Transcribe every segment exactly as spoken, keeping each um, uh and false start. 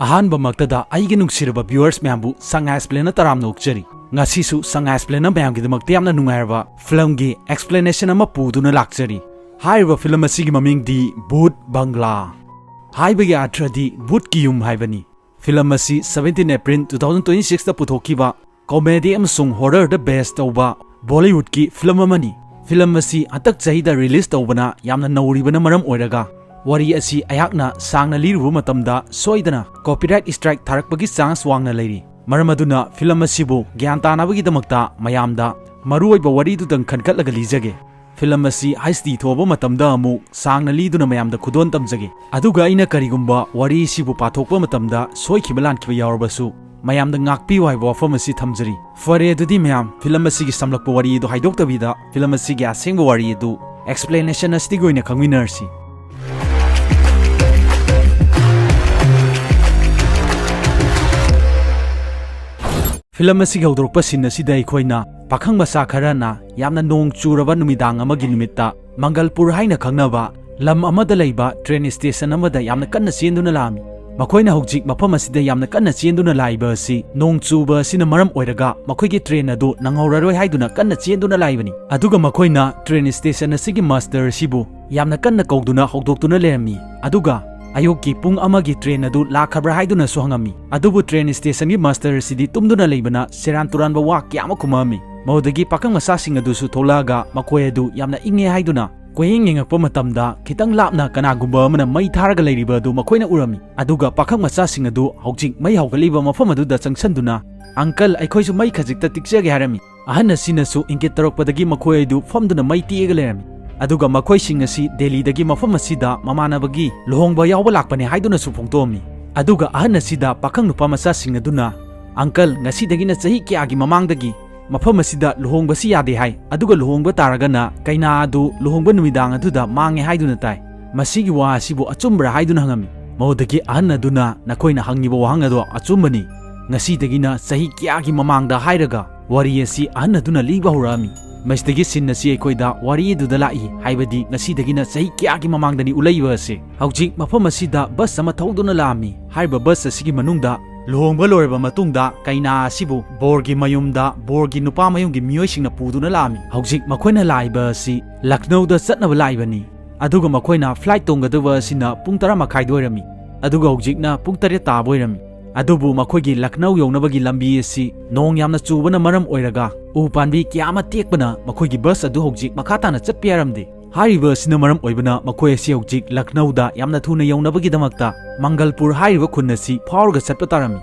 ꯑꯍꯥꯟꯕꯃꯛꯇꯗ ꯑꯩꯒꯤ ꯅꯨꯡꯁꯤꯔꯕ viewers ꯃꯌꯥꯝꯕꯨ ꯁꯉꯥꯏ ꯑꯦꯛꯁꯄ꯭ꯂꯦꯟꯅ ꯇꯔꯥꯝꯅ ꯑꯣꯛꯆꯔꯤ꯫ ꯉꯁꯤꯁꯨ ꯁꯉꯥꯏ ꯑꯦꯛꯁꯄ꯭ꯂꯦꯟꯅ ꯃꯌꯥꯝꯒꯤꯗꯃꯛꯇ ꯌꯥꯝꯅ ꯅꯨꯡꯉꯥꯏꯔꯕ ꯐꯤꯂꯝꯒꯤ explanation ꯑꯃ ꯄꯨꯗꯨꯅ ꯂꯥꯛꯆꯔꯤ꯫ ꯍꯥꯏꯔꯤꯕ ꯐꯤꯂꯝ ꯑꯁꯤꯒꯤ ꯃꯃꯤꯡꯗꯤ ꯚꯨꯠ ꯕꯪꯒ꯭ꯂꯥ꯫ ꯍꯥꯏꯕꯒꯤ ꯑꯔꯊꯗꯤ ꯚꯨꯠꯀꯤ ꯌꯨꯝ ꯍꯥꯏꯕꯅꯤ꯫ ꯐꯤꯂꯝ ꯑꯁꯤ seventeen April two thousand twenty six ꯇ ꯄꯨꯊꯣꯛꯈꯤꯕ comedy ꯑꯃꯁꯨꯡ horror ꯗ base ꯇꯧꯕ Bollywood ꯀꯤ ꯐꯤꯂꯝ ꯑꯃꯅꯤ꯫ ꯐꯤꯂꯝ ꯑꯁꯤ ꯍꯟꯗꯛ ꯆꯍꯤꯗ release ꯇꯧꯕꯅ ꯌꯥꯝꯅ ꯅꯧꯔꯤꯕꯅ ꯃꯔꯝ ꯑꯣꯏꯔꯒ, ꯋꯥꯔꯤ ꯑꯁꯤ ꯑꯩꯍꯥꯛꯅ ꯁꯥꯡꯅ ꯂꯤꯔꯨꯕ ꯃꯇꯝꯗ ꯁꯣꯏꯗꯅ copyright strike ꯊꯥꯔꯛꯄꯒꯤ chance ꯋꯥꯡꯅ ꯂꯩꯔꯤ꯫ ꯃꯔꯝ ꯑꯗꯨꯅ ꯐꯤꯂꯝ ꯑꯁꯤꯕꯨ ꯒ꯭ꯌꯥꯟ ꯇꯥꯅꯕꯒꯤꯗꯃꯛꯇ ꯃꯌꯥꯝꯗ ꯃꯔꯨꯑꯣꯏꯕ ꯋꯥꯔꯤꯗꯨꯗꯪ ꯈꯟꯒꯠꯂꯒ ꯂꯤꯖꯒꯦ꯫ ꯐꯤꯂꯝ ꯑꯁꯤ H D ꯊꯣꯛꯑꯕ ꯃꯇꯝꯗ ꯑꯃꯨꯛ ꯁꯥꯡꯅ ꯂꯤꯗꯨꯅ ꯃꯌꯥꯝꯗ ꯈꯨꯗꯣꯜ ꯇꯝꯖꯒꯦ꯫ ꯑꯗꯨꯒ ꯑꯩꯅ ꯀꯔꯤꯒꯨꯝꯕ ꯋꯥꯔꯤ ꯑꯁꯤꯕꯨ ꯄꯥꯊꯣꯛꯄ ꯃꯇꯝꯗ ꯁꯣꯏꯈꯤꯕ ꯂꯥꯟꯈꯤꯕ ꯌꯥꯎꯔꯕꯁꯨ, ꯃꯌꯥꯝꯗ ꯉꯥꯛꯄꯤꯌꯨ ꯍꯥꯏꯕ ꯋꯥꯐꯝ ꯑꯁꯤ ꯊꯝꯖꯔꯤ꯫ ꯐꯔꯦ, ꯑꯗꯨꯗꯤ ꯃꯌꯥꯝ, ꯐꯤꯂꯝ ꯑꯁꯤꯒꯤ ꯁꯝꯂꯛꯄ ꯋꯥꯔꯤ ꯑꯗꯨ ꯍꯥꯏꯗꯣꯛꯇꯕꯤꯗ, ꯐꯤꯂꯝ ꯑꯁꯤꯒꯤ ꯑꯁꯦꯡꯕ ꯋꯥꯔꯤ ꯑꯗꯨ explanation ꯑꯁꯤꯗꯒꯤ ꯑꯣꯏꯅ ꯈꯪꯃꯤꯟꯅꯔꯁꯤ꯫ ꯐꯤꯂꯝ ꯑꯁꯤꯒꯤ ꯍꯧꯗꯣꯔꯛꯄ scene ꯑꯁꯤꯗ ꯑꯩꯈꯣꯏꯅ ꯄꯥꯈꯪ ꯃꯆꯥ ꯈꯔꯅ ꯌꯥꯝꯅ ꯅꯣꯡ ꯆꯨꯔꯕ ꯅꯨꯃꯤꯗꯥꯡ ꯑꯃꯒꯤ ꯅꯨꯃꯤꯠꯇ ꯃꯪꯒꯜꯄꯨꯔ ꯍꯥꯏꯅ ꯈꯪꯅꯕ ꯂꯝ ꯑꯃꯗ ꯂꯩꯕ train station ꯑꯃꯗ ꯌꯥꯝꯅ ꯀꯟꯅ ꯆꯦꯟꯗꯨꯅ ꯂꯥꯛꯑꯝꯃꯤ꯫ ꯃꯈꯣꯏꯅ ꯍꯧꯖꯤꯛ ꯃꯐꯝ ꯑꯁꯤꯗ ꯌꯥꯝꯅ ꯀꯟꯅ ꯆꯦꯟꯗꯨꯅ ꯂꯥꯛꯏꯕ ꯑꯁꯤ ꯅꯣꯡ ꯆꯨꯕ ꯑꯁꯤꯅ ꯃꯔꯝ ꯑꯣꯏꯔꯒ ꯃꯈꯣꯏꯒꯤ train ꯑꯗꯨ ꯅꯪꯍꯧꯔꯔꯣꯏ ꯍꯥꯏꯗꯨꯅ ꯀꯟꯅ ꯆꯦꯟꯗꯨꯅ ꯂꯥꯛꯏꯕꯅꯤ꯫ ꯑꯗꯨꯒ ꯃꯈꯣꯏꯅ train station ꯑꯁꯤꯒꯤ master ꯑꯁꯤꯕꯨ ꯌꯥꯝꯅ ꯀꯟꯅ ꯀꯧꯗꯨꯅ ꯍꯧꯗꯣꯛꯇꯨꯅ ꯂꯩꯔꯝꯃꯤ꯫ ꯑꯗꯨꯒ ꯑꯌꯨꯛꯀꯤ ꯄꯨꯡ ꯑꯃꯒꯤ train ꯑꯗꯨ ꯂꯥꯛꯈ꯭ꯔꯕ꯭ꯔꯥ ꯍꯥꯏꯗꯨꯅꯁꯨ ꯍꯪꯉꯝꯃꯤ꯫ ꯑꯗꯨꯕꯨ train station ꯒꯤ master ꯑꯁꯤꯗꯤ ꯇꯨꯝꯗꯨꯅ ꯂꯩꯕꯅ ꯁꯦꯔꯥꯟ ꯇꯨꯔꯥꯟꯕ ꯋꯥ ꯀꯌꯥ ꯑꯃ ꯈꯨꯝꯃꯛꯑꯝꯃꯤ꯫ ꯃꯗꯨꯗꯒꯤ ꯄꯥꯈꯪ ꯃꯆꯥꯁꯤꯡ ꯑꯗꯨꯁꯨ ꯊꯣꯛꯂꯛꯑꯒ ꯃꯈꯣꯏ ꯑꯗꯨ ꯌꯥꯝꯅ ꯏꯪꯉꯦ ꯍꯥꯏꯗꯨꯅ ꯀꯣꯏꯌꯦꯡ ꯌꯦꯡꯉꯛꯄ ꯃꯇꯝꯗ ꯈꯤꯇꯪ ꯂꯥꯞꯅ ꯀꯅꯥꯒꯨꯝꯕ ꯑꯃꯅ ꯃꯩ ꯊꯥꯔꯒ ꯂꯩꯔꯤꯕ ꯑꯗꯨ ꯃꯈꯣꯏꯅ ꯎꯔꯝꯃꯤ꯫ ꯑꯗꯨꯒ ꯄꯥꯈꯪ ꯃꯆꯥꯁꯤꯡ ꯑꯗꯨ ꯍꯧꯖꯤꯛ ꯃꯩ ꯍꯧꯒꯠꯂꯤꯕ ꯃꯐꯝ ꯑꯗꯨꯗ ꯆꯪꯁꯤꯟꯗꯨꯅ, "Uncle, ꯑꯩꯈꯣꯏꯁꯨ ꯃꯩ ꯈꯖꯤꯛꯇ ꯇꯤꯛꯆꯒꯦ" ꯍꯥꯏꯔꯝꯃꯤ꯫ ꯑꯍꯟ ꯑꯁꯤꯅꯁꯨ ꯏꯪꯒꯤꯠ ꯇꯧꯔꯛꯄꯗꯒꯤ ꯃꯈꯣꯏ ꯑꯗꯨ ꯐꯝꯗꯨꯅ ꯃꯩ ꯇꯤꯛꯑꯒ ꯂꯩꯔꯝꯃꯤ꯫ ꯑꯗꯨꯒ ꯃꯈꯣꯏꯁꯤꯡ ꯑꯁꯤ ꯗꯦꯜꯂꯤꯗꯒꯤ ꯃꯐꯝ ꯑꯁꯤꯗ ꯃꯃꯥꯟꯅꯕꯒꯤ ꯂꯨꯍꯣꯡꯕ ꯌꯥꯎꯕ ꯂꯥꯛꯄꯅꯦ ꯍꯥꯏꯗꯨꯅꯁꯨ ꯐꯣꯡꯗꯣꯛꯑꯝꯃꯤ꯫ ꯑꯗꯨꯒ ꯑꯍꯟ ꯑꯁꯤꯗ ꯄꯥꯈꯪ ꯅꯨꯄꯥ ꯃꯆꯥꯁꯤꯡ ꯑꯗꯨꯅ, "Uncle, ꯉꯁꯤꯗꯒꯤꯅ ꯆꯍꯤ ꯀꯌꯥꯒꯤ ꯃꯃꯥꯡꯗꯒꯤ ꯃꯐꯝ ꯑꯁꯤꯗ ꯂꯨꯍꯣꯡꯕꯁꯤ ꯌꯥꯗꯦ ꯍꯥꯏ, ꯑꯗꯨꯒ ꯂꯨꯍꯣꯡꯕ ꯇꯥꯔꯒꯅ ꯀꯩꯅꯥ ꯑꯗꯨ ꯂꯨꯍꯣꯡꯕ ꯅꯨꯃꯤꯗꯥꯡ ꯑꯗꯨꯗ ꯃꯥꯡꯉꯦ ꯍꯥꯏꯗꯨꯅ ꯇꯥꯏ꯫ ꯃꯁꯤꯒꯤ ꯋꯥ ꯑꯁꯤꯕꯨ ꯑꯆꯨꯝꯕ꯭ꯔꯥ?" ꯍꯥꯏꯗꯨꯅ ꯍꯪꯉꯝꯃꯤ꯫ ꯃꯗꯨꯗꯒꯤ ꯑꯍꯟ ꯑꯗꯨꯅ, "ꯅꯈꯣꯏꯅ ꯍꯪꯉꯤꯕ ꯋꯥꯍꯪ ꯑꯗꯣ ꯑꯆꯨꯝꯕꯅꯤ꯫ ꯉꯁꯤꯗꯒꯤꯅ ꯆꯍꯤ ꯀꯌꯥꯒꯤ ꯃꯃꯥꯡꯗ ꯍꯥꯏꯔꯒ ꯋꯥꯔꯤ ꯑꯁꯤ ꯑꯍꯟ ꯑꯗꯨꯅ ꯂꯤꯕ ꯍꯧꯔꯛꯑꯝꯃꯤ꯫ ꯃꯁꯤꯗꯒꯤ scene ꯑꯁꯤ ꯑꯩꯈꯣꯏꯗ ꯋꯥꯔꯤ ꯑꯗꯨꯗ ꯂꯥꯛꯏ, ꯍꯥꯏꯕꯗꯤ ꯉꯁꯤꯗꯒꯤꯅ ꯆꯍꯤ ꯀꯌꯥꯒꯤ ꯃꯃꯥꯡꯗꯅꯤ ꯎꯠꯂꯛꯏꯕ ꯑꯁꯤ꯫ ꯍꯧꯖꯤꯛ ꯃꯐꯝ ꯑꯁꯤꯗ bus ꯑꯃ ꯊꯧꯗꯨꯅ ꯂꯥꯛꯑꯝꯃꯤ꯫ ꯍꯥꯏꯔꯤꯕ ꯕꯁ ꯑꯁꯤꯒꯤ ꯃꯅꯨꯡꯗ ꯂꯨꯍꯣꯡꯕ ꯂꯣꯏꯔꯕ ꯃꯇꯨꯡꯗ ꯀꯩꯅꯥ ꯑꯁꯤꯕꯨ ꯕꯣꯔꯒꯤ ꯃꯌꯨꯝꯗ ꯕꯣꯔꯒꯤ ꯅꯨꯄꯥ ꯃꯌꯨꯝꯒꯤ ꯃꯤꯑꯣꯏꯁꯤꯡꯅ ꯄꯨꯗꯨꯅ ꯂꯥꯛꯑꯝꯃꯤ꯫ ꯍꯧꯖꯤꯛ ꯃꯈꯣꯏꯅ ꯂꯥꯛꯏꯕ ꯑꯁꯤ ꯂꯈꯅꯧꯗ ꯆꯠꯅꯕ ꯂꯥꯛꯏꯕꯅꯤ꯫ ꯑꯗꯨꯒ ꯃꯈꯣꯏꯅ ꯐ꯭ꯂꯥꯏꯠ ꯇꯣꯡꯒꯗꯕ ꯑꯁꯤꯅ ꯄꯨꯡ ꯇꯔꯥ ꯃꯈꯥꯏꯗ ꯑꯣꯏꯔꯝꯃꯤ꯫ ꯑꯗꯨꯒ ꯍꯧꯖꯤꯛꯅ ꯄꯨꯡ ꯇꯔꯦꯠ ꯇꯥꯕ ꯑꯣꯏꯔꯝꯃꯤ꯫ ꯑꯗꯨꯕꯨ ꯃꯈꯣꯏꯒꯤ ꯂꯈꯅꯧ ꯌꯧꯅꯕꯒꯤ ꯂꯝꯕꯤ ꯑꯁꯤ ꯅꯣꯡ ꯌꯥꯝꯅ ꯆꯨꯕꯅ ꯃꯔꯝ ꯑꯣꯏꯔꯒ ꯎ ꯄꯥꯝꯕꯤ ꯀꯌꯥ ꯑꯃ ꯇꯦꯛꯄꯅ ꯃꯈꯣꯏꯒꯤ ꯕꯁ ꯑꯗꯨ ꯍꯧꯖꯤꯛ ꯃꯈꯥ ꯇꯥꯅ ꯆꯠꯄ ꯌꯥꯔꯝꯗꯦ꯫ ꯍꯥꯏꯔꯤꯕ ꯑꯁꯤꯅ ꯃꯔꯝ ꯑꯣꯏꯕꯅ ꯃꯈꯣꯏ ꯑꯁꯤ ꯍꯧꯖꯤꯛ ꯂꯈꯅꯧꯗ ꯌꯥꯝꯅ ꯊꯨꯅ ꯌꯧꯅꯕꯒꯤꯗꯃꯛꯇ ꯃꯪꯒꯜꯄꯨꯔ ꯍꯥꯏꯔꯤꯕ ꯈꯨꯟ ꯑꯁꯤ ꯐꯥꯎꯔꯒ ꯆꯠꯄ ꯇꯥꯔꯝꯃꯤ꯫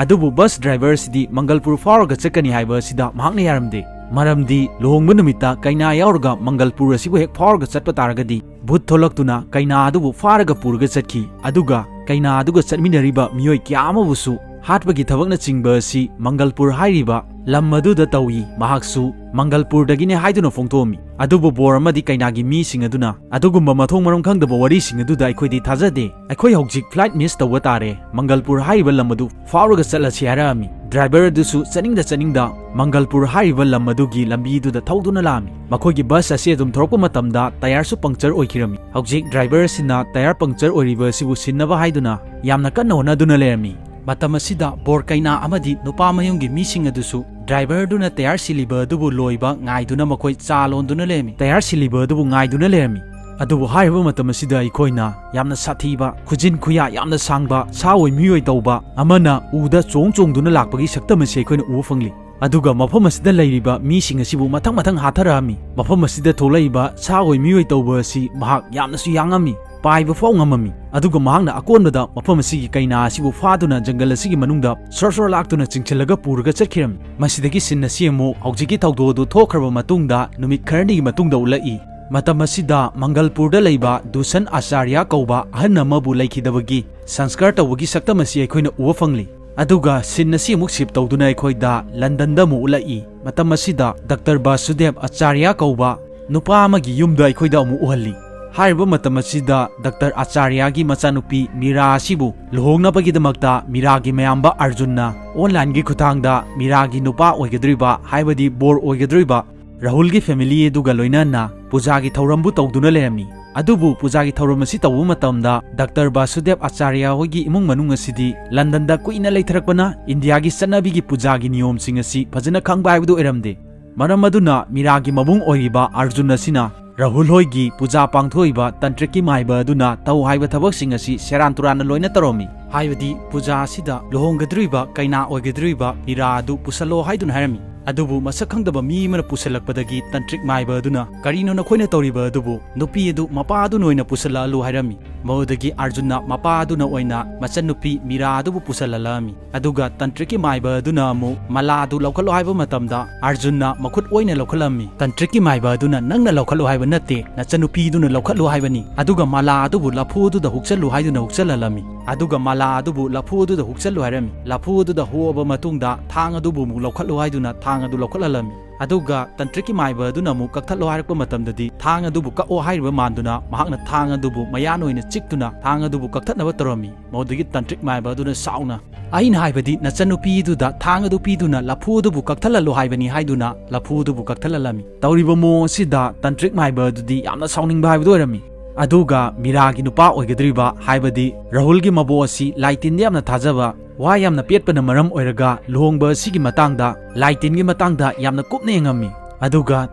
ꯑꯗꯨꯕꯨ ꯕꯁ ꯗ꯭ꯔꯥꯏꯚꯔ ꯑꯁꯤꯗꯤ ꯃꯪꯒꯜꯄꯨꯔ ꯐꯥꯎꯔꯒ ꯆꯠꯀꯅꯤ ꯍꯥꯏꯕ ꯑꯁꯤꯗ ꯃꯍꯥꯛꯅ ꯌꯥꯔꯝꯗꯦ꯫ ꯃꯔꯝꯗꯤ ꯂꯨꯍꯣꯡꯕ ꯅꯨꯃꯤꯠꯇ ꯀꯩꯅꯥ ꯌꯥꯎꯔꯒ ꯃꯪꯒꯜꯄꯨꯔ ꯑꯁꯤꯕꯨ ꯍꯦꯛ ꯐꯥꯎꯔꯒ ꯆꯠꯄ ꯇꯥꯔꯒꯗꯤ ꯚꯨꯠ ꯊꯣꯛꯂꯛꯇꯨꯅ ꯀꯩꯅꯥ ꯑꯗꯨꯕꯨ ꯐꯥꯔꯒ ꯄꯨꯔꯒ ꯆꯠꯈꯤ꯫ ꯑꯗꯨꯒ ꯀꯩꯅꯥ ꯑꯗꯨꯒ ꯆꯠꯃꯤꯟꯅꯔꯤꯕ ꯃꯤꯑꯣꯏ ꯀꯌꯥ ꯑꯃꯕꯨꯁꯨ ꯍꯥꯠꯄꯒꯤ ꯊꯕꯛꯅꯆꯤꯡꯕ ꯑꯁꯤ ꯃꯪꯒꯜꯄꯨꯔ ꯍꯥꯏꯔꯤꯕ ꯂꯝ ꯑꯗꯨꯗ ꯇꯧꯏ꯫ ꯃꯍꯥꯛꯁꯨ ꯃꯪꯒꯜꯄꯨꯔꯗꯒꯤꯅꯦ ꯍꯥꯏꯗꯨꯅ ꯐꯣꯡꯗꯣꯛꯑꯝꯃꯤ꯫ ꯑꯗꯨꯕꯨ ꯕꯣꯔ ꯑꯃꯗꯤ ꯀꯩꯅꯥꯒꯤ ꯃꯤꯁꯤꯡ ꯑꯗꯨꯅ ꯑꯗꯨꯒꯨꯝꯕ ꯃꯊꯣꯡ ꯃꯔꯝ ꯈꯪꯗꯕ ꯋꯥꯔꯤꯁꯤꯡ ꯑꯗꯨꯗ ꯑꯩꯈꯣꯏꯗꯤ ꯊꯥꯖꯗꯦ꯫ ꯑꯩꯈꯣꯏ ꯍꯧꯖꯤꯛ ꯐ꯭ꯂꯥꯏꯠ ꯃꯤꯁ ꯇꯧꯕ ꯇꯥꯔꯦ꯫ ꯃꯪꯒꯜꯄꯨꯔ ꯍꯥꯏꯔꯤꯕ ꯂꯝ ꯑꯗꯨ ꯐꯥꯎꯔꯒ ꯆꯠꯂꯁꯤ ꯍꯥꯏꯔꯛꯑꯝꯃꯤ꯫ ꯗ꯭ꯔꯥꯏꯚꯔ ꯑꯗꯨꯁꯨ ꯆꯠꯅꯤꯡꯗ ꯆꯠꯅꯤꯡꯗ ꯃꯪꯒꯜꯄꯨꯔ ꯍꯥꯏꯔꯤꯕ ꯂꯝ ꯑꯗꯨꯒꯤ ꯂꯝꯕꯤꯗꯨꯗ ꯊꯧꯗꯨꯅ ꯂꯥꯛꯑꯝꯃꯤ꯫ ꯃꯈꯣꯏꯒꯤ ꯕꯁ ꯑꯁꯤ ꯑꯗꯨꯝ ꯊꯧꯔꯛꯄ ꯃꯇꯝꯗ ꯇꯌꯥꯔꯁꯨ ꯄꯪꯆꯔ ꯑꯣꯏꯈꯤꯔꯝꯃꯤ꯫ ꯍꯧꯖꯤꯛ ꯗ꯭ꯔꯥꯏꯚꯔ ꯑꯁꯤꯅ ꯇꯌꯥꯔ ꯄꯪꯆꯔ ꯑꯣꯏꯔꯤꯕ ꯑꯁꯤꯕꯨ ꯁꯤꯟꯅꯕ ꯍꯥꯏꯗꯨꯅ ꯌꯥꯝꯅ ꯀꯟꯅ ꯍꯣꯠꯅꯗꯨꯅ ꯂꯩꯔꯝꯃꯤ꯫ ꯃꯇꯝ ꯑꯁꯤꯗ ꯕꯣꯔ ꯀꯩꯅꯥ ꯑꯃꯗꯤ ꯅꯨꯄꯥ ꯃꯌꯨꯝꯒꯤ ꯃꯤꯁꯤꯡ ꯑꯗꯨꯁꯨ ꯗ꯭ꯔꯥꯏꯚꯔꯗꯨꯅ ꯇꯌꯥꯔ ꯁꯤꯜꯂꯤꯕ ꯑꯗꯨꯕꯨ ꯂꯣꯏꯕ ꯉꯥꯏꯗꯨꯅ ꯃꯈꯣꯏ ꯆꯥ ꯂꯣꯟꯗꯨꯅ ꯂꯩꯔꯝꯃꯤ꯫ ꯇꯌꯥꯔ ꯁꯤꯜꯂꯤꯕ ꯑꯗꯨꯕꯨ ꯉꯥꯏꯗꯨꯅ ꯂꯩꯔꯝꯃꯤ꯫ ꯑꯗꯨꯕꯨ ꯍꯥꯏꯔꯤꯕ ꯃꯇꯝ ꯑꯁꯤꯗ ꯑꯩꯈꯣꯏꯅ ꯌꯥꯝꯅ ꯁꯥꯊꯤꯕ, ꯈꯨꯖꯤꯟ ꯈꯨꯌꯥ ꯌꯥꯝꯅ ꯁꯥꯡꯕ, ꯁꯥ ꯑꯣꯏ ꯃꯤꯑꯣꯏ ꯇꯧꯕ ꯑꯃꯅ ꯎꯗ ꯆꯣꯡ ꯆꯣꯡꯗꯨꯅ ꯂꯥꯛꯄꯒꯤ ꯁꯛꯇꯝ ꯑꯁꯤ ꯑꯩꯈꯣꯏꯅ ꯎꯕ ꯐꯪꯂꯤ꯫ ꯑꯗꯨꯒ ꯃꯐꯝ ꯑꯁꯤꯗ ꯂꯩꯔꯤꯕ ꯃꯤꯁꯤꯡ ꯑꯁꯤꯕꯨ ꯃꯊꯪ ꯃꯊꯪ ꯍꯥꯠꯊꯔꯛꯑꯝꯃꯤ꯫ ꯃꯐꯝ ꯑꯁꯤꯗ ꯊꯣꯛꯂꯛꯏꯕ ꯁꯥ ꯑꯣꯏ ꯃꯤꯑꯣꯏ ꯇꯧꯕ ꯑꯁꯤ ꯃꯍꯥꯛ ꯌꯥꯝꯅꯁꯨ ꯌꯥꯡꯉꯝꯃꯤ, ꯄꯥꯏꯕ ꯐꯥꯎ ꯉꯝꯃꯝꯃꯤ꯫ ꯑꯗꯨꯒ ꯃꯍꯥꯛꯅ ꯑꯀꯣꯟꯕꯗ ꯃꯐꯝ ꯑꯁꯤꯒꯤ ꯀꯩꯅꯥ ꯑꯁꯤꯕꯨ ꯐꯥꯗꯨꯅ ꯖꯪꯒꯜ ꯑꯁꯤꯒꯤ ꯃꯅꯨꯡꯗ ꯁꯣꯔ ꯁꯣꯔ ꯂꯥꯛꯇꯨꯅ ꯆꯤꯡꯁꯤꯜꯂꯒ ꯄꯨꯔꯒ ꯆꯠꯈꯤꯔꯝꯃꯤ꯫ ꯃꯁꯤꯗꯒꯤ ꯁꯤꯟ ꯑꯁꯤ ꯑꯃꯨꯛ ꯍꯧꯖꯤꯛꯀꯤ ꯊꯧꯗꯣꯛ ꯑꯗꯨ ꯊꯣꯛꯈ꯭ꯔꯕ ꯃꯇꯨꯡꯗ ꯅꯨꯃꯤꯠ ꯈꯔꯅꯤꯒꯤ ꯃꯇꯨꯡꯗ ꯎꯠꯂꯛꯏ꯫ ꯃꯇꯝ ꯑꯁꯤꯗ ꯃꯪꯒꯜꯄꯨꯔꯗ ꯂꯩꯕ ꯗꯨꯁꯟ ꯑꯆꯥꯔꯌꯥ ꯀꯧꯕ ꯑꯍꯟ ꯑꯃꯕꯨ ꯂꯩꯈꯤꯗꯕꯒꯤ ꯁꯪꯁꯀꯥꯔ ꯇꯧꯕꯒꯤ ꯁꯛꯇꯝ ꯑꯁꯤ ꯑꯩꯈꯣꯏꯅ ꯎꯕ ꯐꯪꯂꯤ꯫ ꯑꯗꯨꯒ ꯁꯤꯟ ꯑꯁꯤ ꯑꯃꯨꯛ ꯁꯤꯞ ꯇꯧꯗꯨꯅ ꯑꯩꯈꯣꯏꯗ ꯂꯟꯗꯟꯗ ꯑꯃꯨꯛ ꯎꯠꯂꯛꯏ꯫ ꯃꯇꯝ ꯑꯁꯤꯗ ꯗꯥꯛꯇꯔ ꯕꯥꯁꯨꯗꯦꯕ ꯑꯆꯥꯔꯌꯥ ꯀꯧꯕ ꯅꯨꯄꯥ ꯑꯃꯒꯤ ꯌꯨꯝꯗ ꯑꯩꯈꯣꯏꯗ ꯑꯃꯨꯛ ꯎꯍꯜꯂꯤ꯫ ꯍꯥꯏꯔꯤꯕ ꯃꯇꯝ ꯑꯁꯤꯗ ꯗꯥꯛꯇꯔ ꯑꯆꯥꯔꯌꯥꯒꯤ ꯃꯆꯥꯅꯨꯄꯤ ꯃꯤꯔꯥ ꯑꯁꯤꯕꯨ ꯂꯨꯍꯣꯡꯅꯕꯒꯤꯗꯃꯛꯇ ꯃꯤꯔꯥꯒꯤ ꯃꯌꯥꯝꯕ ꯑꯔꯖꯨꯟꯅ ꯑꯣꯟꯂꯥꯏꯟꯒꯤ ꯈꯨꯠꯊꯥꯡꯗ ꯃꯤꯔꯥꯒꯤ ꯅꯨꯄꯥ ꯑꯣꯏꯒꯗꯧꯔꯤꯕ, ꯍꯥꯏꯕꯗꯤ ꯕꯣꯔ ꯑꯣꯏꯒꯗꯧꯔꯤꯕ ꯔꯥꯍꯨꯜꯒꯤ family ꯑꯗꯨꯒ ꯂꯣꯏꯅꯅ ꯄꯨꯖꯥꯒꯤ ꯊꯧꯔꯝꯕꯨ ꯇꯧꯗꯨꯅ ꯂꯩꯔꯝꯃꯤ꯫ ꯑꯗꯨꯕꯨ ꯄꯨꯖꯥꯒꯤ ꯊꯧꯔꯝ ꯑꯁꯤ ꯇꯧꯕ ꯃꯇꯝꯗ ꯗꯥꯛꯇꯔ ꯕꯥꯁꯨꯗꯦꯕ ꯑꯆꯥꯔꯌ ꯍꯣꯏꯒꯤ ꯏꯃꯨꯡ ꯃꯅꯨꯡ ꯑꯁꯤꯗꯤ ꯂꯟꯗꯟꯗ ꯀꯨꯏꯅ ꯂꯩꯊꯔꯛꯄꯅ ꯏꯟꯗꯤꯌꯥꯒꯤ ꯆꯠꯅꯕꯤꯒꯤ ꯄꯨꯖꯥꯒꯤ ꯅꯤꯌꯣꯝꯁꯤꯡ ꯑꯁꯤ ꯐꯖꯅ ꯈꯪꯕ ꯍꯥꯏꯕꯗꯨ ꯑꯣꯏꯔꯝꯗꯦ꯫ ꯃꯔꯝ ꯑꯗꯨꯅ ꯃꯤꯔꯥꯒꯤ ꯃꯕꯨꯡ ꯑꯣꯏꯔꯤꯕ ꯑꯔꯖꯨꯟ ꯑꯁꯤꯅ ꯔꯥꯍꯨꯜ ꯍꯣꯏꯒꯤ ꯄꯨꯖꯥ ꯄꯥꯡꯊꯣꯛꯏꯕ ꯇꯟꯇ꯭ꯔꯤꯛꯀꯤ ꯃꯥꯏꯕ ꯑꯗꯨꯅ ꯇꯧ ꯍꯥꯏꯕ ꯊꯕꯛꯁꯤꯡ ꯑꯁꯤ ꯁꯦꯔꯥꯟ ꯇꯨꯔꯥꯟꯅ ꯂꯣꯏꯅ ꯇꯧꯔꯝꯃꯤ꯫ ꯍꯥꯏꯕꯗꯤ ꯄꯨꯖꯥ ꯑꯁꯤꯗ ꯂꯨꯍꯣꯡꯒꯗꯧꯔꯤꯕ ꯀꯩꯅꯥ ꯑꯣꯏꯒꯗꯧꯔꯤꯕ ꯃꯤꯔꯥ ꯑꯗꯨ ꯄꯨꯁꯜꯂꯣ ꯍꯥꯏꯗꯨꯅ ꯍꯥꯏꯔꯝꯃꯤ꯫ ꯑꯗꯨꯕꯨ ꯃꯁꯛ ꯈꯪꯗꯕ ꯃꯤ ꯑꯃꯅ ꯄꯨꯁꯜꯂꯛꯄꯗꯒꯤ ꯇꯟꯇ꯭ꯔꯤꯛ ꯃꯥꯏꯕ ꯑꯗꯨꯅ, "ꯀꯔꯤꯅꯣ ꯅꯈꯣꯏꯅ ꯇꯧꯔꯤꯕ ꯑꯗꯨꯕꯨ? ꯅꯨꯄꯤ ꯑꯗꯨ ꯃꯄꯥ ꯑꯗꯨꯅ ꯑꯣꯏꯅ ꯄꯨꯁꯜꯂꯛꯍꯜꯂꯨ" ꯍꯥꯏꯔꯝꯃꯤ꯫ ꯃꯗꯨꯗꯒꯤ ꯑꯔꯖꯨꯟꯅ ꯃꯄꯥ ꯑꯗꯨꯅ ꯑꯣꯏꯅ ꯃꯆꯟꯅꯨꯄꯤ ꯃꯤꯔꯥ ꯑꯗꯨꯕꯨ ꯄꯨꯁꯜꯍꯜꯂꯛꯑꯝꯃꯤ꯫ ꯑꯗꯨꯒ ꯇꯟꯇ꯭ꯔꯤꯛꯀꯤ ꯃꯥꯏꯕ ꯑꯗꯨꯅ ꯑꯃꯨꯛ ꯃꯂꯥ ꯑꯗꯨ ꯂꯧꯈꯠꯂꯣ ꯍꯥꯏꯕ ꯃꯇꯝꯗ ꯑꯔꯖꯨꯟꯅ ꯃꯈꯨꯠ ꯑꯣꯏꯅ ꯂꯧꯈꯠꯂꯝꯃꯤ꯫ ꯇꯟꯇ꯭ꯔꯤꯛꯀꯤ ꯃꯥꯏꯕ ꯑꯗꯨꯅ, "ꯅꯪꯅ ꯂꯧꯈꯠꯂꯣ ꯍꯥꯏꯕ ꯅꯠꯇꯦ, ꯅꯆꯟꯅꯨꯄꯤꯗꯨꯅ ꯂꯧꯈꯠꯂꯨ ꯍꯥꯏꯕꯅꯤ꯫ ꯑꯗꯨꯒ ꯃꯂꯥ ꯑꯗꯨꯕꯨ ꯂꯐꯨ ꯑꯗꯨꯗ ꯍꯨꯛꯆꯜꯂꯨ" ꯍꯥꯏꯗꯨꯅ ꯍꯨꯛꯆꯜꯍꯜꯂꯝꯃꯤ꯫ ꯑꯗꯨꯒ ꯃꯂꯥ ꯑꯗꯨꯕꯨ ꯂꯐꯨ ꯑꯗꯨꯗ ꯍꯨꯛꯆꯜꯂꯨ ꯍꯥꯏꯔꯝꯃꯤ꯫ ꯂꯐꯨ ꯑꯗꯨꯗ ꯍꯨꯛꯑꯕ ꯃꯇꯨꯡꯗ ꯊꯥꯡ ꯑꯗꯨꯕꯨ ꯑꯃꯨꯛ ꯂꯧꯈꯠꯂꯨ ꯍꯥꯏꯗꯨꯅ ꯊꯥꯡ ꯑꯗꯨ ꯂꯧꯈꯠꯍꯜꯂꯝꯃꯤ꯫ ꯑꯗꯨꯒ ꯇꯟꯇ꯭ꯔꯤꯛꯀꯤ ꯃꯥꯏꯕ ꯑꯗꯨꯅ ꯑꯃꯨꯛ ꯀꯛꯊꯠꯂꯣ ꯍꯥꯏꯔꯛꯄ ꯃꯇꯝꯗꯗꯤ ꯊꯥꯡ ꯑꯗꯨꯕꯨ ꯀꯛꯑꯣ ꯍꯥꯏꯔꯤꯕ ꯃꯥꯟꯗꯨꯅ ꯃꯍꯥꯛꯅ ꯊꯥꯡ ꯑꯗꯨꯕꯨ ꯃꯌꯥꯟ ꯑꯣꯏꯅ ꯆꯤꯛꯇꯨꯅ ꯊꯥꯡ ꯑꯗꯨꯕꯨ ꯀꯛꯊꯠꯅꯕ ꯇꯧꯔꯝꯃꯤ꯫ ꯃꯗꯨꯗꯒꯤ ꯇꯟꯇ꯭ꯔꯤꯛ ꯃꯥꯏꯕ ꯑꯗꯨꯅ ꯁꯥꯎꯅ, "ꯑꯩꯅ ꯍꯥꯏꯕꯗꯤ ꯅꯆꯟꯅꯨꯄꯤꯗꯨꯗ ꯊꯥꯡ ꯑꯗꯨ ꯄꯤꯗꯨꯅ ꯂꯐꯨ ꯑꯗꯨꯕꯨ ꯀꯛꯊꯠꯍꯜꯂꯨ ꯍꯥꯏꯕꯅꯤ" ꯍꯥꯏꯗꯨꯅ ꯂꯐꯨ ꯑꯗꯨꯕꯨ ꯀꯛꯊꯠꯍꯜꯂꯝꯃꯤ꯫ ꯇꯧꯔꯤꯕ ꯃꯑꯣꯡ ꯑꯁꯤꯗ ꯇꯟꯇ꯭ꯔꯤꯛ ꯃꯥꯏꯕ ꯑꯗꯨꯗꯤ ꯌꯥꯝꯅ ꯁꯥꯎꯅꯤꯡꯕ ꯍꯥꯏꯕꯗꯨ ꯑꯣꯏꯔꯝꯃꯤ꯫ ꯑꯗꯨꯒ ꯃꯤꯔꯥꯒꯤ ꯅꯨꯄꯥ ꯑꯣꯏꯒꯗꯧꯔꯤꯕ, ꯍꯥꯏꯕꯗꯤ ꯔꯥꯍꯨꯜꯒꯤ ꯃꯕꯣꯛ ꯑꯁꯤ ꯂꯥꯏ ꯇꯤꯟꯗ ꯌꯥꯝꯅ ꯊꯥꯖꯕ, ꯋꯥ ꯌꯥꯝꯅ ꯄꯦꯠꯄꯅ ꯃꯔꯝ ꯑꯣꯏꯔꯒ ꯂꯨꯍꯣꯡꯕ ꯑꯁꯤꯒꯤ ꯃꯇꯥꯡꯗ, ꯂꯥꯏ ꯇꯤꯟꯒꯤ ꯃꯇꯥꯡꯗ ꯌꯥꯝꯅ ꯀꯨꯞꯅ ꯌꯦꯡꯉꯝꯃꯤ꯫ ꯑꯗꯨꯒ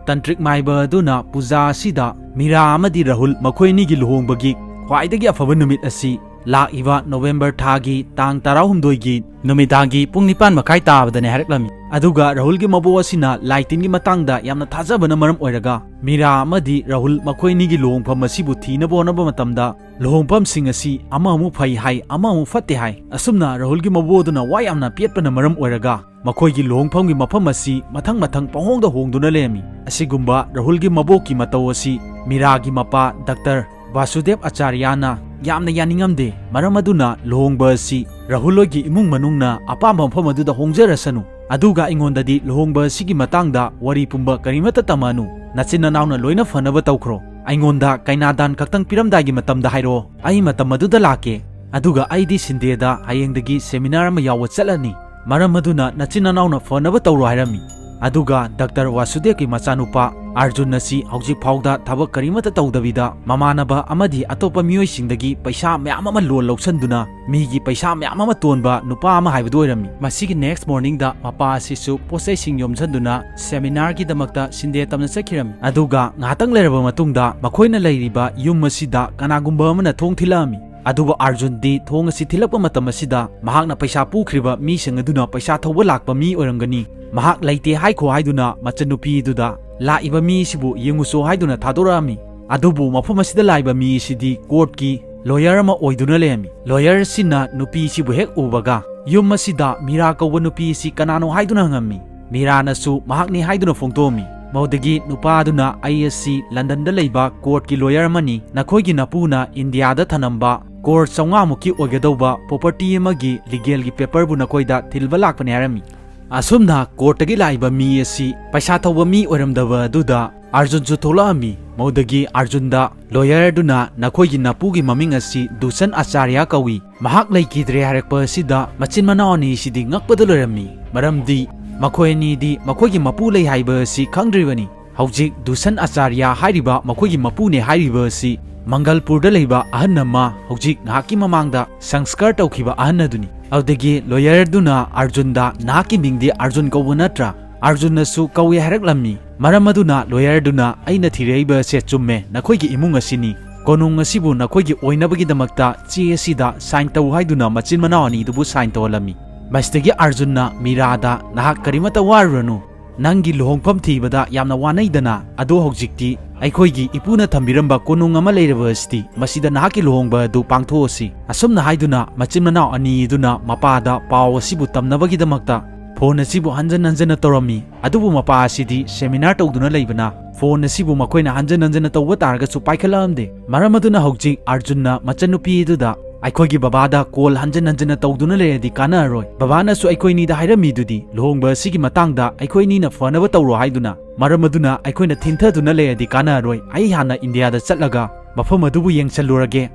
ꯇꯟꯇ꯭ꯔꯤꯛ ꯃꯥꯏꯕ ꯑꯗꯨꯅ ꯄꯨꯖꯥ ꯑꯁꯤꯗ ꯃꯤꯔꯥ ꯑꯃꯗꯤ ꯔꯥꯍꯨꯜ ꯃꯈꯣꯏ ꯑꯅꯤꯒꯤ ꯂꯨꯍꯣꯡꯕꯒꯤ ꯈ꯭ꯋꯥꯏꯗꯒꯤ ꯑꯐꯕ ꯅꯨꯃꯤꯠ ꯑꯁꯤ ꯂꯥꯛꯏꯕ ꯅꯣꯕꯦꯝꯕꯔ ꯊꯥꯒꯤ ꯇꯥꯡ ꯇꯔꯥꯍꯨꯝꯗꯣꯏꯒꯤ ꯅꯨꯃꯤꯗꯥꯡꯒꯤ ꯄꯨꯡ ꯅꯤꯄꯥꯟ ꯃꯈꯥꯏ ꯇꯥꯕꯗꯅꯦ ꯍꯥꯏꯔꯛꯂꯝꯃꯤ꯫ ꯑꯗꯨꯒ ꯔꯥꯍꯨꯜꯒꯤ ꯃꯕꯣꯛ ꯑꯁꯤꯅ ꯂꯥꯏ ꯇꯤꯟꯒꯤ ꯃꯇꯥꯡꯗ ꯌꯥꯝꯅ ꯊꯥꯖꯕꯅ ꯃꯔꯝ ꯑꯣꯏꯔꯒ ꯃꯤꯔꯥ ꯑꯃꯗꯤ ꯔꯥꯍꯨꯜ ꯃꯈꯣꯏ ꯑꯅꯤꯒꯤ ꯂꯨꯍꯣꯡꯐꯝ ꯑꯁꯤꯕꯨ ꯊꯤꯅꯕ ꯍꯣꯠꯅꯕ ꯃꯇꯝꯗ ꯂꯨꯍꯣꯡꯐꯝꯁꯤꯡ ꯑꯁꯤ ꯑꯃꯃꯨꯛ ꯐꯩ ꯍꯥꯏ, ꯑꯃꯃꯨꯛ ꯐꯠꯇꯦ ꯍꯥꯏ꯫ ꯑꯁꯨꯝꯅ ꯔꯥꯍꯨꯜꯒꯤ ꯃꯕꯣꯛ ꯑꯗꯨꯅ ꯋꯥ ꯌꯥꯝꯅ ꯄꯦꯠꯄꯅ ꯃꯔꯝ ꯑꯣꯏꯔꯒ ꯃꯈꯣꯏꯒꯤ ꯂꯨꯍꯣꯡꯐꯝꯒꯤ ꯃꯐꯝ ꯑꯁꯤ ꯃꯊꯪ ꯃꯊꯪ ꯄꯪꯍꯣꯡꯗ ꯍꯣꯡꯗꯨꯅ ꯂꯩꯔꯝꯃꯤ꯫ ꯑꯁꯤꯒꯨꯝꯕ ꯔꯥꯍꯨꯜꯒꯤ ꯃꯕꯣꯛꯀꯤ ꯃꯇꯧ ꯑꯁꯤ ꯃꯤꯔꯥꯒꯤ ꯃꯄꯥ ꯗꯥꯛꯇꯔ ꯕꯥꯁꯨꯗꯦꯕ ꯑꯆꯥꯔꯌꯥꯅ ꯌꯥꯝꯅ ꯌꯥꯅꯤꯡꯉꯝꯗꯦ꯫ ꯃꯔꯝ ꯑꯗꯨꯅ ꯂꯨꯍꯣꯡꯕ ꯑꯁꯤ ꯔꯥꯍꯨꯜ ꯍꯣꯏꯒꯤ ꯏꯃꯨꯡ ꯃꯅꯨꯡꯅ ꯑꯄꯥꯝꯕ ꯃꯐꯝ ꯑꯗꯨꯗ ꯍꯣꯡꯖꯔꯁꯅꯨ꯫ ꯑꯗꯨꯒ ꯑꯩꯉꯣꯟꯗꯗꯤ ꯂꯨꯍꯣꯡꯕ ꯑꯁꯤꯒꯤ ꯃꯇꯥꯡꯗ ꯋꯥꯔꯤ ꯄꯨꯝꯕ ꯀꯔꯤꯃꯠꯇ ꯇꯝꯃꯅꯨ꯫ ꯅꯆꯤꯟ ꯅꯅꯥꯎꯅ ꯂꯣꯏꯅ ꯐꯅꯕ ꯇꯧꯈ꯭ꯔꯣ꯫ ꯑꯩꯉꯣꯟꯗ ꯀꯩꯅꯥꯗꯥꯟ ꯈꯛꯇꯪ ꯄꯤꯔꯝꯗꯥꯏꯒꯤ ꯃꯇꯝꯗ ꯍꯥꯏꯔꯛꯑꯣ꯫ ꯑꯩ ꯃꯇꯝ ꯑꯗꯨꯗ ꯂꯥꯛꯀꯦ꯫ ꯑꯗꯨꯒ ꯑꯩꯗꯤ ꯁꯟꯗꯦꯗ ꯍꯌꯦꯡꯗꯒꯤ seminar ꯑꯃ ꯌꯥꯎꯕ ꯆꯠꯂꯅꯤ꯫ ꯃꯔꯝ ꯑꯗꯨꯅ ꯅꯆꯤꯟ ꯅꯅꯥꯎꯅ ꯐꯅꯕ ꯇꯧꯔꯣ ꯍꯥꯏꯔꯝꯃꯤ꯫ ꯑꯗꯨꯒ ꯗꯥꯛꯇꯔ ꯋꯥꯁꯨꯗꯦꯕꯀꯤ ꯃꯆꯥꯅꯨꯄꯥ ꯑꯥꯔꯖꯨꯟ ꯑꯁꯤ ꯍꯧꯖꯤꯛ ꯐꯥꯎꯗ ꯊꯕꯛ ꯀꯔꯤꯃꯠꯇ ꯇꯧꯗꯕꯤꯗ ꯃꯃꯥꯟꯅꯕ ꯑꯃꯗꯤ ꯑꯇꯣꯞꯄ ꯃꯤꯑꯣꯏꯁꯤꯡꯗꯒꯤ ꯄꯩꯁꯥ ꯃꯌꯥꯝ ꯑꯃ ꯂꯣꯟ ꯂꯧꯁꯟꯗꯨꯅ ꯃꯤꯒꯤ ꯄꯩꯁꯥ ꯃꯌꯥꯝ ꯑꯃ ꯇꯣꯟꯕ ꯅꯨꯄꯥ ꯑꯃ ꯍꯥꯏꯕꯗꯨ ꯑꯣꯏꯔꯝꯃꯤ꯫ ꯃꯁꯤꯒꯤ next morningꯗ ꯃꯄꯥ ꯑꯁꯤꯁꯨ ꯄꯣꯠꯆꯩꯁꯤꯡ ꯌꯣꯝꯁꯤꯟꯗꯨꯅ seminarꯒꯤꯗꯃꯛꯇ ꯁꯤꯟꯗꯦ ꯇꯝꯅ ꯆꯠꯈꯤꯔꯝꯃꯤ꯫ ꯑꯗꯨꯒ ꯉꯥꯏꯍꯥꯛꯇꯪ ꯂꯩꯔꯕ ꯃꯇꯨꯡꯗ ꯃꯈꯣꯏꯅ ꯂꯩꯔꯤꯕ ꯌꯨꯝ ꯑꯁꯤꯗ ꯀꯅꯥꯒꯨꯝꯕ ꯑꯃꯅ ꯊꯣꯡ ꯊꯤꯜꯂꯛꯑꯝꯃꯤ꯫ ꯑꯗꯨꯕꯨ ꯑꯥꯔꯖꯨꯟꯗꯤ ꯊꯣꯡ ꯑꯁꯤ ꯊꯤꯜꯂꯛꯄ ꯃꯇꯝ ꯑꯁꯤꯗ ꯃꯍꯥꯛꯅ ꯄꯩꯁꯥ ꯄꯨꯈ꯭ꯔꯤꯕ ꯃꯤꯁꯤꯡ ꯑꯗꯨꯅ ꯄꯩꯁꯥ ꯊꯧꯕ ꯂꯥꯛꯄ ꯃꯤ ꯑꯣꯏꯔꯝꯒꯅꯤ, ꯃꯍꯥꯛ ꯂꯩꯇꯦ ꯍꯥꯏꯈꯣ ꯍꯥꯏꯗꯨꯅ ꯃꯆꯟꯅꯨꯄꯤꯗꯨꯗ ꯂꯥꯛꯏꯕ ꯃꯤ ꯑꯁꯤꯕꯨ ꯌꯦꯡꯉꯨꯆꯣ ꯍꯥꯏꯗꯨꯅ ꯊꯥꯗꯣꯔꯛꯑꯝꯃꯤ꯫ ꯑꯗꯨꯕꯨ ꯃꯐꯝ ꯑꯁꯤꯗ ꯂꯥꯛꯏꯕ ꯃꯤ ꯑꯁꯤꯗꯤ courtꯀꯤ lawyer ꯑꯃ ꯑꯣꯏꯗꯨꯅ ꯂꯩꯔꯝꯃꯤ꯫ Lawyer ꯑꯁꯤꯅ ꯅꯨꯄꯤ ꯑꯁꯤꯕꯨ ꯍꯦꯛ ꯎꯕꯒ ꯌꯨꯝ ꯑꯁꯤꯗ ꯃꯤꯔꯥ ꯀꯧꯕ ꯅꯨꯄꯤ ꯑꯁꯤ ꯀꯅꯥꯅꯣ ꯍꯥꯏꯗꯨꯅ ꯍꯪꯉꯝꯃꯤ꯫ ꯃꯤꯔꯥꯅꯁꯨ ꯃꯍꯥꯛꯅꯤ ꯍꯥꯏꯗꯨꯅ ꯐꯣꯡꯗꯣꯛꯑꯝꯃꯤ꯫ ꯃꯗꯨꯗꯒꯤ ꯅꯨꯄꯥ ꯑꯗꯨꯅ ꯑꯩ ꯑꯁꯤ ꯂꯟꯗꯟꯗ ꯂꯩꯕ courtꯀꯤ lawyer ꯑꯃꯅꯤ, ꯅꯈꯣꯏꯒꯤ ꯅꯄꯨꯅ ꯏꯟꯗꯤꯌꯥꯗ ꯊꯅꯝꯕ ꯀ꯭ꯔꯣꯔ ꯆꯥꯝꯃꯉꯥ ꯃꯨꯛꯀꯤ ꯑꯣꯏꯒꯗꯧꯕ property ꯑꯃꯒꯤ legalꯒꯤ paperꯕꯨ ꯅꯈꯣꯏꯗ ꯊꯤꯜꯕ ꯂꯥꯛꯄꯅꯤ ꯍꯥꯏꯔꯝꯃꯤ꯫ ꯑꯁꯨꯝꯅ courtꯇꯒꯤ ꯂꯥꯛꯏꯕ ꯃꯤ ꯑꯁꯤ ꯄꯩꯁꯥ ꯊꯧꯕ ꯃꯤ ꯑꯣꯏꯔꯝꯗꯕ ꯑꯗꯨꯗ ꯑꯥꯔꯖꯨꯟꯁꯨ ꯊꯣꯛꯂꯛꯑꯝꯃꯤ꯫ ꯃꯗꯨꯗꯒꯤ ꯑꯥꯔꯖꯨꯟꯗ lawyer ꯑꯗꯨꯅ ꯅꯈꯣꯏꯒꯤ ꯅꯄꯨꯒꯤ ꯃꯃꯤꯡ ꯑꯁꯤ ꯗꯨꯁꯟ ꯑꯆꯥꯔꯌꯥ ꯀꯧꯏ, ꯃꯍꯥꯛ ꯂꯩꯈꯤꯗ꯭ꯔꯦ ꯍꯥꯏꯔꯛꯄ ꯑꯁꯤꯗ ꯃꯆꯤꯟ ꯃꯅꯥꯎ ꯑꯅꯤꯁꯤꯗꯤ ꯉꯛꯄꯗ ꯂꯣꯏꯔꯝꯃꯤ꯫ ꯃꯔꯝꯗꯤ ꯃꯈꯣꯏ ꯑꯅꯤꯗꯤ ꯃꯈꯣꯏꯒꯤ ꯃꯄꯨ ꯂꯩ ꯍꯥꯏꯕ ꯑꯁꯤ ꯈꯪꯗ꯭ꯔꯤꯕꯅꯤ꯫ ꯍꯧꯖꯤꯛ ꯗꯨꯁꯟ ꯑꯆꯥꯔꯌꯥ ꯍꯥꯏꯔꯤꯕ ꯃꯈꯣꯏꯒꯤ ꯃꯄꯨꯅꯦ ꯍꯥꯏꯔꯤꯕ ꯑꯁꯤ ꯃꯪꯒꯜꯄꯨꯔꯗ ꯂꯩꯕ ꯑꯍꯟ ꯑꯃ ꯍꯧꯖꯤꯛ ꯉꯥꯏꯍꯥꯛꯀꯤ ꯃꯃꯥꯡꯗ ꯁꯪꯁꯀꯥꯔ ꯇꯧꯈꯤꯕ ꯑꯍꯟ ꯑꯗꯨꯅꯤ꯫ ꯑꯗꯨꯗꯒꯤ lawyer ꯑꯗꯨꯅ ꯑꯥꯔꯖꯨꯟꯗ ꯅꯍꯥꯛꯀꯤ ꯃꯤꯡꯗꯤ ꯑꯥꯔꯖꯨꯟ ꯀꯧꯕ ꯅꯠꯇ꯭ꯔꯥ? ꯑꯥꯔꯖꯨꯟꯅꯁꯨ ꯀꯧꯏ ꯍꯥꯏꯔꯛꯂꯝꯃꯤ꯫ ꯃꯔꯝ ꯑꯗꯨꯅ lawyer ꯑꯗꯨꯅ ꯑꯩꯅ ꯊꯤꯔꯛꯏꯕ ꯑꯁꯦ ꯆꯨꯝꯃꯦ, ꯅꯈꯣꯏꯒꯤ ꯏꯃꯨꯡ ꯑꯁꯤꯅꯤ꯫ ꯀꯣꯅꯨꯡ ꯑꯁꯤꯕꯨ ꯅꯈꯣꯏꯒꯤ ꯑꯣꯏꯅꯕꯒꯤꯗꯃꯛꯇ ꯆꯦ ꯑꯁꯤꯗ sign ꯇꯧ ꯍꯥꯏꯗꯨꯅ ꯃꯆꯤꯟ ꯃꯅꯥꯎ ꯑꯅꯤꯗꯨꯕꯨ sign ꯇꯧꯍꯜꯂꯝꯃꯤ꯫ ꯃꯁꯤꯗꯒꯤ ꯑꯥꯔꯖꯨꯟꯅ ꯃꯤꯔꯥꯗ ꯅꯍꯥꯛ ꯀꯔꯤꯃꯠꯇ ꯋꯥꯔꯨꯔꯅꯨ, ꯅꯪꯒꯤ ꯂꯨꯍꯣꯡꯐꯝ ꯊꯤꯕꯗ ꯌꯥꯝꯅ ꯋꯥꯅꯩꯗꯅ, ꯑꯗꯣ ꯍꯧꯖꯤꯛꯇꯤ ꯑꯩꯈꯣꯏꯒꯤ ꯏꯄꯨꯅ ꯊꯝꯕꯤꯔꯝꯕ ꯀꯣꯅꯨꯡ ꯑꯃ ꯂꯩꯔꯕ ꯑꯁꯤꯗꯤ ꯃꯁꯤꯗ ꯅꯍꯥꯛꯀꯤ ꯂꯨꯍꯣꯡꯕ ꯑꯗꯨ ꯄꯥꯡꯊꯣꯛꯑꯁꯤ꯫ ꯑꯁꯨꯝꯅ ꯍꯥꯏꯗꯨꯅ ꯃꯆꯤꯟ ꯃꯅꯥꯎ ꯑꯅꯤ ꯑꯗꯨꯅ ꯃꯄꯥꯗ ꯄꯥꯎ ꯑꯁꯤꯕꯨ ꯇꯝꯅꯕꯒꯤꯗꯃꯛꯇ phone ꯑꯁꯤꯕꯨ ꯍꯟꯖꯟ ꯍꯟꯖꯟꯅ ꯇꯧꯔꯝꯃꯤ꯫ ꯑꯗꯨꯕꯨ ꯃꯄꯥ ꯑꯁꯤꯗꯤ seminar ꯇꯧꯗꯨꯅ ꯂꯩꯕꯅ phone ꯑꯁꯤꯕꯨ ꯃꯈꯣꯏꯅ ꯍꯟꯖꯟ ꯍꯟꯖꯟꯅ ꯇꯧꯕ ꯇꯥꯔꯒꯁꯨ ꯄꯥꯏꯈꯠꯂꯛꯂꯝꯗꯦ꯫ ꯃꯔꯝ ꯑꯗꯨꯅ ꯍꯧꯖꯤꯛ ꯑꯥꯔꯖꯨꯟꯅ ꯃꯆꯟꯅꯨꯄꯤ ꯑꯗꯨꯗ ꯑꯩꯈꯣꯏꯒꯤ ꯕꯕꯥꯗ call ꯍꯟꯖꯟ ꯍꯟꯖꯟꯅ ꯇꯧꯗꯨꯅ ꯂꯩꯔꯗꯤ ꯀꯥꯟꯅꯔꯔꯣꯏ꯫ ꯕꯕꯥꯅꯁꯨ ꯑꯩꯈꯣꯏꯅꯤꯗ ꯍꯥꯏꯔꯝꯃꯤꯗꯨꯗꯤ ꯂꯨꯍꯣꯡꯕ ꯑꯁꯤꯒꯤ ꯃꯇꯥꯡꯗ ꯑꯩꯈꯣꯏꯅꯤꯅ ꯐꯅꯕ ꯇꯧꯔꯣ ꯍꯥꯏꯗꯨꯅ꯫ ꯃꯔꯝ ꯑꯗꯨꯅ ꯑꯩꯈꯣꯏꯅ ꯊꯤꯟꯊꯗꯨꯅ ꯂꯩꯔꯗꯤ ꯀꯥꯟꯅꯔꯔꯣꯏ꯫ ꯑꯩ ꯍꯥꯟꯅ ꯏꯟꯗꯤꯌꯥꯗ ꯆꯠꯂꯒ ꯃꯐꯝ ꯑꯗꯨꯕꯨ ꯌꯦꯡꯁꯜꯂꯨꯔꯒꯦ,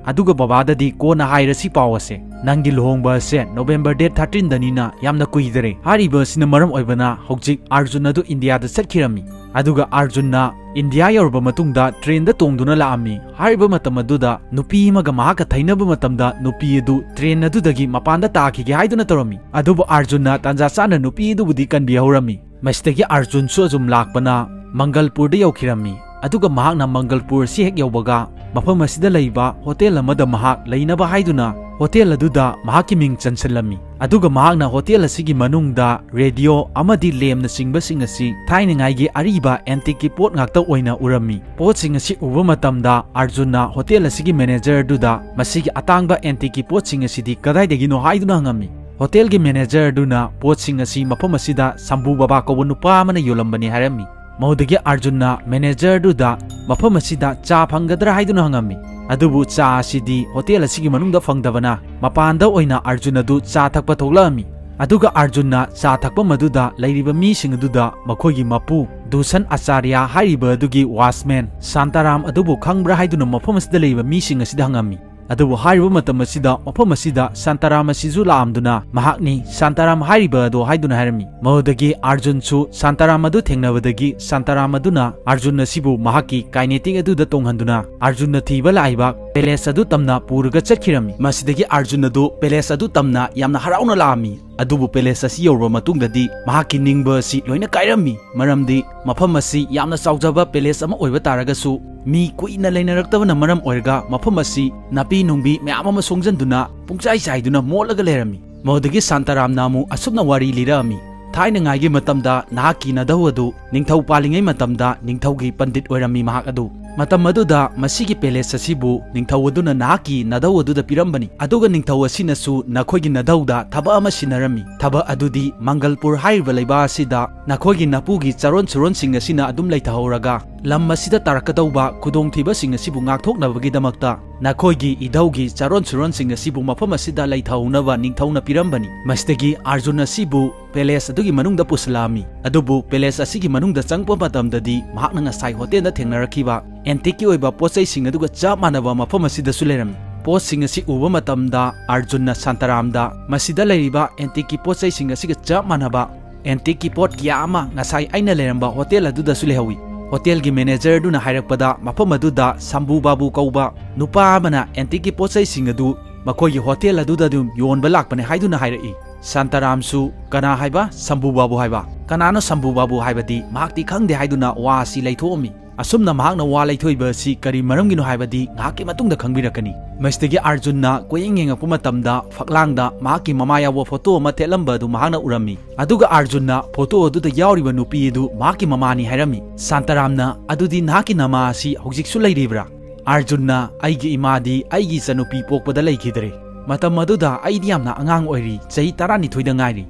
ꯑꯗꯨꯒ ꯕꯕꯥꯗꯗꯤ ꯀꯣꯟꯅ ꯍꯥꯏꯔꯁꯤ ꯄꯥꯎ ꯑꯁꯦ꯫ ꯅꯪꯒꯤ ꯂꯨꯍꯣꯡꯕ ꯑꯁꯦ November date thirteen ꯗꯅꯤꯅ ꯌꯥꯝꯅ ꯀꯨꯏꯗꯔꯦ꯫ ꯍꯥꯏꯔꯤꯕ ꯑꯁꯤꯅ ꯃꯔꯝ ꯑꯣꯏꯕꯅ ꯍꯧꯖꯤꯛ ꯑꯥꯔꯖꯨꯟ ꯑꯗꯨ ꯏꯟꯗꯤꯌꯥꯗ ꯆꯠꯈꯤꯔꯝꯃꯤ꯫ ꯑꯗꯨꯒ ꯑꯥꯔꯖꯨꯟꯅ ꯏꯟꯗꯤꯌꯥ ꯌꯧꯔꯕ ꯃꯇꯨꯡꯗ ꯇ꯭ꯔꯦꯟꯗ ꯇꯣꯡꯗꯨꯅ ꯂꯥꯛꯑꯝꯃꯤ꯫ ꯍꯥꯏꯔꯤꯕ ꯃꯇꯝ ꯑꯗꯨꯗ ꯅꯨꯄꯤ ꯑꯃꯒ ꯃꯍꯥꯛꯀ ꯊꯩꯅꯕ ꯃꯇꯝꯗ ꯅꯨꯄꯤ ꯑꯗꯨ ꯇ꯭ꯔꯦꯟ ꯑꯗꯨꯗꯒꯤ ꯃꯄꯥꯟꯗ ꯇꯥꯈꯤꯒꯦ ꯍꯥꯏꯗꯨꯅ ꯇꯧꯔꯝꯃꯤ꯫ ꯑꯗꯨꯕꯨ ꯑꯥꯔꯖꯨꯟꯅ ꯇꯥꯟꯖꯥ ꯆꯥꯅ ꯅꯨꯄꯤ ꯑꯗꯨꯕꯨꯗꯤ ꯀꯟꯕꯤꯍꯧꯔꯝꯃꯤ꯫ ꯃꯁꯤꯗꯒꯤ ꯑꯥꯔꯖꯨꯟꯁꯨ ꯑꯁꯨꯝ ꯂꯥꯛꯄꯅ ꯃꯪꯒꯜꯄꯨꯔꯗ ꯌꯧꯈꯤꯔꯝꯃꯤ꯫ ꯑꯗꯨꯒ ꯃꯍꯥꯛꯅ ꯃꯪꯒꯜꯄꯨꯔ ꯑꯁꯤ ꯍꯦꯛ ꯌꯧꯕꯒ ꯃꯐꯝ ꯑꯁꯤꯗ ꯂꯩꯕ ꯍꯣꯇꯦꯜ ꯑꯃꯗ ꯃꯍꯥꯛ ꯂꯩꯅꯕ ꯍꯥꯏꯗꯨꯅ ꯍꯣꯇꯦꯜ ꯑꯗꯨꯗ ꯃꯍꯥꯛꯀꯤ ꯃꯤꯡ ꯆꯟꯁꯤꯜꯂꯝꯃꯤ꯫ ꯑꯗꯨꯒ ꯃꯍꯥꯛꯅ ꯍꯣꯇꯦꯜ ꯑꯁꯤꯒꯤ ꯃꯅꯨꯡꯗ ꯔꯦꯗꯤꯑꯣ ꯑꯃꯗꯤ ꯂꯦꯝꯅꯆꯤꯡꯕꯁꯤꯡ ꯑꯁꯤ ꯊꯥꯏꯅꯉꯥꯏꯒꯤ ꯑꯔꯤꯕ ꯑꯦꯟꯇꯤꯛꯀꯤ ꯄꯣꯠ ꯉꯥꯛꯇ ꯑꯣꯏꯅ ꯎꯔꯝꯃꯤ꯫ ꯄꯣꯠꯁꯤꯡ ꯑꯁꯤ ꯎꯕ ꯃꯇꯝꯗ ꯑꯥꯔꯖꯨꯟꯅ ꯍꯣꯇꯦꯜ ꯑꯁꯤꯒꯤ ꯃꯦꯅꯦꯖꯔ ꯑꯗꯨꯗ ꯃꯁꯤꯒꯤ ꯑꯇꯥꯡꯕ ꯑꯦꯟꯇꯤꯛꯀꯤ ꯄꯣꯠꯁꯤꯡ ꯑꯁꯤꯗꯤ ꯀꯗꯥꯏꯗꯒꯤꯅꯣ ꯍꯥꯏꯗꯨꯅ ꯍꯪꯉꯝꯃꯤ꯫ ꯍꯣꯇꯦꯜꯒꯤ ꯃꯦꯅꯦꯖꯔ ꯑꯗꯨꯅ ꯄꯣꯠꯁꯤꯡ ꯑꯁꯤ ꯃꯐꯝ ꯑꯁꯤꯗ ꯁꯝꯕꯨ ꯕꯕꯥ ꯀꯧꯕ ꯅꯨꯄꯥ ꯑꯃꯅ ꯌꯣꯜꯂꯝꯕꯅꯤ ꯍꯥꯏꯔꯝꯃꯤ꯫ ꯃꯗꯨꯗꯒꯤ ꯑꯥꯔꯖꯨꯟꯅ ꯃꯦꯅꯦꯖꯔ ꯑꯗꯨꯗ ꯃꯐꯝ ꯑꯁꯤꯗ ꯆꯥ ꯐꯪꯒꯗ꯭ꯔꯥ ꯍꯥꯏꯗꯨꯅ ꯍꯪꯉꯝꯃꯤ꯫ ꯑꯗꯨꯕꯨ ꯆꯥ ꯑꯁꯤꯗꯤ ꯍꯣꯇꯦꯜ ꯑꯁꯤꯒꯤ ꯃꯅꯨꯡꯗ ꯐꯪꯗꯕꯅ ꯃꯄꯥꯟꯗ ꯑꯣꯏꯅ ꯑꯥꯔꯖꯨꯟ ꯑꯗꯨ ꯆꯥ ꯊꯛꯄ ꯊꯣꯛꯂꯛꯑꯝꯃꯤ꯫ ꯑꯗꯨꯒ ꯑꯥꯔꯖꯨꯟꯅ ꯆꯥ ꯊꯛꯐꯝ ꯑꯗꯨꯗ ꯂꯩꯔꯤꯕ ꯃꯤꯁꯤꯡ ꯑꯗꯨꯗ ꯃꯈꯣꯏꯒꯤ ꯃꯄꯨ ꯗꯨꯁꯟ ꯑꯆꯥꯔꯌꯥ ꯍꯥꯏꯔꯤꯕ ꯑꯗꯨꯒꯤ ꯋꯥꯆꯃꯦꯟ ꯁꯥꯟꯇꯥꯔꯥꯝ ꯑꯗꯨꯕꯨ ꯈꯪꯕ꯭ꯔꯥ ꯍꯥꯏꯗꯨꯅ ꯃꯐꯝ ꯑꯁꯤꯗ ꯂꯩꯔꯤꯕ ꯃꯤꯁꯤꯡ ꯑꯁꯤꯗ ꯍꯪꯉꯝꯃꯤ꯫ ꯑꯗꯨꯕꯨ ꯍꯥꯏꯔꯤꯕ ꯃꯇꯝ ꯑꯁꯤꯗ ꯃꯐꯝ ꯑꯁꯤꯗ ꯁꯥꯟꯇꯥꯔꯥꯝ ꯑꯁꯤꯁꯨ ꯂꯥꯛꯑꯝꯗꯨꯅ ꯃꯍꯥꯛꯅꯤ ꯁꯥꯟꯇꯥꯔꯥꯝ ꯍꯥꯏꯔꯤꯕ ꯑꯗꯣ ꯍꯥꯏꯗꯨꯅ ꯍꯥꯏꯔꯝꯃꯤ꯫ ꯃꯗꯨꯗꯒꯤ ꯑꯥꯔꯖꯨꯟꯁꯨ ꯁꯥꯟꯇꯥꯔꯥꯝ ꯑꯗꯨ ꯊꯦꯡꯅꯕꯗꯒꯤ ꯁꯥꯟꯇꯥꯔꯥꯝ ꯑꯗꯨꯅ ꯑꯥꯔꯖꯨꯟ ꯑꯁꯤꯕꯨ ꯃꯍꯥꯛꯀꯤ ꯀꯥꯏꯅꯦꯇꯤꯛ ꯑꯗꯨꯗ ꯇꯣꯡꯍꯟꯗꯨꯅ ꯑꯥꯔꯖꯨꯟꯅ ꯊꯤꯕ ꯂꯥꯛꯏꯕ ꯄꯦꯂꯦꯁ ꯑꯗꯨ ꯇꯝꯅ ꯄꯨꯔꯒ ꯆꯠꯈꯤꯔꯝꯃꯤ꯫ ꯃꯁꯤꯗꯒꯤ ꯑꯥꯔꯖꯨꯟ ꯑꯗꯨ ꯄꯦꯂꯦꯁ ꯑꯗꯨ ꯇꯝꯅ ꯌꯥꯝꯅ ꯍꯔꯥꯎꯅ ꯂꯥꯛꯑꯝꯃꯤ꯫ ꯑꯗꯨꯕꯨ ꯄꯦꯂꯦꯁ ꯑꯁꯤ ꯌꯧꯔꯕ ꯃꯇꯨꯡꯗꯗꯤ ꯃꯍꯥꯛꯀꯤ ꯅꯤꯡꯕ ꯑꯁꯤ ꯂꯣꯏꯅ ꯀꯥꯏꯔꯝꯃꯤ꯫ ꯃꯔꯝꯗꯤ ꯃꯐꯝ ꯑꯁꯤ ꯌꯥꯝꯅ ꯆꯥꯎꯖꯕ ꯄꯦꯂꯦꯁ ꯑꯃ ꯑꯣꯏꯕ ꯇꯥꯔꯒꯁꯨ ꯃꯤ ꯀꯨꯏꯅ ꯂꯩꯅꯔꯛꯇꯕꯅ ꯃꯔꯝ ꯑꯣꯏꯔꯒ ꯃꯐꯝ ꯑꯁꯤ ꯅꯥꯄꯤ ꯅꯨꯡꯕꯤ ꯃꯌꯥꯝ ꯑꯃ ꯁꯣꯡꯖꯟꯗꯨꯅ ꯄꯨꯡꯆꯥꯏ ꯆꯥꯏꯗꯨꯅ ꯃꯣꯠꯂꯒ ꯂꯩꯔꯝꯃꯤ꯫ ꯃꯗꯨꯗꯒꯤ ꯁꯥꯟꯇꯥꯔꯥꯝꯅ ꯑꯃꯨꯛ ꯑꯁꯨꯝꯅ ꯋꯥꯔꯤ ꯂꯤꯔꯛꯑꯝꯃꯤ꯫ ꯊꯥꯏꯅꯉꯥꯏꯒꯤ ꯃꯇꯝꯗ ꯅꯍꯥꯛꯀꯤ ꯅꯙꯧ ꯑꯗꯨ ꯅꯤꯡꯊꯧ ꯄꯥꯜꯂꯤꯉꯩ ꯃꯇꯝꯗ ꯅꯤꯡꯊꯧꯒꯤ ꯄꯟꯗꯤꯠ ꯑꯣꯏꯔꯝꯃꯤ ꯃꯍꯥꯛ ꯑꯗꯨ꯫ ꯃꯇꯝ ꯑꯗꯨꯗ ꯃꯁꯤꯒꯤ ꯄꯦꯂꯦꯁ ꯑꯁꯤꯕꯨ ꯅꯤꯡꯊꯧ ꯑꯗꯨꯅ ꯅꯍꯥꯛꯀꯤ ꯅꯙꯧ ꯑꯗꯨꯗ ꯄꯤꯔꯝꯕꯅꯤ꯫ ꯑꯗꯨꯒ ꯅꯤꯡꯊꯧ ꯑꯁꯤꯅꯁꯨ ꯅꯈꯣꯏꯒꯤ ꯅꯙꯧꯗ ꯊꯕꯛ ꯑꯃ ꯁꯤꯟꯅꯔꯝꯃꯤ꯫ ꯊꯕꯛ ꯑꯗꯨꯗꯤ ꯃꯪꯒꯜꯄꯨꯔ ꯍꯥꯏꯔꯤꯕ ꯂꯩꯕꯥꯛ ꯑꯁꯤꯗ ꯅꯈꯣꯏꯒꯤ ꯅꯄꯨꯒꯤ ꯆꯥꯔꯣꯟ ꯁꯨꯔꯣꯟꯁꯤꯡ ꯑꯁꯤꯅ ꯑꯗꯨꯝ ꯂꯩꯊꯍꯧꯔꯒ ꯂꯝ ꯑꯁꯤꯗ ꯇꯥꯔꯛꯀꯗꯧꯕ ꯈꯨꯗꯣꯡꯊꯤꯕꯁꯤꯡ ꯑꯁꯤꯕꯨ ꯉꯥꯛꯊꯣꯛꯅꯕꯒꯤꯗꯃꯛꯇ ꯅꯈꯣꯏꯒꯤ ꯏꯙꯧꯒꯤ ꯆꯥꯔꯣꯟ ꯁꯨꯔꯣꯟꯁꯤꯡ ꯑꯁꯤꯕꯨ ꯃꯐꯝ ꯑꯁꯤꯗ ꯂꯩꯊꯍꯧꯅꯕ ꯅꯤꯡꯊꯧꯅ ꯄꯤꯔꯝꯕꯅꯤ꯫ ꯃꯁꯤꯗꯒꯤ ꯑꯥꯔꯖꯨꯟ ꯑꯁꯤꯕꯨ ꯄꯦꯂꯦꯁ ꯑꯗꯨꯒꯤ ꯃꯅꯨꯡꯗ ꯄꯨꯁꯤꯜꯂꯛꯑꯝꯃꯤ꯫ ꯑꯗꯨꯕꯨ ꯄꯦꯂꯦꯁ ꯑꯁꯤꯒꯤ ꯃꯅꯨꯡꯗ ꯆꯪꯕ ꯃꯇꯝꯗꯗꯤ ꯃꯍꯥꯛꯅ ꯉꯁꯥꯏ ꯍꯣꯇꯦꯜꯗ ꯊꯦꯡꯅꯔꯛꯈꯤꯕ ꯑꯦꯟꯇꯤꯛꯀꯤ ꯑꯣꯏꯕ ꯄꯣꯠ ꯆꯩꯁꯤꯡ ꯑꯗꯨꯒ ꯆꯞ ꯃꯥꯟꯅꯕ ꯃꯐꯝ ꯑꯁꯤꯗꯁꯨ ꯂꯩꯔꯝꯃꯤ꯫ ꯄꯣꯠꯁꯤꯡ ꯑꯁꯤ ꯎꯕ ꯃꯇꯝꯗ ꯑꯔꯖꯨꯟꯅ ꯁꯥꯟꯇꯔꯥꯝꯗ ꯃꯁꯤꯗ ꯂꯩꯔꯤꯕ ꯑꯦꯟꯇꯤꯛꯀꯤ ꯄꯣꯠ ꯆꯩꯁꯤꯡ ꯑꯁꯤꯒ ꯆꯞ ꯃꯥꯟꯅꯕ ꯑꯦꯟꯇꯤꯛꯀꯤ ꯄꯣꯠ ꯀꯌꯥ ꯑꯃ ꯉꯁꯥꯏ ꯑꯩꯅ ꯂꯩꯔꯝꯕ ꯍꯣꯇꯦꯜ ꯑꯗꯨꯗꯁꯨ ꯂꯩꯍꯧꯏ꯫ ꯍꯣꯇꯦꯜꯒꯤ ꯃꯦꯅꯦꯖꯔ ꯑꯗꯨꯅ ꯍꯥꯏꯔꯛꯄꯗ ꯃꯐꯝ ꯑꯗꯨꯗ ꯁꯝꯕꯨ ꯕꯥꯕꯨ ꯀꯧꯕ ꯅꯨꯄꯥ ꯑꯃꯅ ꯑꯦꯟꯇꯤꯛꯀꯤ ꯄꯣꯠ ꯆꯩꯁꯤꯡ ꯑꯗꯨ ꯃꯈꯣꯏꯒꯤ ꯍꯣꯇꯦꯜ ꯑꯗꯨꯗ ꯑꯗꯨꯝ ꯌꯣꯟꯕ ꯂꯥꯛꯄꯅꯦ ꯍꯥꯏꯗꯨꯅ ꯍꯥꯏꯔꯛꯏ꯫ ꯁꯥꯟꯇꯔꯥꯝꯁꯨ ꯀꯅꯥ ꯍꯥꯏꯕ? ꯁꯝꯕꯨ ꯕꯥꯕꯨ ꯍꯥꯏꯕ꯫ ꯀꯅꯥꯅꯣ ꯁꯝꯕꯨ ꯕꯥꯕꯨ ꯍꯥꯏꯕꯗꯤ? ꯃꯍꯥꯛꯇꯤ ꯈꯪꯗꯦ ꯍꯥꯏꯗꯨꯅ ꯋꯥ ꯑꯁꯤ ꯂꯩꯊꯣꯛꯑꯝꯃꯤ꯫ ꯑꯁꯨꯝꯅ ꯃꯍꯥꯛꯅ ꯋꯥ ꯂꯩꯊꯣꯛꯏꯕ ꯑꯁꯤ ꯀꯔꯤ ꯃꯔꯝꯒꯤꯅꯣ ꯍꯥꯏꯕꯗꯤ ꯉꯥꯏꯍꯥꯛꯀꯤ ꯃꯇꯨꯡꯗ ꯈꯪꯕꯤꯔꯛꯀꯅꯤ꯫ ꯃꯁꯤꯗꯒꯤ ꯑꯥꯔꯖꯨꯟꯅ ꯀꯣꯏꯌꯦꯡ ꯌꯦꯡꯉꯛꯄ ꯃꯇꯝꯗ ꯐꯛꯂꯥꯡꯗ ꯃꯍꯥꯛꯀꯤ ꯃꯃꯥ ꯌꯥꯎꯕ ꯐꯣꯇꯣ ꯑꯃ ꯊꯦꯠꯂꯝꯕ ꯑꯗꯨ ꯃꯍꯥꯛꯅ ꯎꯔꯝꯃꯤ꯫ ꯑꯗꯨꯒ ꯑꯥꯔꯖꯨꯟꯅ ꯐꯣꯇꯣ ꯑꯗꯨꯗ ꯌꯥꯎꯔꯤꯕ ꯅꯨꯄꯤ ꯑꯗꯨ ꯃꯍꯥꯛꯀꯤ ꯃꯃꯥꯅꯤ ꯍꯥꯏꯔꯝꯃꯤ꯫ ꯁꯥꯟꯇꯔꯥꯝꯅ, "ꯑꯗꯨꯗꯤ ꯅꯍꯥꯛꯀꯤ ꯅꯃꯥ ꯑꯁꯤ ꯍꯧꯖꯤꯛꯁꯨ ꯂꯩꯔꯤꯕ꯭ꯔꯥ?" ꯑꯥꯔꯖꯨꯟꯅ, "ꯑꯩꯒꯤ ꯏꯃꯥꯗꯤ ꯑꯩꯒꯤ ꯏꯆꯟꯅꯨꯄꯤ ꯄꯣꯛꯄꯗ ꯂꯩꯈꯤꯗ꯭ꯔꯦ꯫ ꯃꯇꯝ ꯑꯗꯨꯗ ꯑꯩꯗꯤ ꯌꯥꯝꯅ ꯑꯉꯥꯡ ꯑꯣꯏꯔꯤ, ꯆꯍꯤ ꯇꯔꯥꯅꯤꯊꯣꯏꯗ ꯉꯥꯏꯔꯤ꯫"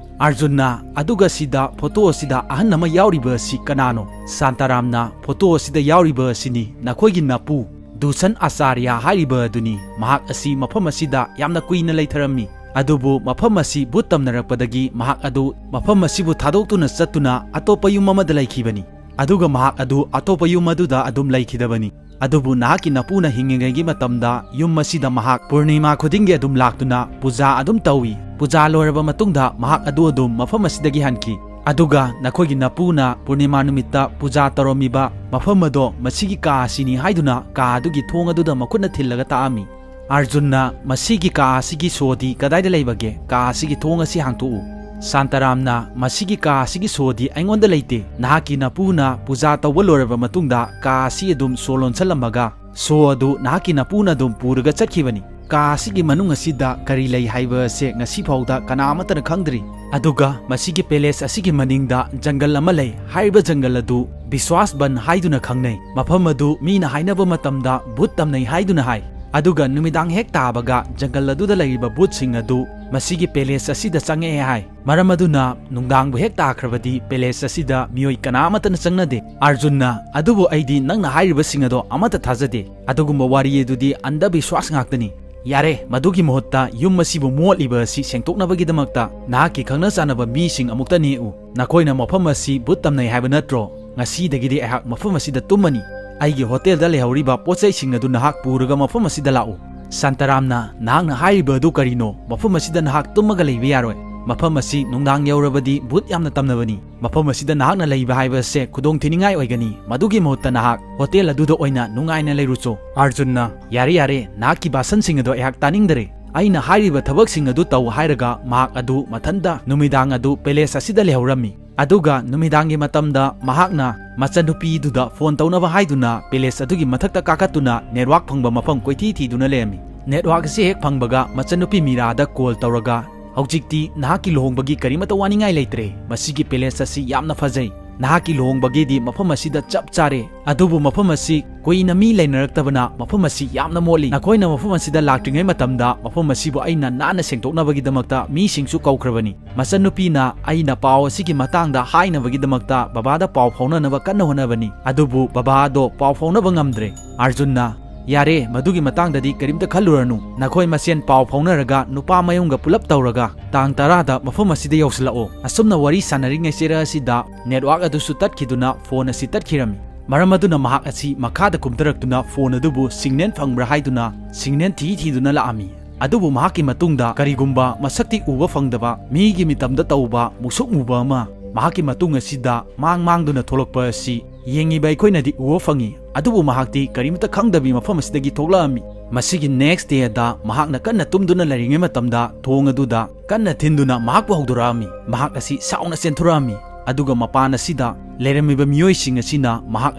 ꯑꯥꯔꯖꯨꯟꯅ, "ꯑꯗꯨꯒ ꯁꯤꯗ ꯐꯣꯇꯣ ꯑꯁꯤꯗ ꯑꯍꯟ ꯑꯃ ꯌꯥꯎꯔꯤꯕ ꯑꯁꯤ ꯀꯅꯥꯅꯣ?" ꯁꯥꯟꯇꯔꯥꯝꯅ, "ꯐꯣꯇꯣ ꯑꯁꯤꯗ ꯌꯥꯎꯔꯤꯕ ꯑꯁꯤꯅꯤ ꯅꯈꯣꯏꯒꯤ ꯅꯄꯨ ꯗꯨꯁꯟ ꯑꯆꯥꯔꯌ ꯍꯥꯏꯔꯤꯕ ꯑꯗꯨꯅꯤ꯫ ꯃꯍꯥꯛ ꯑꯁꯤ ꯃꯐꯝ ꯑꯁꯤꯗ ꯌꯥꯝꯅ ꯀꯨꯏꯅ ꯂꯩꯊꯔꯝꯃꯤ꯫ ꯑꯗꯨꯕꯨ ꯃꯐꯝ ꯑꯁꯤ ꯚꯨꯠ ꯇꯝꯅꯔꯛꯄꯗꯒꯤ ꯃꯍꯥꯛ ꯑꯗꯨ ꯃꯐꯝ ꯑꯁꯤꯕꯨ ꯊꯥꯗꯣꯛꯇꯨꯅ ꯆꯠꯇꯨꯅ ꯑꯇꯣꯞꯄ ꯌꯨꯝ ꯑꯃꯗ ꯂꯩꯈꯤꯕꯅꯤ꯫ ꯑꯗꯨꯒ ꯃꯍꯥꯛ ꯑꯗꯨ ꯑꯇꯣꯞꯄ ꯌꯨꯝ ꯑꯗꯨꯗ ꯑꯗꯨꯝ ꯂꯩꯈꯤꯗꯕꯅꯤ꯫ ꯑꯗꯨꯕꯨ ꯅꯍꯥꯛꯀꯤ ꯅꯄꯨꯅ ꯍꯤꯡꯂꯤꯉꯩꯒꯤ ꯃꯇꯝꯗ ꯌꯨꯝ ꯑꯁꯤꯗ ꯃꯍꯥꯛ ꯄꯨꯔꯅꯤꯃꯥ ꯈꯨꯗꯤꯡꯒꯤ ꯑꯗꯨꯝ ꯂꯥꯛꯇꯨꯅ ꯄꯨꯖꯥ ꯑꯗꯨꯝ ꯇꯧꯏ꯫ ꯄꯨꯖꯥ ꯂꯣꯏꯔꯕ ꯃꯇꯨꯡꯗ ꯃꯍꯥꯛ ꯑꯗꯨ ꯑꯗꯨꯝ ꯃꯐꯝ ꯑꯁꯤꯗꯒꯤ ꯍꯟꯈꯤ꯫ ꯑꯗꯨꯒ ꯅꯈꯣꯏꯒꯤ ꯅꯄꯨꯅ ꯄꯨꯔꯅꯤꯃꯥ ꯅꯨꯃꯤꯠꯇ ꯄꯨꯖꯥ ꯇꯧꯔꯝꯃꯤꯕ ꯃꯐꯝ ꯑꯗꯣ ꯃꯁꯤꯒꯤ ꯀꯥ ꯑꯁꯤꯅꯤ ꯍꯥꯏꯗꯨꯅ ꯀꯥ ꯑꯗꯨꯒꯤ ꯊꯣꯡ ꯑꯗꯨꯗ ꯃꯈꯨꯠꯅ ꯊꯤꯜꯂꯒ ꯇꯥꯛꯑꯝꯃꯤ꯫ ꯑꯥꯔꯖꯨꯟꯅ, "ꯃꯁꯤꯒꯤ ꯀꯥ ꯑꯁꯤꯒꯤ ꯁꯣꯗꯤ ꯀꯗꯥꯏꯗ ꯂꯩꯕꯒꯦ? ꯀꯥ ꯑꯁꯤꯒꯤ ꯊꯣꯡ ꯑꯁꯤ ꯍꯥꯡꯇꯣꯛꯎ꯫" ꯁꯥꯟꯇꯔꯥꯝꯅ, "ꯃꯁꯤꯒꯤ ꯀꯥ ꯑꯁꯤꯒꯤ ꯁꯣꯗꯤ ꯑꯩꯉꯣꯟꯗ ꯂꯩꯇꯦ꯫ ꯅꯍꯥꯛꯀꯤ ꯅꯄꯨꯅ ꯄꯨꯖꯥ ꯇꯧꯕ ꯂꯣꯏꯔꯕ ꯃꯇꯨꯡꯗ ꯀꯥ ꯑꯁꯤ ꯑꯗꯨꯝ ꯁꯣ ꯂꯣꯟꯁꯜꯂꯝꯃꯒ ꯁꯣ ꯑꯗꯨ ꯅꯍꯥꯛꯀꯤ ꯅꯄꯨꯅ ꯑꯗꯨꯝ ꯄꯨꯔꯒ ꯆꯠꯈꯤꯕꯅꯤ꯫ ꯀꯥ ꯑꯁꯤꯒꯤ ꯃꯅꯨꯡ ꯑꯁꯤꯗ ꯀꯔꯤ ꯂꯩ ꯍꯥꯏꯕ ꯑꯁꯦ ꯉꯁꯤ ꯐꯥꯎꯗ ꯀꯅꯥ ꯑꯃꯠꯇꯅ ꯈꯪꯗ꯭ꯔꯤ꯫ ꯑꯗꯨꯒ ꯃꯁꯤꯒꯤ ꯄꯦꯂꯦꯁ ꯑꯁꯤꯒꯤ ꯃꯅꯤꯡꯗ ꯖꯪꯒꯜ ꯑꯃ ꯂꯩ꯫ ꯍꯥꯏꯔꯤꯕ ꯖꯪꯒꯜ ꯑꯗꯨ ꯕꯤꯁ꯭ꯋꯥꯁ ꯕꯟ ꯍꯥꯏꯗꯨꯅ ꯈꯪꯅꯩ꯫ ꯃꯐꯝ ꯑꯗꯨ ꯃꯤꯅ ꯍꯥꯏꯅꯕ ꯃꯇꯝꯗ ꯚꯨꯠ ꯇꯝꯅꯩ ꯍꯥꯏꯗꯨꯅ ꯍꯥꯏ꯫ ꯑꯗꯨꯒ ꯅꯨꯃꯤꯗꯥꯡ ꯍꯦꯛ ꯇꯥꯕꯒ ꯖꯪꯒꯜ ꯑꯗꯨꯗ ꯂꯩꯔꯤꯕ ꯚꯨꯠꯁꯤꯡ ꯑꯗꯨ ꯃꯁꯤꯒꯤ ꯄꯦꯂꯦꯁ ꯑꯁꯤꯗ ꯆꯪꯉꯛꯑꯦ ꯍꯥꯏ꯫ ꯃꯔꯝ ꯑꯗꯨꯅ ꯅꯨꯡꯗꯥꯡꯕꯨ ꯍꯦꯛ ꯇꯥꯈ꯭ꯔꯕꯗꯤ ꯄꯦꯂꯦꯁ ꯑꯁꯤꯗ ꯃꯤꯑꯣꯏ ꯀꯅꯥ ꯑꯃꯠꯇꯅ ꯆꯪꯅꯗꯦ꯫" ꯑꯥꯔꯖꯨꯟꯅ, "ꯑꯗꯨꯕꯨ ꯑꯩꯗꯤ ꯅꯪꯅ ꯍꯥꯏꯔꯤꯕꯁꯤꯡ ꯑꯗꯣ ꯑꯃꯠꯇ ꯊꯥꯖꯗꯦ꯫ ꯑꯗꯨꯒꯨꯝꯕ ꯋꯥꯔꯤ ꯑꯗꯨꯗꯤ ꯑꯟꯙꯕꯤꯁ꯭ꯋꯥꯁ ꯉꯥꯛꯇꯅꯤ꯫ ꯌꯥꯔꯦ, ꯃꯗꯨꯒꯤ ꯃꯍꯨꯠꯇ ꯌꯨꯝ ꯑꯁꯤꯕꯨ ꯃꯣꯠꯂꯤꯕ ꯑꯁꯤ ꯁꯦꯡꯗꯣꯛꯅꯕꯒꯤꯗꯃꯛꯇ ꯅꯍꯥꯛꯀꯤ ꯈꯪꯅ ꯆꯥꯟꯅꯕ ꯃꯤꯁꯤꯡ ꯑꯃꯨꯛꯇ ꯅꯦꯛꯎ꯫ ꯅꯈꯣꯏꯅ ꯃꯐꯝ ꯑꯁꯤ ꯚꯨꯠ ꯇꯝꯅꯩ ꯍꯥꯏꯕ ꯅꯠꯇ꯭ꯔꯣ? ꯉꯁꯤꯗꯒꯤꯗꯤ ꯑꯩꯍꯥꯛ ꯃꯐꯝ ꯑꯁꯤꯗ ꯇꯨꯝꯃꯅꯤ꯫" ꯑꯩꯒꯤ ꯍꯣꯇꯦꯜꯗ ꯂꯩꯍꯧꯔꯤꯕ ꯄꯣꯠꯆꯩꯁꯤꯡ ꯑꯗꯨ ꯅꯍꯥꯛ ꯄꯨꯔꯒ ꯃꯐꯝ ꯑꯁꯤꯗ ꯂꯥꯛꯎ꯫ ꯁꯥꯟꯇꯔꯥꯝꯅ, ꯅꯍꯥꯛꯅ ꯍꯥꯏꯔꯤꯕ ꯑꯗꯨ ꯀꯔꯤꯅꯣ? ꯃꯐꯝ ꯑꯁꯤꯗ ꯅꯍꯥꯛ ꯇꯨꯝꯃꯒ ꯂꯩꯕ ꯌꯥꯔꯣꯏ꯫ ꯃꯐꯝ ꯑꯁꯤ ꯅꯨꯡꯗꯥꯡ ꯌꯧꯔꯕꯗꯤ ꯚꯨꯠ ꯌꯥꯝꯅ ꯇꯝꯅꯕꯅꯤ꯫ ꯃꯐꯝ ꯑꯁꯤꯗ ꯅꯍꯥꯛꯅ ꯂꯩꯕ ꯍꯥꯏꯕ ꯑꯁꯦ ꯈꯨꯗꯣꯡ ꯊꯤꯅꯤꯡꯉꯥꯏ ꯑꯣꯏꯒꯅꯤ꯫ ꯃꯗꯨꯒꯤ ꯃꯍꯨꯠꯇ ꯅꯍꯥꯛ ꯍꯣꯇꯦꯜ ꯑꯗꯨꯗ ꯑꯣꯏꯅ ꯅꯨꯡꯉꯥꯏꯅ ꯂꯩꯔꯨꯆꯣ꯫ ꯑꯥꯔꯖꯨꯟꯅ, ꯌꯥꯔꯦ, ꯌꯥꯔꯦ, ꯅꯍꯥꯛꯀꯤ ꯚꯥꯁꯟꯁꯤꯡ ꯑꯗꯣ ꯑꯩꯍꯥꯛ ꯇꯥꯅꯤꯡꯗꯔꯦ꯫ ꯑꯩꯅ ꯍꯥꯏꯔꯤꯕ ꯊꯕꯛꯁꯤꯡ ꯑꯗꯨ ꯇꯧ ꯍꯥꯏꯔꯒ ꯃꯍꯥꯛ ꯑꯗꯨ ꯃꯊꯟꯇ ꯅꯨꯃꯤꯗꯥꯡ ꯑꯗꯨ ꯄꯦꯂꯦꯁ ꯑꯁꯤꯗ ꯂꯩꯍꯧꯔꯝꯃꯤ꯫ ꯑꯗꯨꯒ ꯅꯨꯃꯤꯗꯥꯡꯒꯤ ꯃꯇꯝꯗ ꯃꯍꯥꯛꯅ ꯃꯆꯟꯅꯨꯄꯤꯗꯨꯗ ꯐꯣꯟ ꯇꯧꯅꯕ ꯍꯥꯏꯗꯨꯅ ꯄꯦꯂꯦꯁ ꯑꯗꯨꯒꯤ ꯃꯊꯛꯇ ꯀꯥꯈꯠꯇꯨꯅ ꯅꯦꯠꯋꯥꯛ ꯐꯪꯕ ꯃꯐꯝ ꯀꯣꯏꯊꯤ ꯊꯤꯗꯨꯅ ꯂꯩꯔꯝꯃꯤ꯫ ꯅꯦꯠꯋꯥꯛ ꯑꯁꯤ ꯍꯦꯛ ꯐꯪꯕꯒ ꯃꯆꯟꯅꯨꯄꯤ ꯃꯤꯔꯥꯗ ꯀꯣꯜ ꯇꯧꯔꯒ, "ꯍꯧꯖꯤꯛꯇꯤ ꯅꯍꯥꯛꯀꯤ ꯂꯨꯍꯣꯡꯕꯒꯤ ꯀꯔꯤꯃꯠꯇ ꯋꯥꯅꯤꯡꯉꯥꯏ ꯂꯩꯇ꯭ꯔꯦ꯫ ꯃꯁꯤꯒꯤ ꯄꯦꯂꯦꯁ ꯑꯁꯤ ꯌꯥꯝꯅ ꯐꯖꯩ꯫ ꯅꯍꯥꯛꯀꯤ ꯂꯨꯍꯣꯡꯕꯒꯤꯗꯤ ꯃꯐꯝ ꯑꯁꯤꯗ ꯆꯞ ꯆꯥꯔꯦ꯫ ꯑꯗꯨꯕꯨ ꯃꯐꯝ ꯑꯁꯤ ꯀꯨꯏꯅ ꯃꯤ ꯂꯩꯅꯔꯛꯇꯕꯅ ꯃꯐꯝ ꯑꯁꯤ ꯌꯥꯝꯅ ꯃꯣꯠꯂꯤ꯫ ꯅꯈꯣꯏꯅ ꯃꯐꯝ ꯑꯁꯤꯗ ꯂꯥꯛꯇ꯭ꯔꯤꯉꯩ ꯃꯇꯝꯗ ꯃꯐꯝ ꯑꯁꯤꯕꯨ ꯑꯩꯅ ꯅꯥꯟꯅ ꯁꯦꯡꯗꯣꯛꯅꯕꯒꯤꯗꯃꯛꯇ ꯃꯤꯁꯤꯡꯁꯨ ꯀꯧꯈ꯭ꯔꯕꯅꯤ꯫ ꯃꯆꯟꯅꯨꯄꯤꯅ ꯑꯩꯅ ꯄꯥꯎ ꯑꯁꯤꯒꯤ ꯃꯇꯥꯡꯗ ꯍꯥꯏꯅꯕꯒꯤꯗꯃꯛꯇ ꯕꯕꯥꯗ ꯄꯥꯎ ꯐꯥꯎꯅꯅꯕ ꯀꯟꯅ ꯍꯣꯠꯅꯕꯅꯤ꯫ ꯑꯗꯨꯕꯨ ꯕꯕꯥ ꯑꯗꯣ ꯄꯥꯎ ꯐꯥꯎꯅꯕ ꯉꯝꯗ꯭ꯔꯦ꯫" ꯑꯥꯔꯖꯨꯟꯅ, "ꯌꯥꯔꯦ, ꯃꯗꯨꯒꯤ ꯃꯇꯥꯡꯗꯗꯤ ꯀꯔꯤꯝꯇ ꯈꯜꯂꯨꯔꯅꯨ꯫ ꯅꯈꯣꯏ ꯃꯁꯦꯟ ꯄꯥꯎ ꯐꯥꯎꯅꯔꯒ ꯅꯨꯄꯥ ꯃꯌꯨꯝꯒ ꯄꯨꯂꯞ ꯇꯧꯔꯒ ꯇꯥꯡ ꯇꯔꯥꯗ ꯃꯐꯝ ꯑꯁꯤꯗ ꯌꯧꯁꯤꯜꯂꯛꯑꯣ꯫" ꯑꯁꯨꯝꯅ ꯋꯥꯔꯤ ꯁꯥꯟꯅꯔꯤꯉꯩ ꯆꯦꯔ ꯑꯁꯤꯗ ꯅꯦꯠꯋꯥꯛ ꯑꯗꯨꯁꯨ ꯇꯠꯈꯤꯗꯨꯅ ꯐꯣꯟ ꯑꯁꯤ ꯇꯠꯈꯤꯔꯝꯃꯤ꯫ ꯃꯔꯝ ꯑꯗꯨꯅ ꯃꯍꯥꯛ ꯑꯁꯤ ꯃꯈꯥꯗ ꯀꯨꯝꯊꯔꯛꯇꯨꯅ ꯐꯣꯟ ꯑꯗꯨꯕꯨ ꯁꯤꯒꯅꯦꯜ ꯐꯪꯕ꯭ꯔꯥ ꯍꯥꯏꯗꯨꯅ ꯁꯤꯒꯅꯦꯜ ꯊꯤ ꯊꯤꯗꯨꯅ ꯂꯥꯛꯑꯝꯃꯤ꯫ ꯑꯗꯨꯕꯨ ꯃꯍꯥꯛꯀꯤ ꯃꯇꯨꯡꯗ ꯀꯔꯤꯒꯨꯝꯕ ꯃꯁꯛꯇꯤ ꯎꯕ ꯐꯪꯗꯕ ꯃꯤꯒꯤ ꯃꯤꯇꯝꯗ ꯇꯧꯕ ꯃꯨꯁꯨꯛ ꯃꯨꯕ ꯑꯃ ꯃꯍꯥꯛꯀꯤ ꯃꯇꯨꯡ ꯑꯁꯤꯗ ꯃꯥꯡ ꯃꯥꯡꯗꯨꯅ ꯊꯣꯛꯂꯛꯄ ꯑꯁꯤ ꯌꯦꯡꯉꯤꯕ ꯑꯩꯈꯣꯏꯅꯗꯤ ꯎꯕ ꯐꯪꯉꯤ꯫ ꯑꯗꯨꯕꯨ ꯃꯍꯥꯛꯇꯤ ꯀꯔꯤꯃꯇ ꯈꯪꯗꯕꯤ ꯃꯐꯝ ꯑꯁꯤꯗꯒꯤ ꯊꯣꯛꯂꯛꯑꯝꯃꯤ꯫ ꯃꯁꯤꯒꯤ next day ꯗ ꯃꯍꯥꯛꯅ ꯀꯟꯅ ꯇꯨꯝꯗꯨꯅ ꯂꯩꯔꯤꯉꯩ ꯃꯇꯝꯗ ꯊꯣꯡ ꯑꯗꯨꯗ ꯀꯟꯅ ꯊꯤꯟꯗꯨꯅ ꯃꯍꯥꯛꯄꯨ ꯍꯧꯗꯣꯔꯛꯑꯝꯃꯤ꯫ ꯃꯍꯥꯛ ꯑꯁꯤ ꯁꯥꯎꯅ ꯆꯦꯟꯊꯣꯔꯛꯑꯝꯃꯤ꯫ ꯑꯗꯨꯒ ꯃꯄꯥꯟ ꯑꯁꯤꯗ ꯂꯩꯔꯝꯃꯤꯕ ꯃꯤꯑꯣꯏꯁꯤꯡ ꯑꯁꯤꯅ ꯃꯍꯥꯛ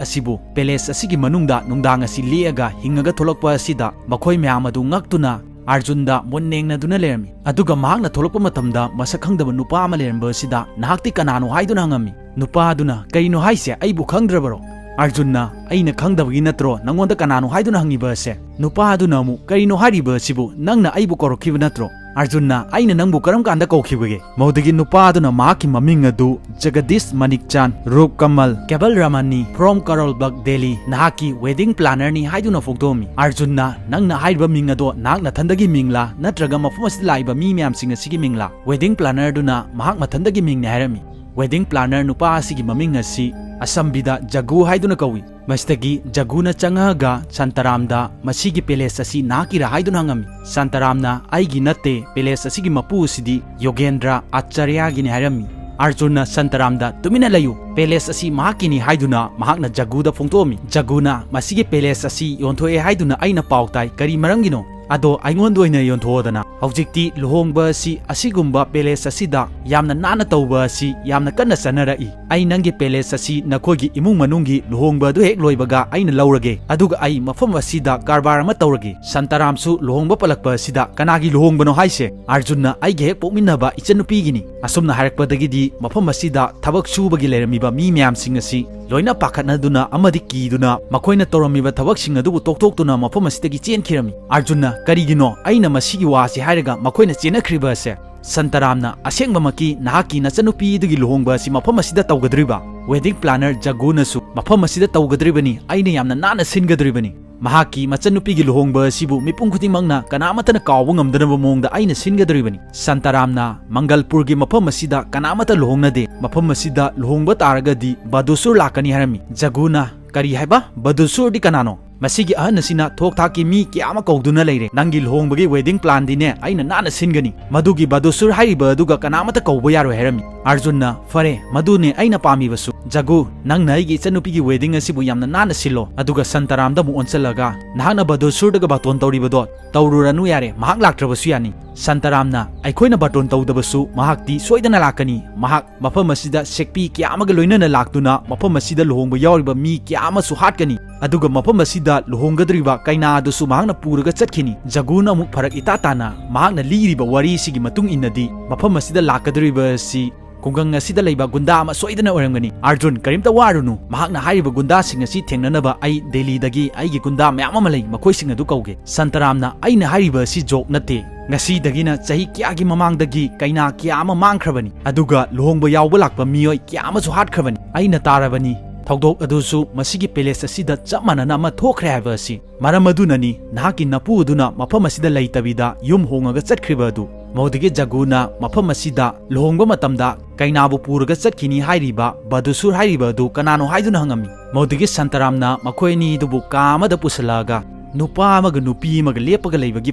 ꯑꯁꯤꯕꯨ ꯄꯦꯂꯦꯁ ꯑꯁꯤꯒꯤ ꯃꯅꯨꯡꯗ ꯅꯨꯡꯗꯥꯡ ꯑꯁꯤ ꯂꯦꯛꯑꯒ ꯍꯤꯡꯉꯒ ꯊꯣꯛꯂꯛꯄ ꯑꯁꯤꯗ ꯃꯈꯣꯏ ꯃꯌꯥꯝ ꯑꯗꯨ ꯉꯛꯇꯨꯅ ꯑꯥꯔꯖꯨꯟꯗ ꯃꯨꯟꯅ ꯌꯦꯡꯅꯗꯨꯅ ꯂꯩꯔꯝꯃꯤ꯫ ꯑꯗꯨꯒ ꯃꯍꯥꯛꯅ ꯊꯣꯛꯂꯛꯄ ꯃꯇꯝꯗ ꯃꯁꯛ ꯈꯪꯗꯕ ꯅꯨꯄꯥ ꯑꯃ ꯂꯩꯔꯝꯕ ꯑꯁꯤꯗ, "ꯅꯍꯥꯛꯇꯤ ꯀꯅꯥꯅꯣ?" ꯍꯥꯏꯗꯨꯅ ꯍꯪꯉꯝꯃꯤ꯫ ꯅꯨꯄꯥ ꯑꯗꯨꯅ, "ꯀꯔꯤꯅꯣ ꯍꯥꯏꯁꯦ? ꯑꯩꯕꯨ ꯈꯪꯗ꯭ꯔꯕꯔꯣ?" ꯑꯥꯔꯖꯨꯟꯅ, "ꯑꯩꯅ ꯈꯪꯗꯕꯒꯤ ꯅꯠꯇ꯭ꯔꯣ ꯅꯪꯉꯣꯟꯗ ꯀꯅꯥꯅꯣ ꯍꯥꯏꯗꯨꯅ ꯍꯪꯉꯤꯕ ꯑꯁꯦ?" ꯅꯨꯄꯥ ꯑꯗꯨꯅ ꯑꯃꯨꯛ, "ꯀꯔꯤꯅꯣ ꯍꯥꯏꯔꯤꯕ ꯑꯁꯤꯕꯨ? ꯅꯪꯅ ꯑꯩꯕꯨ ꯀꯧꯔꯛꯈꯤꯕ ꯅꯠꯇ꯭ꯔꯣ?" ꯑꯥꯔꯖꯨꯟꯅ, "ꯑꯩꯅ ꯅꯪꯕꯨ ꯀꯔꯝ ꯀꯥꯟꯗ ꯀꯧꯈꯤꯕꯒꯦ?" ꯃꯗꯨꯗꯒꯤ ꯅꯨꯄꯥ ꯑꯗꯨꯅ ꯃꯍꯥꯛꯀꯤ ꯃꯃꯤꯡ ꯑꯗꯨ ꯖꯒꯗꯤꯁ ꯃꯅꯤꯛꯆꯥꯟ, ꯔꯨꯞ ꯀꯃꯜ, ꯀꯦꯕꯜ ꯔꯃꯟꯅꯤ, from ꯀꯔꯣꯜꯕꯒ, ꯗꯦꯜꯂꯤ, ꯅꯍꯥꯛꯀꯤ wedding planner ꯅꯤ ꯍꯥꯏꯗꯨꯅ ꯐꯣꯡꯗꯣꯛꯑꯝꯃꯤ꯫ ꯑꯥꯔꯖꯨꯟꯅ, "ꯅꯪꯅ ꯍꯥꯏꯔꯤꯕ ꯃꯤꯡ ꯑꯗꯣ ꯅꯍꯥꯛ ꯅꯊꯟꯗꯒꯤ ꯃꯤꯡꯂꯥ ꯅꯠꯇ꯭ꯔꯒ ꯃꯐꯝ ꯑꯁꯤꯗ ꯂꯥꯛꯏꯕ ꯃꯤ ꯃꯌꯥꯝꯁꯤꯡ ꯑꯁꯤꯒꯤ ꯃꯤꯡꯂꯥ?" Wedding planner ꯗꯨꯅ ꯃꯍꯥꯛ ꯃꯊꯟꯗꯒꯤ ꯃꯤꯡꯅꯤ ꯍꯥꯏꯔꯝꯃꯤ꯫ Wedding planner ꯅꯨꯄꯥ ꯑꯁꯤꯒꯤ ꯃꯃꯤꯡ ꯑꯁꯤ ꯑꯁꯝꯕꯤꯗ ꯖꯒꯨ ꯍꯥꯏꯗꯨꯅ ꯀꯧꯏ꯫ ꯃꯁꯤꯗꯒꯤ ꯖꯒꯨꯅ ꯆꯪꯉꯛꯑꯒ ꯁꯟꯇꯔꯥꯝꯗ ꯃꯁꯤꯒꯤ ꯄꯦꯂꯦꯁ ꯑꯁꯤ ꯅꯍꯥꯛꯀꯤꯔꯥ ꯍꯥꯏꯗꯨꯅ ꯍꯪꯉꯝꯃꯤ꯫ ꯁꯟꯇꯔꯥꯝꯅ "ꯑꯩꯒꯤ ꯅꯠꯇꯦ, ꯄꯦꯂꯦꯁ ꯑꯁꯤꯒꯤ ꯃꯄꯨ ꯑꯁꯤꯗꯤ ꯌꯣꯒꯦꯟꯗ꯭ꯔ ꯑꯥꯆꯥꯔꯌꯥꯒꯤꯅꯤ" ꯍꯥꯏꯔꯝꯃꯤ꯫ ꯑꯥꯔꯖꯨꯟꯅ ꯁꯟꯇꯔꯥꯝꯗ "ꯇꯨꯃꯤꯟꯅ ꯂꯩꯌꯨ, ꯄꯦꯂꯦꯁ ꯑꯁꯤ ꯃꯍꯥꯛꯀꯤꯅꯤ" ꯍꯥꯏꯗꯨꯅ ꯃꯍꯥꯛꯅ ꯖꯒꯨꯗ ꯐꯣꯡꯗꯣꯛꯑꯝꯃꯤ꯫ ꯖꯒꯨꯅ "ꯃꯁꯤꯒꯤ ꯄꯦꯂꯦꯁ ꯑꯁꯤ ꯌꯣꯟꯊꯣꯛꯑꯦ ꯍꯥꯏꯗꯨꯅ ꯑꯩꯅ ꯄꯥꯎ ꯇꯥꯏ, ꯀꯔꯤ ꯃꯔꯝꯒꯤꯅꯣ? ꯑꯗꯣ ꯑꯩꯉꯣꯟꯗ ꯑꯣꯏꯅ ꯌꯣꯟꯊꯣꯛꯑꯣꯗꯅ꯫ ꯍꯧꯖꯤꯛꯇꯤ ꯂꯨꯍꯣꯡꯕ ꯑꯁꯤ ꯑꯁꯤꯒꯨꯝꯕ ꯄꯦꯂꯦꯁ ꯑꯁꯤꯗ ꯌꯥꯝꯅ ꯅꯥꯟꯅ ꯇꯧꯕ ꯑꯁꯤ ꯌꯥꯝꯅ ꯀꯟꯅ ꯆꯠꯅꯔꯛꯏ꯫ ꯑꯩ ꯅꯪꯒꯤ ꯄꯦꯂꯦꯁ ꯑꯁꯤ ꯅꯈꯣꯏꯒꯤ ꯏꯃꯨꯡ ꯃꯅꯨꯡꯒꯤ ꯂꯨꯍꯣꯡꯕ ꯑꯗꯨ ꯍꯦꯛ ꯂꯣꯏꯕꯒ ꯑꯩꯅ ꯂꯧꯔꯒꯦ, ꯑꯗꯨꯒ ꯑꯩ ꯃꯐꯝ ꯑꯁꯤꯗ ꯀꯔꯕꯥꯔ ꯑꯃ ꯇꯧꯔꯒꯦ꯫" ꯁꯟꯇꯔꯥꯝꯁꯨ ꯂꯨꯍꯣꯡꯕ ꯄꯜꯂꯛꯄ ꯑꯁꯤꯗ "ꯀꯅꯥꯒꯤ ꯂꯨꯍꯣꯡꯕꯅꯣ ꯍꯥꯏꯁꯦ?" "ꯑꯥꯔꯖꯨꯟꯅ ꯑꯩꯒ ꯍꯦꯛ ꯄꯣꯛꯃꯤꯟꯅꯕ ꯏꯆꯟꯅꯨꯄꯤꯒꯤꯅꯤ꯫" ꯑꯁꯨꯝꯅ ꯍꯥꯏꯔꯛꯄꯗꯒꯤꯗꯤ ꯃꯐꯝ ꯑꯁꯤꯗ ꯊꯕꯛ ꯁꯨꯕꯒꯤ ꯂꯩꯔꯝꯃꯤꯕ ꯃꯤ ꯃꯌꯥꯝꯁꯤꯡ ꯑꯁꯤ ꯂꯣꯏꯅ ꯄꯥꯈꯠꯅꯗꯨꯅ ꯑꯃꯗꯤ ꯀꯤꯗꯨꯅ ꯃꯈꯣꯏꯅ ꯇꯧꯔꯝꯃꯤꯕ ꯊꯕꯛꯁꯤꯡ ꯑꯗꯨꯕꯨ ꯇꯣꯛꯊꯣꯛꯇꯨꯅ ꯃꯐꯝ ꯑꯁꯤꯗꯒꯤ ꯆꯦꯟꯈꯤꯔꯝꯃꯤ꯫ ꯑꯥꯔꯖꯨꯟꯅ "ꯀꯔꯤꯒꯤꯅꯣ ꯑꯩꯅ ꯃꯁꯤꯒꯤ ꯋꯥꯁꯤ ꯍꯥꯏꯔꯒ ꯃꯈꯣꯏꯅ ꯆꯦꯟꯅꯈ꯭ꯔꯤꯕ ꯑꯁꯦ?" ꯁꯟꯇꯔꯥꯝꯅ "ꯑꯁꯦꯡꯕꯃꯛꯀꯤ ꯅꯍꯥꯛꯀꯤ ꯅꯆꯟꯅꯨꯄꯤꯗꯨꯒꯤ ꯂꯨꯍꯣꯡꯕ ꯑꯁꯤ ꯃꯐꯝ ꯑꯁꯤꯗ ꯇꯧꯒꯗꯧꯔꯤꯕ? ꯋꯦꯗꯤꯡ ꯄ꯭ꯂꯥꯅꯔ ꯖꯒꯨꯅꯁꯨ ꯃꯐꯝ ꯑꯁꯤꯗ ꯇꯧꯒꯗꯧꯔꯤꯕꯅꯤ, ꯑꯩꯅ ꯌꯥꯝꯅ ꯅꯥꯟꯅ ꯁꯤꯟꯒꯗꯧꯔꯤꯕꯅꯤ꯫ ꯃꯍꯥꯛꯀꯤ ꯃꯆꯟꯅꯨꯄꯤꯒꯤ ꯂꯨꯍꯣꯡꯕ ꯑꯁꯤꯕꯨ ꯃꯤꯄꯨꯝ ꯈꯨꯗꯤꯡꯃꯛꯅ ꯀꯅꯥꯃꯠꯇꯅ ꯀꯥꯎꯕ ꯉꯝꯗꯅꯕ ꯃꯑꯣꯡꯗ ꯑꯩꯅ ꯁꯤꯟꯒꯗꯧꯔꯤꯕꯅꯤ꯫" ꯁꯟꯇꯔꯥꯝꯅ "ꯃꯪꯒꯜꯄꯨꯔꯒꯤ ꯃꯐꯝ ꯑꯁꯤꯗ ꯀꯅꯥꯃꯠꯇ ꯂꯨꯍꯣꯡꯅꯗꯦ꯫ ꯃꯐꯝ ꯑꯁꯤꯗ ꯂꯨꯍꯣꯡꯕ ꯇꯥꯔꯒꯗꯤ ꯕꯗꯨꯁꯨꯔ ꯂꯥꯛꯀꯅꯤ" ꯍꯥꯏꯔꯝꯃꯤ꯫ ꯖꯒꯨꯅ "ꯀꯔꯤ ꯍꯥꯏꯕ? ꯕꯗꯨꯁꯨꯔꯗꯤ ꯀꯅꯥꯅꯣ? ꯃꯁꯤꯒꯤ ꯑꯍꯟ ꯑꯁꯤꯅ ꯊꯣꯛ ꯊꯥꯛꯀꯤ ꯃꯤ ꯀꯌꯥ ꯑꯃ ꯀꯧꯗꯨꯅ ꯂꯩꯔꯦ꯫ ꯅꯪꯒꯤ ꯂꯨꯍꯣꯡꯕꯒꯤ ꯋꯦꯗꯤꯡ ꯄ꯭ꯂꯥꯟꯗꯤꯅꯦ ꯑꯩꯅ ꯅꯥꯟꯅ ꯁꯤꯟꯒꯅꯤ꯫ ꯃꯗꯨꯒꯤ ꯕꯗꯨꯁꯨꯔ ꯍꯥꯏꯔꯤꯕ ꯑꯗꯨꯒ ꯀꯅꯥꯃꯠꯇ ꯀꯧꯕ ꯌꯥꯔꯣꯏ" ꯍꯥꯏꯔꯝꯃꯤ꯫ ꯑꯥꯔꯖꯨꯟꯅ "ꯐꯔꯦ, ꯃꯗꯨꯅꯦ ꯑꯩꯅ ꯄꯥꯝꯃꯤꯕꯁꯨ꯫ ꯖꯒꯨ, ꯅꯪꯅ ꯑꯩꯒꯤ ꯏꯆꯟꯅꯨꯄꯤꯒꯤ ꯋꯦꯗꯤꯡ ꯑꯁꯤꯕꯨ ꯌꯥꯝꯅ ꯅꯥꯟꯅ ꯁꯤꯜꯂꯣ꯫" ꯑꯗꯨꯒ ꯁꯟꯇꯔꯥꯝꯗ ꯑꯃꯨꯛ ꯑꯣꯟꯁꯤꯜꯂꯒ, "ꯅꯍꯥꯛꯅ ꯕꯗꯨꯁꯨꯔꯗꯒ ꯕꯥꯇꯣꯟ ꯇꯧꯔꯤꯕꯗꯣ ꯇꯧꯔꯨꯔꯅꯨ ꯌꯥꯔꯦ, ꯃꯍꯥꯛ ꯂꯥꯛꯇ꯭ꯔꯕꯁꯨ ꯌꯥꯅꯤ꯫" ꯁꯟꯇꯔꯥꯝꯅ "ꯑꯩꯈꯣꯏꯅ ꯕꯥꯇꯣꯟ ꯇꯧꯗꯕꯁꯨ ꯃꯍꯥꯛꯇꯤ ꯁꯣꯏꯗꯅ ꯂꯥꯛꯀꯅꯤ꯫ ꯃꯍꯥꯛ ꯃꯐꯝ ꯑꯁꯤꯗ ꯁꯦꯛꯄꯤ ꯀꯌꯥ ꯑꯃꯒ ꯂꯣꯏꯅꯅ ꯂꯥꯛꯇꯨꯅ ꯃꯐꯝ ꯑꯁꯤꯗ ꯂꯨꯍꯣꯡꯕ ꯌꯥꯎꯔꯤꯕ ꯃꯤ ꯀꯌꯥ ꯑꯃꯁꯨ ꯍꯥꯠꯀꯅꯤ꯫ ꯑꯗꯨꯒ ꯃꯐꯝ ꯑꯁꯤꯗ ꯂꯨꯍꯣꯡꯒꯗꯧꯔꯤꯕ ꯀꯩꯅꯥ ꯑꯗꯨꯁꯨ ꯃꯍꯥꯛꯅ ꯄꯨꯔꯒ ꯆꯠꯈꯤꯅꯤ꯫" ꯖꯒꯨꯅ ꯑꯃꯨꯛ ꯐꯔꯛ ꯏꯇꯥ ꯇꯥꯅ ꯃꯍꯥꯛꯅ ꯂꯤꯔꯤꯕ ꯋꯥꯔꯤꯁꯤꯒꯤ ꯃꯇꯨꯡ ꯏꯟꯅꯗꯤ ꯃꯐꯝ ꯑꯁꯤꯗ ꯂꯥꯛꯀꯗꯧꯔꯤꯕ ꯑꯁꯤ ꯈꯨꯡꯒꯪ ꯑꯁꯤꯗ ꯂꯩꯕ ꯒꯨꯟꯗꯥ ꯑꯃ ꯁꯣꯏꯗꯅ ꯑꯣꯏꯔꯝꯒꯅꯤ꯫ "ꯑꯥꯔꯖꯨꯟ, ꯀꯔꯤꯝꯇ ꯋꯥꯔꯨꯅꯨ, ꯃꯍꯥꯛꯅ ꯍꯥꯏꯔꯤꯕ ꯒꯨꯟꯗꯥꯁꯤꯡ ꯑꯁꯤ ꯊꯦꯡꯅꯅꯕ ꯑꯩ ꯗꯦꯜꯂꯤꯗꯒꯤ ꯑꯩꯒꯤ ꯒꯨꯟꯗꯥ ꯃꯌꯥꯝ ꯑꯃ ꯂꯩ, ꯃꯈꯣꯏꯁꯤꯡ ꯑꯗꯨ ꯀꯧꯒꯦ꯫" ꯁꯟꯇꯔꯥꯝꯅ "ꯑꯩꯅ ꯍꯥꯏꯔꯤꯕ ꯑꯁꯤ ꯖꯣꯛ ꯅꯠꯇꯦ꯫ ꯉꯁꯤꯗꯒꯤꯅ ꯆꯍꯤ ꯀꯌꯥꯒꯤ ꯃꯃꯥꯡꯗꯒꯤ ꯀꯩꯅꯥ ꯀꯌꯥ ꯑꯃ ꯃꯥꯡꯈ꯭ꯔꯕꯅꯤ, ꯑꯗꯨꯒ ꯂꯨꯍꯣꯡꯕ ꯌꯥꯎꯕ ꯂꯥꯛꯄ ꯃꯤꯑꯣꯏ ꯀꯌꯥ ꯑꯃꯁꯨ ꯍꯥꯠꯈ꯭ꯔꯕꯅꯤ꯫ ꯑꯩꯅ ꯇꯥꯔꯕꯅꯤ, ꯊꯧꯗꯣꯛ ꯑꯗꯨꯁꯨ ꯃꯁꯤꯒꯤ ꯄꯦꯂꯦꯁ ꯑꯁꯤꯗ ꯆꯞ ꯃꯥꯟꯅꯅ ꯑꯃ ꯊꯣꯛꯈ꯭ꯔꯦ ꯍꯥꯏꯕ ꯑꯁꯤ꯫ ꯃꯔꯝ ꯑꯗꯨꯅꯅꯤ ꯅꯍꯥꯛꯀꯤ ꯅꯄꯨ ꯑꯗꯨꯅ ꯃꯐꯝ ꯑꯁꯤꯗ ꯂꯩꯇꯕꯤꯗ ꯌꯨꯝ ꯍꯣꯡꯉꯒ ꯆꯠꯈ꯭ꯔꯤꯕ ꯑꯗꯨ꯫ ꯃꯗꯨꯗꯒꯤ ꯖꯒꯨꯅ ꯃꯐꯝ ꯑꯁꯤꯗ ꯂꯨꯍꯣꯡꯕ ꯃꯇꯝꯗ ꯀꯩꯅꯥꯕꯨ ꯄꯨꯔꯒ ꯆꯠꯈꯤꯅꯤ ꯍꯥꯏꯔꯤꯕ ꯕꯗꯨꯁꯨꯔ ꯍꯥꯏꯔꯤꯕ ꯑꯗꯨ ꯀꯅꯥꯅꯣ ꯍꯥꯏꯗꯨꯅ ꯍꯪꯉꯝꯃꯤ꯫ ꯃꯗꯨꯗꯒꯤ ꯁꯟꯇꯔꯥꯝꯅ ꯃꯈꯣꯏ ꯑꯅꯤꯗꯨꯕꯨ ꯀꯥ ꯑꯃꯗ ꯄꯨꯁꯤꯜꯂꯛꯑꯒ ꯅꯨꯄꯥ ꯑꯃꯒ ꯅꯨꯄꯤ ꯑꯃꯒ ꯂꯦꯞꯄꯒ ꯂꯩꯕꯒꯤ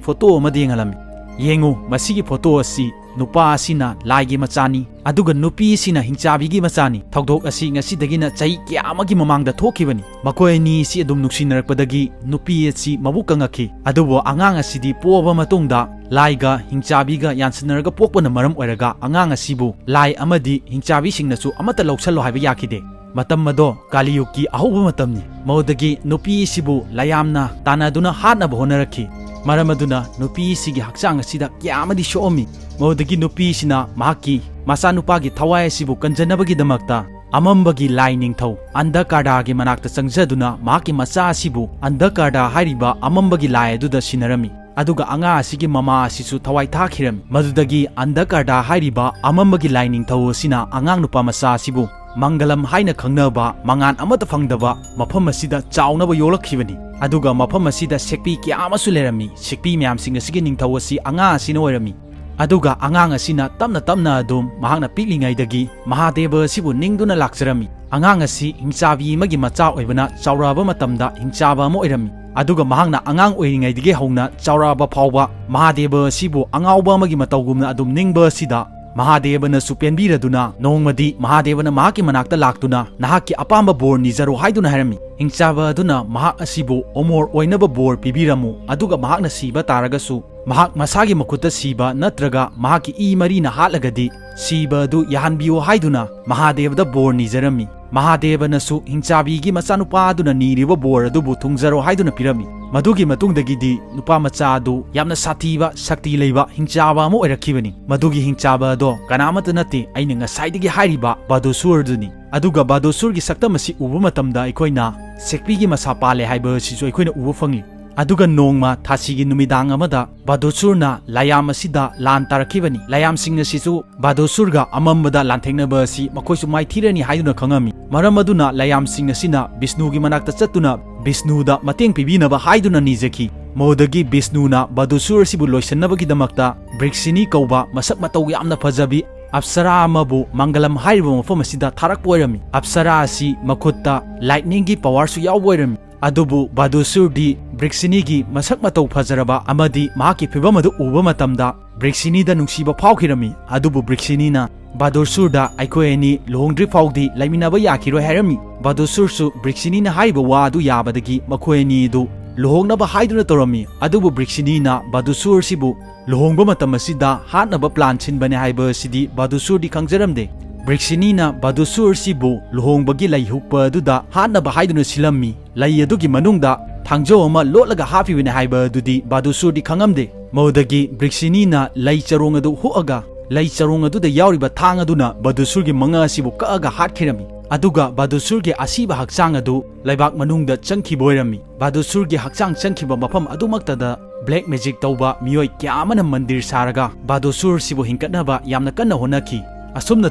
ꯐꯣꯇꯣ ꯑꯃꯗ ꯌꯦꯡꯍꯜꯂꯝꯃꯤ꯫ "ꯌꯦꯡꯉꯨ, ꯃꯁꯤꯒꯤ ꯐꯣꯇꯣ ꯑꯁꯤ ꯅꯨꯄꯥ ꯑꯁꯤꯅ ꯂꯥꯏꯒꯤ ꯃꯆꯥꯅꯤ, ꯑꯗꯨꯒ ꯅꯨꯄꯤ ꯑꯁꯤꯅ ꯍꯤꯡꯆꯥꯕꯤꯒꯤ ꯃꯆꯥꯅꯤ꯫ ꯊꯧꯗꯣꯛ ꯑꯁꯤ ꯉꯁꯤꯗꯒꯤꯅ ꯆꯍꯤ ꯀꯌꯥ ꯑꯃꯒꯤ ꯃꯃꯥꯡꯗ ꯊꯣꯛꯈꯤꯕꯅꯤ꯫ ꯃꯈꯣꯏ ꯑꯅꯤ ꯑꯁꯤ ꯑꯗꯨꯝ ꯅꯨꯡꯁꯤꯅꯔꯛꯄꯗꯒꯤ ꯅꯨꯄꯤ ꯑꯁꯤ ꯃꯕꯨꯛ ꯀꯪꯉꯛꯈꯤ, ꯑꯗꯨꯕꯨ ꯑꯉꯥꯡ ꯑꯁꯤꯗꯤ ꯄꯣꯛꯑꯕ ꯃꯇꯨꯡꯗ ꯂꯥꯏꯒ ꯍꯤꯡꯆꯥꯕꯤꯒ ꯌꯥꯟꯁꯤꯟꯅꯔꯒ ꯄꯣꯛꯄꯅ ꯃꯔꯝ ꯑꯣꯏꯔꯒ ꯑꯉꯥꯡ ꯑꯁꯤꯕꯨ ꯂꯥꯏ ꯑꯃꯗꯤ ꯍꯤꯡꯆꯥꯕꯤꯁꯤꯡꯅꯁꯨ ꯑꯃꯠꯇ ꯂꯧꯁꯜꯂꯣ ꯍꯥꯏꯕ ꯌꯥꯈꯤꯗꯦ꯫ ꯃꯇꯝ ꯑꯗꯣ ꯀꯥꯂꯤꯌꯨꯒꯀꯤ ꯑꯍꯧꯕ ꯃꯇꯝꯅꯤ꯫ ꯃꯗꯨꯗꯒꯤ ꯅꯨꯄꯤ ꯑꯁꯤꯕꯨ ꯂꯥꯏꯌꯥꯝꯅ ꯇꯥꯟꯅꯗꯨꯅ ꯍꯥꯠꯅꯕ ꯍꯣꯠꯅꯔꯛꯈꯤ꯫ ꯃꯔꯝ ꯑꯗꯨꯅ ꯅꯨꯄꯤ ꯑꯁꯤꯒꯤ ꯍꯛꯆꯥꯡ ꯑꯁꯤꯗ ꯀꯌꯥ ꯑꯃꯗꯤ ꯁꯣꯛꯑꯝꯃꯤ꯫ ꯃꯗꯨꯗꯒꯤ ꯅꯨꯄꯤꯁꯤꯅ ꯃꯍꯥꯛꯀꯤ ꯃꯆꯥꯅꯨꯄꯥꯒꯤ ꯊꯋꯥꯏ ꯑꯁꯤꯕꯨ ꯀꯟꯖꯅꯕꯒꯤꯗꯃꯛꯇ ꯑꯃꯝꯕꯒꯤ ꯂꯥꯏ ꯅꯤꯡꯊꯧ ꯑꯟꯙꯀꯥꯔꯗꯥꯒꯤ ꯃꯅꯥꯛꯇ ꯆꯪꯖꯗꯨꯅ ꯃꯍꯥꯛꯀꯤ ꯃꯆꯥ ꯑꯁꯤꯕꯨ ꯑꯟꯙꯀꯥꯔꯗꯥ ꯍꯥꯏꯔꯤꯕ ꯑꯃꯝꯕꯒꯤ ꯂꯥꯏ ꯑꯗꯨꯗ ꯁꯤꯟꯅꯔꯝꯃꯤ꯫ ꯑꯗꯨꯒ ꯑꯉꯥꯡ ꯑꯁꯤꯒꯤ ꯃꯃꯥ ꯑꯁꯤꯁꯨ ꯊꯋꯥꯏ ꯊꯥꯈꯤꯔꯝꯃꯤ꯫ ꯃꯗꯨꯗꯒꯤ ꯑꯟꯙꯀꯥꯔꯗꯥ ꯍꯥꯏꯔꯤꯕ ꯑꯃꯝꯕꯒꯤ ꯂꯥꯏ ꯅꯤꯡꯊꯧ ꯑꯁꯤꯅ ꯑꯉꯥꯡ ꯅꯨꯄꯥ ꯃꯆꯥ ꯑꯁꯤꯕꯨ ꯃꯪꯒꯂꯝ ꯍꯥꯏꯅ ꯈꯪꯅꯕ ꯃꯉꯥꯟ ꯑꯃꯠꯇ ꯐꯪꯗꯕ ꯃꯐꯝ ꯑꯁꯤꯗ ꯆꯥꯎꯅꯕ ꯌꯣꯛꯂꯛꯈꯤꯕꯅꯤ꯫ ꯑꯗꯨꯒ ꯃꯐꯝ ꯑꯁꯤꯗ ꯁꯦꯛꯄꯤ ꯀꯌꯥ ꯑꯃꯁꯨ ꯂꯩꯔꯝꯃꯤ꯫ ꯁꯦꯛꯄꯤ ꯃꯌꯥꯝꯁꯤꯡ ꯑꯁꯤꯒꯤ ꯅꯤꯡꯊꯧ ꯑꯁꯤ ꯑꯉꯥꯡ ꯑꯁꯤꯅ ꯑꯣꯏꯔꯝꯃꯤ꯫ ꯑꯗꯨꯒ ꯑꯉꯥꯡ ꯑꯁꯤꯅ ꯇꯞꯅ ꯇꯞꯅ ꯑꯗꯨꯝ ꯃꯍꯥꯛꯅ ꯄꯤꯛꯂꯤꯉꯩꯗꯒꯤ ꯃꯍꯥꯗꯦꯕ ꯑꯁꯤꯕꯨ ꯅꯤꯡꯗꯨꯅ ꯂꯥꯛꯆꯔꯝꯃꯤ꯫ ꯑꯉꯥꯡ ꯑꯁꯤ ꯍꯤꯡꯆꯥꯕꯤ ꯑꯃꯒꯤ ꯃꯆꯥ ꯑꯣꯏꯕꯅ ꯆꯥꯎꯔꯛꯑꯕ ꯃꯇꯝꯗ ꯍꯤꯡꯆꯥꯕ ꯑꯃ ꯑꯣꯏꯔꯝꯃꯤ꯫ ꯑꯗꯨꯒ ꯃꯍꯥꯛꯅ ꯑꯉꯥꯡ ꯑꯣꯏꯔꯤꯉꯩꯗꯒꯤ ꯍꯧꯅ ꯆꯥꯎꯔꯛꯑꯕ ꯐꯥꯎꯕ ꯃꯍꯥꯗꯦꯕ ꯑꯁꯤꯕꯨ ꯑꯉꯥꯎꯕ ꯑꯃꯒꯤ ꯃꯇꯧꯒꯨꯝꯅ ꯑꯗꯨꯝ ꯅꯤꯡꯕ ꯑꯁꯤꯗ ꯃꯍꯥꯗꯦꯕꯅꯁꯨ ꯄꯦꯟꯕꯤꯔꯗꯨꯅ ꯅꯣꯡꯃꯗꯤ ꯃꯍꯥꯗꯦꯕꯅ ꯃꯍꯥꯛꯀꯤ ꯃꯅꯥꯛꯇ ꯂꯥꯛꯇꯨꯅ ꯅꯍꯥꯛꯀꯤ ꯑꯄꯥꯝꯕ ꯕꯣꯔ ꯅꯤꯖꯔꯣ ꯍꯥꯏꯗꯨꯅ ꯍꯥꯏꯔꯝꯃꯤ꯫ ꯍꯤꯡꯆꯥꯕ ꯑꯗꯨꯅ ꯃꯍꯥꯛ ꯑꯁꯤꯕꯨ ꯑꯃꯣꯔ ꯑꯣꯏꯅꯕ ꯕꯣꯔ ꯄꯤꯕꯤꯔꯝꯃꯨ, ꯑꯗꯨꯒ ꯃꯍꯥꯛꯅ ꯁꯤꯕ ꯇꯥꯔꯒꯁꯨ ꯃꯍꯥꯛ ꯃꯁꯥꯒꯤ ꯃꯈꯨꯠꯇ ꯁꯤꯕ ꯅꯠꯇ꯭ꯔꯒ ꯃꯍꯥꯛꯀꯤ ꯏ ꯃꯔꯤꯅ ꯍꯥꯠꯂꯒꯗꯤ ꯁꯤꯕ ꯑꯗꯨ ꯌꯥꯍꯟꯕꯤꯌꯨ ꯍꯥꯏꯗꯨꯅ ꯃꯍꯥꯗꯦꯕꯗ ꯕꯣꯔ ꯅꯤꯖꯔꯝꯃꯤ꯫ ꯃꯍꯥꯗꯦꯕꯅꯁꯨ ꯍꯤꯡꯆꯥꯕꯤꯒꯤ ꯃꯆꯥꯅꯨꯄꯥ ꯑꯗꯨꯅ ꯅꯤꯔꯤꯕ ꯕꯣꯔ ꯑꯗꯨꯕꯨ ꯊꯨꯡꯖꯔꯣ ꯍꯥꯏꯗꯨꯅ ꯄꯤꯔꯝꯃꯤ꯫ ꯃꯗꯨꯒꯤ ꯃꯇꯨꯡꯗꯒꯤꯗꯤ ꯅꯨꯄꯥ ꯃꯆꯥ ꯑꯗꯨ ꯌꯥꯝꯅ ꯁꯥꯊꯤꯕ, ꯁꯛꯇꯤ ꯂꯩꯕ ꯍꯤꯡꯆꯥꯕ ꯑꯃ ꯑꯣꯏꯔꯛꯈꯤꯕꯅꯤ꯫ ꯃꯗꯨꯒꯤ ꯍꯤꯡꯆꯥꯕ ꯑꯗꯣ ꯀꯅꯥꯃꯠꯇ ꯅꯠꯇꯦ, ꯑꯩꯅ ꯉꯁꯥꯏꯗꯒꯤ ꯍꯥꯏꯔꯤꯕ ꯕꯥꯗꯣꯁꯨꯔ ꯑꯗꯨꯅꯤ꯫ ꯑꯗꯨꯒ ꯕꯥꯗꯣꯁꯨꯔꯒꯤ ꯁꯛꯇꯝ ꯑꯁꯤ ꯎꯕ ꯃꯇꯝꯗ ꯑꯩꯈꯣꯏꯅ ꯁꯦꯛꯄꯤꯒꯤ ꯃꯁꯥ ꯄꯥꯜꯂꯦ ꯍꯥꯏꯕ ꯑꯁꯤꯁꯨ ꯑꯩꯈꯣꯏꯅ ꯎꯕ ꯐꯪꯂꯤ꯫ ꯑꯗꯨꯒ ꯅꯣꯡꯃ ꯊꯥꯁꯤꯒꯤ ꯅꯨꯃꯤꯗꯥꯡ ꯑꯃꯗ ꯕꯥꯗꯣꯁꯨꯔꯅ ꯂꯥꯏꯌꯥꯝ ꯑꯁꯤꯗ ꯂꯥꯟ ꯇꯥꯔꯛꯈꯤꯕꯅꯤ꯫ ꯂꯥꯏꯌꯥꯝꯁꯤꯡ ꯑꯁꯤꯁꯨ ꯕꯥꯗꯣꯁꯨꯔꯒ ꯑꯃꯝꯕꯗ ꯂꯥꯟꯊꯦꯡꯅꯕ ꯑꯁꯤ ꯃꯈꯣꯏꯁꯨ ꯃꯥꯏꯊꯤꯔꯅꯤ ꯍꯥꯏꯗꯨꯅ ꯈꯪꯉꯝꯃꯤ꯫ ꯃꯔꯝ ꯑꯗꯨꯅ ꯂꯥꯏꯌꯥꯝꯁꯤꯡ ꯑꯁꯤꯅ ꯕꯤꯁꯅꯨꯒꯤ ꯃꯅꯥꯛꯇ ꯆꯠꯇꯨꯅ ꯕꯤꯁꯅꯨꯗ ꯃꯇꯦꯡ ꯄꯤꯕꯤꯅꯕ ꯍꯥꯏꯗꯨꯅ ꯅꯤꯖꯈꯤ꯫ ꯃꯗꯨꯗꯒꯤ ꯕꯤꯁꯅꯨꯅ ꯕꯥꯗꯨꯁꯨꯔ ꯑꯁꯤꯕꯨ ꯂꯣꯏꯁꯤꯟꯅꯕꯒꯤꯗꯃꯛꯇ ꯕ꯭ꯔꯤꯛꯁꯤꯅꯤ ꯀꯧꯕ ꯃꯁꯛ ꯃꯇꯧ ꯌꯥꯝꯅ ꯐꯖꯕꯤ ꯑꯞꯁꯔꯥ ꯑꯃꯕꯨ ꯃꯪꯒꯂꯝ ꯍꯥꯏꯔꯤꯕ ꯃꯐꯝ ꯑꯁꯤꯗ ꯊꯥꯔꯛꯄ ꯑꯣꯏꯔꯝꯃꯤ꯫ ꯑꯞꯁꯔꯥ ꯑꯁꯤ ꯃꯈꯨꯠꯇ ꯂꯥꯏꯠꯅꯤꯡꯒꯤ ꯄꯋꯥꯔꯁꯨ ꯌꯥꯎꯕ ꯑꯣꯏꯔꯝꯃꯤ꯫ ꯑꯗꯨꯕꯨ ꯕꯥꯗꯨꯁꯨꯔꯗꯤ ꯕ꯭ꯔꯤꯛꯁꯤꯅꯤꯒꯤ ꯃꯁꯛ ꯃꯇꯧ ꯐꯖꯔꯕ ꯑꯃꯗꯤ ꯃꯍꯥꯛꯀꯤ ꯐꯤꯕꯝ ꯑꯗꯨ ꯎꯕ ꯃꯇꯝꯗ ꯕ꯭ꯔꯤꯛꯁꯤꯅꯤꯗ ꯅꯨꯡꯁꯤꯕ ꯐꯥꯎꯈꯤꯔꯝꯃꯤ꯫ ꯑꯗꯨꯕꯨ ꯕ꯭ꯔꯤꯛꯁꯤꯅꯤꯅ ꯕꯥꯗꯨꯁꯨꯔꯗ "ꯑꯩꯈꯣꯏ ꯑꯅꯤ ꯂꯨꯍꯣꯡꯗ꯭ꯔꯤ ꯐꯥꯎꯗꯤ ꯂꯩꯃꯤꯟꯅꯕ ꯌꯥꯈꯤꯔꯣꯏ" ꯍꯥꯏꯔꯝꯃꯤ꯫ ꯕꯥꯗꯨꯁꯨꯔꯁꯨ ꯕ꯭ꯔꯤꯛꯁꯤꯅꯤꯅ ꯍꯥꯏꯔꯤꯕ ꯋꯥ ꯑꯗꯨ ꯌꯥꯕꯗꯒꯤ ꯃꯈꯣꯏ ꯑꯅꯤ ꯑꯗꯨ ꯂꯨꯍꯣꯡꯅꯕ ꯍꯥꯏꯗꯨꯅ ꯇꯧꯔꯝꯃꯤ꯫ ꯑꯗꯨꯕꯨ ꯕ꯭ꯔꯤꯛꯁꯤꯅꯤꯅ ꯕꯥꯗꯨꯁꯨꯔꯁꯤꯕꯨ ꯂꯨꯍꯣꯡꯕ ꯃꯇꯝ ꯑꯁꯤꯗ ꯍꯥꯠꯅꯕ ꯄ꯭ꯂꯥꯟ ꯁꯤꯟꯕꯅꯦ ꯍꯥꯏꯕ ꯑꯁꯤꯗꯤ ꯕꯥꯗꯨꯁꯨꯔꯗꯤ ꯈꯪꯖꯔꯝꯗꯦ꯫ ꯕ꯭ꯔꯤꯛꯁꯤꯅꯤꯅ ꯕꯥꯗꯨꯁꯨꯔꯁꯤꯕꯨ ꯂꯨꯍꯣꯡꯕꯒꯤ ꯂꯩ ꯍꯨꯛꯄ ꯑꯗꯨꯗ ꯍꯥꯠꯅꯕ ꯍꯥꯏꯗꯨꯅ ꯁꯤꯜꯂꯝꯃꯤ꯫ ꯂꯩ ꯑꯗꯨꯒꯤ ꯃꯅꯨꯡꯗ ꯊꯥꯡꯖꯧ ꯑꯃ ꯂꯣꯠꯂꯒ ꯍꯥꯞꯄꯤꯕꯅꯦ ꯍꯥꯏꯕ ꯑꯗꯨꯗꯤ ꯕꯥꯗꯨꯁꯨꯔꯗꯤ ꯈꯪꯉꯝꯗꯦ꯫ ꯃꯗꯨꯗꯒꯤ ꯕ꯭ꯔꯤꯛꯁꯤꯅꯤꯅ ꯂꯩ ꯆꯔꯣꯡ ꯑꯗꯨ ꯍꯨꯛꯑꯒ ꯂꯩ ꯆꯔꯣꯡ ꯑꯗꯨꯗ ꯌꯥꯎꯔꯤꯕ ꯊꯥꯡ ꯑꯗꯨꯅ ꯕꯥꯗꯨꯁꯨꯔꯒꯤ ꯃꯉꯛ ꯑꯁꯤꯕꯨ ꯀꯛꯑꯒ ꯍꯥꯠꯈꯤꯔꯝꯃꯤ꯫ ꯑꯗꯨꯒ ꯕꯥꯗꯨꯁꯨꯔꯒꯤ ꯑꯁꯤꯕ ꯍꯛꯆꯥꯡ ꯑꯗꯨ ꯂꯩꯕꯥꯛ ꯃꯅꯨꯡꯗ ꯆꯪꯈꯤꯕ ꯑꯣꯏꯔꯝꯃꯤ꯫ ꯕꯥꯗꯨꯁꯨꯔꯒꯤ ꯍꯛꯆꯥꯡ ꯆꯪꯈꯤꯕ ꯃꯐꯝ ꯑꯗꯨꯃꯛꯇꯗ ꯕ꯭ꯂꯦꯛ ꯃꯦꯖꯤꯛ ꯇꯧꯕ ꯃꯤꯑꯣꯏ ꯀꯌꯥ ꯑꯃꯅ ꯃꯟꯗꯤꯔ ꯁꯥꯔꯒ ꯕꯥꯗꯨꯁꯨꯔꯁꯤꯕꯨ ꯍꯤꯡꯒꯠꯅꯕ ꯌꯥꯝꯅ ꯀꯟꯅ ꯍꯣꯠꯅꯈꯤ꯫ ꯑꯁꯨꯝꯅ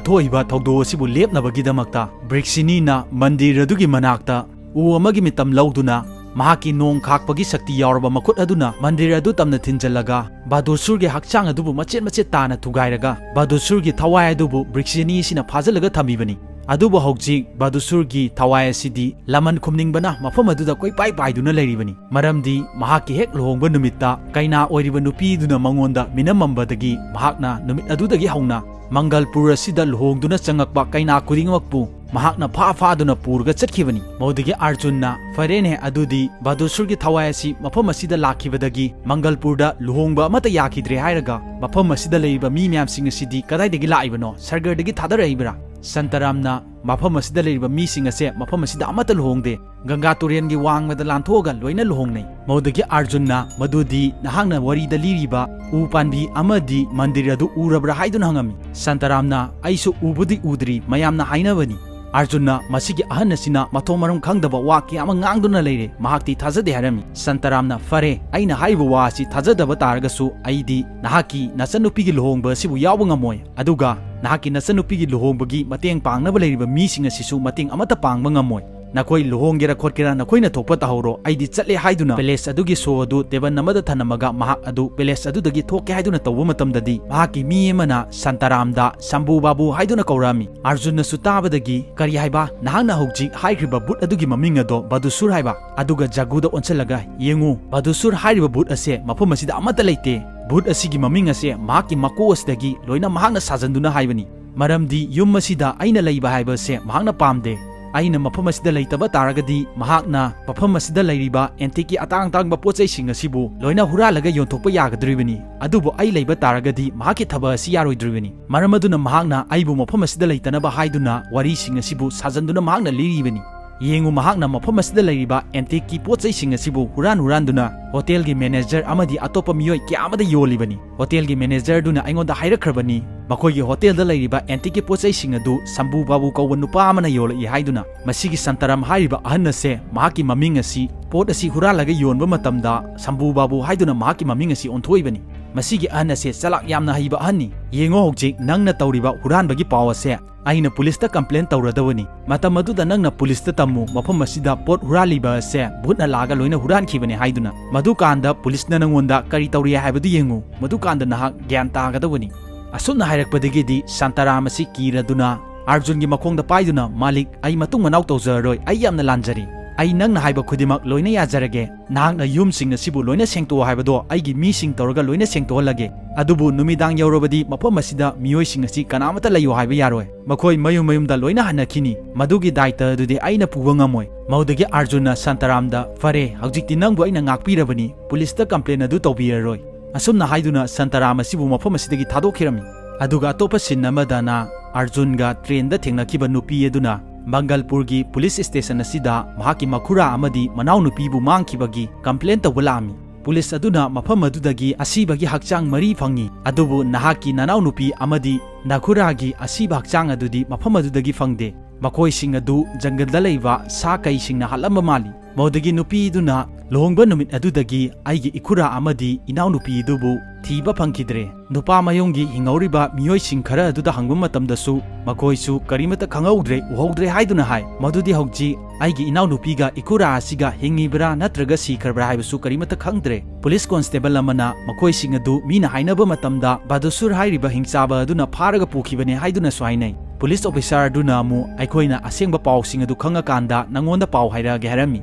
ꯊꯣꯛꯏꯕ ꯊꯧꯗꯣꯛ ꯑꯁꯤꯕꯨ ꯂꯦꯞꯅꯕꯒꯤꯗꯃꯛꯇ ꯕ꯭ꯔꯤꯛꯁꯤꯅꯤꯅ ꯃꯟꯗꯤꯔ ꯑꯗꯨꯒꯤ ꯃꯅꯥꯛꯇ ꯎ ꯑꯃꯒꯤ ꯃꯤꯇꯝ ꯂꯧꯗꯨꯅ ꯃꯍꯥꯛꯀꯤ ꯅꯣꯡ ꯈꯥꯛꯄꯒꯤ ꯁꯛꯇꯤ ꯌꯥꯎꯔꯕ ꯃꯈꯨꯠ ꯑꯗꯨꯅ ꯃꯟꯗꯤꯔ ꯑꯗꯨ ꯇꯝꯅ ꯊꯤꯟꯖꯜꯂꯒ ꯕꯥꯗꯨꯁꯨꯔꯒꯤ ꯍꯛꯆꯥꯡ ꯑꯗꯨꯕꯨ ꯃꯆꯦꯠ ꯃꯆꯦꯠ ꯇꯥꯅ ꯊꯨꯒꯥꯏꯔꯒ ꯕꯥꯗꯨꯁꯨꯔꯒꯤ ꯊꯋꯥꯏ ꯑꯗꯨꯕꯨ ꯕ꯭ꯔꯤꯛꯁꯤꯅꯤ ꯑꯁꯤꯅ ꯐꯥꯖꯤꯜꯂꯒ ꯊꯝꯃꯤꯕꯅꯤ꯫ ꯑꯗꯨꯕꯨ ꯍꯧꯖꯤꯛ ꯕꯥꯗꯨꯁꯨꯔꯒꯤ ꯊꯋꯥꯏ ꯑꯁꯤꯗꯤ ꯂꯃꯟ ꯈꯨꯝꯅꯤꯡꯕꯅ ꯃꯐꯝ ꯑꯗꯨꯗ ꯀꯣꯏꯄꯥꯏ ꯄꯥꯏꯗꯨꯅ ꯂꯩꯔꯤꯕꯅꯤ꯫ ꯃꯔꯝꯗꯤ ꯃꯍꯥꯛꯀꯤ ꯍꯦꯛ ꯂꯨꯍꯣꯡꯕ ꯅꯨꯃꯤꯠꯇ ꯀꯩꯅꯥ ꯑꯣꯏꯔꯤꯕ ꯅꯨꯄꯤꯗꯨꯅ ꯃꯉꯣꯟꯗ ꯃꯤꯅꯝꯃꯝꯕꯗꯒꯤ ꯃꯍꯥꯛꯅ ꯅꯨꯃꯤꯠ ꯑꯗꯨꯗꯒꯤ ꯍꯧꯅ ꯃꯪꯒꯜꯄꯨꯔ ꯑꯁꯤꯗ ꯂꯨꯍꯣꯡꯗꯨꯅ ꯆꯪꯉꯛꯄ ꯀꯩꯅꯥ ꯈꯨꯗꯤꯡꯃꯛꯄꯨ ꯃꯍꯥꯛꯅ ꯐꯥ ꯐꯥꯗꯨꯅ ꯄꯨꯔꯒ ꯆꯠꯈꯤꯕꯅꯤ꯫ ꯃꯗꯨꯗꯒꯤ ꯑꯥꯔꯖꯨꯟꯅ, "ꯐꯔꯦꯅꯦ, ꯑꯗꯨꯗꯤ ꯕꯥꯗꯨꯁꯨꯔꯒꯤ ꯊꯋꯥꯏ ꯑꯁꯤ ꯃꯐꯝ ꯑꯁꯤꯗ ꯂꯥꯛꯈꯤꯕꯗꯒꯤ ꯃꯪꯒꯜꯄꯨꯔꯗ ꯂꯨꯍꯣꯡꯕ ꯑꯃꯠꯇ ꯌꯥꯈꯤꯗ꯭ꯔꯦ ꯍꯥꯏꯔꯒ ꯃꯐꯝ ꯑꯁꯤꯗ ꯂꯩꯔꯤꯕ ꯃꯤ ꯃꯌꯥꯝꯁꯤꯡ ꯑꯁꯤꯗꯤ ꯀꯗꯥꯏꯗꯒꯤ ꯂꯥꯛꯏꯕꯅꯣ? ꯁꯔꯒꯔꯗꯒꯤ ꯊꯥꯗꯔꯛꯏꯕ꯭ꯔꯥ?" ꯁꯟꯇꯔꯥꯝꯅ, "ꯃꯐꯝ ꯑꯁꯤꯗ ꯂꯩꯔꯤꯕ ꯃꯤꯁꯤꯡ ꯑꯁꯦ ꯃꯐꯝ ꯑꯁꯤꯗ ꯑꯃꯠꯇ ꯂꯨꯍꯣꯡꯗꯦ꯫ ꯒꯪꯒꯥ ꯇꯨꯔꯦꯜꯒꯤ ꯋꯥꯡꯃꯗ ꯂꯥꯟꯊꯣꯛꯑꯒ ꯂꯣꯏꯅ ꯂꯨꯍꯣꯡꯅꯩ꯫" ꯃꯗꯨꯗꯒꯤ ꯑꯥꯔꯖꯨꯟꯅ, "ꯃꯗꯨꯗꯤ ꯅꯍꯥꯛꯅ ꯋꯥꯔꯤꯗ ꯂꯤꯔꯤꯕ ꯎ ꯄꯥꯟꯕꯤ ꯑꯃꯗꯤ ꯃꯟꯗꯤꯔ ꯑꯗꯨ ꯎꯔꯕ꯭ꯔꯥ?" ꯍꯥꯏꯗꯨꯅ ꯍꯪꯉꯝꯃꯤ꯫ ꯁꯟꯇꯔꯥꯝꯅ, "ꯑꯩꯁꯨ ꯎꯕꯨꯗꯤ ꯎꯗ꯭ꯔꯤ, ꯃꯌꯥꯝꯅ ꯍꯥꯏꯅꯕꯅꯤ꯫" ꯑꯥꯔꯖꯨꯟꯅ, "ꯃꯁꯤꯒꯤ ꯑꯍꯟ ꯑꯁꯤꯅ ꯃꯊꯣꯡ ꯃꯔꯝ ꯈꯪꯗꯕ ꯋꯥ ꯀꯌꯥ ꯑꯃ ꯉꯥꯡꯗꯨꯅ ꯂꯩꯔꯦ, ꯃꯍꯥꯛꯇꯤ ꯊꯥꯖꯗꯦ" ꯍꯥꯏꯔꯝꯃꯤ꯫ ꯁꯟꯇꯔꯥꯝꯅ, "ꯐꯔꯦ, ꯑꯩꯅ ꯍꯥꯏꯔꯤꯕ ꯋꯥ ꯑꯁꯤ ꯊꯥꯖꯗꯕ ꯇꯥꯔꯒꯁꯨ ꯑꯩꯗꯤ ꯅꯍꯥꯛꯀꯤ ꯅꯆꯟꯅꯨꯄꯤꯒꯤ ꯂꯨꯍꯣꯡꯕ ꯑꯁꯤꯕꯨ ꯌꯥꯎꯕ ꯉꯝꯃꯣꯏ, ꯑꯗꯨꯒ ꯅꯍꯥꯛꯀꯤ ꯅꯆꯟꯅꯨꯄꯤꯒꯤ ꯂꯨꯍꯣꯡꯕꯒꯤ ꯃꯇꯦꯡ ꯄꯥꯡꯅꯕ ꯂꯩꯔꯤꯕ ꯃꯤꯁꯤꯡ ꯑꯁꯤꯁꯨ ꯃꯇꯦꯡ ꯑꯃꯠꯇ ꯄꯥꯡꯕ ꯉꯝꯃꯣꯏ꯫ "ꯅꯈꯣꯏ ꯂꯨꯍꯣꯡꯒꯦꯔꯥ ꯈꯣꯠꯀꯦꯔꯥ ꯅꯈꯣꯏꯅ ꯊꯣꯛꯄ ꯇꯧꯍꯧꯔꯣ, ꯑꯩꯗꯤ ꯆꯠꯂꯦ" ꯍꯥꯏꯗꯨꯅ palace ꯑꯗꯨꯒꯤ show ꯑꯗꯨ table ꯑꯃꯗ ꯊꯅꯝꯃꯒ ꯃꯍꯥꯛ ꯑꯗꯨ palace ꯑꯗꯨꯗꯒꯤ ꯊꯣꯛꯀꯦ ꯍꯥꯏꯗꯨꯅ ꯇꯧꯕ ꯃꯇꯝꯗꯗꯤ, ꯃꯍꯥꯛꯀꯤ ꯃꯤ ꯑꯃꯅ ꯁꯟꯇꯥꯔꯥꯝꯗ "ꯁꯝꯕꯨ ꯕꯥꯕꯨ" ꯍꯥꯏꯗꯨꯅ ꯀꯧꯔꯛꯑꯝꯃꯤ꯫ ꯑꯔꯖꯨꯟꯅꯁꯨ ꯇꯥꯕꯗꯒꯤ, "ꯀꯔꯤ ꯍꯥꯏꯕ? ꯅꯍꯥꯛꯅ ꯍꯧꯖꯤꯛ ꯍꯥꯏꯈ꯭ꯔꯤꯕ ꯚꯨꯠ ꯑꯗꯨꯒꯤ ꯃꯃꯤꯡ ꯑꯗꯣ ꯕꯗꯨꯁꯨꯔ ꯍꯥꯏꯕ?" ꯑꯗꯨꯒ ꯖꯒꯨꯗ ꯑꯣꯟꯁꯤꯜꯂꯒ, "ꯌꯦꯡꯉꯨ, ꯕꯗꯨꯁꯨꯔ ꯍꯥꯏꯔꯤꯕ ꯚꯨꯠ ꯑꯁꯦ ꯃꯐꯝ ꯑꯁꯤꯗ ꯑꯃꯠꯇ ꯂꯩꯇꯦ꯫ ꯚꯨꯠ ꯑꯁꯤꯒꯤ ꯃꯃꯤꯡ ꯑꯁꯦ ꯃꯍꯥꯛꯀꯤ ꯃꯀꯣꯛ ꯑꯁꯤꯗꯒꯤ ꯂꯣꯏꯅ ꯃꯍꯥꯛꯅ ꯁꯥꯖꯟꯗꯨꯅ ꯍꯥꯏꯕꯅꯤ꯫ ꯃꯔꯝꯗꯤ ꯌꯨꯝ ꯑꯁꯤꯗ ꯑꯩꯅ ꯂꯩꯕ ꯍꯥꯏꯕ ꯑꯁꯦ ꯃꯍꯥꯛꯅ ꯄꯥꯝꯗꯦ꯫ ꯑꯩꯅ ꯃꯐꯝ ꯑꯁꯤꯗ ꯂꯩꯇꯕ ꯇꯥꯔꯒꯗꯤ ꯃꯍꯥꯛꯅ ꯃꯐꯝ ꯑꯁꯤꯗ ꯂꯩꯔꯤꯕ antique ꯀꯤ ꯑꯇꯥꯡ ꯑꯇꯥꯡꯕ ꯄꯣꯠ ꯆꯩꯁꯤꯡ ꯑꯁꯤꯕꯨ ꯂꯣꯏꯅ ꯍꯨꯔꯥꯜꯂꯒ ꯌꯣꯟꯊꯣꯛꯄ ꯌꯥꯒꯗꯧꯔꯤꯕꯅꯤ꯫ ꯑꯗꯨꯕꯨ ꯑꯩ ꯂꯩꯕ ꯇꯥꯔꯒꯗꯤ ꯃꯍꯥꯛꯀꯤ ꯊꯕꯛ ꯑꯁꯤ ꯌꯥꯔꯣꯏꯗꯧꯔꯤꯕꯅꯤ꯫ ꯃꯔꯝ ꯑꯗꯨꯅ ꯃꯍꯥꯛꯅ ꯑꯩꯕꯨ ꯃꯐꯝ ꯑꯁꯤꯗ ꯂꯩꯇꯅꯕ ꯍꯥꯏꯗꯨꯅ ꯋꯥꯔꯤꯁꯤꯡ ꯑꯁꯤꯕꯨ ꯁꯥꯖꯟꯗꯨꯅ ꯃꯍꯥꯛꯅ ꯂꯤꯔꯤꯕꯅꯤ꯫ ꯌꯦꯡꯉꯨ, ꯃꯍꯥꯛꯅ ꯃꯐꯝ ꯑꯁꯤꯗ ꯂꯩꯔꯤꯕ antique ꯀꯤ ꯄꯣꯠ ꯆꯩꯁꯤꯡ ꯑꯁꯤꯕꯨ ꯍꯨꯔꯥꯟ ꯍꯨꯔꯥꯟꯗꯨꯅ ꯍꯣꯇꯦꯜꯒꯤ manager ꯑꯃꯗꯤ ꯑꯇꯣꯞꯄ ꯃꯤꯑꯣꯏ ꯀꯌꯥ ꯑꯃꯗ ꯌꯣꯜꯂꯤꯕꯅꯤ꯫ ꯍꯣꯇꯦꯜꯒꯤ manager ꯗꯨꯅ ꯑꯩꯉꯣꯟꯗ ꯍꯥꯏꯔꯛꯈ꯭ꯔꯕꯅꯤ, ꯃꯈꯣꯏꯒꯤ ꯍꯣꯇꯦꯜꯗ ꯂꯩꯔꯤꯕ antique ꯀꯤ ꯄꯣꯠ ꯆꯩꯁꯤꯡ ꯑꯗꯨ ꯁꯝꯕꯨ ꯕꯥꯕꯨ ꯀꯧꯕ ꯅꯨꯄꯥ ꯑꯃꯅ ꯌꯣꯜꯂꯛꯏ ꯍꯥꯏꯗꯨꯅ꯫ ꯃꯁꯤꯒꯤ ꯁꯟꯇꯥꯔꯥꯝ ꯍꯥꯏꯔꯤꯕ ꯑꯍꯟ ꯑꯁꯦ ꯃꯍꯥꯛꯀꯤ ꯃꯃꯤꯡ ꯑꯁꯤ, ꯄꯣꯠ ꯑꯁꯤ ꯍꯨꯔꯥꯜꯂꯒ ꯌꯣꯟꯕ ꯃꯇꯝꯗ ꯁꯝꯕꯨ ꯕꯥꯕꯨ ꯍꯥꯏꯗꯨꯅ ꯃꯍꯥꯛꯀꯤ ꯃꯃꯤꯡ ꯑꯁꯤ ꯑꯣꯟꯊꯣꯛꯏꯕꯅꯤ꯫ ꯃꯁꯤꯒꯤ ꯑꯍꯟ ꯑꯁꯦ ꯆꯂꯥꯛ ꯌꯥꯝꯅ ꯍꯩꯕ ꯑꯍꯟꯅꯤ꯫ ꯌꯦꯡꯉꯣ, ꯍꯧꯖꯤꯛ ꯅꯪꯅ ꯇꯧꯔꯤꯕ ꯍꯨꯔꯥꯟꯕꯒꯤ ꯄꯥꯎ ꯑꯁꯦ ꯑꯩꯅ ꯄꯨꯂꯤꯁꯇ complain ꯇꯧꯔꯗꯕꯅꯤ꯫ ꯃꯇꯝ ꯑꯗꯨꯗ ꯅꯪꯅ ꯄꯨꯂꯤꯁꯇ ꯇꯝꯃꯨ, ꯃꯐꯝ ꯑꯁꯤꯗ ꯄꯣꯠ ꯍꯨꯔꯥꯜꯂꯤꯕ ꯑꯁꯦ ꯚꯨꯠꯅ ꯂꯥꯛꯑꯒ ꯂꯣꯏꯅ ꯍꯨꯔꯥꯟꯈꯤꯕꯅꯦ ꯍꯥꯏꯗꯨꯅ꯫ ꯃꯗꯨꯀꯥꯟꯗ ꯄꯨꯂꯤꯁꯅ ꯅꯪꯉꯣꯟꯗ ꯀꯔꯤ ꯇꯧꯔꯤ ꯍꯥꯏꯕꯗꯨ ꯌꯦꯡꯉꯨ, ꯃꯗꯨꯀꯥꯟꯗ ꯅꯍꯥꯛ ꯒ꯭ꯌꯥꯟ ꯇꯥꯒꯗꯕꯅꯤ꯫ ꯑꯁꯨꯝꯅ ꯍꯥꯏꯔꯛꯄꯗꯒꯤꯗꯤ ꯁꯟꯇꯥꯔꯥꯝ ꯑꯁꯤ ꯀꯤꯔꯗꯨꯅ ꯑꯔꯖꯨꯟꯒꯤ ꯃꯈꯣꯡꯗ ꯄꯥꯏꯗꯨꯅ, "ꯃꯥꯂꯤꯛ, ꯑꯩ ꯃꯇꯨꯡ ꯃꯅꯥꯎ ꯇꯧꯖꯔꯔꯣꯏ, ꯑꯩ ꯌꯥꯝꯅ ꯂꯥꯟꯖꯔꯦ꯫ ꯑꯩ ꯅꯪꯅ ꯍꯥꯏꯕ ꯈꯨꯗꯤꯡꯃꯛ ꯂꯣꯏꯅ ꯌꯥꯖꯔꯒꯦ꯫ ꯅꯍꯥꯛꯅ ꯌꯨꯝꯁꯤꯡ ꯑꯁꯤꯕꯨ ꯂꯣꯏꯅ ꯁꯦꯡꯇꯣꯛꯑꯣ ꯍꯥꯏꯕꯗꯣ ꯑꯩꯒꯤ ꯃꯤꯁꯤꯡ ꯇꯧꯔꯒ ꯂꯣꯏꯅ ꯁꯦꯡꯇꯣꯛꯍꯜꯂꯒꯦ꯫ ꯑꯗꯨꯕꯨ ꯅꯨꯃꯤꯗꯥꯡ ꯌꯧꯔꯕꯗꯤ ꯃꯐꯝ ꯑꯁꯤꯗ ꯃꯤꯑꯣꯏꯁꯤꯡ ꯑꯁꯤ ꯀꯅꯥꯃꯠꯇ ꯂꯩꯌꯨ ꯍꯥꯏꯕ ꯌꯥꯔꯣꯏ꯫ ꯃꯈꯣꯏ ꯃꯌꯨꯝ ꯃꯌꯨꯝꯗ ꯂꯣꯏꯅ ꯍꯟꯅꯈꯤꯅꯤ꯫ ꯃꯗꯨꯒꯤ ꯗꯥꯏꯇ ꯑꯗꯨꯗꯤ ꯑꯩꯅ ꯄꯨꯕ ꯉꯝꯃꯣꯏ꯫" ꯃꯗꯨꯗꯒꯤ ꯑꯔꯖꯨꯟꯅ ꯁꯟꯇꯥꯔꯥꯝꯗ, "ꯐꯔꯦ, ꯍꯧꯖꯤꯛꯇꯤ ꯅꯪꯕꯨ ꯑꯩꯅ ꯉꯥꯛꯄꯤꯔꯕꯅꯤ, ꯄꯨꯂꯤꯁꯇ complain ꯑꯗꯨ ꯇꯧꯕꯤꯔꯔꯣꯏ꯫" ꯑꯁꯨꯝꯅ ꯍꯥꯏꯗꯨꯅ ꯁꯟꯇꯥꯔꯥꯝ ꯑꯁꯤꯕꯨ ꯃꯐꯝ ꯑꯁꯤꯗꯒꯤ ꯊꯥꯗꯣꯛꯈꯤꯔꯝꯃꯤ꯫ ꯑꯗꯨꯒ ꯑꯇꯣꯞꯄ scene ꯑꯃꯗꯅ ꯑꯔꯖꯨꯟꯒ train ꯗ ꯊꯦꯡꯅꯈꯤꯕ ꯅꯨꯄꯤ ꯑꯗꯨꯅ ꯃꯪꯒꯜꯄꯨꯔꯒꯤ police station ꯑꯁꯤꯗ ꯃꯍꯥꯛꯀꯤ ꯃꯈꯨꯔꯥ ꯑꯃꯗꯤ ꯃꯅꯥꯎꯅꯨꯄꯤꯕꯨ ꯃꯥꯡꯈꯤꯕꯒꯤ complain ꯇꯧꯕ ꯂꯥꯛꯑꯝꯃꯤ꯫ ꯄꯨꯂꯤꯁ ꯑꯗꯨꯅ ꯃꯐꯝ ꯑꯗꯨꯗꯒꯤ ꯑꯁꯤꯕꯒꯤ ꯍꯛꯆꯥꯡ ꯃꯔꯤ ꯐꯪꯉꯤ, ꯑꯗꯨꯕꯨ ꯅꯍꯥꯛꯀꯤ ꯅꯅꯥꯎꯅꯨꯄꯤ ꯑꯃꯗꯤ ꯅꯈꯨꯔꯥꯒꯤ ꯑꯁꯤꯕ ꯍꯛꯆꯥꯡ ꯑꯗꯨꯗꯤ ꯃꯐꯝ ꯑꯗꯨꯗꯒꯤ ꯐꯪꯗꯦ꯫ ꯃꯈꯣꯏꯁꯤꯡ ꯑꯗꯨ ꯖꯪꯒꯜꯗ ꯂꯩꯕ ꯁꯥ ꯀꯩꯁꯤꯡꯅ ꯍꯥꯠꯂꯝꯕ ꯃꯥꯜꯂꯤ꯫ ꯃꯗꯨꯗꯒꯤ ꯅꯨꯄꯤꯗꯨꯅ, "ꯂꯨꯍꯣꯡꯕ ꯅꯨꯃꯤꯠ ꯑꯗꯨꯗꯒꯤ ꯑꯩꯒꯤ ꯏꯈꯨꯔꯥ ꯑꯃꯗꯤ ꯏꯅꯥꯎꯅꯨꯄꯤ ꯑꯗꯨꯕꯨ ꯊꯤꯕ ꯐꯪꯈꯤꯗ꯭ꯔꯦ꯫ ꯅꯨꯄꯥ ꯃꯌꯨꯝꯒꯤ ꯍꯤꯡꯍꯧꯔꯤꯕ ꯃꯤꯑꯣꯏꯁꯤꯡ ꯈꯔ ꯑꯗꯨꯗ ꯍꯪꯕ ꯃꯇꯝꯗꯁꯨ ꯃꯈꯣꯏꯁꯨ ꯀꯔꯤꯃꯠꯇ ꯈꯪꯍꯧꯗ꯭ꯔꯦ, ꯎꯍꯧꯗ꯭ꯔꯦ ꯍꯥꯏꯗꯨꯅ ꯍꯥꯏ꯫ ꯃꯗꯨꯗꯤ ꯍꯧꯖꯤꯛ ꯑꯩꯒꯤ ꯏꯅꯥꯎꯅꯨꯄꯤꯒ ꯏꯀꯨꯔꯥ ꯑꯁꯤꯒ ꯍꯤꯡꯉꯤꯕ꯭ꯔꯥ ꯅꯠꯇ꯭ꯔꯒ ꯁꯤꯈ꯭ꯔꯕ꯭ꯔꯥ ꯍꯥꯏꯕꯁꯨ ꯀꯔꯤꯃꯠꯇ ꯈꯪꯗ꯭ꯔꯦ꯫ ꯄꯨꯂꯤꯁ ꯀꯣꯟꯁꯇꯦꯕꯜ ꯑꯃꯅ ꯃꯈꯣꯏꯁꯤꯡ ꯑꯗꯨ ꯃꯤꯅ ꯍꯥꯏꯅꯕ ꯃꯇꯝꯗ ꯕꯥꯗꯨꯁꯨꯔ ꯍꯥꯏꯔꯤꯕ ꯍꯤꯡꯆꯥꯕ ꯑꯗꯨꯅ ꯐꯥꯔꯒ ꯄꯨꯈꯤꯕꯅꯦ ꯍꯥꯏꯗꯨꯅꯁꯨ ꯍꯥꯏꯅꯩ꯫ ꯄꯨꯂꯤꯁ ꯑꯣꯐꯤꯁꯥꯔ ꯑꯗꯨꯅ ꯑꯃꯨꯛ ꯑꯩꯈꯣꯏꯅ ꯑꯁꯦꯡꯕ ꯄꯥꯎꯁꯤꯡ ꯑꯗꯨ ꯈꯪꯉꯀꯥꯟꯗ ꯅꯪꯉꯣꯟꯗ ꯄꯥꯎ ꯍꯥꯏꯔꯛꯑꯒꯦ ꯍꯥꯏꯔꯝꯃꯤ꯫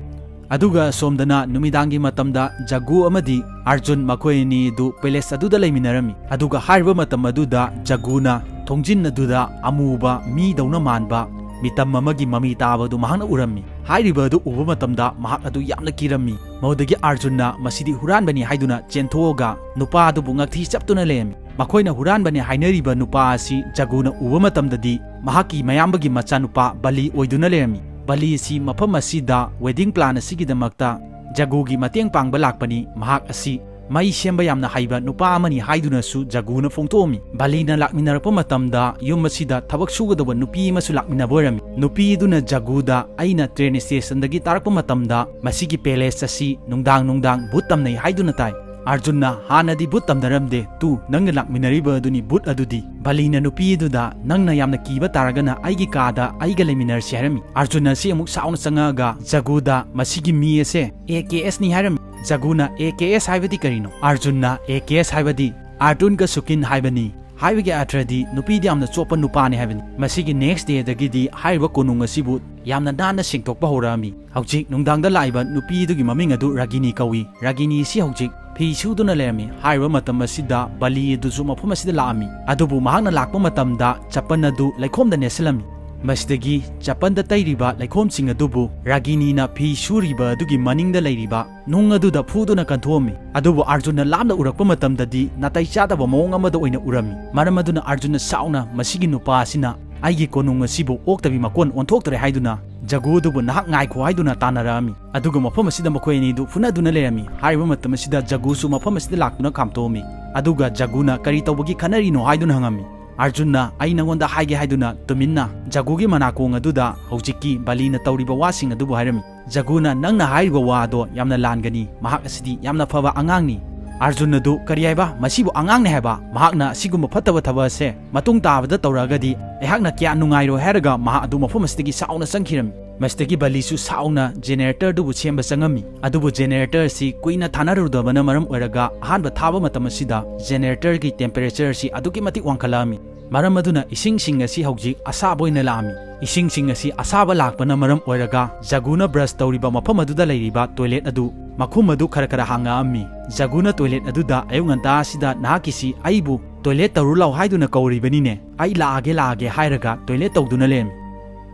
ꯑꯗꯨꯒ ꯑꯁꯣꯝꯗꯅ ꯅꯨꯃꯤꯗꯥꯡꯒꯤ ꯃꯇꯝꯗ ꯖꯒꯨ ꯑꯃꯗꯤ ꯑꯥꯔꯖꯨꯟ ꯃꯈꯣꯏ ꯑꯅꯤ ꯑꯗꯨ ꯄꯦꯂꯦꯁ ꯑꯗꯨꯗ ꯂꯩꯃꯤꯟꯅꯔꯝꯃꯤ꯫ ꯑꯗꯨꯒ ꯍꯥꯏꯔꯤꯕ ꯃꯇꯝ ꯑꯗꯨꯗ ꯖꯒꯨꯅ ꯊꯣꯡꯖꯤꯟ ꯑꯗꯨꯗ ꯑꯃꯨꯕ ꯃꯤꯗꯧꯅ ꯃꯥꯟꯕ ꯃꯤꯇꯝ ꯑꯃꯒꯤ ꯃꯃꯤ ꯇꯥꯕ ꯑꯗꯨ ꯃꯍꯥꯛꯅ ꯎꯔꯝꯃꯤ꯫ ꯍꯥꯏꯔꯤꯕ ꯑꯗꯨ ꯎꯕ ꯃꯇꯝꯗ ꯃꯍꯥꯛ ꯑꯗꯨ ꯌꯥꯝꯅ ꯀꯤꯔꯝꯃꯤ꯫ ꯃꯗꯨꯗꯒꯤ ꯑꯥꯔꯖꯨꯟꯅ ꯃꯁꯤꯗꯤ ꯍꯨꯔꯥꯟꯕꯅꯤ ꯍꯥꯏꯗꯨꯅ ꯆꯦꯟꯊꯣꯛꯑꯒ ꯅꯨꯄꯥ ꯑꯗꯨꯕꯨ ꯉꯛꯊꯤ ꯆꯞꯇꯨꯅ ꯂꯩꯔꯝꯃꯤ꯫ ꯃꯈꯣꯏꯅ ꯍꯨꯔꯥꯟꯕꯅꯤ ꯍꯥꯏꯅꯔꯤꯕ ꯅꯨꯄꯥ ꯑꯁꯤ ꯖꯒꯨꯅ ꯎꯕ ꯃꯇꯝꯗꯗꯤ ꯃꯍꯥꯛꯀꯤ ꯃꯌꯥꯝꯕꯒꯤ ꯃꯆꯥꯅꯨꯄꯥ ꯕꯂꯤ ꯑꯣꯏꯗꯨꯅ ꯂꯩꯔꯝꯃꯤ꯫ ꯕꯂꯤ ꯑꯁꯤ ꯃꯐꯝ ꯑꯁꯤꯗ ꯋꯦꯗꯤꯡ ꯄ꯭ꯂꯥꯟ ꯑꯁꯤꯒꯤꯗꯃꯛꯇ ꯖꯒꯨꯒꯤ ꯃꯇꯦꯡ ꯄꯥꯡꯕ ꯂꯥꯛꯄꯅꯤ꯫ ꯃꯍꯥꯛ ꯑꯁꯤ ꯃꯩ ꯁꯦꯝꯕ ꯌꯥꯝꯅ ꯍꯩꯕ ꯅꯨꯄꯥ ꯑꯃꯅꯤ ꯍꯥꯏꯗꯨꯅꯁꯨ ꯖꯒꯨꯅ ꯐꯣꯡꯗꯣꯛꯑꯝꯃꯤ꯫ ꯕꯂꯤꯅ ꯂꯥꯛꯃꯤꯟꯅꯔꯛꯄ ꯃꯇꯝꯗ ꯌꯨꯝ ꯑꯁꯤꯗ ꯊꯕꯛ ꯁꯨꯒꯗꯧꯕ ꯅꯨꯄꯤ ꯑꯃꯁꯨ ꯂꯥꯛꯃꯤꯟꯅꯕ ꯑꯣꯏꯔꯝꯃꯤ꯫ ꯅꯨꯄꯤ ꯑꯗꯨꯅ ꯖꯒꯨꯗ, "ꯑꯩꯅ ꯇ꯭ꯔꯦꯟ ꯁ꯭ꯇꯦꯁꯟꯗꯒꯤ ꯇꯥꯔꯛꯄ ꯃꯇꯝꯗ ꯃꯁꯤꯒꯤ ꯄꯦꯂꯦꯁ ꯑꯁꯤ ꯅꯨꯡꯗꯥꯡ ꯅꯨꯡꯗꯥꯡ ꯚꯨꯠ ꯇꯝꯅꯩ ꯍꯥꯏꯗꯨꯅ ꯇꯥꯏ꯫ ꯑꯥꯔꯖꯨꯟꯅ, "ꯍꯥꯟꯅꯗꯤ ꯚꯨꯠ ꯇꯝꯅꯔꯝꯗꯦ, ꯇꯨ, ꯅꯪꯒ ꯂꯥꯛꯃꯤꯟꯅꯔꯤꯕ ꯑꯗꯨꯅꯤ ꯚꯨꯠ ꯑꯗꯨꯗꯤ꯫" ꯕꯂꯤꯅ ꯅꯨꯄꯤ ꯑꯗꯨꯗ, "ꯅꯪꯅ ꯌꯥꯝꯅ ꯀꯤꯕ ꯇꯥꯔꯒꯅ ꯑꯩꯒꯤ ꯀꯥꯗ ꯑꯩꯒ ꯂꯩꯃꯤꯟꯅꯔꯁꯤ" ꯍꯥꯏꯔꯝꯃꯤ꯫ ꯑꯥꯔꯖꯨꯟꯅ ꯑꯁꯤ ꯑꯃꯨꯛ ꯁꯥꯎꯅ ꯆꯪꯉꯛꯑꯒ ꯖꯒꯨꯗ, "ꯃꯁꯤꯒꯤ ꯃꯤ ꯑꯁꯦ ꯑꯦ ꯀꯦ ꯑꯦꯁꯅꯤ" ꯍꯥꯏꯔꯝꯃꯤ꯫ ꯖꯒꯨꯅ, "ꯑꯦ ꯀꯦ ꯑꯦꯁ ꯍꯥꯏꯕꯗꯤ ꯀꯔꯤꯅꯣ?" ꯑꯥꯔꯖꯨꯟꯅ, "ꯑꯦ ꯀꯦ ꯑꯦꯁ ꯍꯥꯏꯕꯗꯤ ꯑꯥꯔꯇꯨꯟꯒ ꯁꯨꯀꯤꯟ ꯍꯥꯏꯕꯅꯤ꯫ ꯍꯥꯏꯕꯒꯤ ꯑꯔꯊꯗꯤ ꯅꯨꯄꯤꯗꯤ ꯌꯥꯝꯅ ꯆꯣꯞꯄ ꯅꯨꯄꯥꯅꯤ ꯍꯥꯏꯕꯅꯤ꯫" ꯃꯁꯤꯒꯤ ꯅꯦꯛꯁ ꯗꯦꯗꯒꯤꯗꯤ ꯍꯥꯏꯔꯤꯕ ꯀꯣꯅꯨꯡ ꯑꯁꯤꯕꯨ ꯌꯥꯝꯅ ꯅꯥꯟꯅ ꯁꯦꯡꯗꯣꯛꯄ ꯍꯧꯔꯛꯑꯝꯃꯤ꯫ ꯍꯧꯖꯤꯛ ꯅꯨꯡꯗꯥꯡꯗ ꯂꯥꯛꯏꯕ ꯅꯨꯄꯤ ꯑꯗꯨꯒꯤ ꯃꯃꯤꯡ ꯑꯗꯨ ꯔꯥꯒꯤꯅꯤ ꯀꯧꯏ꯫ ꯔꯥꯒꯤꯅꯤ ꯑꯁꯤ ꯍꯧꯖꯤꯛ ꯐꯤ ꯁꯨꯗꯨꯅ ꯂꯩꯔꯝꯃꯤ꯫ ꯍꯥꯏꯔꯤꯕ ꯃꯇꯝ ꯑꯁꯤꯗ ꯕꯂꯤ ꯑꯗꯨꯁꯨ ꯃꯐꯝ ꯑꯁꯤꯗ ꯂꯥꯛꯑꯝꯃꯤ꯫ ꯑꯗꯨꯕꯨ ꯃꯍꯥꯛꯅ ꯂꯥꯛꯄ ꯃꯇꯝꯗ ꯆꯄꯟ ꯑꯗꯨ ꯂꯩꯈꯣꯝꯗ ꯅꯦꯠꯁꯤꯜꯂꯝꯃꯤ꯫ ꯃꯁꯤꯗꯒꯤ ꯆꯄꯟꯗ ꯇꯩꯔꯤꯕ ꯂꯩꯈꯣꯝꯁꯤꯡ ꯑꯗꯨꯕꯨ ꯔꯥꯒꯤꯅꯤꯅ ꯐꯤ ꯁꯨꯔꯤꯕ ꯑꯗꯨꯒꯤ ꯃꯅꯤꯡꯗ ꯂꯩꯔꯤꯕ ꯅꯨꯡ ꯑꯗꯨꯗ ꯐꯨꯗꯨꯅ ꯀꯟꯊꯣꯛꯑꯝꯃꯤ꯫ ꯑꯗꯨꯕꯨ ꯑꯥꯔꯖꯨꯟꯅ ꯂꯥꯞꯅ ꯎꯔꯛꯄ ꯃꯇꯝꯗꯗꯤ ꯅꯥꯇꯩ ꯆꯥꯗꯕ ꯃꯑꯣꯡ ꯑꯃꯗ ꯑꯣꯏꯅ ꯎꯔꯝꯃꯤ꯫ ꯃꯔꯝ ꯑꯗꯨꯅ ꯑꯥꯔꯖꯨꯟꯅ ꯁꯥꯎꯅ, "ꯃꯁꯤꯒꯤ ꯅꯨꯄꯥ ꯑꯁꯤꯅ ꯑꯩꯒꯤ ꯀꯣꯅꯨꯡ ꯑꯁꯤꯕꯨ ꯑꯣꯛꯇꯕꯤ ꯃꯀꯣꯟ ꯑꯣꯟꯊꯣꯛꯇꯣꯔꯦ" ꯍꯥꯏꯗꯨꯅ ꯖꯒꯨ ꯑꯗꯨꯕꯨ ꯅꯍꯥꯛ ꯉꯥꯏꯈꯣ ꯍꯥꯏꯗꯨꯅ ꯇꯥꯟꯅꯔꯛꯑꯝꯃꯤ꯫ ꯑꯗꯨꯒ ꯃꯐꯝ ꯑꯁꯤꯗ ꯃꯈꯣꯏ ꯑꯅꯤꯗꯨ ꯐꯨꯅꯗꯨꯅ ꯂꯩꯔꯝꯃꯤ꯫ ꯍꯥꯏꯔꯤꯕ ꯃꯇꯝ ꯑꯁꯤꯗ ꯖꯒꯨꯁꯨ ꯃꯐꯝ ꯑꯁꯤꯗ ꯂꯥꯛꯇꯨꯅ ꯈꯥꯝꯇꯣꯛꯑꯝꯃꯤ꯫ ꯑꯗꯨꯒ ꯖꯒꯨꯅ, "ꯀꯔꯤ ꯇꯧꯕꯒꯤ ꯈꯠꯅꯔꯤꯅꯣ?" ꯍꯥꯏꯗꯨꯅ ꯍꯪꯉꯝꯃꯤ꯫ ꯑꯥꯔꯖꯨꯟꯅ, "ꯑꯩ ꯅꯉꯣꯟꯗ ꯍꯥꯏꯒꯦ" ꯍꯥꯏꯗꯨꯅ ꯇꯨꯃꯤꯟꯅ ꯖꯒꯨꯒꯤ ꯃꯅꯥꯀꯣꯡ ꯑꯗꯨꯗ ꯍꯧꯖꯤꯛꯀꯤ ꯕꯂꯤꯅ ꯇꯧꯔꯤꯕ ꯋꯥꯁꯤꯡ ꯑꯗꯨꯕꯨ ꯍꯥꯏꯔꯝꯃꯤ꯫ ꯖꯒꯨꯅ, "ꯅꯪꯅ ꯍꯥꯏꯔꯤꯕ ꯋꯥ ꯑꯗꯣ ꯌꯥꯝꯅ ꯂꯥꯟꯒꯅꯤ꯫ ꯃꯍꯥꯛ ꯑꯁꯤꯗꯤ ꯌꯥꯝꯅ ꯐꯕ ꯑꯉꯥꯡꯅꯤ꯫ ꯑꯥꯔꯖꯨꯟ ꯑꯗꯨ, "ꯀꯔꯤ ꯍꯥꯏꯕ? ꯃꯁꯤꯕꯨ ꯑꯉꯥꯡꯅꯦ ꯍꯥꯏꯕ? ꯃꯍꯥꯛꯅ ꯑꯁꯤꯒꯨꯝꯕ ꯐꯠꯇꯕ ꯊꯕꯛ ꯑꯁꯦ ꯃꯇꯨꯡ ꯇꯥꯕꯗ ꯇꯧꯔꯛꯑꯒꯗꯤ ꯑꯩꯍꯥꯛꯅ ꯀꯌꯥ ꯅꯨꯡꯉꯥꯏꯔꯣꯏ" ꯍꯥꯏꯔꯒ ꯃꯍꯥꯛ ꯑꯗꯨ ꯃꯐꯝ ꯑꯁꯤꯗꯒꯤ ꯁꯥꯎꯅ ꯆꯪꯈꯤꯔꯝꯃꯤ꯫ ꯃꯁꯤꯗꯒꯤ ꯕꯂꯤꯁꯨ ꯁꯥꯎꯅ generator ꯑꯗꯨꯕꯨ ꯁꯦꯝꯕ ꯆꯪꯉꯝꯃꯤ꯫ ꯑꯗꯨꯕꯨ generator ꯑꯁꯤ ꯀꯨꯏꯅ ꯊꯥꯅꯔꯨꯗꯕꯅ ꯃꯔꯝ ꯑꯣꯏꯔꯒ ꯑꯍꯥꯟꯕ ꯊꯥꯕ ꯃꯇꯝ ꯑꯁꯤꯗ generator ꯒꯤ temperature ꯑꯁꯤ ꯑꯗꯨꯛꯀꯤ ꯃꯇꯤꯛ ꯋꯥꯡꯈꯠꯂꯛꯑꯝꯃꯤ꯫ ꯃꯔꯝ ꯑꯗꯨꯅ ꯏꯁꯤꯡꯁꯤꯡ ꯑꯁꯤ ꯍꯧꯖꯤꯛ ꯑꯁꯥꯕ ꯑꯣꯏꯅ ꯂꯥꯛꯑꯝꯃꯤ꯫ ꯏꯁꯤꯡꯁꯤꯡ ꯑꯁꯤ ꯑꯁꯥꯕ ꯂꯥꯛꯄꯅ ꯃꯔꯝ ꯑꯣꯏꯔꯒ ꯖꯒꯨꯅ brush ꯇꯧꯔꯤꯕ ꯃꯐꯝ ꯑꯗꯨꯗ ꯂꯩꯔꯤꯕ toilet ꯑꯗꯨ ꯃꯈꯨꯝ ꯑꯗꯨ ꯈꯔ ꯈꯔ ꯍꯥꯡꯉꯛꯑꯝꯃꯤ꯫ ꯖꯒꯨꯅ toilet ꯑꯗꯨꯗ, "ꯑꯌꯨꯛ ꯉꯟꯇꯥ ꯑꯁꯤꯗ ꯅꯍꯥꯛꯀꯤꯁꯤ ꯑꯩꯕꯨ toilet ꯇꯧꯔꯨ ꯂꯥꯎ ꯍꯥꯏꯗꯨꯅ ꯀꯧꯔꯤꯕꯅꯤꯅꯦ, ꯑꯩ ꯂꯥꯛꯑꯒꯦ, ꯂꯥꯛꯑꯒꯦ" ꯍꯥꯏꯔꯒ toilet ꯇꯧꯗꯨꯅ ꯂꯩꯔꯝꯃꯤ꯫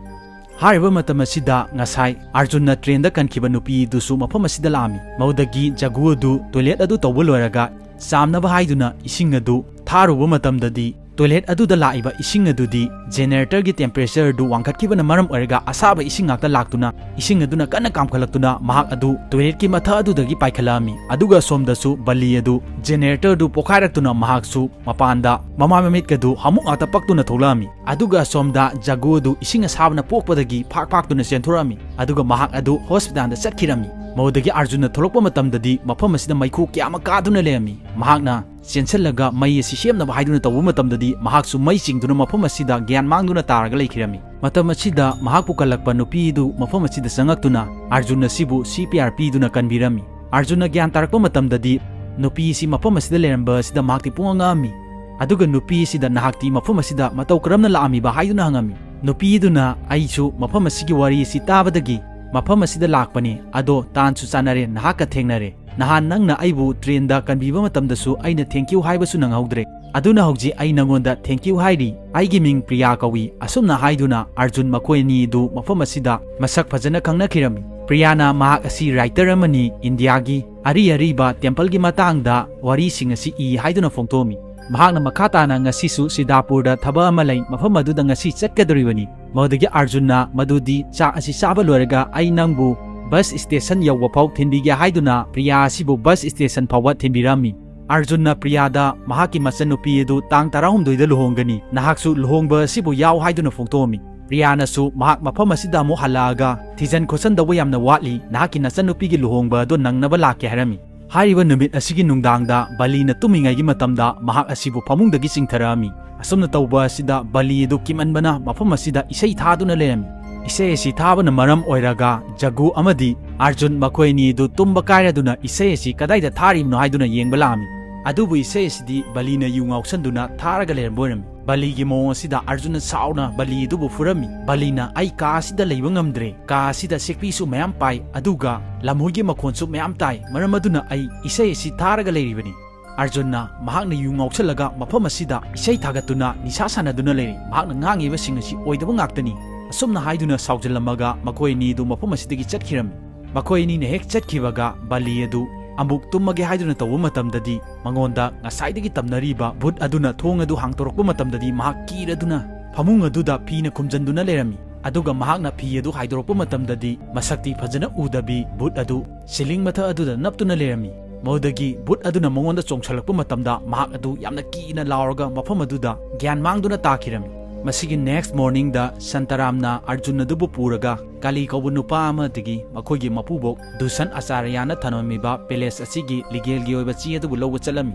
ꯍꯥꯏꯔꯤꯕ ꯃꯇꯝ ꯑꯁꯤꯗ ꯉꯁꯥꯏ ꯑꯥꯔꯖꯨꯟꯅ train ꯗ ꯀꯟꯈꯤꯕ ꯅꯨꯄꯤ ꯑꯗꯨꯁꯨ ꯃꯐꯝ ꯑꯁꯤꯗ ꯂꯥꯛꯑꯝꯃꯤ꯫ ꯃꯗꯨꯗꯒꯤ ꯖꯒꯨ ꯑꯗꯨ toilet ꯑꯗꯨ ꯇꯧꯕ ꯂꯣꯏꯔꯒ ꯆꯥꯝꯅꯕ ꯍꯥꯏꯗꯨꯅ ꯏꯁꯤꯡ ꯑꯗꯨ ꯊꯥꯔꯨꯕ ꯃꯇꯝꯗꯗꯤ, toilet ꯑꯗꯨꯗ ꯂꯥꯛꯏꯕ ꯏꯁꯤꯡ ꯑꯗꯨꯗꯤ generator ꯒꯤ temperature ꯑꯗꯨ ꯋꯥꯡꯈꯠꯈꯤꯕꯅ ꯃꯔꯝ ꯑꯣꯏꯔꯒ ꯑꯁꯥꯕ ꯏꯁꯤꯡ ꯉꯥꯛꯇ ꯂꯥꯛꯇꯨꯅ ꯏꯁꯤꯡ ꯑꯗꯨꯅ ꯀꯟꯅ ꯀꯥꯝꯈꯠꯂꯛꯇꯨꯅ ꯃꯍꯥꯛ ꯑꯗꯨ toilet ꯀꯤ ꯃꯊꯛ ꯑꯗꯨꯗꯒꯤ ꯄꯥꯏꯈꯠꯂꯛꯑꯝꯃꯤ꯫ ꯑꯗꯨꯒ ꯑꯁꯣꯝꯗꯁꯨ ꯕꯂꯤ ꯑꯗꯨ generator ꯑꯗꯨ ꯄꯣꯈꯥꯏꯔꯛꯇꯨꯅ ꯃꯍꯥꯛꯁꯨ ꯃꯄꯥꯟꯗ ꯃꯃꯥꯏ ꯃꯃꯤꯠꯀꯗꯨ ꯍꯥꯃꯨꯛ ꯉꯥꯛꯇ ꯄꯛꯇꯨꯅ ꯊꯣꯛꯂꯛꯑꯝꯃꯤ꯫ ꯑꯗꯨꯒ ꯑꯁꯣꯝꯗ ꯖꯒꯨ ꯑꯗꯨ ꯏꯁꯤꯡ ꯑꯁꯥꯕꯅ ꯄꯣꯛꯄꯗꯒꯤ ꯐꯥꯛ ꯐꯥꯛꯇꯨꯅ ꯆꯦꯟꯊꯣꯔꯛꯑꯝꯃꯤ꯫ ꯑꯗꯨꯒ ꯃꯍꯥꯛ ꯑꯗꯨ hospital ꯗ ꯆꯠꯈꯤꯔꯝꯃꯤ꯫ ꯃꯗꯨꯗꯒꯤ ꯑꯥꯔꯖꯨꯟꯅ ꯊꯣꯛꯂꯛꯄ ꯃꯇꯝꯗꯗꯤ ꯃꯐꯝ ꯑꯁꯤꯗ ꯃꯩꯈꯨ ꯀꯌꯥ ꯑꯃ ꯀꯥꯗꯨꯅ ꯂꯩꯔꯝꯃꯤ꯫ ꯃꯍꯥꯛꯅ ꯆꯦꯟꯁꯤꯜꯂꯒ ꯃꯩ ꯑꯁꯤ ꯁꯦꯝꯅꯕ ꯍꯥꯏꯗꯨꯅ ꯇꯧꯕ ꯃꯇꯝꯗꯗꯤ ꯃꯍꯥꯛꯁꯨ ꯃꯩ ꯆꯤꯡꯗꯨꯅ ꯃꯐꯝ ꯑꯁꯤꯗ ꯒ꯭ꯌꯥꯟ ꯃꯥꯡꯗꯨꯅ ꯇꯥꯔꯒ ꯂꯩꯈꯤꯔꯝꯃꯤ꯫ ꯃꯇꯝ ꯑꯁꯤꯗ ꯃꯍꯥꯛꯄꯨ ꯀꯜꯂꯛꯄ ꯅꯨꯄꯤ ꯑꯗꯨ ꯃꯐꯝ ꯑꯁꯤꯗ ꯆꯪꯉꯛꯇꯨꯅ ꯑꯥꯔꯖꯨꯟ ꯑꯁꯤꯕꯨ C P R ꯄꯤꯗꯨꯅ ꯀꯟꯕꯤꯔꯝꯃꯤ꯫ ꯑꯥꯔꯖꯨꯟꯅ ꯒ꯭ꯌꯥꯟ ꯇꯥꯔꯛꯄ ꯃꯇꯝꯗꯗꯤ ꯅꯨꯄꯤ ꯑꯁꯤ ꯃꯐꯝ ꯑꯁꯤꯗ ꯂꯩꯔꯝꯕ ꯑꯁꯤꯗ ꯃꯍꯥꯛꯇꯤ ꯄꯨꯡꯉꯛ ꯉꯛꯑꯝꯃꯤ꯫ ꯑꯗꯨꯒ ꯅꯨꯄꯤ ꯑꯁꯤꯗ, "ꯅꯍꯥꯛꯇꯤ ꯃꯐꯝ ꯑꯁꯤꯗ ꯃꯇꯧ ꯀꯔꯝꯅ ꯂꯥꯛꯑꯝꯃꯤꯕ?" ꯍꯥꯏꯗꯨꯅ ꯍꯪꯉꯝꯃꯤ꯫ ꯅꯨꯄꯤ ꯑꯗꯨꯅ, "ꯑꯩꯁꯨ ꯃꯐꯝ ꯑꯁꯤꯒꯤ ꯋꯥꯔꯤ ꯑꯁꯤ ꯇꯥꯕꯗꯒꯤ ꯃꯐꯝ ꯑꯁꯤꯗ ꯂꯥꯛꯄꯅꯤ꯫ ꯑꯗꯣ ꯇꯥꯟꯁꯨ ꯆꯥꯟꯅꯔꯦ, ꯅꯍꯥꯛꯀ ꯊꯦꯡꯅꯔꯦ꯫ ꯅꯍꯥꯟ ꯅꯪꯅ ꯑꯩꯕꯨ train ꯗ ꯀꯟꯕꯤꯕ ꯃꯇꯝꯗꯁꯨ ꯑꯩꯅ thank you ꯍꯥꯏꯕꯁꯨ ꯅꯪꯍꯧꯗ꯭ꯔꯦ꯫ ꯑꯗꯨꯅ ꯍꯧꯖꯤꯛ ꯑꯩ ꯅꯪꯉꯣꯟꯗ thank you ꯍꯥꯏꯔꯤ꯫ ꯑꯩꯒꯤ ꯃꯤꯡ ꯄ꯭ꯔꯤꯌꯥ ꯀꯧꯏ"꯫ ꯑꯁꯨꯝꯅ ꯍꯥꯏꯗꯨꯅ ꯑꯥꯔꯖꯨꯟ ꯃꯈꯣꯏ ꯑꯅꯤ ꯑꯗꯨ ꯃꯐꯝ ꯑꯁꯤꯗ ꯃꯁꯛ ꯐꯖꯅ ꯈꯪꯅꯈꯤꯔꯝꯃꯤ꯫ ꯄ꯭ꯔꯤꯌꯥꯅ ꯃꯍꯥꯛ ꯑꯁꯤ writer ꯑꯃꯅꯤ, ꯏꯟꯗꯤꯌꯥꯒꯤ ꯑꯔꯤ ꯑꯔꯤꯕ temple ꯒꯤ ꯃꯇꯥꯡꯗ ꯋꯥꯔꯤꯁꯤꯡ ꯑꯁꯤ ꯏ ꯍꯥꯏꯗꯨꯅ ꯐꯣꯡꯗꯣꯛꯑꯝꯃꯤ꯫ ꯃꯍꯥꯛꯅ ꯃꯈꯥ ꯇꯥꯅ ꯉꯁꯤꯁꯨ ꯁꯤꯗꯥꯄꯨꯔꯗ ꯊꯕꯛ ꯑꯃ ꯂꯩ, ꯃꯐꯝ ꯑꯗꯨꯗ ꯉꯁꯤ ꯆꯠꯀꯗꯧꯔꯤꯕꯅꯤ꯫ ꯃꯗꯨꯗꯒꯤ ꯑꯥꯔꯖꯨꯟꯅ ꯃꯗꯨꯗꯤ ꯆꯥꯛ ꯑꯁꯤ ꯆꯥꯕ ꯂꯣꯏꯔꯒ ꯑꯩ ꯅꯪꯕꯨ bus station ꯌꯧꯕ ꯐꯥꯎ ꯊꯤꯟꯕꯤꯒꯦ ꯍꯥꯏꯗꯨꯅ ꯄ꯭ꯔꯤꯌꯥ ꯑꯁꯤꯕꯨ bus station ꯐꯥꯎꯕ ꯊꯤꯟꯕꯤꯔꯝꯃꯤ꯫ ꯑꯥꯔꯖꯨꯟꯅ ꯄ꯭ꯔꯤꯌꯥꯗ ꯃꯍꯥꯛꯀꯤ ꯃꯆꯟꯅꯨꯄꯤ ꯑꯗꯨ ꯇꯥꯡ ꯇꯔꯥꯍꯨꯝꯗꯣꯏꯗ ꯂꯨꯍꯣꯡꯒꯅꯤ, ꯅꯍꯥꯛꯁꯨ ꯂꯨꯍꯣꯡꯕ ꯑꯁꯤꯕꯨ ꯌꯥꯎ ꯍꯥꯏꯗꯨꯅ ꯐꯣꯡꯗꯣꯛꯑꯝꯃꯤ꯫ ꯄ꯭ꯔꯤꯌꯥꯅꯁꯨ ꯃꯍꯥꯛ ꯃꯐꯝ ꯑꯁꯤꯗ ꯑꯃꯨꯛ ꯍꯜꯂꯛꯑꯒ ꯊꯤꯖꯟ ꯈꯣꯠꯆꯟꯗꯧꯕ ꯌꯥꯝꯅ ꯋꯥꯠꯂꯤ, ꯅꯍꯥꯛꯀꯤ ꯅꯆꯟꯅꯨꯄꯤꯒꯤ ꯂꯨꯍꯣꯡꯕ ꯑꯗꯣ ꯅꯪꯅꯕ ꯂꯥꯛꯀꯦ ꯍꯥꯏꯔꯝꯃꯤ꯫ ꯍꯥꯏꯔꯤꯕ ꯅꯨꯃꯤꯠ ꯑꯁꯤꯒꯤ ꯅꯨꯡꯗꯥꯡꯗ ꯕꯂꯤꯅ ꯇꯨꯝꯃꯤꯉꯩꯒꯤ ꯃꯇꯝꯗ ꯃꯍꯥꯛ ꯑꯁꯤꯕꯨ ꯐꯃꯨꯡꯗꯒꯤ ꯆꯤꯡꯊꯔꯛꯑꯝꯃꯤ꯫ ꯑꯁꯨꯝꯅ ꯇꯧꯕ ꯑꯁꯤꯗ ꯕꯂꯤ ꯑꯗꯨ ꯀꯤꯃꯟꯕꯅ ꯃꯐꯝ ꯑꯁꯤꯗ ꯏꯁꯩ ꯊꯥꯗꯨꯅ ꯂꯩꯔꯝꯃꯤ꯫ ꯏꯁꯩ ꯑꯁꯤ ꯊꯥꯕꯅ ꯃꯔꯝ ꯑꯣꯏꯔꯒ ꯖꯒꯨ ꯑꯃꯗꯤ ꯑꯥꯔꯖꯨꯟ ꯃꯈꯣꯏ ꯑꯅꯤ ꯑꯗꯨ ꯇꯨꯝꯕ ꯀꯥꯏꯔꯗꯨꯅ ꯏꯁꯩ ꯑꯁꯤ ꯀꯗꯥꯏꯗ ꯊꯥꯔꯤꯕꯅꯣ ꯍꯥꯏꯗꯨꯅ ꯌꯦꯡꯕ ꯂꯥꯛꯑꯝꯃꯤ꯫ ꯑꯗꯨꯕꯨ ꯏꯁꯩ ꯑꯁꯤꯗꯤ ꯕꯂꯤꯅ ꯌꯨ ꯉꯥꯎꯁꯟꯗꯨꯅ ꯊꯥꯔꯒ ꯂꯩꯔꯝꯕ ꯑꯣꯏꯔꯝꯃꯤ꯫ ꯕꯂꯤꯒꯤ ꯃꯑꯣꯡ ꯑꯁꯤꯗ ꯑꯥꯔꯖꯨꯟꯅ ꯁꯥꯎꯅ ꯕꯂꯤ ꯑꯗꯨꯕꯨ ꯐꯨꯔꯝꯃꯤ꯫ ꯕꯂꯤꯅ, "ꯑꯩ ꯀꯥ ꯑꯁꯤꯗ ꯂꯩꯕ ꯉꯝꯗ꯭ꯔꯦ꯫ ꯀꯥ ꯑꯁꯤꯗ ꯁꯦꯛꯄꯤꯁꯨ ꯃꯌꯥꯝ ꯄꯥꯏ, ꯑꯗꯨꯒ ꯂꯝꯍꯨꯏꯒꯤ ꯃꯈꯣꯟꯁꯨ ꯃꯌꯥꯝ ꯇꯥꯏ꯫ ꯃꯔꯝ ꯑꯗꯨꯅ ꯑꯩ ꯏꯁꯩ ꯑꯁꯤ ꯊꯥꯔꯒ ꯂꯩꯔꯤꯕꯅꯤ"꯫ ꯑꯥꯔꯖꯨꯟꯅ ꯃꯍꯥꯛꯅ ꯌꯨ ꯉꯥꯎꯁꯜꯂꯒ ꯃꯐꯝ ꯑꯁꯤꯗ ꯏꯁꯩ ꯊꯥꯒꯠꯇꯨꯅ ꯅꯤꯁꯥ ꯁꯥꯟꯅꯗꯨꯅ ꯂꯩꯔꯤ꯫ ꯃꯍꯥꯛꯅ ꯉꯥꯡꯉꯤꯕꯁꯤꯡ ꯑꯁꯤ ꯑꯣꯏꯗꯕ ꯉꯥꯛꯇꯅꯤ꯫ ꯑꯁꯨꯝꯅ ꯍꯥꯏꯗꯨꯅ ꯁꯥꯎꯖꯜꯂꯝꯃꯒ ꯃꯈꯣꯏ ꯑꯅꯤ ꯑꯗꯨ ꯃꯐꯝ ꯑꯁꯤꯗꯒꯤ ꯆꯠꯈꯤꯔꯝꯃꯤ꯫ ꯃꯈꯣꯏ ꯑꯅꯤꯅ ꯍꯦꯛ ꯆꯠꯈꯤꯕꯒ ꯕꯂꯤ ꯑꯗꯨ ꯑꯃꯨꯛ ꯇꯨꯝꯃꯒꯦ ꯍꯥꯏꯗꯨꯅ ꯇꯧꯕ ꯃꯇꯝꯗꯗꯤ ꯃꯉꯣꯟꯗ ꯉꯁꯥꯏꯗꯒꯤ ꯇꯝꯅꯔꯤꯕ ꯚꯨꯠ ꯑꯗꯨꯅ ꯊꯣꯡ ꯑꯗꯨ ꯍꯥꯡꯗꯣꯔꯛꯄ ꯃꯇꯝꯗꯗꯤ ꯃꯍꯥꯛ ꯀꯤꯔꯗꯨꯅ ꯐꯃꯨꯡ ꯑꯗꯨꯗ ꯐꯤꯅ ꯈꯨꯝꯖꯟꯗꯨꯅ ꯂꯩꯔꯝꯃꯤ꯫ ꯑꯗꯨꯒ ꯃꯍꯥꯛꯅ ꯐꯤ ꯑꯗꯨ ꯍꯥꯏꯗꯣꯔꯛꯄ ꯃꯇꯝꯗꯗꯤ ꯃꯁꯛꯇꯤ ꯐꯖꯅ ꯎꯗꯕꯤ ꯚꯨꯠ ꯑꯗꯨ ꯁꯤꯂꯤꯡ ꯃꯊꯛ ꯑꯗꯨꯗ ꯅꯞꯇꯨꯅ ꯂꯩꯔꯝꯃꯤ꯫ ꯃꯗꯨꯗꯒꯤ ꯚꯨꯠ ꯑꯗꯨꯅ ꯃꯉꯣꯟꯗ ꯆꯣꯡꯁꯜꯂꯛꯄ ꯃꯇꯝꯗ ꯃꯍꯥꯛ ꯑꯗꯨ ꯌꯥꯝꯅ ꯀꯤꯅ ꯂꯥꯎꯔꯒ ꯃꯐꯝ ꯑꯗꯨꯗ ꯒ꯭ꯌꯥꯟ ꯃꯥꯡꯗꯨꯅ ꯇꯥꯈꯤꯔꯝꯃꯤ꯫ ꯃꯁꯤꯒꯤ next morningꯗ ꯁꯟꯇꯔꯥꯝꯅ ꯑꯥꯔꯖꯨꯟ ꯑꯗꯨꯕꯨ ꯄꯨꯔꯒ ꯀꯥꯂꯤ ꯀꯧꯕ ꯅꯨꯄꯥ ꯑꯃꯗꯒꯤ ꯃꯈꯣꯏꯒꯤ ꯃꯄꯨꯕꯣꯛ ꯗꯨꯁꯟ ꯑꯆꯥꯔꯌꯥꯅ ꯊꯝꯂꯝꯃꯤꯕ palace ꯑꯁꯤꯒꯤ legalꯒꯤ ꯑꯣꯏꯕ ꯆꯦ ꯑꯗꯨꯕꯨ ꯂꯧꯕ ꯆꯠꯂꯝꯃꯤ꯫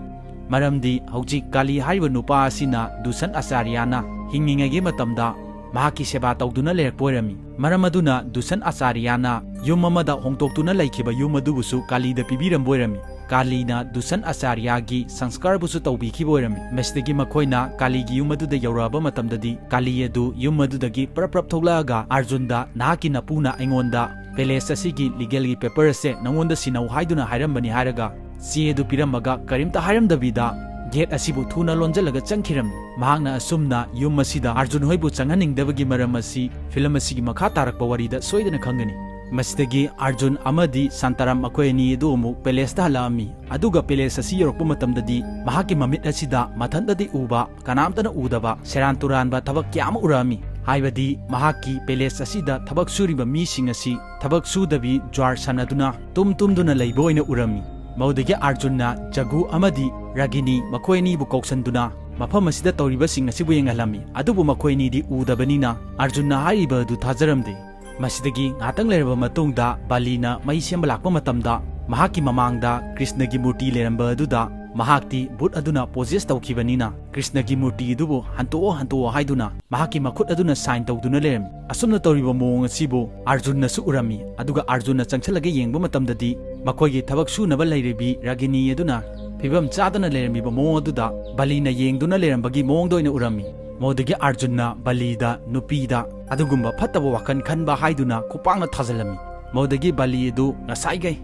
ꯃꯔꯝꯗꯤ ꯍꯧꯖꯤꯛ ꯀꯥꯂꯤ ꯍꯥꯏꯔꯤꯕ ꯅꯨꯄꯥ ꯑꯁꯤꯅ ꯗꯨꯁꯟ ꯑꯆꯥꯔꯌꯥꯅ ꯍꯤꯡꯂꯤꯉꯩꯒꯤ ꯃꯇꯝꯗ ꯃꯍꯥꯛꯀꯤ ꯁꯦꯕꯥ ꯇꯧꯗꯨꯅ ꯂꯩꯔꯛꯄ ꯑꯣꯏꯔꯝꯃꯤ꯫ ꯃꯔꯝ ꯑꯗꯨꯅ ꯗꯨꯁꯟ ꯑꯆꯥꯔꯌꯥꯅ ꯌꯨꯝ ꯑꯃꯗ ꯍꯣꯡꯗꯣꯛꯇꯨꯅ ꯂꯩꯈꯤꯕ ꯌꯨꯝ ꯑꯗꯨꯕꯨꯁꯨ ꯀꯥꯂꯤꯗ ꯄꯤꯕꯤꯔꯝꯕ ꯑꯣꯏꯔꯝꯃꯤ꯫ ꯀꯥꯂꯤꯅ ꯗꯨꯁꯟ ꯑꯆꯥꯔꯌꯥꯒꯤ ꯁꯪꯁꯀꯥꯔꯕꯨꯁꯨ ꯇꯧꯕꯤꯈꯤꯕ ꯑꯣꯏꯔꯝꯃꯤ꯫ ꯃꯁꯤꯗꯒꯤ ꯃꯈꯣꯏꯅ ꯀꯥꯂꯤꯒꯤ ꯌꯨꯝ ꯑꯗꯨꯗ ꯌꯧꯔꯛꯑꯕ ꯃꯇꯝꯗꯗꯤ ꯀꯥꯂꯤ ꯑꯗꯨ ꯌꯨꯝ ꯑꯗꯨꯗꯒꯤ ꯄ꯭ꯔꯞ ꯄ꯭ꯔꯞ ꯊꯣꯛꯂꯛꯑꯒ ꯑꯥꯔꯖꯨꯟꯗ, "ꯅꯍꯥꯛꯀꯤ ꯅꯄꯨꯅ ꯑꯩꯉꯣꯟꯗ palace ꯑꯁꯤꯒꯤ legalꯒꯤ paper ꯑꯁꯦ ꯅꯉꯣꯟꯗ ꯁꯤꯟꯅꯧ ꯍꯥꯏꯗꯨꯅ ꯍꯥꯏꯔꯝꯕꯅꯤ" ꯍꯥꯏꯔꯒ ꯆꯦ ꯑꯗꯨ ꯄꯤꯔꯝꯃꯒ ꯀꯔꯤꯝꯇ ꯍꯥꯏꯔꯝꯗꯕꯤꯗ gate ꯑꯁꯤꯕꯨ ꯊꯨꯅ ꯂꯣꯟꯖꯜꯂꯒ ꯆꯪꯈꯤꯔꯝꯃꯤ꯫ ꯃꯍꯥꯛꯅ ꯑꯁꯨꯝꯅ ꯌꯨꯝ ꯑꯁꯤꯗ ꯑꯥꯔꯖꯨꯟ ꯍꯣꯏꯕꯨ ꯆꯪꯍꯟꯅꯤꯡꯗꯕꯒꯤ ꯃꯔꯝ ꯑꯁꯤ film ꯑꯁꯤꯒꯤ ꯃꯈꯥ ꯇꯥꯔꯛꯄ ꯋꯥꯔꯤꯗ ꯁꯣꯏꯗꯅ ꯈꯪꯒꯅꯤ꯫ ꯃꯁꯤꯗꯒꯤ ꯑꯥꯔꯖꯨꯟ ꯑꯃꯗꯤ ꯁꯥꯟꯇꯥꯔꯥꯝ ꯃꯈꯣꯏ ꯑꯅꯤ ꯑꯗꯨ ꯑꯃꯨꯛ palaceꯇ ꯍꯜꯂꯛꯑꯝꯃꯤ꯫ ꯑꯗꯨꯒ palace ꯑꯁꯤ ꯌꯧꯔꯛꯄ ꯃꯇꯝꯗꯗꯤ ꯃꯍꯥꯛꯀꯤ ꯃꯃꯤꯠ ꯑꯁꯤꯗ ꯃꯊꯟꯇꯗꯤ ꯎꯕ, ꯀꯅꯥꯝꯇꯅ ꯎꯗꯕ ꯁꯦꯔꯥꯟ ꯇꯨꯔꯥꯟꯕ ꯊꯕꯛ ꯀꯌꯥ ꯑꯃ ꯎꯔꯛꯑꯝꯃꯤ꯫ ꯍꯥꯏꯕꯗꯤ ꯃꯍꯥꯛꯀꯤ palace ꯑꯁꯤꯗ ꯊꯕꯛ ꯁꯨꯔꯤꯕ ꯃꯤꯁꯤꯡ ꯑꯁꯤ ꯊꯕꯛ ꯁꯨꯗꯕꯤ ꯖ꯭ꯋꯥꯔ ꯁꯥꯟꯅꯗꯨꯅ ꯇꯨꯝ ꯇꯨꯝꯗꯨꯅ ꯂꯩꯕ ꯑꯣꯏꯅ ꯎꯔꯝꯃꯤ꯫ ꯃꯗꯨꯗꯒꯤ ꯑꯥꯔꯖꯨꯟꯅ ꯖꯒꯨ ꯑꯃꯗꯤ ꯔꯥꯒꯤꯅꯤ ꯃꯈꯣꯏ ꯑꯅꯤꯕꯨ ꯀꯧꯁꯟꯗꯨꯅ ꯃꯐꯝ ꯑꯁꯤꯗ ꯇꯧꯔꯤꯕꯁꯤꯡ ꯑꯁꯤꯕꯨ ꯌꯦꯡꯍꯜꯂꯝꯃꯤ꯫ ꯑꯗꯨꯕꯨ ꯃꯈꯣꯏ ꯑꯅꯤꯗꯤ ꯎꯗꯕꯅꯤꯅ ꯑꯥꯔꯖꯨꯟꯅ ꯍꯥꯏꯔꯤꯕ ꯑꯗꯨ ꯊꯥꯖꯔꯝꯗꯦ꯫ ꯃꯁꯤꯗꯒꯤ ꯉꯥꯏꯍꯥꯛꯇꯪ ꯂꯩꯔꯕ ꯃꯇꯨꯡꯗ ꯕꯥꯂꯤꯅ ꯃꯩ ꯁꯦꯝꯕ ꯂꯥꯛꯄ ꯃꯇꯝꯗ ꯃꯍꯥꯛꯀꯤ ꯃꯃꯥꯡꯗ ꯀ꯭ꯔꯤꯁꯅꯒꯤ ꯃꯨꯔꯇꯤ ꯂꯩꯔꯝꯕ ꯑꯗꯨꯗ ꯃꯍꯥꯛꯇꯤ ꯚꯨꯠ ꯑꯗꯨꯅ possess ꯇꯧꯈꯤꯕꯅꯤꯅ ꯀ꯭ꯔꯤꯁꯅꯒꯤ ꯃꯨꯔꯇꯤ ꯑꯗꯨꯕꯨ "ꯍꯟꯇꯣꯛꯑꯣ, ꯍꯟꯇꯣꯛꯑꯣ" ꯍꯥꯏꯗꯨꯅ ꯃꯍꯥꯛꯀꯤ ꯃꯈꯨꯠ ꯑꯗꯨꯅ sign ꯇꯧꯗꯨꯅ ꯂꯩꯔꯝꯃꯤ꯫ ꯑꯁꯨꯝꯅ ꯇꯧꯔꯤꯕ ꯃꯑꯣꯡ ꯑꯁꯤꯕꯨ ꯑꯥꯔꯖꯨꯟꯅꯁꯨ ꯎꯔꯝꯃꯤ꯫ ꯑꯗꯨꯒ ꯑꯥꯔꯖꯨꯟꯅ ꯆꯪꯁꯤꯜꯂꯒ ꯌꯦꯡꯕ ꯃꯇꯝꯗꯗꯤ ꯃꯈꯣꯏꯒꯤ ꯊꯕꯛ ꯁꯨꯅꯕ ꯂꯩꯔꯤꯕꯤ ꯔꯥꯒꯤꯅꯤ ꯑꯗꯨꯅ ꯐꯤꯕꯝ ꯆꯥꯗꯅ ꯂꯩꯔꯝꯃꯤꯕ ꯃꯑꯣꯡ ꯑꯗꯨꯗ ꯕꯂꯤꯅ ꯌꯦꯡꯗꯨꯅ ꯂꯩꯔꯝꯕꯒꯤ ꯃꯑꯣꯡꯗ ꯑꯣꯏꯅ ꯎꯔꯝꯃꯤ꯫ ꯃꯗꯨꯗꯒꯤ ꯑꯥꯔꯖꯨꯟꯅ ꯕꯂꯤꯗ ꯅꯨꯄꯤꯗ ꯑꯗꯨꯒꯨꯝꯕ ꯐꯠꯇꯕ ꯋꯥꯈꯜ ꯈꯟꯕ ꯍꯥꯏꯗꯨꯅ ꯈꯨꯄꯥꯛꯅ ꯊꯥꯖꯤꯜꯂꯝꯃꯤ꯫ ꯃꯗꯨꯗꯒꯤ ꯕꯂꯤ ꯑꯗꯨ ꯉꯁꯥꯏꯈꯩ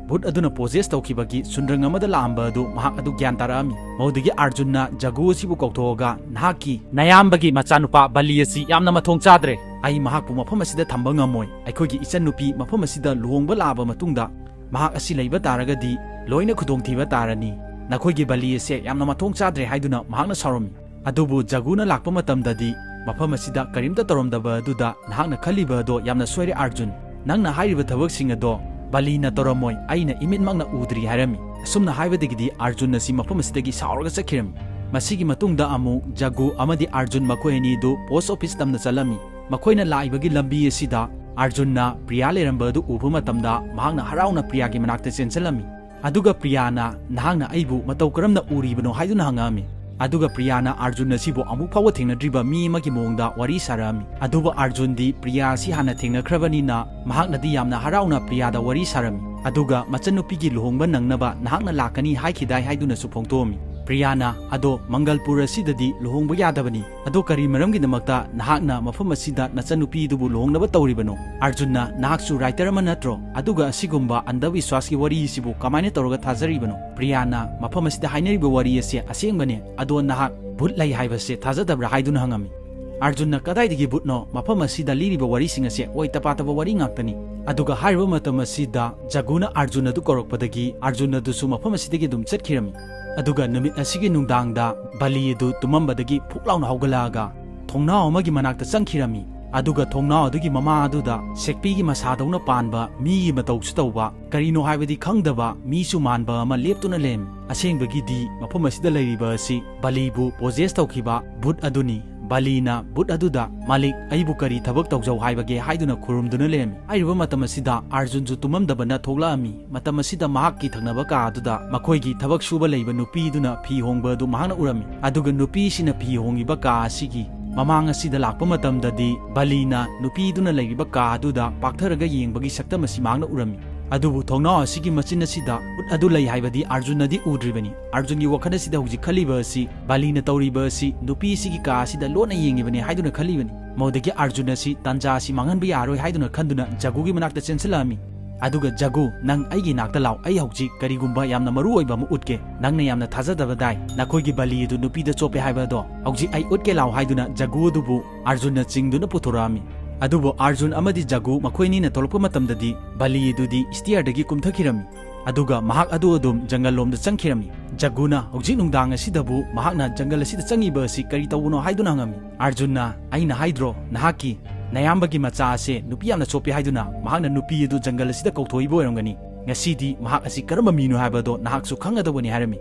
ꯚꯨꯠ ꯑꯗꯨꯅ possess ꯇꯧꯈꯤꯕꯒꯤ ꯁꯨꯟꯗ꯭ꯔꯪ ꯑꯃꯗ ꯂꯥꯛꯑꯝꯕ ꯑꯗꯨ ꯃꯍꯥꯛ ꯑꯗꯨ ꯒ꯭ꯌꯥꯟ ꯇꯥꯔꯛꯑꯝꯃꯤ꯫ ꯃꯗꯨꯗꯒꯤ ꯑꯥꯔꯖꯨꯟꯅ ꯖꯒꯨ ꯑꯁꯤꯕꯨ ꯀꯧꯊꯣꯛꯑꯒ, "ꯅꯍꯥꯛꯀꯤ ꯅꯌꯥꯝꯕꯒꯤ ꯃꯆꯥꯅꯨꯄꯥ ꯕꯂꯤ ꯑꯁꯤ ꯌꯥꯝꯅ ꯃꯊꯣꯡ ꯆꯥꯗ꯭ꯔꯦ꯫ ꯑꯩ ꯃꯍꯥꯛꯄꯨ ꯃꯐꯝ ꯑꯁꯤꯗ ꯊꯝꯕ ꯉꯝꯃꯣꯏ꯫ ꯑꯩꯈꯣꯏꯒꯤ ꯏꯆꯟꯅꯨꯄꯤ ꯃꯐꯝ ꯑꯁꯤꯗ ꯂꯨꯍꯣꯡꯕ ꯂꯥꯛꯑꯕ ꯃꯇꯨꯡꯗ ꯃꯍꯥꯛ ꯑꯁꯤ ꯂꯩꯕ ꯇꯥꯔꯒꯗꯤ ꯂꯣꯏꯅ ꯈꯨꯗꯣꯡꯊꯤꯕ ꯇꯥꯔꯅꯤ꯫ ꯅꯈꯣꯏꯒꯤ ꯕꯂꯤ ꯑꯁꯦ ꯌꯥꯝꯅ ꯃꯊꯣꯡ ꯆꯥꯗ꯭ꯔꯦ" ꯍꯥꯏꯗꯨꯅ ꯃꯍꯥꯛꯅ ꯁꯥꯎꯔꯝꯃꯤ꯫ ꯑꯗꯨꯕꯨ ꯖꯒꯨꯅ ꯂꯥꯛꯄ ꯃꯇꯝꯗꯗꯤ ꯃꯐꯝ ꯑꯁꯤꯗ ꯀꯔꯤꯝꯇ ꯇꯧꯔꯝꯗꯕ ꯑꯗꯨꯗ, "ꯅꯍꯥꯛꯅ ꯈꯜꯂꯤꯕ ꯑꯗꯣ ꯌꯥꯝꯅ ꯁꯣꯏꯔꯦ ꯑꯥꯔꯖꯨꯟ꯫ ꯅꯪꯅ ꯍꯥꯏꯔꯤꯕ ꯊꯕꯛꯁꯤꯡ ꯑꯗꯣ ꯕꯂꯤꯅ ꯇꯧꯔꯝꯃꯣꯏ, ꯑꯩꯅ ꯏꯃꯤꯠꯃꯛꯅ ꯎꯗ꯭ꯔꯤ" ꯍꯥꯏꯔꯝꯃꯤ꯫ ꯑꯁꯨꯝꯅ ꯍꯥꯏꯕꯗꯒꯤꯗꯤ ꯑꯥꯔꯖꯨꯟ ꯑꯁꯤ ꯃꯐꯝ ꯑꯁꯤꯗꯒꯤ ꯁꯥꯎꯔꯒ ꯆꯠꯈꯤꯔꯝꯃꯤ꯫ ꯃꯁꯤꯒꯤ ꯃꯇꯨꯡꯗ ꯑꯃꯨꯛ ꯖꯒꯨ ꯑꯃꯗꯤ ꯑꯥꯔꯖꯨꯟ ꯃꯈꯣꯏ ꯑꯅꯤꯗꯨ post office ꯇꯝꯅ ꯆꯠꯂꯝꯃꯤ꯫ ꯃꯈꯣꯏꯅ ꯂꯥꯛꯏꯕꯒꯤ ꯂꯝꯕꯤ ꯑꯁꯤꯗ ꯑꯥꯔꯖꯨꯟꯅ ꯄ꯭ꯔꯤꯌꯥ ꯂꯩꯔꯝꯕ ꯑꯗꯨ ꯎꯕ ꯃꯇꯝꯗ ꯃꯍꯥꯛꯅ ꯍꯔꯥꯎꯅ ꯄ꯭ꯔꯤꯌꯥꯒꯤ ꯃꯅꯥꯛꯇ ꯆꯦꯟꯁꯤꯜꯂꯝꯃꯤ꯫ ꯑꯗꯨꯒ ꯄ꯭ꯔꯤꯌꯥꯅ, "ꯅꯍꯥꯛꯅ ꯑꯩꯕꯨ ꯃꯇꯧ ꯀꯔꯝꯅ ꯎꯔꯤꯕꯅꯣ?" ꯍꯥꯏꯗꯨꯅ ꯍꯪꯉꯛꯑꯝꯃꯤ꯫ ꯑꯗꯨꯒ ꯄ꯭ꯔꯤꯌꯥꯅ ꯑꯥꯔꯖꯨꯟ ꯑꯁꯤꯕꯨ ꯑꯃꯨꯛ ꯐꯥꯎꯕ ꯊꯦꯡꯅꯗ꯭ꯔꯤꯕ ꯃꯤ ꯑꯃꯒꯤ ꯃꯑꯣꯡꯗ ꯋꯥꯔꯤ ꯁꯥꯔꯛꯑꯝꯃꯤ꯫ ꯑꯗꯨꯕꯨ ꯑꯥꯔꯖꯨꯟꯗꯤ ꯄ꯭ꯔꯤꯌꯥ ꯑꯁꯤ ꯍꯥꯟꯅ ꯊꯦꯡꯅꯈ꯭ꯔꯕꯅꯤꯅ ꯃꯍꯥꯛꯅꯗꯤ ꯌꯥꯝꯅ ꯍꯔꯥꯎꯅ ꯄ꯭ꯔꯤꯌꯥꯗ ꯋꯥꯔꯤ ꯁꯥꯔꯝꯃꯤ꯫ ꯑꯗꯨꯒ ꯃꯆꯟꯅꯨꯄꯤꯒꯤ ꯂꯨꯍꯣꯡꯕ ꯅꯪꯅꯕ ꯅꯍꯥꯛꯅ ꯂꯥꯛꯀꯅꯤ ꯍꯥꯏꯈꯤꯗꯥꯏ ꯍꯥꯏꯗꯨꯅꯁꯨ ꯐꯣꯡꯗꯣꯛꯑꯝꯃꯤ꯫ ꯄ꯭ꯔꯤꯌꯥꯅ, "ꯑꯗꯣ ꯃꯪꯒꯜꯄꯨꯔ ꯑꯁꯤꯗꯗꯤ ꯂꯨꯍꯣꯡꯕ ꯌꯥꯗꯕꯅꯤ꯫ ꯑꯗꯣ ꯀꯔꯤ ꯃꯔꯝꯒꯤꯗꯃꯛꯇ ꯅꯍꯥꯛꯅ ꯃꯐꯝ ꯑꯁꯤꯗ ꯅꯆꯟꯅꯨꯄꯤꯗꯨꯕꯨ ꯂꯨꯍꯣꯡꯅꯕ ꯇꯧꯔꯤꯕꯅꯣ? ꯑꯥꯔꯖꯨꯟꯅ, ꯅꯍꯥꯛꯁꯨ writer ꯑꯃ ꯅꯠꯇ꯭ꯔꯣ? ꯑꯗꯨꯒ ꯑꯁꯤꯒꯨꯝꯕ ꯑꯟꯙꯕꯤꯁ꯭ꯋꯥꯁꯀꯤ ꯋꯥꯔꯤ ꯑꯁꯤꯕꯨ ꯀꯃꯥꯏꯅ ꯇꯧꯔꯒ ꯊꯥꯖꯔꯤꯕꯅꯣ?" ꯄ꯭ꯔꯤꯌꯥꯅ, "ꯃꯐꯝ ꯑꯁꯤꯗ ꯍꯥꯏꯅꯔꯤꯕ ꯋꯥꯔꯤ ꯑꯁꯦ ꯑꯁꯦꯡꯕꯅꯦ꯫ ꯑꯗꯣ ꯅꯍꯥꯛ ꯚꯨꯠ ꯂꯩ ꯍꯥꯏꯕꯁꯦ ꯊꯥꯖꯗꯕ꯭ꯔꯥ?" ꯍꯥꯏꯗꯨꯅ ꯍꯪꯉꯝꯃꯤ꯫ ꯑꯥꯔꯖꯨꯟꯅ, "ꯀꯗꯥꯏꯗꯒꯤ ꯚꯨꯠꯅꯣ? ꯃꯐꯝ ꯑꯁꯤꯗ ꯂꯤꯔꯤꯕ ꯋꯥꯔꯤꯁꯤꯡ ꯑꯁꯦ ꯑꯣꯏ ꯇꯄꯥꯇꯕ ꯋꯥꯔꯤ ꯉꯥꯛꯇꯅꯤ"꯫ ꯑꯗꯨꯒ ꯍꯥꯏꯔꯤꯕ ꯃꯇꯝ ꯑꯁꯤꯗ ꯖꯒꯨꯅ ꯑꯥꯔꯖꯨꯟ ꯑꯗꯨ ꯀꯧꯔꯛꯄꯗꯒꯤ ꯑꯥꯔꯖꯨꯟ ꯑꯗꯨꯁꯨ ꯃꯐꯝ ꯑꯁꯤꯗꯒꯤ ꯑꯗꯨꯝ ꯆꯠꯈꯤꯔꯝꯃꯤ꯫ ꯑꯗꯨꯒ ꯅꯨꯃꯤꯠ ꯑꯁꯤꯒꯤ ꯅꯨꯡꯗꯥꯡꯗ ꯕꯂꯤ ꯑꯗꯨ ꯇꯨꯝꯃꯝꯕꯗꯒꯤ ꯐꯨꯛ ꯂꯥꯎꯅ ꯍꯧꯒꯠꯂꯛꯑꯒ ꯊꯣꯡꯅꯥꯎ ꯑꯃꯒꯤ ꯃꯅꯥꯛꯇ ꯆꯪꯈꯤꯔꯝꯃꯤ꯫ ꯑꯗꯨꯒ ꯊꯣꯡꯅꯥꯎ ꯑꯗꯨꯒꯤ ꯃꯃꯥ ꯑꯗꯨꯗ ꯁꯦꯛꯄꯤꯒꯤ ꯃꯁꯥꯗꯧꯅ ꯄꯥꯟꯕ, ꯃꯤꯒꯤ ꯃꯇꯧꯁꯨ ꯇꯧꯕ, ꯀꯔꯤꯅꯣ ꯍꯥꯏꯕꯗꯤ ꯈꯪꯗꯕ ꯃꯤꯁꯨ ꯃꯥꯟꯕ ꯑꯃ ꯂꯦꯞꯇꯨꯅ ꯂꯩꯔꯝꯃꯤ꯫ ꯑꯁꯦꯡꯕꯒꯤꯗꯤ ꯃꯐꯝ ꯑꯁꯤꯗ ꯂꯩꯔꯤꯕ ꯑꯁꯤ ꯕꯂꯤꯕꯨ possess ꯇꯧꯈꯤꯕ ꯚꯨꯠ ꯑꯗꯨꯅꯤ꯫ ꯕꯂꯤꯅ ꯚꯨꯠ ꯑꯗꯨꯗ, "ꯃꯥꯂꯤꯛ, ꯑꯩꯕꯨ ꯀꯔꯤ ꯊꯕꯛ ꯇꯧꯖꯧ ꯍꯥꯏꯕꯒꯦ?" ꯍꯥꯏꯗꯨꯅ ꯈꯨꯔꯨꯝꯗꯨꯅ ꯂꯩꯔꯝꯃꯤ꯫ ꯍꯥꯏꯔꯤꯕ ꯃꯇꯝ ꯑꯁꯤꯗ ꯑꯥꯔꯖꯨꯟꯁꯨ ꯇꯨꯝꯃꯝꯗꯕꯅ ꯊꯣꯛꯂꯛꯑꯝꯃꯤ꯫ ꯃꯇꯝ ꯑꯁꯤꯗ ꯃꯍꯥꯛꯀꯤ ꯊꯪꯅꯕ ꯀꯥ ꯑꯗꯨꯗ ꯃꯈꯣꯏꯒꯤ ꯊꯕꯛ ꯁꯨꯕ ꯂꯩꯕ ꯅꯨꯄꯤꯗꯨꯅ ꯐꯤ ꯍꯣꯡꯕ ꯑꯗꯨ ꯃꯍꯥꯛꯅ ꯎꯔꯝꯃꯤ꯫ ꯑꯗꯨꯒ ꯅꯨꯄꯤꯁꯤꯅ ꯐꯤ ꯍꯣꯡꯉꯤꯕ ꯀꯥ ꯑꯁꯤꯒꯤ ꯃꯃꯥꯡ ꯑꯁꯤꯗ ꯂꯥꯛꯄ ꯃꯇꯝꯗꯗꯤ, ꯕꯂꯤꯅ ꯅꯨꯄꯤꯗꯨꯅ ꯂꯩꯔꯤꯕ ꯀꯥ ꯑꯗꯨꯗ ꯄꯥꯛꯊꯔꯒ ꯌꯦꯡꯕꯒꯤ ꯁꯛꯇꯝ ꯑꯁꯤ ꯃꯍꯥꯛꯅ ꯎꯔꯝꯃꯤ꯫ ꯑꯗꯨꯕꯨ ꯊꯣꯡꯅꯥꯎ ꯑꯁꯤꯒꯤ ꯃꯆꯤꯟ ꯑꯁꯤꯗ ꯚꯨꯠ ꯑꯗꯨ ꯂꯩ ꯍꯥꯏꯕꯗꯤ ꯑꯥꯔꯖꯨꯟꯅꯗꯤ ꯎꯗ꯭ꯔꯤꯕꯅꯤ꯫ ꯑꯥꯔꯖꯨꯟꯒꯤ ꯋꯥꯈꯜ ꯑꯁꯤꯗ ꯍꯧꯖꯤꯛ ꯈꯜꯂꯤꯕ ꯑꯁꯤ, ꯕꯂꯤꯅ ꯇꯧꯔꯤꯕ ꯑꯁꯤ ꯅꯨꯄꯤ ꯑꯁꯤꯒꯤ ꯀꯥ ꯑꯁꯤꯗ ꯂꯣꯠꯅ ꯌꯦꯡꯉꯤꯕꯅꯤ ꯍꯥꯏꯗꯨꯅ ꯈꯜꯂꯤꯕꯅꯤ꯫ ꯃꯗꯨꯗꯒꯤ ꯑꯥꯔꯖꯨꯟ ꯑꯁꯤ ꯇꯥꯟꯖꯥ ꯑꯁꯤ ꯃꯥꯡꯍꯟꯕ ꯌꯥꯔꯣꯏ ꯍꯥꯏꯗꯨꯅ ꯈꯟꯗꯨꯅ ꯖꯒꯨꯒꯤ ꯃꯅꯥꯛꯇ ꯆꯦꯟꯁꯤꯜꯂꯛꯑꯝꯃꯤ꯫ ꯑꯗꯨꯒ, "ꯖꯒꯨ, ꯅꯪ ꯑꯩꯒꯤ ꯅꯥꯛꯇ ꯂꯥꯎ, ꯑꯩ ꯍꯧꯖꯤꯛ ꯀꯔꯤꯒꯨꯝꯕ ꯌꯥꯝꯅ ꯃꯔꯨ ꯑꯣꯏꯕ ꯑꯃ ꯎꯠꯀꯦ꯫ ꯅꯪꯅ ꯌꯥꯝꯅ ꯊꯥꯖꯗꯕꯗꯥꯏ, ꯅꯈꯣꯏꯒꯤ ꯕꯂꯤ ꯑꯗꯨ ꯅꯨꯄꯤꯗ ꯆꯣꯞꯄꯦ ꯍꯥꯏꯕ ꯑꯗꯣ꯫ ꯍꯧꯖꯤꯛ ꯑꯩ ꯎꯠꯀꯦ ꯂꯥꯎ" ꯍꯥꯏꯗꯨꯅ ꯖꯒꯨ ꯑꯗꯨꯕꯨ ꯑꯥꯔꯖꯨꯟꯅ ꯆꯤꯡꯗꯨꯅ ꯄꯨꯊꯣꯔꯛꯑꯝꯃꯤ꯫ ꯑꯗꯨꯕꯨ ꯑꯥꯔꯖꯨꯟ ꯑꯃꯗꯤ ꯖꯒꯨ ꯃꯈꯣꯏ ꯑꯅꯤꯅ ꯊꯣꯛꯂꯛꯄ ꯃꯇꯝꯗꯗꯤ, ꯕꯂꯤ ꯑꯗꯨꯗꯤ ꯁ꯭ꯇꯤꯌꯔꯗꯒꯤ ꯀꯨꯝꯊꯈꯤꯔꯝꯃꯤ꯫ ꯑꯗꯨꯒ ꯃꯍꯥꯛ ꯑꯗꯨ ꯑꯗꯨꯝ ꯖꯪꯒꯜ ꯂꯣꯝꯗ ꯆꯪꯈꯤꯔꯝꯃꯤ꯫ ꯖꯒꯨꯅ ꯍꯧꯖꯤꯛ ꯅꯨꯡꯗꯥꯡ ꯑꯁꯤꯗꯕꯨ ꯃꯍꯥꯛꯅ ꯖꯪꯒꯜ ꯑꯁꯤꯗ ꯆꯪꯉꯤꯕ ꯑꯁꯤ ꯀꯔꯤ ꯇꯧꯕꯅꯣ ꯍꯥꯏꯗꯨꯅ ꯍꯪꯉꯝꯃꯤ꯫ ꯑꯥꯔꯖꯨꯟꯅ, "ꯑꯩꯅ ꯍꯥꯏꯗ꯭ꯔꯣ, ꯅꯍꯥꯛꯀꯤ ꯅꯌꯥꯝꯕꯒꯤ ꯃꯆꯥ ꯑꯁꯦ ꯅꯨꯄꯤ ꯌꯥꯝꯅ ꯆꯣꯞꯄꯤ ꯍꯥꯏꯗꯨꯅ? ꯃꯍꯥꯛꯅ ꯅꯨꯄꯤ ꯑꯗꯨ ꯖꯪꯒꯜ ꯑꯁꯤꯗ ꯀꯧꯊꯣꯛꯏꯕ ꯑꯣꯏꯔꯝꯒꯅꯤ꯫ ꯉꯁꯤꯗꯤ ꯃꯍꯥꯛ ꯑꯁꯤ ꯀꯔꯝꯕ ꯃꯤꯅꯣ ꯍꯥꯏꯕꯗꯣ ꯅꯍꯥꯛꯁꯨ ꯈꯪꯒꯗꯧꯕꯅꯤ" ꯍꯥꯏꯔꯝꯃꯤ꯫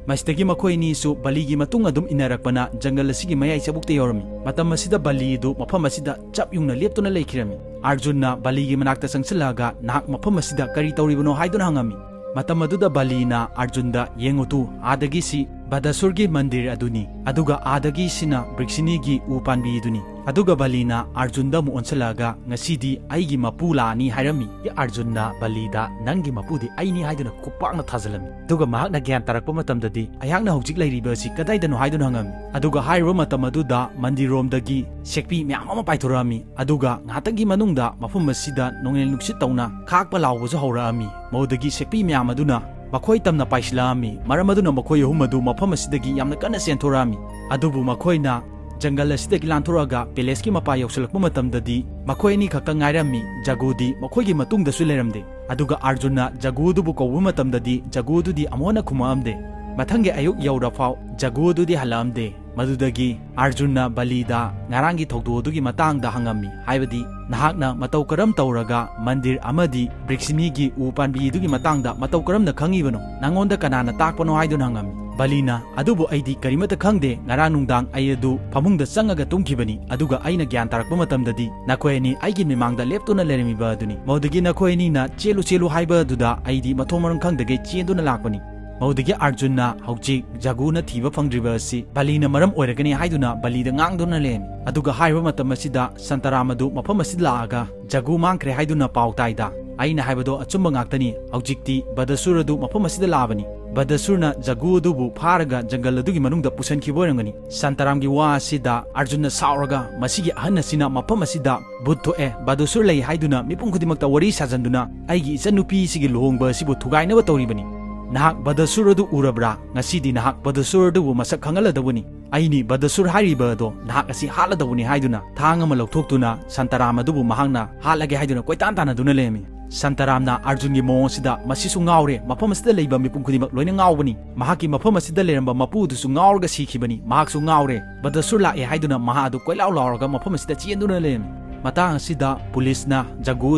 ꯃꯁꯤꯗꯒꯤ ꯃꯈꯣꯏ ꯑꯅꯤꯁꯨ ꯕꯂꯤꯒꯤ ꯃꯇꯨꯡ ꯑꯗꯨꯝ ꯏꯟꯅꯔꯛꯄꯅ ꯖꯪꯒꯜ ꯑꯁꯤꯒꯤ ꯃꯌꯥꯏ ꯆꯕꯨꯛꯇ ꯌꯧꯔꯝꯃꯤ꯫ ꯃꯇꯝ ꯑꯁꯤꯗ ꯕꯂꯤ ꯑꯗꯨ ꯃꯐꯝ ꯑꯁꯤꯗ ꯆꯞ ꯌꯨꯡꯅ ꯂꯦꯞꯇꯨꯅ ꯂꯩꯈꯤꯔꯝꯃꯤ꯫ ꯑꯥꯔꯖꯨꯟꯅ ꯕꯂꯤꯒꯤ ꯃꯅꯥꯛꯇ ꯆꯪꯁꯤꯜꯂꯛꯑꯒ, "ꯅꯍꯥꯛ ꯃꯐꯝ ꯑꯁꯤꯗ ꯀꯔꯤ ꯇꯧꯔꯤꯕꯅꯣ?" ꯍꯥꯏꯗꯨꯅ ꯍꯪꯉꯝꯃꯤ꯫ ꯃꯇꯝ ꯑꯗꯨꯗ ꯕꯂꯤꯅ ꯑꯥꯔꯖꯨꯟꯗ, "ꯌꯦꯡꯉꯨ ꯇꯨ, ꯑꯥꯗꯒꯤꯁꯤ ꯕꯗꯁꯨꯔꯒꯤ ꯃꯟꯗꯤꯔ ꯑꯗꯨꯅꯤ, ꯑꯗꯨꯒ ꯑꯥꯗꯒꯤꯁꯤꯅ ꯕ꯭ꯔꯤꯛꯁꯤꯅꯤꯒꯤ ꯎ ꯄꯥꯟꯕꯤ ꯑꯗꯨꯅꯤ"꯫ ꯑꯗꯨꯒ ꯕꯂꯤꯅ ꯑꯥꯔꯖꯨꯟꯗ ꯑꯃꯨꯛ ꯑꯣꯟꯁꯤꯜꯂꯛꯑꯒ, "ꯉꯁꯤꯗꯤ ꯑꯩꯒꯤ ꯃꯄꯨ ꯂꯥꯛꯑꯅꯤ" ꯍꯥꯏꯔꯝꯃꯤ꯫ ꯑꯥꯔꯖꯨꯟꯅ ꯕꯂꯤꯗ, "ꯅꯪꯒꯤ ꯃꯄꯨꯗꯤ ꯑꯩꯅꯤ" ꯍꯥꯏꯗꯨꯅ ꯈꯨꯄꯥꯛꯅ ꯊꯥꯖꯤꯜꯂꯝꯃꯤ꯫ ꯑꯗꯨꯒ ꯃꯍꯥꯛꯅ ꯒ꯭ꯌꯥꯟ ꯇꯥꯔꯛꯄ ꯃꯇꯝꯗꯗꯤ, "ꯑꯩꯍꯥꯛꯅ ꯍꯧꯖꯤꯛ ꯂꯩꯔꯤꯕ ꯑꯁꯤ ꯀꯗꯥꯏꯗꯅꯣ?" ꯍꯥꯏꯗꯨꯅ ꯍꯪꯉꯝꯃꯤ꯫ ꯑꯗꯨꯒ ꯍꯥꯏꯔꯤꯕ ꯃꯇꯝ ꯑꯗꯨꯗ ꯃꯟꯗꯤꯔꯔꯣꯝꯗꯒꯤ ꯁꯦꯛꯄꯤ ꯃꯌꯥꯝ ꯑꯃ ꯄꯥꯏꯊꯣꯔꯛꯑꯝꯃꯤ꯫ ꯑꯗꯨꯒ ꯉꯥꯏꯍꯥꯛꯇꯪꯒꯤ ꯃꯅꯨꯡꯗ ꯃꯐꯝ ꯑꯁꯤꯗ ꯅꯣꯡꯂꯩ ꯅꯨꯡꯁꯤꯠ ꯇꯧꯅ ꯈꯥꯛꯄ ꯂꯥꯎꯕꯁꯨ ꯍꯧꯔꯛꯑꯝꯃꯤ꯫ ꯃꯗꯨꯗꯒꯤ ꯁꯦꯛꯄꯤ ꯃꯌꯥꯝ ꯑꯗꯨꯅ ꯃꯈꯣꯏ ꯇꯝꯅ ꯄꯥꯏꯁꯤꯜꯂꯛꯑꯝꯃꯤ꯫ ꯃꯔꯝ ꯑꯗꯨꯅ ꯃꯈꯣꯏ ꯑꯍꯨꯝ ꯑꯗꯨ ꯃꯐꯝ ꯑꯁꯤꯗꯒꯤ ꯌꯥꯝꯅ ꯀꯟꯅ ꯆꯦꯟꯊꯣꯔꯛꯑꯝꯃꯤ꯫ ꯑꯗꯨꯕꯨ ꯃꯈꯣꯏꯅ ꯖꯪꯒꯜ ꯑꯁꯤꯗꯒꯤ ꯂꯥꯟꯊꯣꯔꯛꯑꯒ ꯄꯦꯂꯦꯁꯀꯤ ꯃꯄꯥ ꯌꯧꯁꯤꯜꯂꯛꯄ ꯃꯇꯝꯗꯗꯤ, ꯃꯈꯣꯏ ꯑꯅꯤ ꯈꯛꯇ ꯉꯥꯏꯔꯝꯃꯤ꯫ ꯖꯒꯨꯗꯤ ꯃꯈꯣꯏꯒꯤ ꯃꯇꯨꯡꯗꯁꯨ ꯂꯩꯔꯝꯗꯦ꯫ ꯑꯗꯨꯒ ꯑꯥꯔꯖꯨꯟꯅ ꯖꯒꯨ ꯑꯗꯨꯕꯨ ꯀꯧꯕ ꯃꯇꯝꯗꯗꯤ, ꯖꯒꯨ ꯑꯗꯨꯗꯤ ꯑꯃꯨꯛ ꯍꯟꯅ ꯈꯨꯝꯃꯛꯑꯝꯗꯦ꯫ ꯃꯊꯪꯒꯤ ꯑꯌꯨꯛ ꯌꯧꯔꯐꯥꯎ ꯖꯒꯨ ꯑꯗꯨꯗꯤ ꯍꯜꯂꯛꯑꯝꯗꯦ꯫ ꯃꯗꯨꯗꯒꯤ ꯑꯥꯔꯖꯨꯟꯅ ꯕꯂꯤꯗ ꯉꯔꯥꯡꯒꯤ ꯊꯧꯗꯣꯛ ꯑꯗꯨꯒꯤ ꯃꯇꯥꯡꯗ ꯍꯪꯉꯝꯃꯤ, ꯍꯥꯏꯕꯗꯤ, "ꯅꯍꯥꯛꯅ ꯃꯇꯧ ꯀꯔꯝ ꯇꯧꯔꯒ ꯃꯟꯗꯤꯔ ꯑꯃꯗꯤ ꯕ꯭ꯔꯤꯛꯁꯤꯅꯤꯒꯤ ꯎ ꯄꯥꯟꯕꯤ ꯑꯗꯨꯒꯤ ꯃꯇꯥꯡꯗ ꯃꯇꯧ ꯀꯔꯝꯅ ꯈꯪꯉꯤꯕꯅꯣ? ꯅꯪꯉꯣꯟꯗ ꯀꯅꯥꯅ ꯇꯥꯛꯄꯅꯣ?" ꯍꯥꯏꯗꯨꯅ ꯍꯪꯉꯝꯃꯤ꯫ ꯕꯂꯤꯅ, "ꯑꯗꯨꯕꯨ ꯑꯩꯗꯤ ꯀꯔꯤꯃꯠꯇ ꯈꯪꯗꯦ, ꯉꯔꯥꯡ ꯅꯨꯡꯗꯥꯡ ꯑꯩ ꯑꯗꯨ ꯐꯃꯨꯡꯗ ꯆꯪꯉꯒ ꯇꯨꯝꯈꯤꯕꯅꯤ, ꯑꯗꯨꯒ ꯑꯩꯅ ꯒ꯭ꯌꯥꯟ ꯇꯥꯔꯛꯄ ꯃꯇꯝꯗꯗꯤ ꯅꯈꯣꯏ ꯑꯅꯤ ꯑꯩꯒꯤ ꯃꯤꯃꯥꯡꯗ ꯂꯦꯞꯇꯨꯅ ꯂꯩꯔꯝꯃꯤꯕ ꯑꯗꯨꯅꯤ꯫ ꯃꯗꯨꯗꯒꯤ ꯅꯈꯣꯏ ꯑꯅꯤꯅ ꯆꯦꯜꯂꯨ ꯆꯦꯜꯂꯨ ꯍꯥꯏꯕ ꯑꯗꯨꯗ ꯑꯩꯗꯤ ꯃꯊꯣꯡ ꯃꯔꯝ ꯈꯪꯗꯒꯩ ꯆꯦꯟꯗꯨꯅ ꯂꯥꯛꯄꯅꯤ꯫" ꯃꯗꯨꯗꯒꯤ ꯑꯥꯔꯖꯨꯟꯅ ꯍꯧꯖꯤꯛ ꯖꯒꯨꯅ ꯊꯤꯕ ꯐꯪꯗ꯭ꯔꯤꯕ ꯑꯁꯤ ꯕꯂꯤꯅ ꯃꯔꯝ ꯑꯣꯏꯔꯒꯅꯤ ꯍꯥꯏꯗꯨꯅ ꯕꯂꯤꯗ ꯉꯥꯡꯗꯨꯅ ꯂꯩꯔꯝꯃꯤ꯫ ꯑꯗꯨꯒ ꯍꯥꯏꯔꯤꯕ ꯃꯇꯝ ꯑꯁꯤꯗ ꯁꯟꯇꯔꯥꯝ ꯑꯗꯨ ꯃꯐꯝ ꯑꯁꯤꯗ ꯂꯥꯛꯑꯒ, "ꯖꯒꯨ ꯃꯥꯡꯈ꯭ꯔꯦ ꯍꯥꯏꯗꯨꯅ ꯄꯥꯎ ꯇꯥꯏꯗ꯫ ꯑꯩꯅ ꯍꯥꯏꯕꯗꯣ ꯑꯆꯨꯝꯕ ꯉꯥꯛꯇꯅꯤ꯫ ꯍꯧꯖꯤꯛꯇꯤ ꯕꯗꯁꯨꯔ ꯑꯗꯨ ꯃꯐꯝ ꯑꯁꯤꯗ ꯂꯥꯛꯑꯕꯅꯤ꯫ ꯕꯗꯁꯨꯔꯅ ꯖꯒꯨ ꯑꯗꯨꯕꯨ ꯐꯥꯔꯒ ꯖꯪꯒꯜ ꯑꯗꯨꯒꯤ ꯃꯅꯨꯡꯗ ꯄꯨꯁꯟꯈꯤꯕ ꯑꯣꯏꯔꯝꯒꯅꯤ꯫" ꯁꯟꯇꯔꯥꯝꯒꯤ ꯋꯥ ꯑꯁꯤꯗ ꯑꯥꯔꯖꯨꯟꯅ ꯁꯥꯎꯔꯒ, "ꯃꯁꯤꯒꯤ ꯑꯍꯟ ꯑꯁꯤꯅ ꯃꯐꯝ ꯑꯁꯤꯗ ꯚꯨꯠ ꯊꯣꯛꯑꯦ, ꯕꯗꯁꯨꯔ ꯂꯩ ꯍꯥꯏꯗꯨꯅ ꯃꯤꯄꯨꯝ ꯈꯨꯗꯤꯡꯃꯛꯇ ꯋꯥꯔꯤ ꯁꯥꯖꯟꯗꯨꯅ ꯑꯩꯒꯤ ꯏꯆꯟꯅꯨꯄꯤꯁꯤꯒꯤ ꯂꯨꯍꯣꯡꯕ ꯑꯁꯤꯕꯨ ꯊꯨꯒꯥꯏꯅꯕ ꯇꯧꯔꯤꯕꯅꯤ꯫ ꯅꯍꯥꯛ ꯕꯗꯁꯨꯔ ꯑꯗꯨ ꯎꯔꯕ꯭ꯔꯥ? ꯉꯁꯤꯗꯤ ꯅꯍꯥꯛ ꯕꯗꯁꯨꯔ ꯑꯗꯨꯕꯨ ꯃꯁꯛ ꯈꯪꯍꯜꯂꯗꯧꯕꯅꯤ꯫ ꯑꯩꯅꯤ ꯕꯗꯁꯨꯔ ꯍꯥꯏꯔꯤꯕ ꯑꯗꯣ ꯅꯍꯥꯛ ꯑꯁꯤ ꯍꯥꯠꯂꯗꯧꯕꯅꯤ" ꯍꯥꯏꯗꯨꯅ ꯊꯥꯡ ꯑꯃ ꯂꯧꯊꯣꯛꯇꯨꯅ ꯁꯟꯇꯔꯥꯝ ꯑꯗꯨꯕꯨ ꯃꯍꯥꯛꯅ ꯍꯥꯠꯂꯒꯦ ꯍꯥꯏꯗꯨꯅ ꯀꯣꯏꯇꯥꯟ ꯇꯥꯟꯅꯗꯨꯅ ꯂꯩꯔꯝꯃꯤ꯫ ꯁꯟꯇꯔꯥꯝꯅ ꯑꯥꯔꯖꯨꯟꯒꯤ ꯃꯑꯣꯡ ꯑꯁꯤꯗ, "ꯃꯁꯤꯁꯨ ꯉꯥꯎꯔꯦ, ꯃꯐꯝ ꯑꯁꯤꯗ ꯂꯩꯕ ꯃꯤꯄꯨꯝ ꯈꯨꯗꯤꯡꯃꯛ ꯂꯣꯏꯅ ꯉꯥꯎꯕꯅꯤ꯫ ꯃꯍꯥꯛꯀꯤ ꯃꯐꯝ ꯑꯁꯤꯗ ꯂꯩꯔꯝꯕ ꯃꯄꯨ ꯑꯗꯨꯁꯨ ꯉꯥꯎꯔꯒ ꯁꯤꯈꯤꯕꯅꯤ, ꯃꯍꯥꯛꯁꯨ ꯉꯥꯎꯔꯦ꯫" ꯕꯗꯁꯨꯔ ꯂꯥꯛꯑꯦ ꯍꯥꯏꯗꯨꯅ ꯃꯍꯥꯛ ꯑꯗꯨ ꯀꯣꯏꯂꯥꯎ ꯂꯥꯎꯔꯒ ꯃꯐꯝ ꯑꯁꯤꯗ ꯆꯦꯟꯗꯨꯅ ꯂꯩꯔꯝꯃꯤ꯫ ꯃꯇꯥꯡ ꯑꯁꯤꯗ ꯄꯨꯂꯤꯁꯅ ꯖꯒꯨ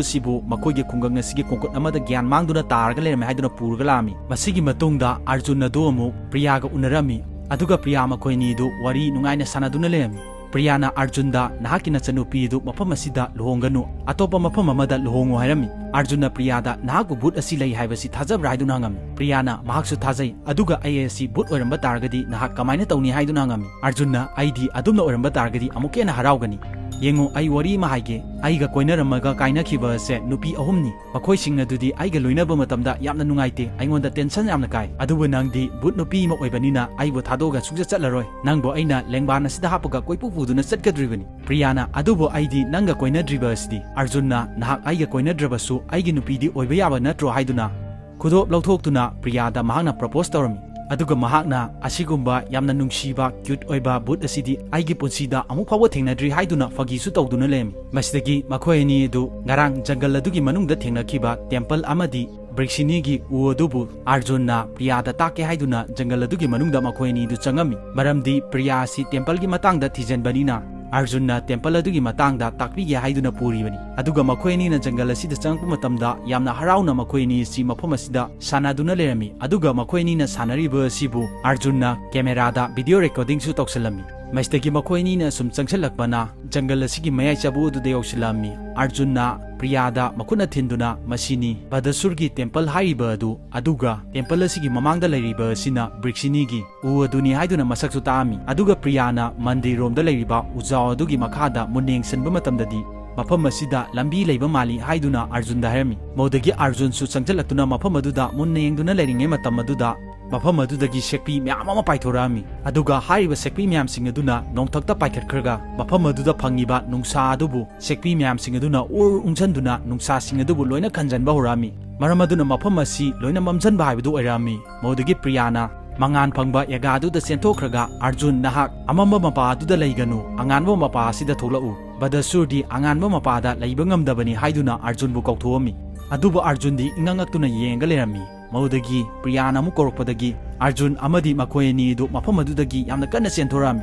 ꯑꯁꯤꯕꯨ ꯃꯈꯣꯏꯒꯤ ꯈꯨꯡꯒꯪ ꯑꯁꯤꯒꯤ ꯀꯣꯡꯀꯨꯠ ꯑꯃꯗ ꯒ꯭ꯌꯥꯟ ꯃꯥꯡꯗꯨꯅ ꯇꯥꯔꯒ ꯂꯩꯔꯝꯃꯦ ꯍꯥꯏꯗꯨꯅ ꯄꯨꯔꯒ ꯂꯥꯛꯑꯝꯃꯤ꯫ ꯃꯁꯤꯒꯤ ꯃꯇꯨꯡꯗ ꯑꯥꯔꯖꯨꯟ ꯑꯗꯨ ꯑꯃꯨꯛ ꯄ꯭ꯔꯤꯌꯥꯒ ꯎꯅꯔꯝꯃꯤ, ꯑꯗꯨꯒ ꯄ꯭ꯔꯤꯌꯥ ꯃꯈꯣꯏ ꯑꯅꯤꯗꯨ ꯋꯥꯔꯤ ꯅꯨꯡꯉꯥꯏꯅ ꯁꯥꯟꯅꯗꯨꯅ ꯂꯩꯔꯝꯃꯤ꯫ ꯄ꯭ꯔꯤꯌꯥꯅ ꯑꯥꯔꯖꯨꯟꯗ, "ꯅꯍꯥꯛꯀꯤ ꯅꯆꯟꯅꯨꯄꯤ ꯑꯗꯨ ꯃꯐꯝ ꯑꯁꯤꯗ ꯂꯨꯍꯣꯡꯒꯅꯨ, ꯑꯇꯣꯞꯄ ꯃꯐꯝ ꯑꯃꯗ ꯂꯨꯍꯣꯡꯉꯨ" ꯍꯥꯏꯔꯝꯃꯤ꯫ ꯑꯥꯔꯖꯨꯟꯅ ꯄ꯭ꯔꯤꯌꯥꯗ, "ꯅꯍꯥꯛꯄꯨ ꯚꯨꯠ ꯑꯁꯤ ꯂꯩ ꯍꯥꯏꯕꯁꯤ ꯊꯥꯖꯕ꯭ꯔꯥ?" ꯍꯥꯏꯗꯨꯅ ꯍꯪꯉꯝꯃꯤ꯫ ꯄ꯭ꯔꯤꯌꯥꯅ, "ꯃꯍꯥꯛꯁꯨ ꯊꯥꯖꯩ, ꯑꯗꯨꯒ ꯑꯩ ꯑꯁꯤ ꯚꯨꯠ ꯑꯣꯏꯔꯝꯕ ꯇꯥꯔꯒꯗꯤ ꯅꯍꯥꯛ ꯀꯃꯥꯏꯅ ꯇꯧꯅꯤ?" ꯍꯥꯏꯗꯨꯅ ꯍꯪꯉꯝꯃꯤ꯫ ꯑꯥꯔꯖꯨꯟꯅ, "ꯑꯩꯗꯤ ꯑꯗꯨꯝꯅ ꯑꯣꯏꯔꯝꯕ ꯇꯥꯔꯒꯗꯤ ꯑꯃꯨꯛꯀ ꯍꯦꯟꯅ ꯍꯔꯥꯎꯒꯅꯤ꯫ ꯌꯦꯡꯉꯨ, ꯑꯩ ꯋꯥꯔꯤ ꯑꯃ ꯍꯥꯏꯒꯦ꯫ ꯑꯩꯒ ꯀꯣꯏꯅꯔꯝꯃꯒ ꯀꯥꯏꯅꯈꯤꯕ ꯑꯁꯦ ꯅꯨꯄꯤ ꯑꯍꯨꯝꯅꯤ꯫ ꯃꯈꯣꯏꯁꯤꯡ ꯑꯗꯨꯗꯤ ꯑꯩꯒ ꯂꯣꯏꯅꯕ ꯃꯇꯝꯗ ꯌꯥꯝꯅ ꯅꯨꯡꯉꯥꯏꯇꯦ, ꯑꯩꯉꯣꯟꯗ ꯇꯦꯟꯁꯟ ꯌꯥꯝꯅ ꯀꯥꯏ꯫ ꯑꯗꯨꯕꯨ ꯅꯪꯗꯤ ꯚꯨꯠ ꯅꯨꯄꯤ ꯑꯃ ꯑꯣꯏꯕꯅꯤꯅ ꯑꯩꯕꯨ ꯊꯥꯗꯣꯛꯑꯒ ꯁꯨꯡꯆꯠ ꯆꯠꯂꯔꯣꯏ꯫ ꯅꯪꯕꯨ ꯑꯩꯅ ꯂꯦꯡꯕꯥꯟ ꯑꯁꯤꯗ ꯍꯥꯞꯄꯒ ꯀꯣꯏꯄꯨ ꯄꯨꯗꯨꯅ ꯆꯠꯀꯗꯧꯔꯤꯕꯅꯤ꯫" ꯄ꯭ꯔꯤꯌꯥꯅ, "ꯑꯗꯨꯕꯨ ꯑꯩꯗꯤ ꯅꯪꯒ ꯀꯣꯏꯅꯗ꯭ꯔꯤꯕ ꯑꯁꯤꯗꯤ?" ꯑꯥꯔꯖꯨꯟꯅ, "ꯅꯍꯥꯛ ꯑꯩꯒ ꯀꯣꯏꯅꯗ꯭ꯔꯕꯁꯨ ꯑꯩꯒꯤ ꯅꯨꯄꯤꯗꯤ ꯑꯣꯏꯕ ꯌꯥꯕ ꯅꯠꯇ꯭ꯔꯣ?" ꯍꯥꯏꯗꯨꯅ ꯈꯨꯗꯣꯞ ꯂꯧꯊꯣꯛꯇꯨꯅ ꯄ꯭ꯔꯤꯌꯥꯗ ꯃꯍꯥꯛꯅ ꯄ꯭ꯔꯣꯄꯣꯁ ꯇꯧꯔꯝꯃꯤ꯫ ꯑꯗꯨꯒ ꯃꯍꯥꯛꯅ, "ꯑꯁꯤꯒꯨꯝꯕ ꯌꯥꯝꯅ ꯅꯨꯡꯁꯤꯕ, ꯀ꯭ꯌꯨꯠ ꯑꯣꯏꯕ ꯚꯨꯠ ꯑꯁꯤꯗꯤ ꯑꯩꯒꯤ ꯄꯨꯟꯁꯤꯗ ꯑꯃꯨꯛ ꯐꯥꯎꯕ ꯊꯦꯡꯅꯗ꯭ꯔꯤ" ꯍꯥꯏꯗꯨꯅ ꯐꯥꯒꯤꯁꯨ ꯇꯧꯗꯨꯅ ꯂꯩꯔꯝꯃꯤ꯫ ꯃꯁꯤꯗꯒꯤ ꯃꯈꯣꯏ ꯑꯅꯤ ꯑꯗꯨ ꯉꯔꯥꯡ ꯖꯪꯒꯜ ꯑꯗꯨꯒꯤ ꯃꯅꯨꯡꯗ ꯊꯦꯡꯅꯈꯤꯕ ꯇꯦꯝꯄꯜ ꯑꯃꯗꯤ ꯕ꯭ꯔꯤꯛꯁꯤꯅꯤꯒꯤ ꯎ ꯑꯗꯨꯕꯨ ꯑꯥꯔꯖꯨꯟꯅ ꯄ꯭ꯔꯤꯌꯥꯗ ꯇꯥꯛꯀꯦ ꯍꯥꯏꯗꯨꯅ ꯖꯪꯒꯜ ꯑꯗꯨꯒꯤ ꯃꯅꯨꯡꯗ ꯃꯈꯣꯏ ꯑꯅꯤꯗꯨ ꯆꯪꯉꯝꯃꯤ꯫ ꯃꯔꯝꯗꯤ ꯄ꯭ꯔꯤꯌꯥ ꯑꯁꯤ ꯇꯦꯝꯄꯜꯒꯤ ꯃꯇꯥꯡꯗ ꯊꯤꯖꯤꯟꯕꯅꯤꯅ ꯑꯔꯖꯨꯟꯅ temple ꯑꯗꯨꯒꯤ ꯃꯇꯥꯡꯗ ꯇꯥꯛꯄꯤꯒꯦ ꯍꯥꯏꯗꯨꯅ ꯄꯨꯔꯤꯕꯅꯤ꯫ ꯑꯗꯨꯒ ꯃꯈꯣꯏ ꯑꯅꯤꯅ jungle ꯑꯁꯤꯗ ꯆꯪꯂꯛꯄ ꯃꯇꯝꯗ ꯌꯥꯝꯅ ꯍꯔꯥꯎꯅ ꯃꯈꯣꯏ ꯑꯅꯤ ꯑꯁꯤ ꯃꯐꯝ ꯑꯁꯤꯗ ꯁꯥꯟꯅꯗꯨꯅ ꯂꯩꯔꯝꯃꯤ꯫ ꯑꯗꯨꯒ ꯃꯈꯣꯏ ꯑꯅꯤꯅ ꯁꯥꯟꯅꯔꯤꯕ ꯑꯁꯤꯕꯨ ꯑꯔꯖꯨꯟꯅ cameraꯗ video recordingꯁꯨ ꯇꯧꯁꯜꯂꯝꯃꯤ꯫ ꯃꯁꯤꯗꯒꯤ ꯃꯈꯣꯏ ꯑꯅꯤꯅ ꯁꯨꯝ ꯆꯪꯁꯤꯜꯂꯛꯄꯅ jungle ꯑꯁꯤꯒꯤ ꯃꯌꯥꯏ ꯆꯕꯨ ꯑꯗꯨꯗ ꯌꯧꯁꯤꯜꯂꯛꯂꯝꯃꯤ꯫ ꯑꯔꯖꯨꯟꯅ ꯄ꯭ꯔꯤꯌꯥꯗ ꯃꯈꯨꯠꯅ ꯊꯤꯟꯗꯨꯅ, "ꯃꯁꯤꯅꯤ ꯕꯗꯁꯨꯔꯒꯤ temple ꯍꯥꯏꯔꯤꯕ ꯑꯗꯨ, ꯑꯗꯨꯒ temple ꯑꯁꯤꯒꯤ ꯃꯃꯥꯡꯗ ꯂꯩꯔꯤꯕ ꯑꯁꯤꯅ ꯕ꯭ꯔꯤꯛꯁꯤꯅꯤꯒꯤ ꯎ ꯑꯗꯨꯅꯤ" ꯍꯥꯏꯗꯨꯅ ꯃꯁꯛꯁꯨ ꯇꯥꯛꯂꯝꯃꯤ꯫ ꯑꯗꯨꯒ ꯄ꯭ꯔꯤꯌꯥꯅ ꯃꯟꯗꯤꯔꯔꯣꯝꯗ ꯂꯩꯔꯤꯕ ꯎꯖꯥꯎ ꯑꯗꯨꯒꯤ ꯃꯈꯥꯗ ꯃꯨꯟꯅ ꯌꯦꯡꯁꯤꯟꯕ ꯃꯇꯝꯗꯗꯤ ꯃꯐꯝ ꯑꯁꯤꯗ ꯂꯝꯕꯤ ꯂꯩꯕ ꯃꯥꯜꯂꯤ ꯍꯥꯏꯗꯨꯅ ꯑꯔꯖꯨꯟꯗ ꯍꯥꯏꯔꯝꯃꯤ꯫ ꯃꯗꯨꯗꯒꯤ ꯑꯔꯖꯨꯟꯁꯨ ꯆꯪꯁꯤꯜꯂꯛꯇꯨꯅ ꯃꯐꯝ ꯑꯗꯨꯗ ꯃꯨꯟꯅ ꯌꯦꯡꯗꯨꯅ ꯂꯩꯔꯤꯉꯩ ꯃꯇꯝ ꯑꯗꯨꯗ ꯃꯐꯝ ꯑꯗꯨꯗꯒꯤ ꯁꯦꯛꯄꯤ ꯃꯌꯥꯝ ꯑꯃ ꯄꯥꯏꯊꯣꯔꯛꯂꯝꯃꯤ꯫ ꯑꯗꯨꯒ ꯍꯥꯏꯔꯤꯕ ꯁꯦꯛꯄꯤ ꯃꯌꯥꯝꯁꯤꯡ ꯑꯗꯨꯅ ꯅꯣꯡꯊꯛꯇ ꯄꯥꯏꯈꯠꯈ꯭ꯔꯒ ꯃꯐꯝ ꯑꯗꯨꯗ ꯐꯪꯂꯤꯕ ꯅꯨꯡꯁꯥ ꯑꯗꯨꯕꯨ ꯁꯦꯛꯄꯤ ꯃꯌꯥꯝꯁꯤꯡ ꯑꯗꯨꯅ ꯎꯔ ꯎꯪꯁꯟꯗꯨꯅ ꯅꯨꯡꯁꯥꯁꯤꯡ ꯑꯗꯨꯕꯨ ꯂꯣꯏꯅ ꯈꯟꯖꯟꯕ ꯍꯧꯔꯛꯂꯝꯃꯤ꯫ ꯃꯔꯝ ꯑꯗꯨꯅ ꯃꯐꯝ ꯑꯁꯤ ꯂꯣꯏꯅ ꯃꯝꯁꯤꯟꯕ ꯍꯥꯏꯕꯗꯨ ꯑꯣꯏꯔꯛꯂꯝꯃꯤ꯫ ꯃꯗꯨꯗꯒꯤ ꯄ꯭ꯔꯤꯌꯥꯅ ꯃꯉꯥꯟ ꯐꯪꯕ ꯖꯒꯥ ꯑꯗꯨꯗ ꯆꯦꯟꯊꯣꯛꯈ꯭ꯔꯒ, "ꯑꯔꯖꯨꯟ, ꯅꯍꯥꯛ ꯑꯃꯝꯕ ꯃꯄꯥ ꯑꯗꯨꯗ ꯂꯩꯒꯅꯨ, ꯑꯉꯥꯟꯕ ꯃꯄꯥ ꯑꯁꯤꯗ ꯊꯣꯛꯂꯛꯎ꯫ ꯕꯗꯁꯨꯔꯗꯤ ꯑꯉꯥꯟꯕ ꯃꯄꯥꯗ ꯂꯩꯕ ꯉꯝꯗꯕꯅꯤ" ꯍꯥꯏꯗꯨꯅ ꯑꯔꯖꯨꯟꯕꯨ ꯀꯧꯊꯣꯛꯂꯝꯃꯤ꯫ ꯑꯗꯨꯕꯨ ꯑꯔꯖꯨꯟꯗꯤ ꯏꯉꯛ ꯉꯛꯇꯨꯅ ꯌꯦꯡꯂꯒ ꯂꯩꯔꯝꯃꯤ꯫ ꯃꯗꯨꯗꯒꯤ ꯄ꯭ꯔꯤꯌꯥꯅ ꯑꯃꯨꯛ ꯀꯧꯔꯛꯄꯗꯒꯤ ꯑꯔꯖꯨꯟ ꯑꯃꯗꯤ ꯃꯈꯣꯏ ꯑꯅꯤ ꯑꯗꯨ ꯃꯐꯝ ꯑꯗꯨꯗꯒꯤ ꯌꯥꯝꯅ ꯀꯟꯅ ꯆꯦꯟꯊꯣꯔꯛꯂꯝꯃꯤ꯫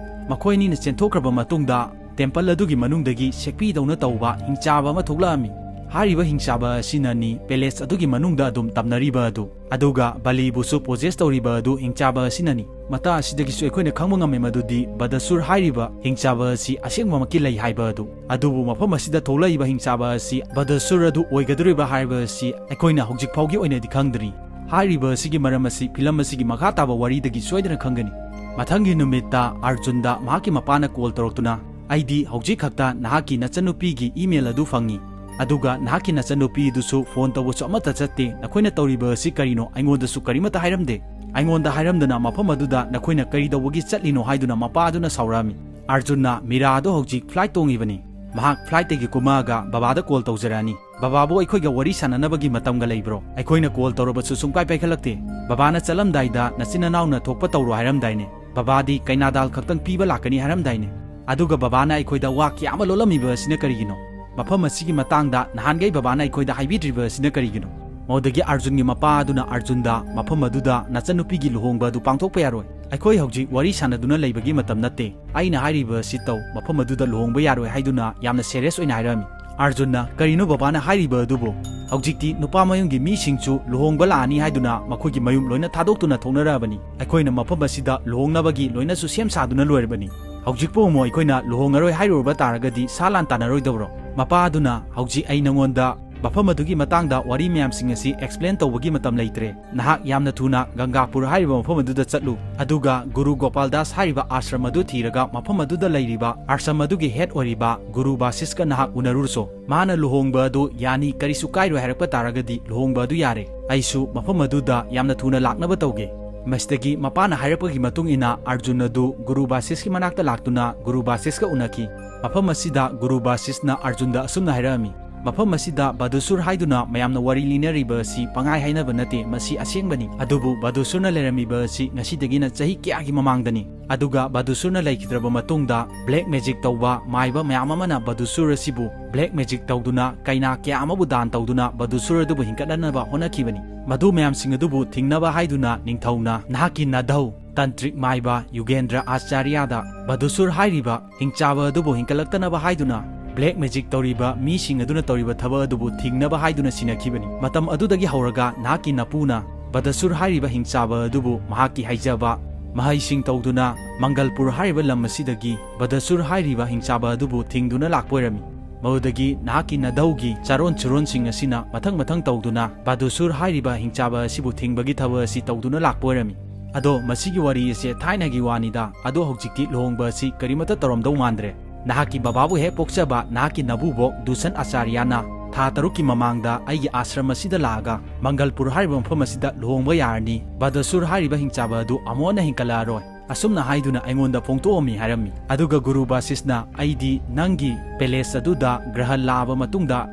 ꯃꯈꯣꯏ ꯑꯅꯤꯅ ꯆꯦꯟꯊꯣꯛꯈ꯭ꯔꯕ ꯃꯇꯨꯡꯗ temple ꯑꯗꯨꯒꯤ ꯃꯅꯨꯡꯗꯒꯤ ꯁꯦꯛꯄꯤꯗꯧꯅ ꯇꯧꯕ ꯍꯤꯡꯆꯥꯕ ꯑꯃ ꯊꯣꯛꯂꯛꯂꯝꯃꯤ꯫ ꯍꯥꯏꯔꯤꯕ ꯍꯤꯡꯆꯥꯕ ꯑꯁꯤꯅꯅꯤ palace ꯑꯗꯨꯒꯤ ꯃꯅꯨꯡꯗ ꯑꯗꯨꯝ ꯇꯝꯅꯔꯤꯕ ꯑꯗꯨ꯫ ꯑꯗꯨꯒ ꯕꯂꯤꯕꯨꯁꯨ possess ꯇꯧꯔꯤꯕ ꯑꯗꯨ ꯍꯤꯡꯆꯥꯕ ꯑꯁꯤꯅꯅꯤ꯫ ꯃꯇꯥꯡ ꯑꯁꯤꯗꯒꯤꯁꯨ ꯑꯩꯈꯣꯏꯅ ꯈꯪꯕ ꯉꯝꯃꯤ ꯃꯗꯨꯗꯤ ꯕꯗꯁꯨꯔ ꯍꯥꯏꯔꯤꯕ ꯍꯤꯡꯆꯥꯕ ꯑꯁꯤ ꯑꯁꯦꯡꯕꯃꯛꯀꯤ ꯂꯩ ꯍꯥꯏꯕ ꯑꯗꯨ꯫ ꯑꯗꯨꯕꯨ ꯃꯐꯝ ꯑꯁꯤꯗ ꯊꯣꯛꯂꯛꯂꯤꯕ ꯍꯤꯡꯆꯥꯕ ꯑꯁꯤ ꯕꯗꯁꯨꯔ ꯑꯗꯨ ꯑꯣꯏꯒꯗꯧꯔꯤꯕ꯭ꯔꯥ ꯍꯥꯏꯕ ꯑꯁꯤ ꯑꯩꯈꯣꯏꯅ ꯍꯧꯖꯤꯛ ꯐꯥꯎꯒꯤ ꯑꯣꯏꯅꯗꯤ ꯈꯪꯗ꯭ꯔꯤ꯫ ꯍꯥꯏꯔꯤꯕ ꯑꯁꯤꯒꯤ ꯃꯔꯝ ꯑꯁꯤ film ꯑꯁꯤꯒꯤ ꯃꯈꯥ ꯇꯥꯕ ꯋꯥꯔꯤꯗꯒꯤ ꯁꯣꯏꯗꯅ ꯈꯪꯒꯅꯤ꯫ ꯃꯊꯪꯒꯤ ꯅꯨꯃꯤꯠꯇ ꯑꯔꯖꯨꯟꯗ ꯃꯍꯥꯛꯀꯤ ꯃꯄꯥꯅ call ꯇꯧꯔꯛꯇꯨꯅ, "ꯑꯩꯗꯤ ꯍꯧꯖꯤꯛ ꯈꯛꯇ ꯅꯍꯥꯛꯀꯤ ꯅꯆꯟꯅꯨꯄꯤꯒꯤ email ꯑꯗꯨ ꯐꯪꯏ꯫ ꯑꯗꯨꯒ ꯅꯍꯥꯛꯀꯤ ꯅꯆꯟꯅꯨꯄꯤꯗꯨꯁꯨ phone ꯇꯧꯕꯁꯨ ꯑꯃꯠꯇ ꯆꯠꯇꯦ꯫ ꯅꯈꯣꯏꯅ ꯇꯧꯔꯤꯕ ꯑꯁꯤ ꯀꯔꯤꯅꯣ? ꯑꯩꯉꯣꯟꯗꯁꯨ ꯀꯔꯤꯃꯠꯇ ꯍꯥꯏꯔꯝꯗꯦ꯫ ꯑꯩꯉꯣꯟꯗ ꯍꯥꯏꯔꯝꯗꯅ ꯃꯐꯝ ꯑꯗꯨꯗ ꯅꯈꯣꯏꯅ ꯀꯔꯤ ꯇꯧꯕꯒꯤ ꯆꯠꯂꯤꯅꯣ?" ꯍꯥꯏꯗꯨꯅ ꯃꯄꯥ ꯑꯗꯨꯅ ꯁꯥꯎꯔꯛꯂꯝꯃꯤ꯫ ꯑꯔꯖꯨꯟꯅ, "ꯃꯤꯔꯥ ꯑꯗꯨ ꯍꯧꯖꯤꯛ flight ꯇꯣꯡꯂꯤꯕꯅꯤ꯫ ꯃꯍꯥꯛ flightꯇꯒꯤ ꯀꯨꯝꯂꯛꯂꯒ ꯕꯕꯥꯗ call ꯇꯧꯖꯔꯛꯂꯅꯤ꯫ ꯕꯕꯥꯕꯨ ꯑꯩꯈꯣꯏꯒ ꯋꯥꯔꯤ ꯁꯥꯟꯅꯅꯕꯒꯤ ꯃꯇꯝꯒ ꯂꯩꯕ꯭ꯔꯣ? ꯑꯩꯈꯣꯏꯅ call ꯇꯧꯔꯕꯁꯨ ꯁꯨꯡꯄꯥꯏ ꯄꯥꯏꯈꯠꯂꯛꯇꯦ꯫ ꯕꯕꯥꯅ ꯆꯠꯂꯝꯗꯥꯏꯗ ꯅꯆꯤꯟ ꯅꯅꯥꯎꯅ ꯊꯣꯛꯄ ꯇꯧꯔꯣ ꯍꯥꯏꯔꯝꯗꯥꯏꯅꯦ꯫ ꯕꯕꯥꯗꯤ ꯀꯩꯅꯥ ꯗꯥꯜ ꯈꯛꯇꯪ ꯄꯤꯕ ꯂꯥꯛꯀꯅꯤ ꯍꯥꯏꯔꯝꯗꯥꯏꯅꯦ꯫ ꯑꯗꯨꯒ ꯕꯕꯥꯅ ꯑꯩꯈꯣꯏꯗ ꯋꯥ ꯀꯌꯥ ꯑꯃ ꯂꯣꯠꯂꯝꯂꯤꯕ ꯑꯁꯤꯅ ꯀꯔꯤꯒꯤꯅꯣ? ꯃꯐꯝ ꯑꯁꯤꯒꯤ ꯃꯇꯥꯡꯗ ꯅꯍꯥꯟꯈꯩ ꯕꯕꯥꯅ ꯑꯩꯈꯣꯏꯗ ꯍꯥꯏꯕꯤꯗ꯭ꯔꯤꯕ ꯑꯁꯤꯅ ꯀꯔꯤꯒꯤꯅꯣ?" ꯃꯗꯨꯗꯒꯤ ꯑꯔꯖꯨꯟꯒꯤ ꯃꯄꯥ ꯑꯗꯨꯅ ꯑꯔꯖꯨꯟꯗ, "ꯃꯐꯝ ꯑꯗꯨꯗ ꯅꯆꯟꯅꯨꯄꯤꯒꯤ ꯂꯨꯍꯣꯡꯕ ꯑꯗꯨ ꯄꯥꯡꯊꯣꯛꯄ ꯌꯥꯔꯣꯏ꯫ "ꯑꯩꯈꯣꯏ ꯍꯧꯖꯤꯛ ꯋꯥꯔꯤ ꯁꯥꯟꯅꯗꯨꯅ ꯂꯩꯕꯒꯤ ꯃꯇꯝ ꯅꯠꯇꯦ꯫ ꯑꯩꯅ ꯍꯥꯏꯔꯤꯕ ꯑꯁꯤ ꯇꯧ, ꯃꯐꯝ ꯑꯗꯨꯗ ꯂꯨꯍꯣꯡꯕ ꯌꯥꯔꯣꯏ" ꯍꯥꯏꯗꯨꯅ ꯌꯥꯝꯅ serious ꯑꯣꯏꯅ ꯍꯥꯏꯔꯝꯃꯤ꯫ ꯑꯔꯖꯨꯟꯅ, "ꯀꯔꯤꯅꯣ ꯕꯕꯥꯅ ꯍꯥꯏꯔꯤꯕ ꯑꯗꯨꯕꯨ? ꯍꯧꯖꯤꯛꯇꯤ ꯅꯨꯄꯥ ꯃꯌꯨꯝꯒꯤ ꯃꯤꯁꯤꯡꯁꯨ ꯂꯨꯍꯣꯡꯕ ꯂꯥꯛꯑꯅꯤ ꯍꯥꯏꯗꯨꯅ ꯃꯈꯣꯏꯒꯤ ꯃꯌꯨꯝ ꯂꯣꯏꯅ ꯊꯥꯗꯣꯛꯇꯨꯅ ꯊꯣꯛꯅꯔꯛꯑꯕꯅꯤ꯫ ꯑꯩꯈꯣꯏꯅ ꯃꯐꯝ ꯑꯁꯤꯗ ꯂꯨꯍꯣꯡꯅꯕꯒꯤ ꯂꯣꯏꯅꯁꯨ ꯁꯦꯝ ꯁꯥꯗꯨꯅ ꯂꯣꯏꯔꯕꯅꯤ꯫ ꯍꯧꯖꯤꯛꯄꯨ ꯑꯃꯨꯛ ꯑꯩꯈꯣꯏꯅ ꯂꯨꯍꯣꯡꯉꯔꯣꯏ ꯍꯥꯏꯔꯨꯔꯕ ꯇꯥꯔꯒꯗꯤ ꯁꯥ ꯂꯥꯟ ꯇꯥꯟꯅꯔꯣꯏꯗꯕ꯭ꯔꯣ?" "ꯃꯄꯥ, ꯑꯗꯨꯅ ꯍꯧꯖꯤꯛ ꯑꯩ ꯅꯉꯣꯟꯗ ꯃꯐꯝ ꯑꯗꯨꯒꯤ ꯃꯇꯥꯡꯗ ꯋꯥꯔꯤ ꯃꯌꯥꯝꯁꯤꯡ ꯑꯁꯤ explain ꯇꯧꯕꯒꯤ ꯃꯇꯝ ꯂꯩꯇ꯭ꯔꯦ꯫ ꯅꯍꯥꯛ ꯌꯥꯝꯅ ꯊꯨꯅ ꯒꯪꯒꯥꯄꯨꯔ ꯍꯥꯏꯔꯤꯕ ꯃꯐꯝ ꯑꯗꯨꯗ ꯆꯠꯂꯨ, ꯑꯗꯨꯒ ꯒꯨꯔꯨ ꯒꯣꯄꯥꯜ ꯗꯥꯁ ꯍꯥꯏꯔꯤꯕ ꯑꯥꯁ꯭ꯔꯝ ꯑꯗꯨ ꯊꯤꯔꯒ ꯃꯐꯝ ꯑꯗꯨꯗ ꯂꯩꯔꯤꯕ ꯑꯥꯁ꯭ꯔꯝ ꯑꯗꯨꯒꯤ head ꯑꯣꯏꯔꯤꯕ ꯒꯨꯔꯨ ꯚꯥꯁꯤꯁꯀ ꯅꯍꯥꯛ ꯎꯅꯔꯨꯔꯁꯣ꯫ ꯃꯥꯅ ꯂꯨꯍꯣꯡꯕ ꯑꯗꯨ ꯌꯥꯅꯤ, ꯀꯔꯤꯁꯨ ꯀꯥꯏꯔꯣꯏ ꯍꯥꯏꯔꯛꯄ ꯇꯥꯔꯒꯗꯤ ꯂꯨꯍꯣꯡꯕ ꯑꯗꯨ ꯌꯥꯔꯦ꯫ ꯑꯩꯁꯨ ꯃꯐꯝ ꯑꯗꯨꯗ ꯌꯥꯝꯅ ꯊꯨꯅ ꯂꯥꯛꯅꯕ ꯇꯧꯒꯦ"꯫ ꯃꯁꯤꯗꯒꯤ ꯃꯄꯥꯅ ꯍꯥꯏꯔꯛꯄꯒꯤ ꯃꯇꯨꯡ ꯏꯟꯅ ꯑꯔꯖꯨꯟ ꯑꯗꯨ ꯒꯨꯔꯨ ꯚꯥꯁꯤꯁꯀꯤ ꯃꯅꯥꯛꯇ ꯂꯥꯛꯇꯨꯅ ꯒꯨꯔꯨ ꯚꯥꯁꯤꯁꯀ ꯎꯅꯈꯤ꯫ ꯃꯐꯝ ꯑꯁꯤꯗ ꯒꯨꯔꯨ ꯚꯥꯁꯤꯁꯅ ꯑꯔꯖꯨꯟꯗ ꯑꯁꯨꯝꯅ ꯍꯥꯏꯔꯛꯑꯝꯃꯤ, "ꯃꯐꯝ ꯑꯁꯤꯗ ꯕꯗꯨꯁꯨꯔ ꯍꯥꯏꯗꯨꯅ ꯃꯌꯥꯝꯅ ꯋꯥꯔꯤ ꯂꯤꯅꯔꯤꯕ ꯑꯁꯤ ꯄꯪꯍꯥꯏ ꯍꯥꯏꯅꯕ ꯅꯠꯇꯦ, ꯃꯁꯤ ꯑꯁꯦꯡꯕꯅꯤ꯫ ꯑꯗꯨꯕꯨ ꯕꯗꯨꯁꯨꯔꯅ ꯂꯩꯔꯝꯃꯤꯕ ꯑꯁꯤ ꯉꯁꯤꯗꯒꯤꯅ ꯆꯍꯤ ꯀꯌꯥꯒꯤ ꯃꯃꯥꯡꯗꯅꯤ꯫ ꯑꯗꯨꯒ ꯕꯗꯨꯁꯨꯔꯅ ꯂꯩꯈꯤꯗ꯭ꯔꯕ ꯃꯇꯨꯡꯗ black magic ꯇꯧꯕ ꯃꯥꯏꯕ ꯃꯌꯥꯝ ꯑꯃꯅ ꯕꯗꯨꯁꯨꯔ ꯑꯁꯤꯕꯨ black magic ꯇꯧꯗꯨꯅ ꯀꯩꯅꯥ ꯀꯌꯥ ꯑꯃꯕꯨ ꯗꯥꯟ ꯇꯧꯗꯨꯅ ꯕꯗꯨꯁꯨꯔ ꯑꯗꯨꯕꯨ ꯍꯤꯡꯒꯠꯍꯟꯅꯕ ꯍꯣꯠꯅꯈꯤꯕꯅꯤ꯫ ꯃꯗꯨ ꯃꯌꯥꯝꯁꯤꯡ ꯑꯗꯨꯕꯨ ꯊꯤꯡꯅꯕ ꯍꯥꯏꯗꯨꯅ ꯅꯤꯡꯊꯧꯅ ꯅꯍꯥꯛꯀꯤ ꯅꯙꯧ ꯇꯟꯇ꯭ꯔꯤꯛ ꯃꯥꯏꯕ ꯌꯨꯒꯦꯟꯗ꯭ꯔ ꯑꯥꯆꯥꯔꯌꯥꯗ ꯕꯗꯨꯁꯨꯔ ꯍꯥꯏꯔꯤꯕ ꯍꯤꯡꯆꯥꯕ ꯑꯗꯨꯕꯨ ꯍꯤꯡꯒꯠꯂꯛꯇꯅꯕ ꯍꯥꯏꯗꯨꯅ black magic ꯇꯧꯔꯤꯕ ꯃꯤꯁꯤꯡ ꯑꯗꯨꯅ ꯇꯧꯔꯤꯕ ꯊꯕꯛ ꯑꯗꯨꯕꯨ ꯊꯤꯡꯅꯕ ꯍꯥꯏꯗꯨꯅ ꯁꯤꯟꯅꯈꯤꯕꯅꯤ꯫ ꯃꯇꯝ ꯑꯗꯨꯗꯒꯤ ꯍꯧꯔꯒ ꯅꯍꯥꯛꯀꯤ ꯅꯄꯨꯅ ꯕꯗꯁꯨꯔ ꯍꯥꯏꯔꯤꯕ ꯍꯤꯡꯆꯥꯕ ꯑꯗꯨꯕꯨ ꯃꯍꯥꯛꯀꯤ ꯍꯩꯖꯕ ꯃꯍꯩꯁꯤꯡ ꯇꯧꯗꯨꯅ ꯃꯪꯒꯜꯄꯨꯔ ꯍꯥꯏꯔꯤꯕ ꯂꯝ ꯑꯁꯤꯗꯒꯤ ꯕꯗꯁꯨꯔ ꯍꯥꯏꯔꯤꯕ ꯍꯤꯡꯆꯥꯕ ꯑꯗꯨꯕꯨ ꯊꯤꯡꯗꯨꯅ ꯂꯥꯛꯄ ꯑꯣꯏꯔꯝꯃꯤ꯫ ꯃꯗꯨꯗꯒꯤ ꯅꯍꯥꯛꯀꯤ ꯅꯙꯧꯒꯤ ꯆꯥꯔꯣꯟ ꯁꯨꯔꯣꯟꯁꯤꯡ ꯑꯁꯤꯅ ꯃꯊꯪ ꯃꯊꯪ ꯇꯧꯗꯨꯅ ꯕꯗꯨꯁꯨꯔ ꯍꯥꯏꯔꯤꯕ ꯍꯤꯡꯆꯥꯕ ꯑꯁꯤꯕꯨ ꯊꯤꯡꯕꯒꯤ ꯊꯕꯛ ꯑꯁꯤ ꯇꯧꯗꯨꯅ ꯂꯥꯛꯄ ꯑꯣꯏꯔꯝꯃꯤ꯫ ꯑꯗꯣ ꯃꯁꯤꯒꯤ ꯋꯥꯔꯤ ꯑꯁꯦ ꯊꯥꯏꯅꯒꯤ ꯋꯥꯅꯤꯗ꯫ ꯑꯗꯣ ꯍꯧꯖꯤꯛꯇꯤ ꯂꯨꯍꯣꯡꯕ ꯑꯁꯤ ꯀꯔꯤꯃꯠꯇ ꯇꯧꯔꯝꯗꯧ ꯃꯥꯟꯗ꯭ꯔꯦ꯫ ꯅꯍꯥꯛꯀꯤ ꯕꯕꯥꯕꯨ ꯍꯦꯛ ꯄꯣꯛꯆꯕ ꯅꯍꯥꯛꯀꯤ ꯅꯕꯨꯕꯣꯛ ꯗꯨꯁꯟ ꯑꯥꯆꯥꯔꯌꯥꯅ ꯊꯥ ꯇꯔꯨꯛꯀꯤ ꯃꯃꯥꯡꯗ ꯑꯩꯒꯤ ꯑꯥꯁ꯭ꯔꯝ ꯑꯁꯤꯗ ꯂꯥꯛꯑꯒ ꯃꯪꯒꯜꯄꯨꯔ ꯍꯥꯏꯔꯤꯕ ꯃꯐꯝ ꯑꯁꯤꯗ ꯂꯨꯍꯣꯡꯕ ꯌꯥꯔꯅꯤ, ꯕꯗꯁꯨꯔ ꯍꯥꯏꯔꯤꯕ ꯍꯤꯡꯆꯥꯕ ꯑꯗꯨ ꯑꯃꯨꯛ ꯍꯟꯅ ꯍꯤꯡꯀꯠꯂꯛꯑꯔꯣꯏ, ꯑꯁꯨꯝꯅ ꯍꯥꯏꯗꯨꯅ ꯑꯩꯉꯣꯟꯗ ꯐꯣꯡꯗꯣꯛꯑꯝꯃꯤ ꯍꯥꯏꯔꯝꯃꯤ꯫ ꯑꯗꯨꯒ ꯒꯨꯔꯨ ꯚꯥꯁꯤꯁꯅ, "ꯑꯩꯗꯤ ꯅꯪꯒꯤ palace ꯑꯗꯨꯗ ꯒ꯭ꯔꯍꯟ ꯂꯥꯛꯑꯕ ꯃꯇꯨꯡꯗ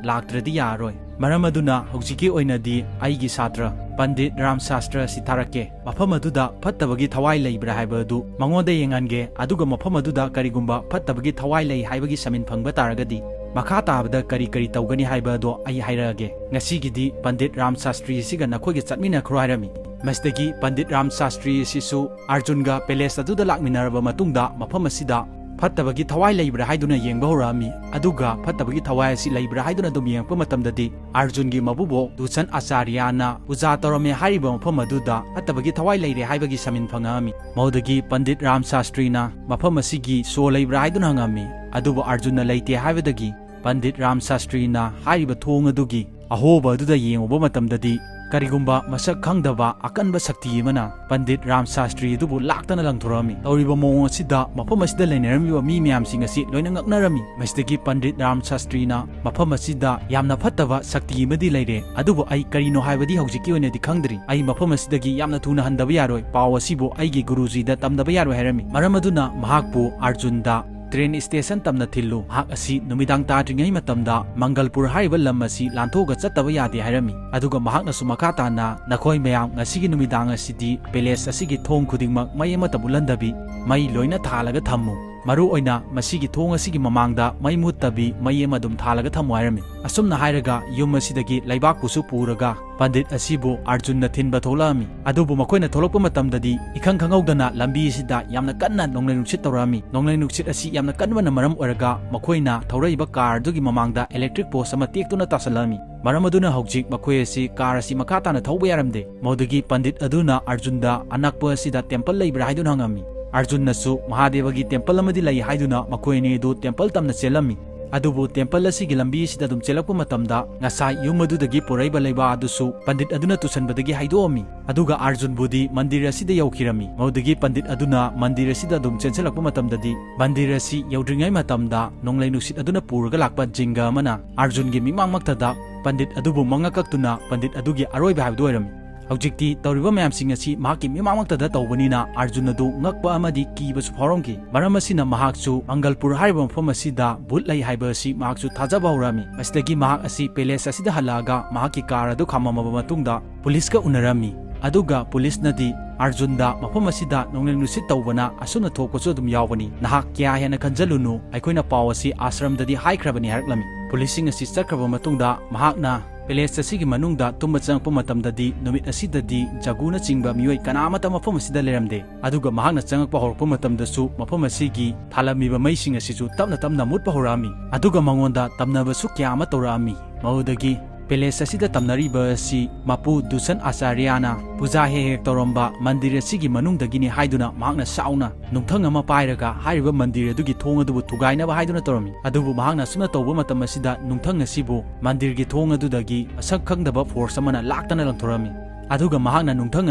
ꯂꯥꯛꯇ꯭ꯔꯗꯤ ꯌꯥꯔꯔꯣꯏ꯫ ꯃꯔꯝ ꯑꯗꯨꯅ ꯍꯧꯖꯤꯛꯀꯤ ꯑꯣꯏꯅꯗꯤ ꯑꯩꯒꯤ ꯁꯥꯇ꯭ꯔ ꯄꯟꯗꯤꯠ ꯔꯥꯝ ꯁꯥꯁꯇ꯭ꯔ ꯑꯁꯤ ꯊꯥꯔꯛꯀꯦ꯫ ꯃꯐꯝ ꯑꯗꯨꯗ ꯐꯠꯇꯕꯒꯤ ꯊꯋꯥꯏ ꯂꯩꯕ꯭ꯔꯥ ꯍꯥꯏꯕ ꯑꯗꯨ ꯃꯉꯣꯟꯗ ꯌꯦꯡꯍꯟꯒꯦ, ꯑꯗꯨꯒ ꯃꯐꯝ ꯑꯗꯨꯗ ꯀꯔꯤꯒꯨꯝꯕ ꯐꯠꯇꯕꯒꯤ ꯊꯋꯥꯏ ꯂꯩ ꯍꯥꯏꯕꯒꯤ ꯁꯃꯤꯟ ꯐꯪꯕ ꯇꯥꯔꯒꯗꯤ ꯃꯈꯥ ꯇꯥꯕꯗ ꯀꯔꯤ ꯀꯔꯤ ꯇꯧꯒꯅꯤ ꯍꯥꯏꯕ ꯑꯗꯣ ꯑꯩ ꯍꯥꯏꯔꯛꯑꯒꯦ꯫ ꯉꯁꯤꯒꯤꯗꯤ ꯄꯟꯗꯤꯠ ꯔꯥꯝ ꯁꯥꯁꯇ꯭ꯔꯤ ꯑꯁꯤꯒ ꯅꯈꯣꯏꯒ ꯆꯠꯃꯤꯟꯅꯈ꯭ꯔꯣ" ꯍꯥꯏꯔꯝꯃꯤ꯫ ꯃꯁꯤꯗꯒꯤ ꯄꯟꯗꯤꯠ ꯔꯥꯝ ꯁꯥꯁꯇ꯭ꯔꯤ ꯑꯁꯤꯁꯨ ꯑꯔꯖꯨꯟꯒ palace ꯑꯗꯨꯗ ꯂꯥꯛꯃꯤꯟꯅꯔꯕ ꯃꯇꯨꯡꯗ ꯃꯐꯝ ꯑꯁꯤꯗ ꯐꯠꯇꯕꯒꯤ ꯊꯋꯥꯏ ꯂꯩꯕ꯭ꯔꯥ ꯍꯥꯏꯗꯨꯅ ꯌꯦꯡꯕ ꯍꯧꯔꯛꯑꯝꯃꯤ꯫ ꯑꯗꯨꯒ ꯐꯠꯇꯕꯒꯤ ꯊꯋꯥꯏ ꯑꯁꯤ ꯂꯩꯕ꯭ꯔꯥ ꯍꯥꯏꯗꯨꯅ ꯑꯗꯨꯝ ꯌꯦꯡꯉꯛꯄ ꯃꯇꯝꯗꯗꯤ ꯑꯔꯖꯨꯟꯒꯤ ꯃꯕꯨꯕꯣꯛ ꯗꯨꯁꯟ ꯑꯆꯥꯔꯌꯥꯅ ꯄꯨꯖꯥ ꯇꯧꯔꯝꯃꯦ ꯍꯥꯏꯔꯤꯕ ꯃꯐꯝ ꯑꯗꯨꯗ ꯐꯠꯇꯕꯒꯤ ꯊꯋꯥꯏ ꯂꯩꯔꯦ ꯍꯥꯏꯕꯒꯤ ꯁꯃꯤꯟ ꯐꯪꯉꯛꯑꯝꯃꯤ꯫ ꯃꯗꯨꯗꯒꯤ ꯄꯟꯗꯤꯠ ꯔꯥꯝ ꯁꯥꯁꯇ꯭ꯔꯤꯅ ꯃꯐꯝ ꯑꯁꯤꯒꯤ ꯁꯣ ꯂꯩꯕ꯭ꯔꯥ ꯍꯥꯏꯗꯨꯅ ꯍꯪꯉꯝꯃꯤ꯫ ꯑꯗꯨꯕꯨ ꯑꯔꯖꯨꯟꯅ ꯂꯩꯇꯦ ꯍꯥꯏꯕꯗꯒꯤ ꯄꯟꯗꯤꯠ ꯔꯥꯝ ꯁꯥꯁꯇ꯭ꯔꯤꯅ ꯍꯥꯏꯔꯤꯕ ꯊꯣꯡ ꯑꯗꯨꯒꯤ ꯑꯍꯣꯕ ꯑꯗꯨꯗ ꯌꯦꯡꯉꯨꯕ ꯃꯇꯝꯗꯗꯤ ꯀꯔꯤꯒꯨꯝꯕ ꯃꯁꯛ ꯈꯪꯗꯕ ꯑꯀꯟꯕ ꯁꯛꯇꯤ ꯑꯃꯅ ꯄꯟꯗꯤꯠ ꯔꯥꯝ ꯁꯥꯁꯇ꯭ꯔꯤ ꯑꯗꯨꯕꯨ ꯂꯥꯛꯇꯅ ꯂꯪꯊꯣꯔꯛꯑꯝꯃꯤ꯫ ꯇꯧꯔꯤꯕ ꯃꯑꯣꯡ ꯑꯁꯤꯗ ꯃꯐꯝ ꯑꯁꯤꯗ ꯂꯩꯅꯔꯝꯃꯤꯕ ꯃꯤ ꯃꯌꯥꯝꯁꯤꯡ ꯑꯁꯤ ꯂꯣꯏꯅ ꯉꯛꯅꯔꯝꯃꯤ꯫ ꯃꯁꯤꯗꯒꯤ ꯄꯟꯗꯤꯠ ꯔꯥꯝ ꯁꯥꯁꯇ꯭ꯔꯤꯅ ꯃꯐꯝ ꯑꯁꯤꯗ ꯌꯥꯝꯅ ꯐꯠꯇꯕ ꯁꯛꯇꯤ ꯑꯃꯗꯤ ꯂꯩꯔꯦ, ꯑꯗꯨꯕꯨ ꯑꯩ ꯀꯔꯤꯅꯣ ꯍꯥꯏꯕꯗꯤ ꯍꯧꯖꯤꯛꯀꯤ ꯑꯣꯏꯅꯗꯤ ꯈꯪꯗ꯭ꯔꯤ꯫ ꯑꯩ ꯃꯐꯝ ꯑꯁꯤꯗꯒꯤ ꯌꯥꯝꯅ ꯊꯨꯅ ꯍꯟꯗꯕ ꯌꯥꯔꯣꯏ꯫ ꯄꯥꯎ ꯑꯁꯤꯕꯨ ꯑꯩꯒꯤ ꯒꯨꯔꯨꯖꯤꯗ ꯇꯝꯗꯕ ꯌꯥꯔꯣꯏ ꯍꯥꯏꯔꯝꯃꯤ꯫ ꯃꯔꯝ ꯑꯗꯨꯅ ꯃꯍꯥꯛꯄꯨ ꯑꯔꯖꯨꯟꯗ train station ꯇꯝꯅ ꯊꯤꯜꯂꯨ꯫ ꯃꯍꯥꯛ ꯑꯁꯤ ꯅꯨꯃꯤꯗꯥꯡ ꯇꯥꯗ꯭ꯔꯤꯉꯩ ꯃꯇꯝꯗ ꯃꯪꯒꯜꯄꯨꯔ ꯍꯥꯏꯔꯤꯕ ꯂꯝ ꯑꯁꯤ ꯂꯥꯟꯊꯣꯛꯑꯒ ꯆꯠꯇꯕ ꯌꯥꯗꯦ ꯍꯥꯏꯔꯝꯃꯤ꯫ ꯑꯗꯨꯒ ꯃꯍꯥꯛꯅꯁꯨ ꯃꯈꯥ ꯇꯥꯅ, "ꯅꯈꯣꯏ ꯃꯌꯥꯝ ꯉꯁꯤꯒꯤ ꯅꯨꯃꯤꯗꯥꯡ ꯑꯁꯤꯗꯤ palace ꯑꯁꯤꯒꯤ ꯊꯣꯡ ꯈꯨꯗꯤꯡꯃꯛ ꯃꯩ ꯑꯃꯠꯇ ꯃꯨꯠꯍꯟꯗꯕꯤ, ꯃꯩ ꯂꯣꯏꯅ ꯊꯥꯜꯂꯒ ꯊꯝꯃꯨ꯫ ꯃꯔꯨ ꯑꯣꯏꯅ ꯃꯁꯤꯒꯤ ꯊꯣꯡ ꯑꯁꯤꯒꯤ ꯃꯃꯥꯡꯗ ꯃꯩ ꯃꯨꯠꯇꯕꯤ ꯃꯩ ꯑꯃ ꯑꯗꯨꯝ ꯊꯥꯜꯂꯒ ꯊꯝꯃꯨ" ꯍꯥꯏꯔꯝꯃꯤ꯫ ꯑꯁꯨꯝꯅ ꯍꯥꯏꯔꯒ ꯌꯨꯝ ꯑꯁꯤꯗꯒꯤ ꯂꯩꯕꯥꯛꯄꯨꯁꯨ ꯄꯨꯔꯒ ꯄꯟꯗꯤꯠ ꯑꯁꯤꯕꯨ ꯑꯔꯖꯨꯟꯅ ꯊꯤꯟꯕ ꯊꯣꯛꯂꯛꯑꯝꯃꯤ꯫ ꯑꯗꯨꯕꯨ ꯃꯈꯣꯏꯅ ꯊꯣꯛꯂꯛꯄ ꯃꯇꯝꯗꯗꯤ ꯏꯈꯪ ꯈꯪꯍꯧꯗꯅ ꯂꯝꯕꯤ ꯑꯁꯤꯗ ꯌꯥꯝꯅ ꯀꯟꯅ ꯅꯣꯡꯂꯩ ꯅꯨꯡꯁꯤꯠ ꯇꯧꯔꯛꯑꯝꯃꯤ꯫ ꯅꯣꯡꯂꯩ ꯅꯨꯡꯁꯤꯠ ꯑꯁꯤ ꯌꯥꯝꯅ ꯀꯟꯕꯅ ꯃꯔꯝ ꯑꯣꯏꯔꯒ ꯃꯈꯣꯏꯅ ꯊꯧꯔꯛꯏꯕ car ꯑꯗꯨꯒꯤ ꯃꯃꯥꯡꯗ electric post ꯑꯃ ꯇꯦꯛꯇꯨꯅ ꯇꯥꯁꯜꯂꯛꯑꯝꯃꯤ꯫ ꯃꯔꯝ ꯑꯗꯨꯅ ꯍꯧꯖꯤꯛ ꯃꯈꯣꯏ ꯑꯁꯤ car ꯑꯁꯤ ꯃꯈꯥ ꯇꯥꯅ ꯊꯧꯕ ꯌꯥꯔꯝꯗꯦ꯫ ꯃꯗꯨꯗꯒꯤ ꯄꯟꯗꯤꯠ ꯑꯗꯨꯅ ꯑꯔꯖꯨꯟꯗ ꯑꯅꯛꯄ ꯑꯁꯤꯗ temple ꯂꯩꯕ꯭ꯔꯥ ꯍꯥꯏꯗꯨꯅ ꯍꯪꯉꯝꯃꯤ꯫ ꯑꯔꯖꯨꯟꯅꯁꯨ ꯃꯍꯥꯗꯦꯕꯒꯤ temple ꯑꯃꯗꯤ ꯂꯩ ꯍꯥꯏꯗꯨꯅ ꯃꯈꯣꯏ ꯑꯅꯤ ꯑꯗꯨ temple ꯇꯝꯅ ꯆꯦꯜꯂꯝꯃꯤ꯫ ꯑꯗꯨꯕꯨ temple ꯑꯁꯤꯒꯤ ꯂꯝꯕꯤ ꯑꯁꯤꯗ ꯑꯗꯨꯝ ꯆꯦꯜꯂꯛꯄ ꯃꯇꯝꯗ ꯉꯁꯥꯏ ꯌꯨꯝ ꯑꯗꯨꯗꯒꯤ ꯄꯨꯔꯛꯏꯕ ꯂꯩꯕꯥꯛ ꯑꯗꯨꯁꯨ ꯄꯟꯗꯤꯠ ꯑꯗꯨꯅ ꯇꯨꯁꯟꯕꯗꯒꯤ ꯍꯥꯏꯗꯣꯛꯑꯝꯃꯤ꯫ ꯑꯗꯨꯒ ꯑꯔꯖꯨꯟꯕꯨꯗꯤ ꯃꯟꯗꯤꯔ ꯑꯁꯤꯗ ꯌꯧꯈꯤꯔꯝꯃꯤ꯫ ꯃꯗꯨꯗꯒꯤ ꯄꯟꯗꯤꯠ ꯑꯗꯨꯅ ꯃꯟꯗꯤꯔ ꯑꯁꯤꯗ ꯑꯗꯨꯝ ꯆꯦꯟꯁꯤꯜꯂꯛꯄ ꯃꯇꯝꯗꯗꯤ ꯃꯟꯗꯤꯔ ꯑꯁꯤ ꯌꯧꯗ꯭ꯔꯤꯉꯩ ꯃꯇꯝꯗ ꯅꯣꯡꯂꯩ ꯅꯨꯡꯁꯤꯠ ꯑꯗꯨꯅ ꯄꯨꯔꯒ ꯂꯥꯛꯄ ꯖꯤꯡꯒ ꯑꯃꯅ ꯑꯔꯖꯨꯟꯒꯤ ꯃꯤꯠꯃꯥꯡꯃꯛꯇꯗ ꯄꯟꯗꯤꯠ ꯑꯗꯨꯕꯨ ꯃꯉꯛ ꯀꯛꯇꯨꯅ ꯄꯟꯗꯤꯠ ꯑꯗꯨꯒꯤ ꯑꯔꯣꯏꯕ ꯍꯥꯏꯕꯗꯨ ꯑꯣꯏꯔꯝꯃꯤ꯫ ꯍꯧꯖꯤꯛꯇꯤ ꯇꯧꯔꯤꯕ ꯃꯌꯥꯝꯁꯤꯡ ꯑꯁꯤ ꯃꯍꯥꯛꯀꯤ ꯃꯤꯠꯃꯥꯡꯃꯛꯇꯗ ꯇꯧꯕꯅꯤꯅ ꯑꯔꯖꯨꯟ ꯑꯗꯨ ꯉꯛꯄ ꯑꯃꯗꯤ ꯀꯤꯕꯁꯨ ꯐꯥꯎꯔꯝꯈꯤ꯫ ꯃꯔꯝ ꯑꯁꯤꯅ ꯃꯍꯥꯛꯁꯨ ꯃꯪꯒꯜꯄꯨꯔ ꯍꯥꯏꯔꯤꯕ ꯃꯐꯝ ꯑꯁꯤꯗ ꯚꯨꯠ ꯂꯩ ꯍꯥꯏꯕ ꯑꯁꯤ ꯃꯍꯥꯛꯁꯨ ꯊꯥꯖꯕ ꯍꯧꯔꯛꯑꯝꯃꯤ꯫ ꯃꯁꯤꯗꯒꯤ ꯃꯍꯥꯛ ꯑꯁꯤ palace ꯑꯁꯤꯗ ꯍꯜꯂꯛꯑꯒ ꯃꯍꯥꯛꯀꯤ car ꯑꯗꯨ ꯈꯥꯝꯃꯝꯃꯕ ꯃꯇꯨꯡꯗ policeꯀ ꯎꯅꯔꯝꯃꯤ꯫ ꯑꯗꯨꯒ policeꯅꯗꯤ ꯑꯔꯖꯨꯟꯗ ꯃꯐꯝ ꯑꯁꯤꯗ ꯅꯣꯡꯂꯩ ꯅꯨꯡꯁꯤꯠ ꯇꯧꯕꯅ ꯑꯁꯨꯝꯅ ꯊꯣꯛꯄꯁꯨ ꯑꯗꯨꯝ ꯌꯥꯎꯕꯅꯤ, ꯅꯍꯥꯛ ꯀꯌꯥ ꯍꯦꯟꯅ ꯈꯟꯖꯜꯂꯨꯅꯨ, ꯑꯩꯈꯣꯏꯅ ꯄꯥꯎ ꯑꯁꯤ ꯑꯥꯁ꯭ꯔꯝꯗꯗꯤ ꯍꯥꯏꯈ꯭ꯔꯕꯅꯤ ꯍꯥꯏꯔꯛꯂꯝꯃꯤ꯫ Policeꯁꯤꯡ ꯑꯁꯤ ꯆꯠꯈ꯭ꯔꯕ ꯃꯇꯨꯡꯗ ꯃꯍꯥꯛꯅ ꯄꯦꯂꯦꯁ ꯑꯁꯤꯒꯤ ꯃꯅꯨꯡꯗ ꯇꯨꯝꯕ ꯆꯪꯉꯛꯄ ꯃꯇꯝꯗꯗꯤ ꯅꯨꯃꯤꯠ ꯑꯁꯤꯗꯗꯤ ꯖꯒꯨꯅꯆꯤꯡꯕ ꯃꯤꯑꯣꯏ ꯀꯅꯥ ꯑꯃꯠꯇ ꯃꯐꯝ ꯑꯁꯤꯗ ꯂꯩꯔꯝꯗꯦ꯫ ꯑꯗꯨꯒ ꯃꯍꯥꯛꯅ ꯆꯪꯉꯛꯄ ꯍꯧꯔꯛꯄ ꯃꯇꯝꯗꯁꯨ ꯃꯐꯝ ꯑꯁꯤꯒꯤ ꯊꯥꯜꯂꯝꯃꯤꯕ ꯃꯩꯁꯤꯡ ꯑꯁꯤꯁꯨ ꯇꯞꯅ ꯇꯞꯅ ꯃꯨꯠꯄ ꯍꯧꯔꯛꯑꯝꯃꯤ꯫ ꯑꯗꯨꯒ ꯃꯉꯣꯟꯗ ꯇꯝꯅꯕꯁꯨ ꯀꯌꯥ ꯑꯃ ꯇꯧꯔꯛꯑꯝꯃꯤ꯫ ꯃꯗꯨꯗꯒꯤ ꯄꯦꯂꯦꯁ ꯑꯁꯤꯗ ꯇꯝꯅꯔꯤꯕ ꯑꯁꯤ ꯃꯄꯨ ꯗꯨꯁꯟ ꯑꯆꯥꯔꯌꯥꯅ ꯄꯨꯖꯥ ꯍꯦꯛ ꯍꯦꯛ ꯇꯧꯔꯝꯕ ꯃꯟꯗꯤꯔ ꯑꯁꯤꯒꯤ ꯃꯅꯨꯡꯗꯒꯤꯅꯤ ꯍꯥꯏꯗꯨꯅ ꯃꯍꯥꯛꯅ ꯁꯥꯎꯅ ꯅꯨꯡꯊꯪ ꯑꯃ ꯄꯥꯏꯔꯒ ꯍꯥꯏꯔꯤꯕ ꯃꯟꯗꯤꯔ ꯑꯗꯨꯒꯤ ꯊꯣꯡ ꯑꯗꯨꯕꯨ ꯊꯨꯒꯥꯏꯅꯕ ꯍꯥꯏꯗꯨꯅ ꯇꯧꯔꯝꯃꯤ꯫ ꯑꯗꯨꯕꯨ ꯃꯍꯥꯛꯅ ꯑꯁꯨꯝꯅ ꯇꯧꯕ ꯃꯇꯝ ꯑꯁꯤꯗ ꯅꯨꯡꯊꯪ ꯑꯁꯤꯕꯨ ꯃꯟꯗꯤꯔꯒꯤ ꯊꯣꯡ ꯑꯗꯨꯗꯒꯤ ꯃꯁꯛ ꯈꯪꯗꯕ ꯐꯣꯔꯁ ꯑꯃꯅ ꯂꯥꯛꯇꯅ ꯂꯪꯊꯣꯔꯝꯃꯤ꯫ ꯑꯗꯨꯒ ꯃꯍꯥꯛꯅ ꯅꯨꯡꯊꯪ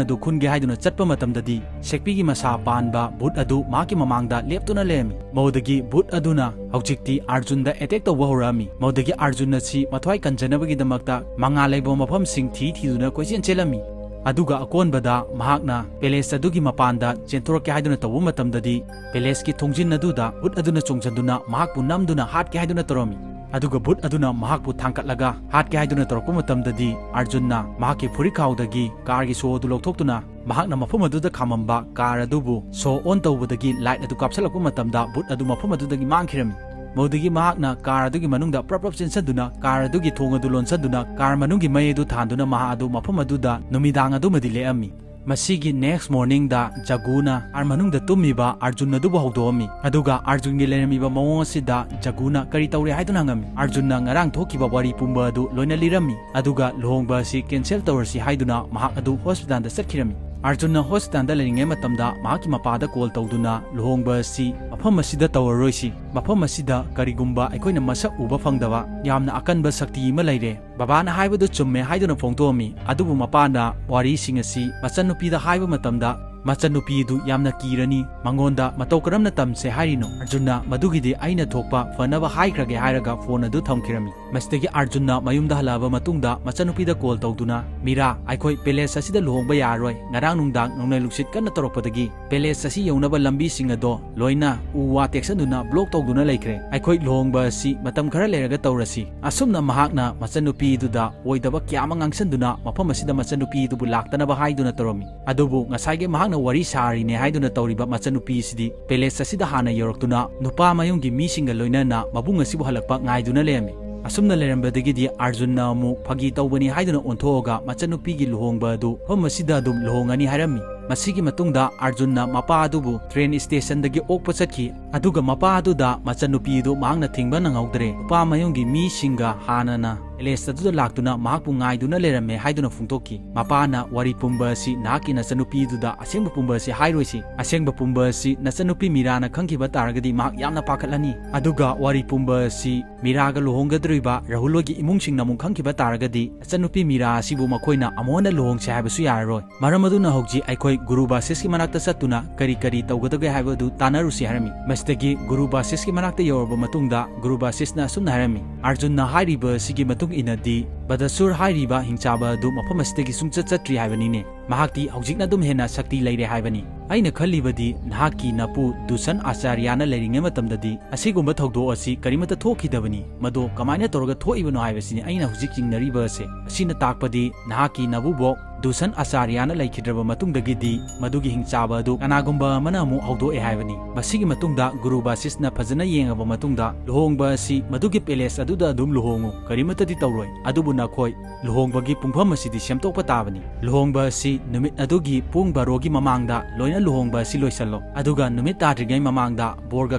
ꯑꯗꯨ ꯈꯨꯟꯒꯦ ꯍꯥꯏꯗꯨꯅ ꯆꯠꯄ ꯃꯇꯝꯗꯗꯤ ꯁꯦꯛꯄꯤꯒꯤ ꯃꯁꯥ ꯄꯥꯟꯕ ꯚꯨꯠ ꯑꯗꯨ ꯃꯍꯥꯛꯀꯤ ꯃꯃꯥꯡꯗ ꯂꯦꯞꯇꯨꯅ ꯂꯩꯔꯝꯃꯤ꯫ ꯃꯗꯨꯗꯒꯤ ꯚꯨꯠ ꯑꯗꯨꯅ ꯍꯧꯖꯤꯛꯇꯤ ꯑꯥꯔꯖꯨꯟꯗ ꯑꯦꯇꯦꯛ ꯇꯧꯕ ꯍꯧꯔꯛꯑꯝꯃꯤ꯫ ꯃꯗꯨꯗꯒꯤ ꯑꯥꯔꯖꯨꯟ ꯑꯁꯤ ꯃꯊ꯭ꯋꯥꯏ ꯀꯟꯖꯅꯕꯒꯤꯗꯃꯛꯇ ꯃꯉꯥꯜ ꯂꯩꯕ ꯃꯐꯝꯁꯤꯡ ꯊꯤ ꯊꯤꯗꯨꯅ ꯀꯣꯏꯆꯦꯟ ꯆꯦꯜꯂꯝꯃꯤ꯫ ꯑꯗꯨꯒ ꯑꯀꯣꯟꯕꯗ ꯃꯍꯥꯛꯅ ꯄꯦꯂꯦꯁ ꯑꯗꯨꯒꯤ ꯃꯄꯥꯟꯗ ꯆꯦꯟꯊꯣꯔꯛꯀꯦ ꯍꯥꯏꯗꯨꯅ ꯇꯧꯕ ꯃꯇꯝꯗꯗꯤ ꯄꯦꯂꯦꯁꯀꯤ ꯊꯣꯡꯖꯤꯟ ꯑꯗꯨꯗ ꯚꯨꯠ ꯑꯗꯨꯅ ꯆꯣꯡꯁꯤꯟꯗꯨꯅ ꯃꯍꯥꯛꯄꯨ ꯅꯝꯗꯨꯅ ꯍꯥꯠꯀꯦ ꯍꯥꯏꯗꯨꯅ ꯇꯧꯔꯝꯃꯤ꯫ ꯑꯗꯨꯒ ꯚꯨꯠ ꯑꯗꯨꯅ ꯃꯍꯥꯛꯄꯨ ꯊꯥꯡꯒꯠꯂꯒ ꯍꯥꯠꯀꯦ ꯍꯥꯏꯗꯨꯅ ꯇꯧꯔꯛꯄ ꯃꯇꯝꯗꯗꯤ ꯑꯥꯔꯖꯨꯟꯅ ꯃꯍꯥꯛꯀꯤ ꯐꯨꯔꯤꯠꯈꯥꯎꯗꯒꯤ ꯀꯥꯔꯒꯤ ꯁꯣ ꯑꯗꯨ ꯂꯧꯊꯣꯛꯇꯨꯅ ꯃꯍꯥꯛꯅ ꯃꯐꯝ ꯑꯗꯨꯗ ꯈꯥꯝꯃꯝꯕ ꯀꯥꯔ ꯑꯗꯨꯕꯨ ꯁꯣ ꯑꯣꯟ ꯇꯧꯕꯗꯒꯤ ꯂꯥꯏꯠ ꯑꯗꯨ ꯀꯥꯞꯁꯤꯜꯂꯛꯄ ꯃꯇꯝꯗ ꯚꯨꯠ ꯑꯗꯨ ꯃꯐꯝ ꯑꯗꯨꯗꯒꯤ ꯃꯥꯡꯈꯤꯔꯝꯃꯤ꯫ ꯃꯗꯨꯗꯒꯤ ꯃꯍꯥꯛꯅ ꯀꯥꯔ ꯑꯗꯨꯒꯤ ꯃꯅꯨꯡꯗ ꯄ꯭ꯔꯞ ꯄ꯭ꯔꯞ ꯆꯦꯟꯁꯤꯟꯗꯨꯅ ꯀꯥꯔ ꯑꯗꯨꯒꯤ ꯊꯣꯡ ꯑꯗꯨ ꯂꯣꯟꯁꯤꯟꯗꯨꯅ ꯀꯥꯔ ꯃꯅꯨꯡꯒꯤ ꯃꯩ ꯑꯗꯨ ꯊꯥꯟꯗꯨꯅ ꯃꯍꯥꯛ ꯑꯗꯨ ꯃꯐꯝ ꯑꯗꯨꯗ ꯅꯨꯃꯤꯗꯥꯡ ꯑꯗꯨꯃꯗꯤ ꯂꯦꯛꯑꯝꯃꯤ꯫ ꯃꯁꯤꯒꯤ ꯅꯦꯛꯁ ꯃꯣꯔꯅꯤꯡꯗ ꯖꯒꯨꯅ ꯀꯥꯔ ꯃꯅꯨꯡꯗ ꯇꯨꯝꯃꯤꯕ ꯑꯥꯔꯖꯨꯟ ꯑꯗꯨꯕꯨ ꯍꯧꯗꯣꯛꯑꯝꯃꯤ꯫ ꯑꯗꯨꯒ ꯑꯥꯔꯖꯨꯟꯒꯤ ꯂꯩꯔꯝꯃꯤꯕ ꯃꯑꯣꯡ ꯑꯁꯤꯗ ꯖꯒꯨꯅ ꯀꯔꯤ ꯇꯧꯔꯦ ꯍꯥꯏꯗꯨꯅ ꯍꯪꯉꯝꯃꯤ꯫ ꯑꯥꯔꯖꯨꯟꯅ ꯉꯔꯥꯡ ꯊꯣꯛꯈꯤꯕ ꯋꯥꯔꯤ ꯄꯨꯝꯕ ꯑꯗꯨ ꯂꯣꯏꯅ ꯂꯤꯔꯝꯃꯤ꯫ ꯑꯗꯨꯒ ꯂꯨꯍꯣꯡꯕ ꯑꯁꯤ ꯀꯦꯟꯁꯦꯜ ꯇꯧꯔꯁꯤ ꯍꯥꯏꯗꯨꯅ ꯃꯍꯥꯛ ꯑꯗꯨ ꯍꯣꯁꯄꯤꯇꯥꯜꯗ ꯆꯠꯈꯤꯔꯝꯃꯤ꯫ ꯑꯥꯔꯖꯨꯟꯅ ꯍꯣꯁꯄꯤꯇꯥꯜꯗ ꯂꯩꯔꯤꯉꯩ ꯃꯇꯝꯗ ꯃꯍꯥꯛꯀꯤ ꯃꯄꯥꯗ ꯀꯣꯜ ꯇꯧꯗꯨꯅ ꯂꯨꯍꯣꯡꯕ ꯑꯁꯤ ꯃꯐꯝ ꯑꯁꯤꯗ ꯇꯧꯔꯔꯣꯏꯁꯤ꯫ ꯃꯐꯝ ꯑꯁꯤꯗ ꯀꯔꯤꯒꯨꯝꯕ ꯑꯩꯈꯣꯏꯅ ꯃꯁꯛ ꯎꯕ ꯐꯪꯗꯕ ꯌꯥꯝꯅ ꯑꯀꯟꯕ ꯁꯛꯇꯤ ꯑꯃ ꯂꯩꯔꯦ꯫ ꯕꯕꯥꯅ ꯍꯥꯏꯕꯗꯨ ꯆꯨꯝꯃꯦ ꯍꯥꯏꯗꯨꯅ ꯐꯣꯡꯗꯣꯛꯑꯝꯃꯤ꯫ ꯑꯗꯨꯕꯨ ꯃꯄꯥꯅ ꯋꯥꯔꯤꯁꯤꯡ ꯑꯁꯤ ꯃꯆꯟꯅꯨꯄꯤꯗ ꯍꯥꯏꯕ ꯃꯇꯝꯗ ꯃꯆꯟꯅꯨꯄꯤ ꯑꯗꯨ ꯌꯥꯝꯅ ꯀꯤꯔꯅꯤ꯫ ꯃꯉꯣꯟꯗ ꯃꯇꯧ ꯀꯔꯝꯅ ꯇꯝꯁꯦ ꯍꯥꯏꯔꯤꯅꯣ? ꯑꯥꯔꯖꯨꯟꯅ ꯃꯗꯨꯒꯤꯗꯤ ꯑꯩꯅ ꯊꯣꯛꯄ ꯐꯅꯕ ꯍꯥꯏꯈ꯭ꯔꯒꯦ ꯍꯥꯏꯔꯒ ꯐꯣꯟ ꯑꯗꯨ ꯊꯝꯈꯤꯔꯝꯃꯤ꯫ ꯃꯁꯤꯗꯒꯤ ꯑꯥꯔꯖꯨꯟꯅ ꯃꯌꯨꯝꯗ ꯍꯜꯂꯛꯑꯕ ꯃꯇꯨꯡꯗ ꯃꯆꯟꯅꯨꯄꯤꯗ ꯀꯣꯜ ꯇꯧꯗꯨꯅ, "ꯃꯤꯔꯥ, ꯑꯩꯈꯣꯏ ꯄꯦꯂꯦꯁ ꯑꯁꯤꯗ ꯂꯨꯍꯣꯡꯕ ꯌꯥꯔꯔꯣꯏ꯫ ꯉꯔꯥꯡ ꯅꯨꯡꯗꯥꯡ ꯅꯣꯡꯂꯩ ꯅꯨꯡꯁꯤꯠ ꯀꯟꯅ ꯇꯧꯔꯛꯄꯗꯒꯤ ꯄꯦꯂꯦꯁ ꯑꯁꯤ ꯌꯧꯅꯕ ꯂꯝꯕꯤꯁꯤꯡ ꯑꯗꯣ ꯂꯣꯏꯅ ꯎ ꯋꯥ ꯇꯦꯛꯁꯟꯗꯨꯅ ꯕ꯭ꯂꯣꯛ ꯇꯧꯗꯨꯅ ꯂꯩꯈ꯭ꯔꯦ꯫ ꯑꯩꯈꯣꯏ ꯂꯨꯍꯣꯡꯕ ꯑꯁꯤ ꯃꯇꯝ ꯈꯔ ꯂꯩꯔꯒ ꯇꯧꯔꯁꯤ꯫" ꯑꯁꯨꯝꯅ ꯃꯍꯥꯛꯅ ꯃꯆꯟꯅꯨꯄꯤꯗꯨꯗ ꯑꯣꯏꯗꯕ ꯀꯌꯥ ꯑꯃ ꯉꯥꯡꯁꯟꯗꯨꯅ ꯃꯐꯝ ꯑꯁꯤꯗ ꯃꯆꯟꯅꯨꯄꯤꯗꯨꯕꯨ ꯂꯥꯛꯇꯅꯕ ꯍꯥꯏꯗꯨꯅ ꯇꯧꯔꯝꯃꯤ꯫ ꯑꯗꯨꯕꯨ ꯉꯁꯥꯏꯒꯤ ꯃꯍꯥꯛꯅ ꯋꯥꯔꯤ ꯁꯥꯔꯤꯅꯦ ꯍꯥꯏꯗꯨꯅ ꯇꯧꯔꯤꯕ ꯃꯆꯟꯅꯨꯄꯤ ꯑꯁꯤꯗꯤ ꯄꯦꯂꯦꯁ ꯑꯁꯤꯗ ꯍꯥꯟꯅ ꯌꯧꯔꯛꯇꯨꯅ ꯅꯨꯄꯥ ꯃꯌꯨꯝꯒꯤ ꯃꯤꯁꯤꯡꯒ ꯂꯣꯏꯅꯅ ꯃꯕꯨꯡ ꯑꯁꯤꯕꯨ ꯍꯜꯂꯛꯄ ꯉꯥꯏꯗꯨꯅ ꯂꯩꯔꯝꯃꯤ꯫ ꯑꯁꯨꯝꯅ ꯂꯩꯔꯝꯕꯗꯒꯤꯗꯤ ꯑꯥꯔꯖꯨꯟꯅ ꯑꯃꯨꯛ ꯐꯥꯒꯤ ꯇꯧꯕꯅꯤ ꯍꯥꯏꯗꯨꯅ ꯑꯣꯟꯊꯣꯛꯑꯒ ꯃꯆꯟꯅꯨꯄꯤꯒꯤ ꯂꯨꯍꯣꯡꯕ ꯑꯗꯨ ꯃꯐꯝ ꯑꯁꯤꯗ ꯑꯗꯨꯝ ꯂꯨꯍꯣꯡꯉꯅꯤ ꯍꯥꯏꯔꯝꯃꯤ꯫ ꯃꯁꯤꯒꯤ ꯃꯇꯨꯡꯗ ꯑꯥꯔꯖꯨꯟꯅ ꯃꯄꯥ ꯑꯗꯨꯕꯨ ꯇ꯭ꯔꯦꯟ ꯁ꯭ꯇꯦꯁꯟꯗꯒꯤ ꯑꯣꯛꯄ ꯆꯠꯈꯤ꯫ ꯑꯗꯨꯒ ꯃꯄꯥ ꯑꯗꯨꯗ ꯃꯆꯟꯅꯨꯄꯤ ꯑꯗꯨ ꯃꯍꯥꯛꯅ ꯊꯤꯡꯕ ꯅꯪꯍꯧꯗ꯭ꯔꯦ꯫ ꯅꯨꯄꯥ ꯃꯌꯨꯝꯒꯤ ꯃꯤꯁꯤꯡꯒ ꯍꯥꯟꯅꯅ ꯄꯦꯂꯦꯁ ꯑꯗꯨꯗ ꯂꯥꯛꯇꯨꯅ ꯃꯍꯥꯛꯄꯨ ꯉꯥꯏꯗꯨꯅ ꯂꯩꯔꯝꯃꯦ ꯍꯥꯏꯗꯨꯅ ꯐꯣꯡꯗꯣꯛꯈꯤ꯫ ꯃꯄꯥꯅ ꯋꯥꯔꯤ ꯄꯨꯝꯕ ꯑꯁꯤ ꯅꯍꯥꯛꯀꯤ ꯅꯆꯟꯅꯨꯄꯤꯗꯨꯗ ꯑꯁꯦꯡꯕ ꯄꯨꯝꯕ ꯑꯁꯤ ꯍꯥꯏꯔꯣꯏꯁꯤ꯫ ꯑꯁꯦꯡꯕ ꯄꯨꯝꯕ ꯑꯁꯤ ꯅꯆꯟꯅꯨꯄꯤ ꯃꯤꯔꯥꯅ ꯈꯪꯈꯤꯕ ꯇꯥꯔꯒꯗꯤ ꯃꯍꯥꯛ ꯌꯥꯝꯅ ꯄꯥꯈꯠꯂꯅꯤ꯫ ꯑꯗꯨꯒ ꯋꯥꯔꯤ ꯄꯨꯝꯕ ꯑꯁꯤ ꯃꯤꯔꯥꯒ ꯂꯨꯍꯣꯡꯒꯗꯧꯔꯤꯕ ꯔꯥꯍꯨꯜ ꯍꯣꯏꯒꯤ ꯏꯃꯨꯡꯁꯤꯡꯅ ꯑꯃꯨꯛ ꯈꯪꯈꯤꯕ ꯇꯥꯔꯒꯗꯤ ꯃꯆꯟꯅꯨꯄꯤ ꯃꯤꯔꯥ ꯑꯁꯤꯕꯨ ꯃꯈꯣꯏꯅ ꯑꯃꯨꯛ ꯍꯟꯅ ꯂꯨꯍꯣꯡꯁꯦ ꯍꯥꯏꯕꯁꯨ ꯌꯥꯔꯔꯣꯏ꯫ ꯃꯔꯝ ꯑꯗꯨꯅ ꯍꯧꯖꯤꯛ ꯑꯩꯈꯣꯏ ꯒꯨꯔꯨ ꯕꯥꯁꯤꯁꯀꯤ ꯃꯅꯥꯛꯇ ꯆꯠꯇꯨꯅ ꯀꯔꯤ ꯀꯔꯤ ꯇꯧꯒꯗꯒꯦ ꯍꯥꯏꯕꯗꯨ ꯇꯥꯟꯅꯔꯨꯁꯤ ꯍꯥꯏꯔꯝꯃꯤ꯫ ꯃꯁꯤꯗꯒꯤ ꯒꯨꯔꯨ ꯕꯥꯁꯤꯁꯀꯤ ꯃꯅꯥꯛꯇ ꯌꯧꯔꯕ ꯃꯇꯨꯡꯗ ꯒꯨꯔꯨ ꯕꯥꯁꯤꯁꯅ ꯑꯁꯨꯝꯅ ꯍꯥꯏꯔꯝꯃꯤ, "ꯑꯥꯔꯖꯨꯟꯅ ꯍꯥꯏꯔꯤꯕ ꯑꯁꯤꯒꯤ ꯃꯇꯨꯡ ꯏꯟꯅꯗꯤ ꯕꯗꯁꯨꯔ ꯍꯥꯏꯔꯤꯕ ꯍꯤꯡꯆꯥꯕ ꯑꯗꯨ ꯃꯐꯝ ꯑꯁꯤꯗꯒꯤ ꯁꯨꯡꯆꯠ ꯆꯠꯇ꯭ꯔꯤ ꯍꯥꯏꯕꯅꯤꯅꯦ꯫ ꯃꯍꯥꯛꯇꯤ ꯍꯧꯖꯤꯛꯅ ꯑꯗꯨꯝ ꯍꯦꯟꯅ ꯁꯛꯇꯤ ꯂꯩꯔꯦ ꯍꯥꯏꯕꯅꯤ꯫ ꯑꯩꯅ ꯈꯜꯂꯤꯕꯗꯤ ꯅꯍꯥꯛꯀꯤ ꯅꯄꯨ ꯗꯨꯁꯟ ꯑꯥꯆꯥꯔꯌꯥꯅ ꯂꯩꯔꯤꯉꯩ ꯃꯇꯝꯗꯗꯤ ꯑꯁꯤꯒꯨꯝꯕ ꯊꯧꯗꯣꯛ ꯑꯁꯤ ꯀꯔꯤꯃꯠꯇ ꯊꯣꯛꯈꯤꯗꯕꯅꯤ꯫ ꯃꯗꯣ ꯀꯃꯥꯏꯅ ꯇꯧꯔꯒ ꯊꯣꯛꯏꯕꯅꯣ ꯍꯥꯏꯕꯁꯤꯅꯤ ꯑꯩꯅ ꯍꯧꯖꯤꯛ ꯆꯤꯡꯅꯔꯤꯕ ꯑꯁꯦ꯫ ꯑꯁꯤꯅ ꯇꯥꯛꯄꯗꯤ ꯅꯍꯥꯛꯀꯤ ꯅꯕꯨꯕꯣꯛ ꯗꯨꯁꯟ ꯑꯥꯆꯥꯔꯌꯥꯅ ꯂꯩꯈꯤꯗ꯭ꯔꯕ ꯃꯇꯨꯡꯗꯒꯤꯗꯤ ꯃꯗꯨꯒꯤ ꯍꯤꯡꯆꯥꯕ ꯑꯗꯨ ꯀꯅꯥꯒꯨꯝꯕ ꯑꯃꯅ ꯑꯃꯨꯛ ꯍꯧꯗꯣꯛꯑꯦ ꯍꯥꯏꯕꯅꯤ꯫ ꯃꯁꯤꯒꯤ ꯃꯇꯨꯡꯗ ꯒꯨꯔꯨ ꯕꯥꯁꯤꯁꯅ ꯐꯖꯅ ꯌꯦꯡꯉꯕ ꯃꯇꯨꯡꯗ ꯂꯨꯍꯣꯡꯕ ꯑꯁꯤ ꯃꯗꯨꯒꯤ ꯄꯦꯂꯦꯁ ꯑꯗꯨꯗ ꯑꯗꯨꯝ ꯂꯨꯍꯣꯡꯉꯨ, ꯀꯔꯤꯃꯠꯇꯗꯤ ꯇꯧꯔꯣꯏ꯫ ꯑꯗꯨꯕꯨ ꯅꯈꯣꯏ ꯂꯨꯍꯣꯡꯕꯒꯤ ꯄꯨꯡꯐꯝ ꯑꯁꯤꯗꯤ ꯁꯦꯝꯗꯣꯛꯄ ꯇꯥꯕꯅꯤ꯫ ꯂꯨꯍꯣꯡꯕ ꯑꯁꯤ ꯅꯨꯃꯤꯠ ꯑꯗꯨꯒꯤ ꯄꯨꯡ ꯕꯥꯔꯣꯒꯤ ꯃꯃꯥꯡꯗ ꯂꯣꯏꯅ ꯂꯨꯍꯣꯡꯕ ꯑꯁꯤ ꯂꯣꯏꯁꯜꯂꯣ꯫ ꯑꯗꯨꯒ ꯅꯨꯃꯤꯠ ꯇꯥꯗ꯭ꯔꯤꯉꯩ ꯃꯃꯥꯡꯗ ꯕꯣꯔꯒ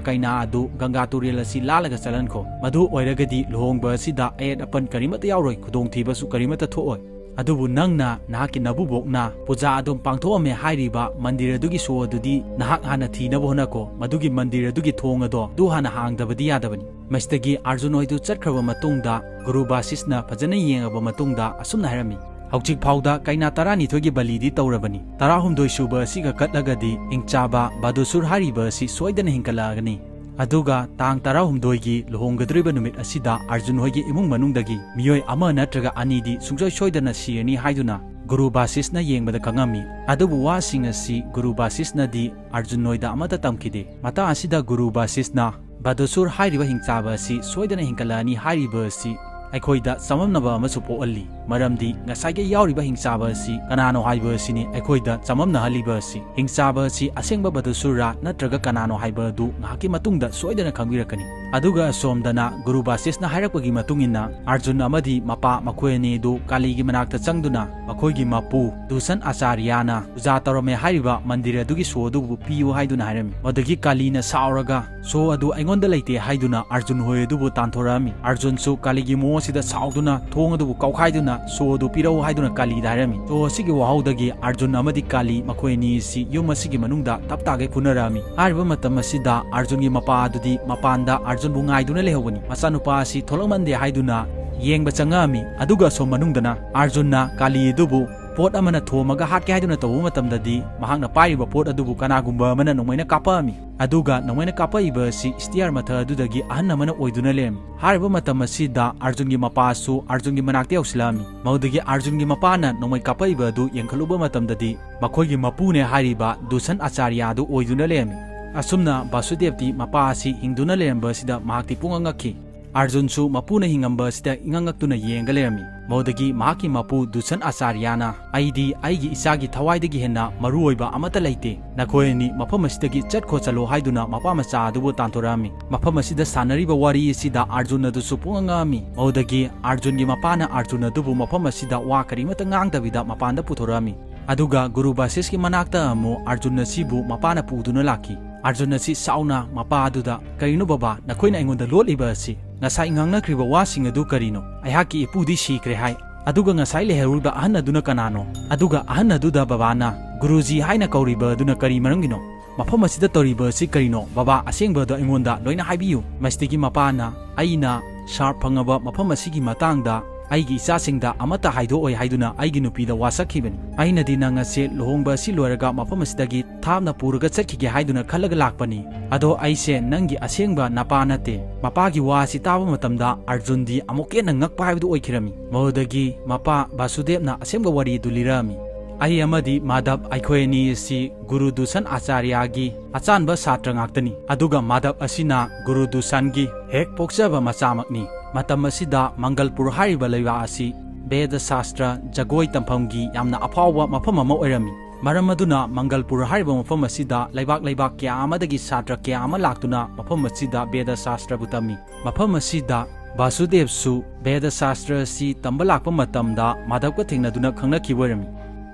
ꯀꯩꯅꯥ ꯑꯗꯨ ꯒꯪꯒꯥ ꯇꯨꯔꯦꯜ ꯑꯁꯤ ꯂꯥꯜꯂꯒ ꯆꯠꯍꯟꯈꯣ꯫ ꯃꯗꯨ ꯑꯣꯏꯔꯒꯗꯤ ꯂꯨꯍꯣꯡꯕ ꯑꯁꯤꯗ ꯑꯌꯦꯠ ꯑꯄꯟ ꯀꯔꯤꯃꯠꯇ ꯌꯥꯎꯔꯣꯏ, ꯈꯨꯗꯣꯡꯊꯤꯕꯁꯨ ꯀꯔꯤꯃꯠꯇ ꯊꯣꯛꯑꯣꯏ꯫ ꯑꯗꯨꯕꯨ ꯅꯪꯅ ꯅꯍꯥꯛꯀꯤ ꯅꯕꯨꯕꯣꯛꯅ ꯄꯨꯖꯥ ꯑꯗꯨꯝ ꯄꯥꯡꯊꯣꯛꯑꯝꯃꯦ ꯍꯥꯏꯔꯤꯕ ꯃꯟꯗꯤꯔ ꯑꯗꯨꯒꯤ ꯁꯣ ꯑꯗꯨꯗꯤ ꯅꯍꯥꯛ ꯍꯥꯟꯅ ꯊꯤꯅꯕ ꯍꯣꯠꯅꯈꯣ꯫ ꯃꯗꯨꯒꯤ ꯃꯟꯗꯤꯔ ꯑꯗꯨꯒꯤ ꯊꯣꯡ ꯑꯗꯣ ꯑꯗꯨ ꯍꯥꯟꯅ ꯍꯥꯡꯗꯕꯗꯤ ꯌꯥꯗꯕꯅꯤ꯫ ꯃꯁꯤꯗꯒꯤ ꯑꯥꯔꯖꯨꯟ ꯍꯣꯏꯗꯨ ꯆꯠꯈ꯭ꯔꯕ ꯃꯇꯨꯡꯗ ꯒꯨꯔꯨ ꯕꯥꯁꯤꯁꯅ ꯐꯖꯅ ꯌꯦꯡꯉꯕ ꯃꯇꯨꯡꯗ ꯑꯁꯨꯝꯅ ꯍꯥꯏꯔꯝꯃꯤ, "ꯍꯧꯖꯤꯛ ꯐꯥꯎꯗ ꯀꯩꯅꯥ ꯇꯔꯥꯅꯤꯊꯣꯏꯒꯤ ꯕꯂꯤꯗꯤ ꯇꯧꯔꯕꯅꯤ꯫ ꯇꯔꯥꯍꯨꯝꯗꯣꯏ ꯁꯨꯕ ꯑꯁꯤꯒ ꯀꯠꯂꯒꯗꯤ ꯍꯤꯡꯆꯥꯕ ꯕꯥꯗꯨꯁꯨꯔ ꯍꯥꯏꯔꯤꯕ ꯑꯁꯤ ꯁꯣꯏꯗꯅ ꯍꯤꯡꯒꯠꯂꯛꯑꯒꯅꯤ꯫ ꯑꯗꯨꯒ ꯇꯥꯡ ꯇꯔꯥꯍꯨꯝꯗꯣꯏꯒꯤ ꯂꯨꯍꯣꯡꯒꯗꯧꯔꯤꯕ ꯅꯨꯃꯤꯠ ꯑꯁꯤꯗ ꯑꯥꯔꯖꯨꯟ ꯍꯣꯏꯒꯤ ꯏꯃꯨꯡ ꯃꯅꯨꯡꯗꯒꯤ ꯃꯤꯑꯣꯏ ꯑꯃ ꯅꯠꯇ꯭ꯔꯒ ꯑꯅꯤꯗꯤ ꯁꯨꯡꯁꯣꯏ ꯁꯣꯏꯗꯅ ꯁꯤꯔꯅꯤ" ꯍꯥꯏꯗꯨꯅ ꯒꯨꯔꯨ ꯕꯥꯁꯤꯁꯅ ꯌꯦꯡꯕꯗ ꯈꯪꯉꯝꯃꯤ꯫ ꯑꯗꯨꯕꯨ ꯋꯥꯁꯤꯡ ꯑꯁꯤ ꯒꯨꯔꯨ ꯕꯥꯁꯤꯁꯅꯗꯤ ꯑꯥꯔꯖꯨꯟ ꯍꯣꯏꯗ ꯑꯃꯠꯇ ꯇꯝꯈꯤꯗꯦ꯫ ꯃꯇꯥꯡ ꯑꯁꯤꯗ ꯒꯨꯔꯨ ꯕꯥꯁꯤꯁꯅ ꯕꯥꯗꯨꯁꯨꯔ ꯍꯥꯏꯔꯤꯕ ꯍꯤꯡꯆꯥꯕ ꯑꯁꯤ ꯁꯣꯏꯗꯅ ꯍꯤꯡꯒꯠꯂꯛꯑꯅꯤ ꯍꯥꯏꯔꯤꯕ ꯑꯁꯤ ꯑꯩꯈꯣꯏꯗ ꯆꯃꯝꯅꯕ ꯑꯃꯁꯨ ꯄꯣꯛꯍꯜꯂꯤ꯫ ꯃꯔꯝꯗꯤ ꯉꯁꯥꯏꯒꯤ ꯌꯥꯎꯔꯤꯕ ꯍꯤꯡꯆꯥꯕ ꯑꯁꯤ ꯀꯅꯥꯅꯣ ꯍꯥꯏꯕ ꯑꯁꯤꯅꯤ ꯑꯩꯈꯣꯏꯗ ꯆꯃꯝꯅꯍꯜꯂꯤꯕ ꯑꯁꯤ꯫ ꯍꯤꯡꯆꯥꯕ ꯑꯁꯤ ꯑꯁꯦꯡꯕ ꯕꯗꯨꯁꯨꯔꯥ ꯅꯠꯇ꯭ꯔꯒ ꯀꯅꯥꯅꯣ ꯍꯥꯏꯕ ꯑꯗꯨ ꯉꯥꯏꯍꯥꯛꯀꯤ ꯃꯇꯨꯡꯗ ꯁꯣꯏꯗꯅ ꯈꯪꯕꯤꯔꯛꯀꯅꯤ꯫ ꯑꯗꯨꯒ ꯑꯁꯣꯝꯗꯅ ꯒꯨꯔꯨ ꯕꯥꯁꯤꯁꯅ ꯍꯥꯏꯔꯛꯄꯒꯤ ꯃꯇꯨꯡ ꯏꯟꯅ, ꯑꯔꯖꯨꯟ ꯑꯃꯗꯤ ꯃꯄꯥ ꯃꯈꯣꯏ ꯑꯅꯤ ꯑꯗꯨ ꯀꯥꯂꯤꯒꯤ ꯃꯅꯥꯛꯇ ꯆꯪꯗꯨꯅ ꯃꯈꯣꯏꯒꯤ ꯃꯄꯨ ꯗꯨꯁꯟ ꯑꯆꯥꯔꯌꯥꯅ ꯄꯨꯖꯥ ꯇꯧꯔꯝꯃꯦ ꯍꯥꯏꯔꯤꯕ ꯃꯟꯗꯤꯔ ꯑꯗꯨꯒꯤ ꯁꯣ ꯑꯗꯨꯕꯨ ꯄꯤꯌꯨ ꯍꯥꯏꯗꯨꯅ ꯍꯥꯏꯔꯝꯃꯤ꯫ ꯃꯗꯨꯗꯒꯤ ꯀꯥꯂꯤꯅ ꯁꯥꯎꯔꯒ ꯁꯣ ꯑꯗꯨ ꯑꯩꯉꯣꯟꯗ ꯂꯩꯇꯦ ꯍꯥꯏꯗꯨꯅ ꯑꯔꯖꯨꯟ ꯍꯣꯏ ꯑꯗꯨꯕꯨ ꯇꯥꯟꯊꯣꯔꯛꯑꯝꯃꯤ꯫ ꯑꯔꯖꯨꯟꯁꯨ ꯀꯥꯂꯤꯒꯤ ꯃꯑꯣꯡ ꯑꯁꯤꯗ ꯁꯥꯎꯗꯨꯅ ꯊꯣꯡ ꯑꯗꯨꯕꯨ ꯀꯥꯎꯈꯥꯏꯗꯨꯅ ꯁꯣ ꯑꯗꯨ ꯄꯤꯔꯛꯎ ꯍꯥꯏꯗꯨꯅ ꯀꯥꯂꯤꯗ ꯍꯥꯏꯔꯝꯃꯤ꯫ ꯁꯣ ꯑꯁꯤꯒꯤ ꯋꯥꯍꯧꯗꯒꯤ ꯑꯔꯖꯨꯟ ꯑꯃꯗꯤ ꯀꯥꯂꯤ ꯃꯈꯣꯏ ꯑꯅꯤ ꯑꯁꯤ ꯌꯨꯝ ꯑꯁꯤꯒꯤ ꯃꯅꯨꯡꯗ ꯇꯞ ꯇꯥꯒꯩ ꯐꯨꯅꯔꯛꯑꯝꯃꯤ꯫ ꯍꯥꯏꯔꯤꯕ ꯃꯇꯝ ꯑꯁꯤꯗ ꯑꯔꯖꯨꯟꯒꯤ ꯃꯄꯥ ꯑꯗꯨꯗꯤ ꯃꯄꯥꯟꯗ ꯑꯔꯖꯨꯟꯕꯨ ꯉꯥꯏꯗꯨꯅ ꯂꯩꯍꯧꯕꯅꯤ꯫ ꯃꯆꯥꯅꯨꯄꯥ ꯑꯁꯤ ꯊꯣꯛꯂꯛꯃꯟꯗꯦ ꯍꯥꯏꯗꯨꯅ ꯌꯦꯡꯕ ꯆꯪꯉꯛꯑꯝꯃꯤ꯫ ꯑꯗꯨꯒ ꯑꯁꯣꯝ ꯃꯅꯨꯡꯗꯅ ꯑꯔꯖꯨꯟꯅ ꯀꯥꯂꯤ ꯑꯗꯨꯕꯨ ꯄꯣꯠ ꯑꯃꯅ ꯊꯣꯝꯃꯒ ꯍꯥꯠꯀꯦ ꯍꯥꯏꯗꯨꯅ ꯇꯧꯕ ꯃꯇꯝꯗꯗꯤ ꯃꯍꯥꯛꯅ ꯄꯥꯏꯔꯤꯕ ꯄꯣꯠ ꯑꯗꯨꯕꯨ ꯀꯅꯥꯒꯨꯝꯕ ꯑꯃꯅ ꯅꯣꯡꯃꯩꯅ ꯀꯥꯞꯄꯛꯑꯝꯃꯤ꯫ ꯑꯗꯨꯒ ꯅꯣꯡꯃꯩꯅ ꯀꯥꯞꯄꯛꯏꯕ ꯑꯁꯤ ꯁ꯭ꯇꯤꯌꯔ ꯃꯊꯛ ꯑꯗꯨꯗꯒꯤ ꯑꯍꯟ ꯑꯃꯅ ꯑꯣꯏꯗꯨꯅ ꯂꯩꯔꯝꯃꯤ꯫ ꯍꯥꯏꯔꯤꯕ ꯃꯇꯝ ꯑꯁꯤꯗ ꯑꯔꯖꯨꯟꯒꯤ ꯃꯄꯥꯁꯨ ꯑꯔꯖꯨꯟꯒꯤ ꯃꯅꯥꯛꯇ ꯌꯧꯁꯤꯜꯂꯛꯑꯝꯃꯤ꯫ ꯃꯗꯨꯗꯒꯤ ꯑꯔꯖꯨꯟꯒꯤ ꯃꯄꯥꯅ ꯅꯣꯡꯃꯩ ꯀꯥꯞꯄꯛꯏꯕ ꯑꯗꯨ ꯌꯦꯡꯈꯠꯂꯨꯕ ꯃꯇꯝꯗꯗꯤ ꯃꯈꯣꯏꯒꯤ ꯃꯄꯨꯅꯦ ꯍꯥꯏꯔꯤꯕ ꯗꯨꯁꯟ ꯑꯆꯥꯔꯌꯥ ꯑꯗꯨ ꯑꯣꯏꯗꯨꯅ ꯂꯩꯔꯝꯃꯤ꯫ ꯑꯁꯨꯝꯅ ꯕꯥꯁꯨꯗꯦꯕꯇꯤ ꯃꯄꯥ ꯑꯁꯤ ꯍꯤꯡꯗꯨꯅ ꯂꯩꯔꯝꯕ ꯑꯁꯤꯗ ꯃꯍꯥꯛꯇꯤ ꯄꯨꯡꯉꯛ ꯉꯛꯈꯤ꯫ ꯑꯔꯖꯨꯟꯁꯨ ꯃꯄꯨꯅ ꯍꯤꯡꯉꯝꯕ ꯑꯁꯤꯗ ꯏꯉꯛ ꯉꯛꯇꯨꯅ ꯌꯦꯡꯉꯒ ꯂꯩꯔꯝꯃꯤ꯫ ꯃꯗꯨꯗꯒꯤ ꯃꯍꯥꯛꯀꯤ ꯃꯄꯨ ꯗꯨꯁꯟ ꯑꯆꯥꯔꯌꯥꯅ, "ꯑꯩꯗꯤ ꯑꯩꯒꯤ ꯏꯆꯥꯒꯤ ꯊꯋꯥꯏꯗꯒꯤ ꯍꯦꯟꯅ ꯃꯔꯨ ꯑꯣꯏꯕ ꯑꯃꯠꯇ ꯂꯩꯇꯦ꯫ ꯅꯈꯣꯏ ꯑꯅꯤ ꯃꯐꯝ ꯑꯁꯤꯗꯒꯤ ꯆꯠꯈꯣ ꯆꯠꯂꯣ" ꯍꯥꯏꯗꯨꯅ ꯃꯄꯥ ꯃꯆꯥ ꯑꯗꯨꯕꯨ ꯇꯥꯟꯊꯣꯔꯛꯑꯝꯃꯤ꯫ ꯃꯐꯝ ꯑꯁꯤꯗ ꯁꯥꯟꯅꯔꯤꯕ ꯋꯥꯔꯤ ꯑꯁꯤꯗ ꯑꯔꯖꯨꯟ ꯑꯗꯨꯁꯨ ꯄꯨꯡꯉꯛ ꯉꯛꯑꯝꯃꯤ꯫ ꯃꯗꯨꯗꯒꯤ ꯑꯔꯖꯨꯟꯒꯤ ꯃꯄꯥꯅ ꯑꯔꯖꯨꯟ ꯑꯗꯨꯕꯨ ꯃꯐꯝ ꯑꯁꯤꯗ ꯋꯥ ꯀꯔꯤꯃꯠꯇ ꯉꯥꯡꯗꯕꯤꯗ ꯃꯄꯥꯟꯗ ꯄꯨꯊꯣꯔꯛꯑꯝꯃꯤ꯫ ꯑꯗꯨꯒ ꯒꯨꯔꯨ ꯕꯥꯁꯤꯁꯀꯤ ꯃꯅꯥꯛꯇ ꯑꯃꯨꯛ ꯑꯔꯖꯨꯟ ꯑꯁꯤꯕꯨ ꯃꯄꯥꯅ ꯄꯨꯗꯨꯅ ꯂꯥꯛꯈꯤ꯫ ꯑꯔꯖꯨꯟ ꯑꯁꯤ ꯁꯥꯎꯅ ꯃꯄꯥ ꯑꯗꯨꯗ, "ꯀꯔꯤꯅꯣ ꯕꯕꯥ, ꯅꯈꯣꯏꯅ ꯑꯩꯉꯣꯟꯗ ꯂꯣꯠꯂꯤꯕ ꯑꯁꯤ? ꯉꯁꯥꯏ ꯉꯥꯡꯅꯈ꯭ꯔꯤꯕ ꯋꯥꯁꯤꯡ ꯑꯗꯨ ꯀꯔꯤꯅꯣ? ꯑꯩꯍꯥꯛꯀꯤ ꯏꯄꯨꯗꯤ ꯁꯤꯈ꯭ꯔꯦ ꯍꯥꯏ꯫ ꯑꯗꯨꯒ ꯉꯁꯥꯏ ꯂꯩꯍꯧꯔꯤꯕ ꯑꯍꯟ ꯑꯗꯨꯅ ꯀꯅꯥꯅꯣ? ꯑꯗꯨꯒ ꯑꯍꯟ ꯑꯗꯨꯗ ꯕꯕꯥꯅ ꯒꯨꯔꯨꯖꯤ ꯍꯥꯏꯅ ꯀꯧꯔꯤꯕ ꯑꯗꯨꯅ ꯀꯔꯤ ꯃꯔꯝꯒꯤꯅꯣ? ꯃꯐꯝ ꯑꯁꯤꯗ ꯇꯧꯔꯤꯕ ꯑꯁꯤ ꯀꯔꯤꯅꯣ? ꯕꯕꯥ, ꯑꯁꯦꯡꯕ ꯑꯗꯨ ꯑꯩꯉꯣꯟꯗ ꯂꯣꯏꯅ ꯍꯥꯏꯕꯤꯌꯨ꯫" ꯃꯁꯤꯗꯒꯤ ꯃꯄꯥꯅ, "ꯑꯩꯅ ꯁꯥꯔꯞ ꯐꯪꯉꯕ ꯃꯐꯝ ꯑꯁꯤꯒꯤ ꯃꯇꯥꯡꯗ ꯑꯩꯒꯤ ꯏꯆꯥꯁꯤꯡꯗ ꯑꯃꯠꯇ ꯍꯥꯏꯗꯣꯛꯑꯣꯏ ꯍꯥꯏꯗꯨꯅ ꯑꯩꯒꯤ ꯅꯨꯄꯤꯗ ꯋꯥꯁꯛꯈꯤꯕꯅꯤ꯫ ꯑꯩꯅꯗꯤ ꯅꯪ ꯑꯁꯦ ꯂꯨꯍꯣꯡꯕ ꯑꯁꯤ ꯂꯣꯏꯔꯒ ꯃꯐꯝ ꯑꯁꯤꯗꯒꯤ ꯊꯥꯞꯅ ꯄꯨꯔꯒ ꯆꯠꯈꯤꯒꯦ ꯍꯥꯏꯗꯨꯅ ꯈꯜꯂꯒ ꯂꯥꯛꯄꯅꯤ꯫ ꯑꯗꯣ ꯑꯩꯁꯦ ꯅꯪꯒꯤ ꯑꯁꯦꯡꯕ ꯅꯄꯥ ꯅꯠꯇꯦ꯫" ꯃꯄꯥꯒꯤ ꯋꯥ ꯑꯁꯤ ꯇꯥꯕ ꯃꯇꯝꯗ ꯑꯔꯖꯨꯟꯗꯤ ꯑꯃꯨꯛꯀ ꯍꯦꯟꯅ ꯉꯛꯄ ꯍꯥꯏꯕꯗꯨ ꯑꯣꯏꯈꯤꯔꯝꯃꯤ꯫ ꯃꯗꯨꯗꯒꯤ ꯃꯄꯥ ꯕꯥꯁꯨꯗꯦꯕꯅ ꯑꯁꯦꯡꯕ ꯋꯥꯔꯤ ꯑꯗꯨ ꯂꯤꯔꯛꯑꯝꯃꯤ꯫ "ꯑꯩ ꯑꯃꯗꯤ ꯃꯥꯙꯕ, ꯑꯩꯈꯣꯏ ꯑꯅꯤ ꯑꯁꯤ ꯒꯨꯔꯨ ꯗꯨꯁꯟ ꯑꯆꯥꯔꯌꯥꯒꯤ ꯑꯆꯥꯟꯕ ꯁꯥꯇ꯭ꯔ ꯉꯥꯛꯇꯅꯤ꯫ ꯑꯗꯨꯒ ꯃꯥꯙꯕ ꯑꯁꯤꯅ ꯒꯨꯔꯨ ꯗꯨꯁꯟꯒꯤ ꯍꯦꯛ ꯄꯣꯛꯆꯕ ꯃꯆꯥꯃꯛꯅꯤ꯫" ꯃꯇꯝ ꯑꯁꯤꯗ ꯃꯪꯒꯜꯄꯨꯔ ꯍꯥꯏꯔꯤꯕ ꯂꯩꯕꯥꯛ ꯑꯁꯤ ꯕꯦꯗ ꯁꯥꯁꯇ꯭ꯔ ꯖꯒꯣꯏ ꯇꯝꯐꯝꯒꯤ ꯌꯥꯝꯅ ꯑꯐꯥꯎꯕ ꯃꯐꯝ ꯑꯃ ꯑꯣꯏꯔꯝꯃꯤ꯫ ꯃꯔꯝ ꯑꯗꯨꯅ ꯃꯪꯒꯜꯄꯨꯔ ꯍꯥꯏꯔꯤꯕ ꯃꯐꯝ ꯑꯁꯤꯗ ꯂꯩꯕꯥꯛ ꯂꯩꯕꯥꯛ ꯀꯌꯥ ꯑꯃꯗꯒꯤ ꯁꯥꯇ꯭ꯔ ꯀꯌꯥ ꯑꯃ ꯂꯥꯛꯇꯨꯅ ꯃꯐꯝ ꯑꯁꯤꯗ ꯕꯦꯗ ꯁꯥꯁꯇ꯭ꯔꯕꯨ ꯇꯝꯃꯤ꯫ ꯃꯐꯝ ꯑꯁꯤꯗ ꯕꯥꯁꯨꯗꯦꯕꯁꯨ ꯕꯦꯗ ꯁꯥꯁꯇ꯭ꯔ ꯑꯁꯤ ꯇꯝꯕ ꯂꯥꯛꯄ ꯃꯇꯝꯗ ꯃꯥꯙꯕꯀ ꯊꯦꯡꯅꯗꯨꯅ ꯈꯪꯅꯈꯤꯕ ꯑꯣꯏꯔꯝꯃꯤ꯫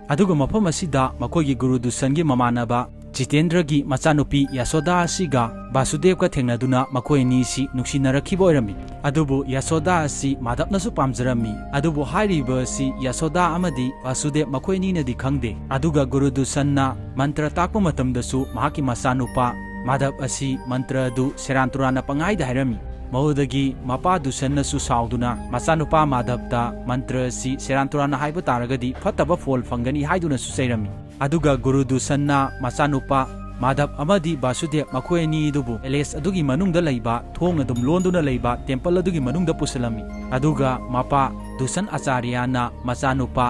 ꯑꯗꯨꯒ ꯃꯐꯝ ꯑꯁꯤꯗ ꯃꯈꯣꯏꯒꯤ ꯒꯨꯔꯨ ꯗꯨꯁꯟꯒꯤ ꯃꯃꯥꯟꯅꯕ ꯖꯤꯇꯦꯟꯗ꯭ꯔꯒꯤ ꯃꯆꯥꯅꯨꯄꯤ ꯌꯥꯁꯣꯗꯥ ꯑꯁꯤꯒ ꯕꯥꯁꯨꯗꯦꯕꯀ ꯊꯦꯡꯅꯗꯨꯅ ꯃꯈꯣꯏ ꯑꯅꯤꯁꯤ ꯅꯨꯡꯁꯤꯅꯔꯛꯈꯤꯕ ꯑꯣꯏꯔꯝꯃꯤ꯫ ꯑꯗꯨꯕꯨ ꯌꯥꯁꯣꯗꯥ ꯑꯁꯤ ꯃꯥꯙꯕꯅꯁꯨ ꯄꯥꯝꯖꯔꯝꯃꯤ꯫ ꯑꯗꯨꯕꯨ ꯍꯥꯏꯔꯤꯕ ꯑꯁꯤ ꯌꯥꯁꯣꯗꯥ ꯑꯃꯗꯤ ꯕꯥꯁꯨꯗꯦꯕ ꯃꯈꯣꯏ ꯑꯅꯤꯅꯗꯤ ꯈꯪꯗꯦ꯫ ꯑꯗꯨꯒ ꯒꯨꯔꯨ ꯗꯨꯁꯟꯅ ꯃꯟꯇ꯭ꯔ ꯇꯥꯛꯄ ꯃꯇꯝꯗꯁꯨ ꯃꯍꯥꯛꯀꯤ ꯃꯆꯥꯅꯨꯄꯥ ꯃꯥꯙꯕ ꯑꯁꯤ ꯃꯟꯇ꯭ꯔ ꯑꯗꯨ ꯁꯦꯔꯥꯟ ꯇꯨꯔꯥꯟꯅ ꯄꯪꯍꯥꯏꯗ ꯍꯥꯏꯔꯝꯃꯤ꯫ ꯃꯗꯨꯗꯒꯤ ꯃꯄꯥ ꯗꯨꯁꯟꯅꯁꯨ ꯁꯥꯎꯗꯨꯅ ꯃꯆꯥꯅꯨꯄꯥ ꯃꯥꯙꯕꯇ ꯃꯟꯇ꯭ꯔ ꯑꯁꯤ ꯁꯦꯔꯥꯟ ꯇꯨꯔꯥꯟꯅ ꯍꯥꯏꯕ ꯇꯥꯔꯒꯗꯤ ꯐꯠꯇꯕ ꯐꯣꯜ ꯐꯪꯒꯅꯤ ꯍꯥꯏꯗꯨꯅꯁꯨ ꯆꯩꯔꯝꯃꯤ꯫ ꯑꯗꯨꯒ ꯒꯨꯔꯨ ꯗꯨꯁꯟꯅ ꯃꯆꯥꯅꯨꯄꯥ ꯃꯥꯙꯕ ꯑꯃꯗꯤ ꯕꯥꯁꯨꯗꯦꯕ ꯃꯈꯣꯏ ꯑꯅꯤ ꯑꯗꯨꯕꯨ ꯄꯦꯂꯦꯁ ꯑꯗꯨꯒꯤ ꯃꯅꯨꯡꯗ ꯂꯩꯕ ꯊꯣꯡ ꯑꯗꯨꯝ ꯂꯣꯟꯗꯨꯅ ꯂꯩꯕ ꯇꯦꯝꯄꯜ ꯑꯗꯨꯒꯤ ꯃꯅꯨꯡꯗ ꯄꯨꯁꯤꯜꯂꯝꯃꯤ꯫ ꯑꯗꯨꯒ ꯃꯄꯥ ꯗꯨꯁꯟ ꯑꯆꯥꯔꯌꯥꯅ ꯃꯆꯥꯅꯨꯄꯥ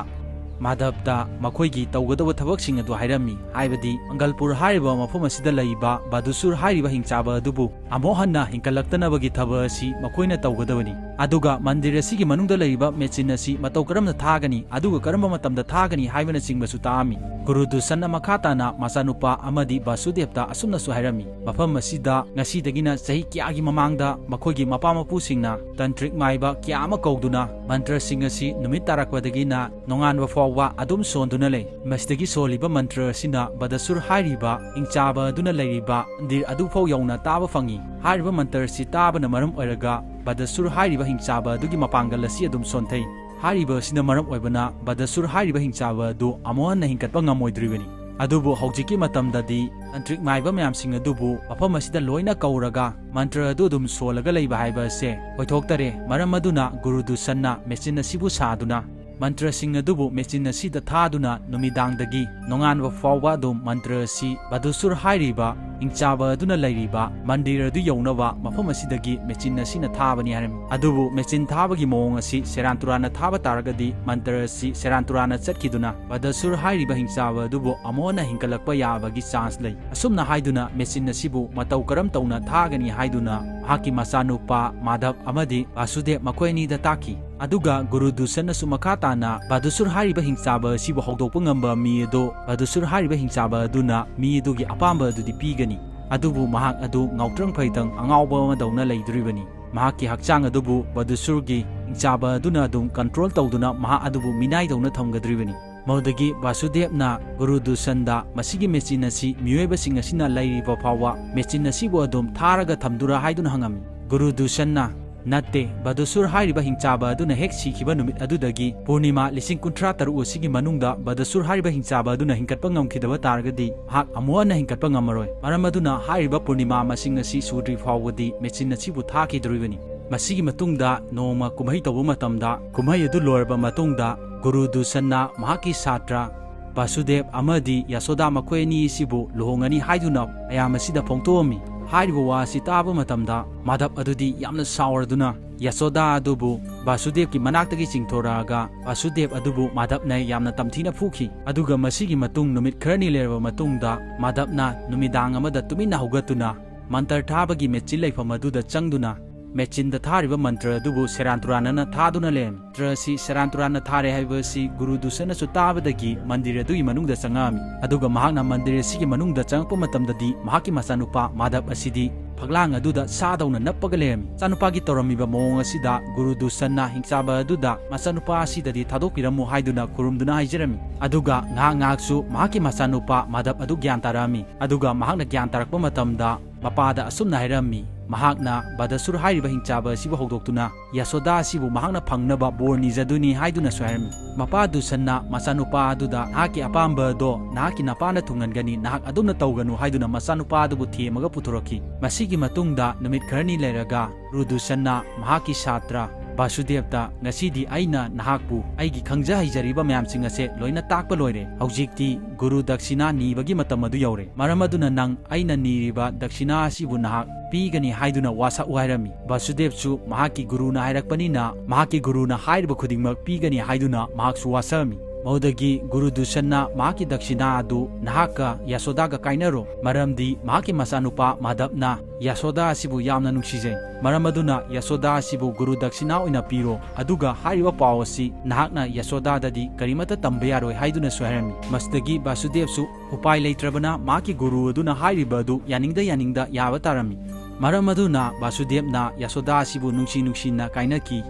ꯃꯥꯙꯕꯇ ꯃꯈꯣꯏꯒꯤ ꯇꯧꯒꯗꯕ ꯊꯕꯛꯁꯤꯡ ꯑꯗꯨ ꯍꯥꯏꯔꯝꯃꯤ, ꯍꯥꯏꯕꯗꯤ ꯃꯪꯒꯜꯄꯨꯔ ꯍꯥꯏꯔꯤꯕ ꯃꯐꯝ ꯑꯁꯤꯗ ꯂꯩꯕ ꯕꯥꯗꯨꯁꯨꯔ ꯍꯥꯏꯔꯤꯕ ꯍꯤꯡꯆꯥꯕ ꯑꯗꯨꯕꯨ ꯑꯃꯨꯛ ꯍꯟꯅ ꯍꯤꯡꯀꯠꯂꯛꯇꯅꯕꯒꯤ ꯊꯕꯛ ꯑꯁꯤ ꯃꯈꯣꯏꯅ ꯇꯧꯒꯗꯕꯅꯤ꯫ ꯑꯗꯨꯒ ꯃꯟꯗꯤꯔ ꯑꯁꯤꯒꯤ ꯃꯅꯨꯡꯗ ꯂꯩꯔꯤꯕ ꯃꯦꯆꯤꯟ ꯑꯁꯤ ꯃꯇꯧ ꯀꯔꯝꯅ ꯊꯥꯒꯅꯤ, ꯑꯗꯨꯒ ꯀꯔꯝꯕ ꯃꯇꯝꯗ ꯊꯥꯒꯅꯤ ꯍꯥꯏꯕꯅꯆꯤꯡꯕꯁꯨ ꯇꯥꯛꯑꯝꯃꯤ꯫ ꯒꯨꯔꯨ ꯗꯨꯁꯟꯅ ꯃꯈꯥ ꯇꯥꯅ ꯃꯆꯥꯅꯨꯄꯥ ꯑꯃꯗꯤ ꯕꯥꯁꯨꯗꯦꯕꯇ ꯑꯁꯨꯝꯅꯁꯨ ꯍꯥꯏꯔꯝꯃꯤ, ꯃꯐꯝ ꯑꯁꯤꯗ ꯉꯁꯤꯗꯒꯤꯅ ꯆꯍꯤ ꯀꯌꯥꯒꯤ ꯃꯃꯥꯡꯗ ꯃꯈꯣꯏꯒꯤ ꯃꯄꯥ ꯃꯄꯨꯁꯤꯡꯅ ꯇꯟꯇ꯭ꯔꯤꯛ ꯃꯥꯏꯕ ꯀꯌꯥ ꯑꯃ ꯀꯧꯗꯨꯅ ꯃꯟꯇ꯭ꯔꯁꯤꯡ ꯑꯁꯤ ꯅꯨꯃꯤꯠ ꯇꯥꯔꯛꯄꯗꯒꯤꯅ ꯅꯣꯡꯉꯥꯟꯕ ꯐꯥꯎꯕ ꯑꯗꯨꯝ ꯁꯣꯟꯗꯨꯅ ꯂꯩ꯫ ꯃꯁꯤꯗꯒꯤ ꯁꯣꯜꯂꯤꯕ ꯃꯟꯇ꯭ꯔ ꯑꯁꯤꯅ ꯕꯗꯁꯨꯔ ꯍꯥꯏꯔꯤꯕ ꯍꯤꯡꯆꯥꯕ ꯑꯗꯨꯅ ꯂꯩꯔꯤꯕ ꯃꯟꯗꯤꯔ ꯑꯗꯨꯐꯥꯎ ꯌꯧꯅ ꯇꯥꯕ ꯐꯪꯏ꯫ ꯍꯥꯏꯔꯤꯕ ꯃꯟꯇ꯭ꯔ ꯑꯁꯤ ꯇꯥꯕꯅ ꯃꯔꯝ ꯑꯣꯏꯔꯒ ꯕꯗꯁꯨꯔ ꯍꯥꯏꯔꯤꯕ ꯍꯤꯡꯆꯥꯕ ꯑꯗꯨꯒꯤ ꯃꯄꯥꯡꯒꯜ ꯑꯁꯤ ꯑꯗꯨꯝ ꯁꯣꯟꯊꯩ꯫ ꯍꯥꯏꯔꯤꯕ ꯑꯁꯤꯅ ꯃꯔꯝ ꯑꯣꯏꯕꯅ ꯕꯗꯁꯨꯔ ꯍꯥꯏꯔꯤꯕ ꯍꯤꯡꯆꯥꯕ ꯑꯗꯨ ꯑꯃꯨꯛ ꯍꯟꯅ ꯍꯤꯡꯒꯠꯄ ꯉꯝꯃꯣꯏꯗ꯭ꯔꯤꯕꯅꯤ꯫ ꯑꯗꯨꯕꯨ ꯍꯧꯖꯤꯛꯀꯤ ꯃꯇꯝꯗꯗꯤ ꯇꯟꯇ꯭ꯔꯤꯛ ꯃꯥꯏꯕ ꯃꯌꯥꯝꯁꯤꯡ ꯑꯗꯨꯕꯨ ꯃꯐꯝ ꯑꯁꯤꯗ ꯂꯣꯏꯅ ꯀꯧꯔꯒ ꯃꯟꯇ꯭ꯔ ꯑꯗꯨ ꯑꯗꯨꯝ ꯁꯣꯜꯂꯒ ꯂꯩꯕ ꯍꯥꯏꯕ ꯑꯁꯦ ꯑꯣꯏꯊꯣꯛꯇꯔꯦ꯫ ꯃꯔꯝ ꯑꯗꯨꯅ ꯒꯨꯔꯨ ꯗꯨꯁꯟꯅ ꯃꯦꯆꯤꯟ ꯑꯁꯤꯕꯨ ꯁꯥꯗꯨꯅ ꯃꯟꯇ꯭ꯔꯁꯤꯡ ꯑꯗꯨꯕꯨ ꯃꯦꯆꯤꯟ ꯑꯁꯤꯗ ꯊꯥꯗꯨꯅ ꯅꯨꯃꯤꯗꯥꯡꯗꯒꯤ ꯅꯣꯡꯉꯥꯟꯕ ꯐꯥꯎꯕ ꯑꯗꯨꯝ ꯃꯟꯇ꯭ꯔ ꯑꯁꯤ ꯕꯗꯨꯁꯨꯔ ꯍꯥꯏꯔꯤꯕ ꯍꯤꯡꯆꯥꯕ ꯑꯗꯨꯅ ꯂꯩꯔꯤꯕ ꯃꯟꯗꯤꯔ ꯑꯗꯨ ꯌꯧꯅꯕ ꯃꯐꯝ ꯑꯁꯤꯗꯒꯤ ꯃꯦꯆꯤꯟ ꯑꯁꯤꯅ ꯊꯥꯕꯅꯤ ꯍꯥꯏꯔꯝꯃꯤ꯫ ꯑꯗꯨꯕꯨ ꯃꯦꯆꯤꯟ ꯊꯥꯕꯒꯤ ꯃꯑꯣꯡ ꯑꯁꯤ ꯁꯦꯔꯥꯟ ꯇꯨꯔꯥꯟꯅ ꯊꯥꯕ ꯇꯥꯔꯒꯗꯤ ꯃꯟꯇ꯭ꯔ ꯑꯁꯤ ꯁꯦꯔꯥꯟ ꯇꯨꯔꯥꯟꯅ ꯆꯠꯈꯤꯗꯨꯅ ꯕꯗꯁꯨꯔ ꯍꯥꯏꯔꯤꯕ ꯍꯤꯡꯆꯥꯕ ꯑꯗꯨꯕꯨ ꯑꯃꯨꯛ ꯍꯟꯅ ꯍꯤꯡꯒꯠꯂꯛꯄ ꯌꯥꯕꯒꯤ ꯆꯥꯟꯁ ꯂꯩ꯫ ꯑꯁꯨꯝꯅ ꯍꯥꯏꯗꯨꯅ ꯃꯦꯆꯤꯟ ꯑꯁꯤꯕꯨ ꯃꯇꯧ ꯀꯔꯝ ꯇꯧꯅ ꯊꯥꯒꯅꯤ ꯍꯥꯏꯗꯨꯅ ꯃꯍꯥꯛꯀꯤ ꯃꯆꯥꯅꯨꯄꯥ ꯃꯥꯙꯕ ꯑꯃꯗꯤ ꯕꯥꯁꯨꯗꯦꯕ ꯃꯈꯣꯏ ꯑꯅꯤꯗ ꯇꯥꯛꯈꯤ꯫ ꯑꯗꯨꯒ ꯒꯨꯔꯨ ꯗꯨꯁꯟꯅꯁꯨ ꯃꯈꯥ ꯇꯥꯅ ꯕꯥꯗꯨꯁꯨꯔ ꯍꯥꯏꯔꯤꯕ ꯍꯤꯡꯆꯥꯕ ꯑꯁꯤꯕꯨ ꯍꯧꯗꯣꯛꯄ ꯉꯝꯕ ꯃꯤ ꯑꯗꯨ, ꯕꯥꯗꯨꯁꯨꯔ ꯍꯥꯏꯔꯤꯕ ꯍꯤꯡꯆꯥꯕ ꯑꯗꯨꯅ ꯃꯤ ꯑꯗꯨꯒꯤ ꯑꯄꯥꯝꯕ ꯑꯗꯨꯗꯤ ꯄꯤꯒꯅꯤ꯫ ꯑꯗꯨꯕꯨ ꯃꯍꯥꯛ ꯑꯗꯨ ꯉꯥꯎꯇ꯭ꯔꯪ ꯐꯩꯇꯪ ꯑꯉꯥꯎꯕ ꯑꯃꯗꯧꯅ ꯂꯩꯗꯣꯔꯤꯕꯅꯤ꯫ ꯃꯍꯥꯛꯀꯤ ꯍꯛꯆꯥꯡ ꯑꯗꯨꯕꯨ ꯕꯥꯗꯨꯁꯨꯔꯒꯤ ꯍꯤꯡꯆꯥꯕ ꯑꯗꯨꯅ ꯑꯗꯨꯝ ꯀꯟꯇ꯭ꯔꯣꯜ ꯇꯧꯗꯨꯅ ꯃꯍꯥꯛ ꯑꯗꯨꯕꯨ ꯃꯤꯅꯥꯏꯗꯧꯅ ꯊꯝꯒꯗꯧꯔꯤꯕꯅꯤ꯫ ꯃꯗꯨꯗꯒꯤ ꯕꯥꯁꯨꯗꯦꯕꯅ ꯒꯨꯔꯨ ꯗꯨꯁꯟꯗ ꯃꯁꯤꯒꯤ ꯃꯦꯆꯤꯟ ꯑꯁꯤ ꯃꯤꯑꯣꯏꯕꯁꯤꯡ ꯑꯁꯤꯅ ꯂꯩꯔꯤꯕ ꯐꯥꯎꯕ ꯃꯦꯆꯤꯟ ꯑꯁꯤꯕꯨ ꯑꯗꯨꯝ ꯊꯥꯔꯒ ꯊꯝꯗꯨꯔꯥ ꯍꯥꯏꯗꯨꯅ ꯍꯪꯉꯝꯃꯤ꯫ ꯒꯨꯔꯨ ꯗꯨꯁꯟꯅ, "ꯅꯠꯇꯦ, ꯕꯥꯗꯨꯁꯨꯔ ꯍꯥꯏꯔꯤꯕ ꯍꯤꯡꯆꯥꯕ ꯑꯗꯨꯅ ꯍꯦꯛ ꯁꯤꯈꯤꯕ ꯅꯨꯃꯤꯠ ꯑꯗꯨꯗꯒꯤ ꯄꯨꯔꯅꯤꯃꯥ ꯂꯤꯁꯤꯡ ꯀꯨꯟꯊ꯭ꯔꯥ ꯇꯔꯨꯛ ꯑꯁꯤꯒꯤ ꯃꯅꯨꯡꯗ ꯕꯥꯗꯨꯁꯨꯔ ꯍꯥꯏꯔꯤꯕ ꯍꯤꯡꯆꯥꯕ ꯑꯗꯨꯅ ꯍꯤꯡꯒꯠꯄ ꯉꯝꯈꯤꯗꯕ ꯇꯥꯔꯒꯗꯤ ꯃꯍꯥꯛ ꯑꯃꯨꯛ ꯍꯟꯅ ꯍꯤꯡꯒꯠꯄ ꯉꯝꯃꯔꯣꯏ꯫ ꯃꯔꯝ ꯑꯗꯨꯅ ꯍꯥꯏꯔꯤꯕ ꯄꯨꯔꯅꯤꯃꯥ ꯃꯁꯤꯡ ꯑꯁꯤ ꯁꯨꯗ꯭ꯔꯤ ꯐꯥꯎꯕꯗꯤ ꯃꯦꯆꯤꯟ ꯑꯁꯤꯕꯨ ꯊꯥꯈꯤꯗꯧꯔꯤꯕꯅꯤ"꯫ ꯃꯁꯤꯒꯤ ꯃꯇꯨꯡꯗ ꯅꯣꯡꯃ ꯀꯨꯝꯍꯩ ꯇꯧꯕ ꯃꯇꯝꯗ, ꯀꯨꯝꯍꯩ ꯑꯗꯨ ꯂꯣꯏꯔꯕ ꯃꯇꯨꯡꯗ ꯒꯨꯔꯨ ꯗꯨꯁꯟꯅ ꯃꯍꯥꯛꯀꯤ ꯁꯥꯇ꯭ꯔ ꯕꯥꯁꯨꯗꯦꯕ ꯑꯃꯗꯤ ꯌꯥꯁꯣꯗꯥ ꯃꯈꯣꯏ ꯑꯅꯤ ꯑꯁꯤꯕꯨ ꯂꯨꯍꯣꯡꯒꯅꯤ ꯍꯥꯏꯗꯨꯅ ꯃꯌꯥꯝ ꯑꯁꯤꯗ ꯐꯣꯡꯗꯣꯛꯑꯝꯃꯤ꯫ ꯍꯥꯏꯔꯤꯕ ꯋꯥ ꯑꯁꯤ ꯇꯥꯕ ꯃꯇꯝꯗ ꯃꯥꯙꯕ ꯑꯗꯨꯗꯤ ꯌꯥꯝꯅ ꯁꯥꯎꯔꯗꯨꯅ ꯌꯥꯁꯣꯗꯥ ꯑꯗꯨꯕꯨ ꯕꯥꯁꯨꯗꯦꯕꯀꯤ ꯃꯅꯥꯛꯇꯒꯤ ꯆꯤꯡꯊꯣꯔꯛꯑꯒ ꯕꯥꯁꯨꯗꯦꯕ ꯑꯗꯨꯕꯨ ꯃꯥꯙꯕꯅ ꯌꯥꯝꯅ ꯇꯝꯊꯤꯅ ꯐꯨꯈꯤ꯫ ꯑꯗꯨꯒ ꯃꯁꯤꯒꯤ ꯃꯇꯨꯡ ꯅꯨꯃꯤꯠ ꯈꯔꯅꯤ ꯂꯩꯔꯕ ꯃꯇꯨꯡꯗ ꯃꯥꯙꯕꯅ ꯅꯨꯃꯤꯗꯥꯡ ꯑꯃꯗ ꯇꯨꯃꯤꯟꯅ ꯍꯧꯒꯠꯇꯨꯅ ꯃꯟꯇꯔ ꯊꯥꯕꯒꯤ ꯃꯦꯆꯤꯟ ꯂꯩꯐꯝ ꯑꯗꯨꯗ ꯆꯪꯗꯨꯅ ꯃꯦꯆꯤꯟꯗ ꯊꯥꯔꯤꯕ ꯃꯟꯇ꯭ꯔ ꯑꯗꯨꯕꯨ ꯁꯦꯔꯥꯟ ꯇꯨꯔꯥꯟꯅꯅ ꯊꯥꯗꯨꯅ ꯂꯩꯔꯝꯃꯤ꯫ ꯃꯟꯇ꯭ꯔ ꯑꯁꯤ ꯁꯦꯔꯥꯟ ꯇꯨꯔꯥꯟꯅ ꯊꯥꯔꯦ ꯍꯥꯏꯕ ꯑꯁꯤ ꯒꯨꯔꯨ ꯗꯨꯁꯟꯅꯁꯨ ꯇꯥꯕꯗꯒꯤ ꯃꯟꯗꯤꯔ ꯑꯗꯨꯒꯤ ꯃꯅꯨꯡꯗ ꯆꯪꯉꯛꯑꯝꯃꯤ꯫ ꯑꯗꯨꯒ ꯃꯍꯥꯛꯅ ꯃꯟꯗꯤꯔ ꯑꯁꯤꯒꯤ ꯃꯅꯨꯡꯗ ꯆꯪꯉꯛꯄ ꯃꯇꯝꯗꯗꯤ ꯃꯍꯥꯛꯀꯤ ꯃꯆꯥꯅꯨꯄꯥ ꯃꯥꯙꯕ ꯑꯁꯤꯗꯤ ꯐꯛꯂꯥꯡ ꯑꯗꯨꯗ ꯁꯥꯗꯧꯅ ꯅꯞꯄꯒ ꯂꯩꯔꯝꯃꯤ꯫ ꯃꯆꯥꯅꯨꯄꯥꯒꯤ ꯇꯧꯔꯝꯃꯤꯕ ꯃꯑꯣꯡ ꯑꯁꯤꯗ ꯒꯨꯔꯨ ꯗꯨꯁꯟꯅ ꯍꯤꯡꯆꯥꯕ ꯑꯗꯨꯗ ꯃꯆꯥꯅꯨꯄꯥ ꯑꯁꯤꯗꯗꯤ ꯊꯥꯗꯣꯛꯄꯤꯔꯝꯃꯨ ꯍꯥꯏꯗꯨꯅ ꯈꯨꯔꯨꯝꯗꯨꯅ ꯍꯥꯏꯖꯔꯝꯃꯤ꯫ ꯑꯗꯨꯒ ꯉꯥꯏꯍꯥꯛ ꯉꯥꯏꯍꯥꯛꯁꯨ ꯃꯍꯥꯛꯀꯤ ꯃꯆꯥꯅꯨꯄꯥ ꯃꯥꯙꯕ ꯑꯗꯨ ꯒ꯭ꯌꯥꯟ ꯇꯥꯔꯛꯑꯝꯃꯤ꯫ ꯑꯗꯨꯒ ꯃꯍꯥꯛꯅ ꯒ꯭ꯌꯥꯟ ꯇꯥꯔꯛꯄ ꯃꯇꯝꯗ ꯃꯄꯥꯗ ꯑꯁꯨꯝꯅ ꯍꯥꯏꯔꯝꯃꯤ, ꯃꯍꯥꯛꯅ ꯕꯥꯗꯁꯨꯔ ꯍꯥꯏꯔꯤꯕ ꯍꯤꯡꯆꯥꯕ ꯑꯁꯤꯕꯨ ꯍꯧꯗꯣꯛꯇꯨꯅ ꯌꯥꯁꯣꯗꯥ ꯑꯁꯤꯕꯨ ꯃꯍꯥꯛꯅ ꯐꯪꯅꯕ ꯕꯣꯔ ꯅꯤꯖꯗꯣꯏꯅꯤ ꯍꯥꯏꯗꯨꯅꯁꯨ ꯍꯥꯏꯔꯝꯃꯤ꯫ ꯃꯄꯥ ꯗꯨꯁꯟꯅ ꯃꯆꯥꯅꯨꯄꯥ ꯑꯗꯨꯗ ꯅꯍꯥꯛꯀꯤ ꯑꯄꯥꯝꯕ ꯑꯗꯣ ꯅꯍꯥꯛꯀꯤ ꯅꯄꯥꯅ ꯊꯨꯡꯍꯟꯒꯅꯤ, ꯅꯍꯥꯛ ꯑꯗꯨꯝꯅ ꯇꯧꯒꯅꯨ ꯍꯥꯏꯗꯨꯅ ꯃꯆꯥꯅꯨꯄꯥ ꯑꯗꯨꯕꯨ ꯊꯦꯝꯃꯒ ꯄꯨꯊꯣꯔꯛꯈꯤ꯫ ꯃꯁꯤꯒꯤ ꯃꯇꯨꯡꯗ ꯅꯨꯃꯤꯠ ꯈꯔꯅꯤ ꯂꯩꯔꯒ ꯒꯨꯔꯨ ꯗꯨꯁꯟꯅ ꯃꯍꯥꯛꯀꯤ ꯁꯥꯇ꯭ꯔ ꯕꯥꯁꯨꯗꯦꯕꯇ, "ꯉꯁꯤꯗꯤ ꯑꯩꯅ ꯅꯍꯥꯛꯄꯨ ꯑꯩꯒꯤ ꯈꯪꯖ ꯍꯩꯖꯔꯤꯕ ꯃꯌꯥꯝꯁꯤꯡ ꯑꯁꯦ ꯂꯣꯏꯅ ꯇꯥꯛꯄ ꯂꯣꯏꯔꯦ꯫ ꯍꯧꯖꯤꯛꯇꯤ ꯒꯨꯔꯨ ꯗꯛꯁꯤꯅꯥ ꯅꯤꯕꯒꯤ ꯃꯇꯝ ꯑꯗꯨ ꯌꯧꯔꯦ꯫ ꯃꯔꯝ ꯑꯗꯨꯅ ꯅꯪ ꯑꯩꯅ ꯅꯤꯔꯤꯕ ꯗꯛꯁꯤꯅꯥ ꯑꯁꯤꯕꯨ ꯅꯍꯥꯛ ꯄꯤꯒꯅꯤ ꯍꯥꯏꯗꯨꯅ ꯋꯥꯁꯛꯎ" ꯍꯥꯏꯔꯝꯃꯤ꯫ ꯕꯥꯁꯨꯗꯦꯕꯁꯨ ꯃꯍꯥꯛꯀꯤ ꯒꯨꯔꯨꯅ ꯍꯥꯏꯔꯛꯄꯅꯤꯅ ꯃꯍꯥꯛꯀꯤ ꯒꯨꯔꯨꯅ ꯍꯥꯏꯔꯤꯕ ꯈꯨꯗꯤꯡꯃꯛ ꯄꯤꯒꯅꯤ ꯍꯥꯏꯗꯨꯅ ꯃꯍꯥꯛꯁꯨ ꯋꯥꯁꯛꯑꯝꯃꯤ꯫ ꯃꯗꯨꯗꯒꯤ ꯒꯨꯔꯨ ꯗꯨꯁꯟꯅ ꯃꯍꯥꯛꯀꯤ ꯗꯛꯁꯤꯅꯥ ꯑꯗꯨ ꯅꯍꯥꯛꯀ ꯌꯥꯁꯣꯗꯥꯒ ꯀꯥꯏꯅꯔꯣ, ꯃꯔꯝꯗꯤ ꯃꯍꯥꯛꯀꯤ ꯃꯆꯥꯅꯨꯄꯥ ꯃꯥꯙꯕꯅ ꯌꯥꯁꯣꯗꯥ ꯑꯁꯤꯕꯨ ꯌꯥꯝꯅ ꯅꯨꯡꯁꯤꯖꯩ꯫ ꯃꯔꯝ ꯑꯗꯨꯅ ꯌꯥꯁꯣꯗꯥ ꯑꯁꯤꯕꯨ ꯒꯨꯔꯨ ꯗꯛꯁꯤꯅꯥ ꯑꯣꯏꯅ ꯄꯤꯔꯣ, ꯑꯗꯨꯒ ꯍꯥꯏꯔꯤꯕ ꯄꯥꯎ ꯑꯁꯤ ꯅꯍꯥꯛꯅ ꯌꯥꯁꯣꯗꯥꯗꯗꯤ ꯀꯔꯤꯃꯠꯇ ꯇꯝꯕ ꯌꯥꯔꯣꯏ ꯍꯥꯏꯗꯨꯅꯁꯨ ꯍꯥꯏꯔꯝꯃꯤ꯫ ꯃꯁꯤꯗꯒꯤ ꯕꯥꯁꯨꯗꯦꯕꯁꯨ ꯎꯄꯥꯏ ꯂꯩꯇ꯭ꯔꯕꯅ ꯃꯍꯥꯛꯀꯤ ꯒꯨꯔꯨ ꯑꯗꯨꯅ ꯍꯥꯏꯔꯤꯕ ꯑꯗꯨ ꯌꯥꯅꯤꯡꯗ ꯌꯥꯅꯤꯡꯗ ꯌꯥꯕ ꯇꯥꯔꯝꯃꯤ꯫ ꯃꯔꯝ ꯑꯗꯨꯅ ꯕꯥꯁꯨꯗꯦꯕꯅ ꯌꯥꯁꯣꯗꯥ ꯑꯁꯤꯕꯨ ꯅꯨꯡꯁꯤ ꯅꯨꯡꯁꯤꯅ ꯀꯥꯏꯅꯈꯤ꯫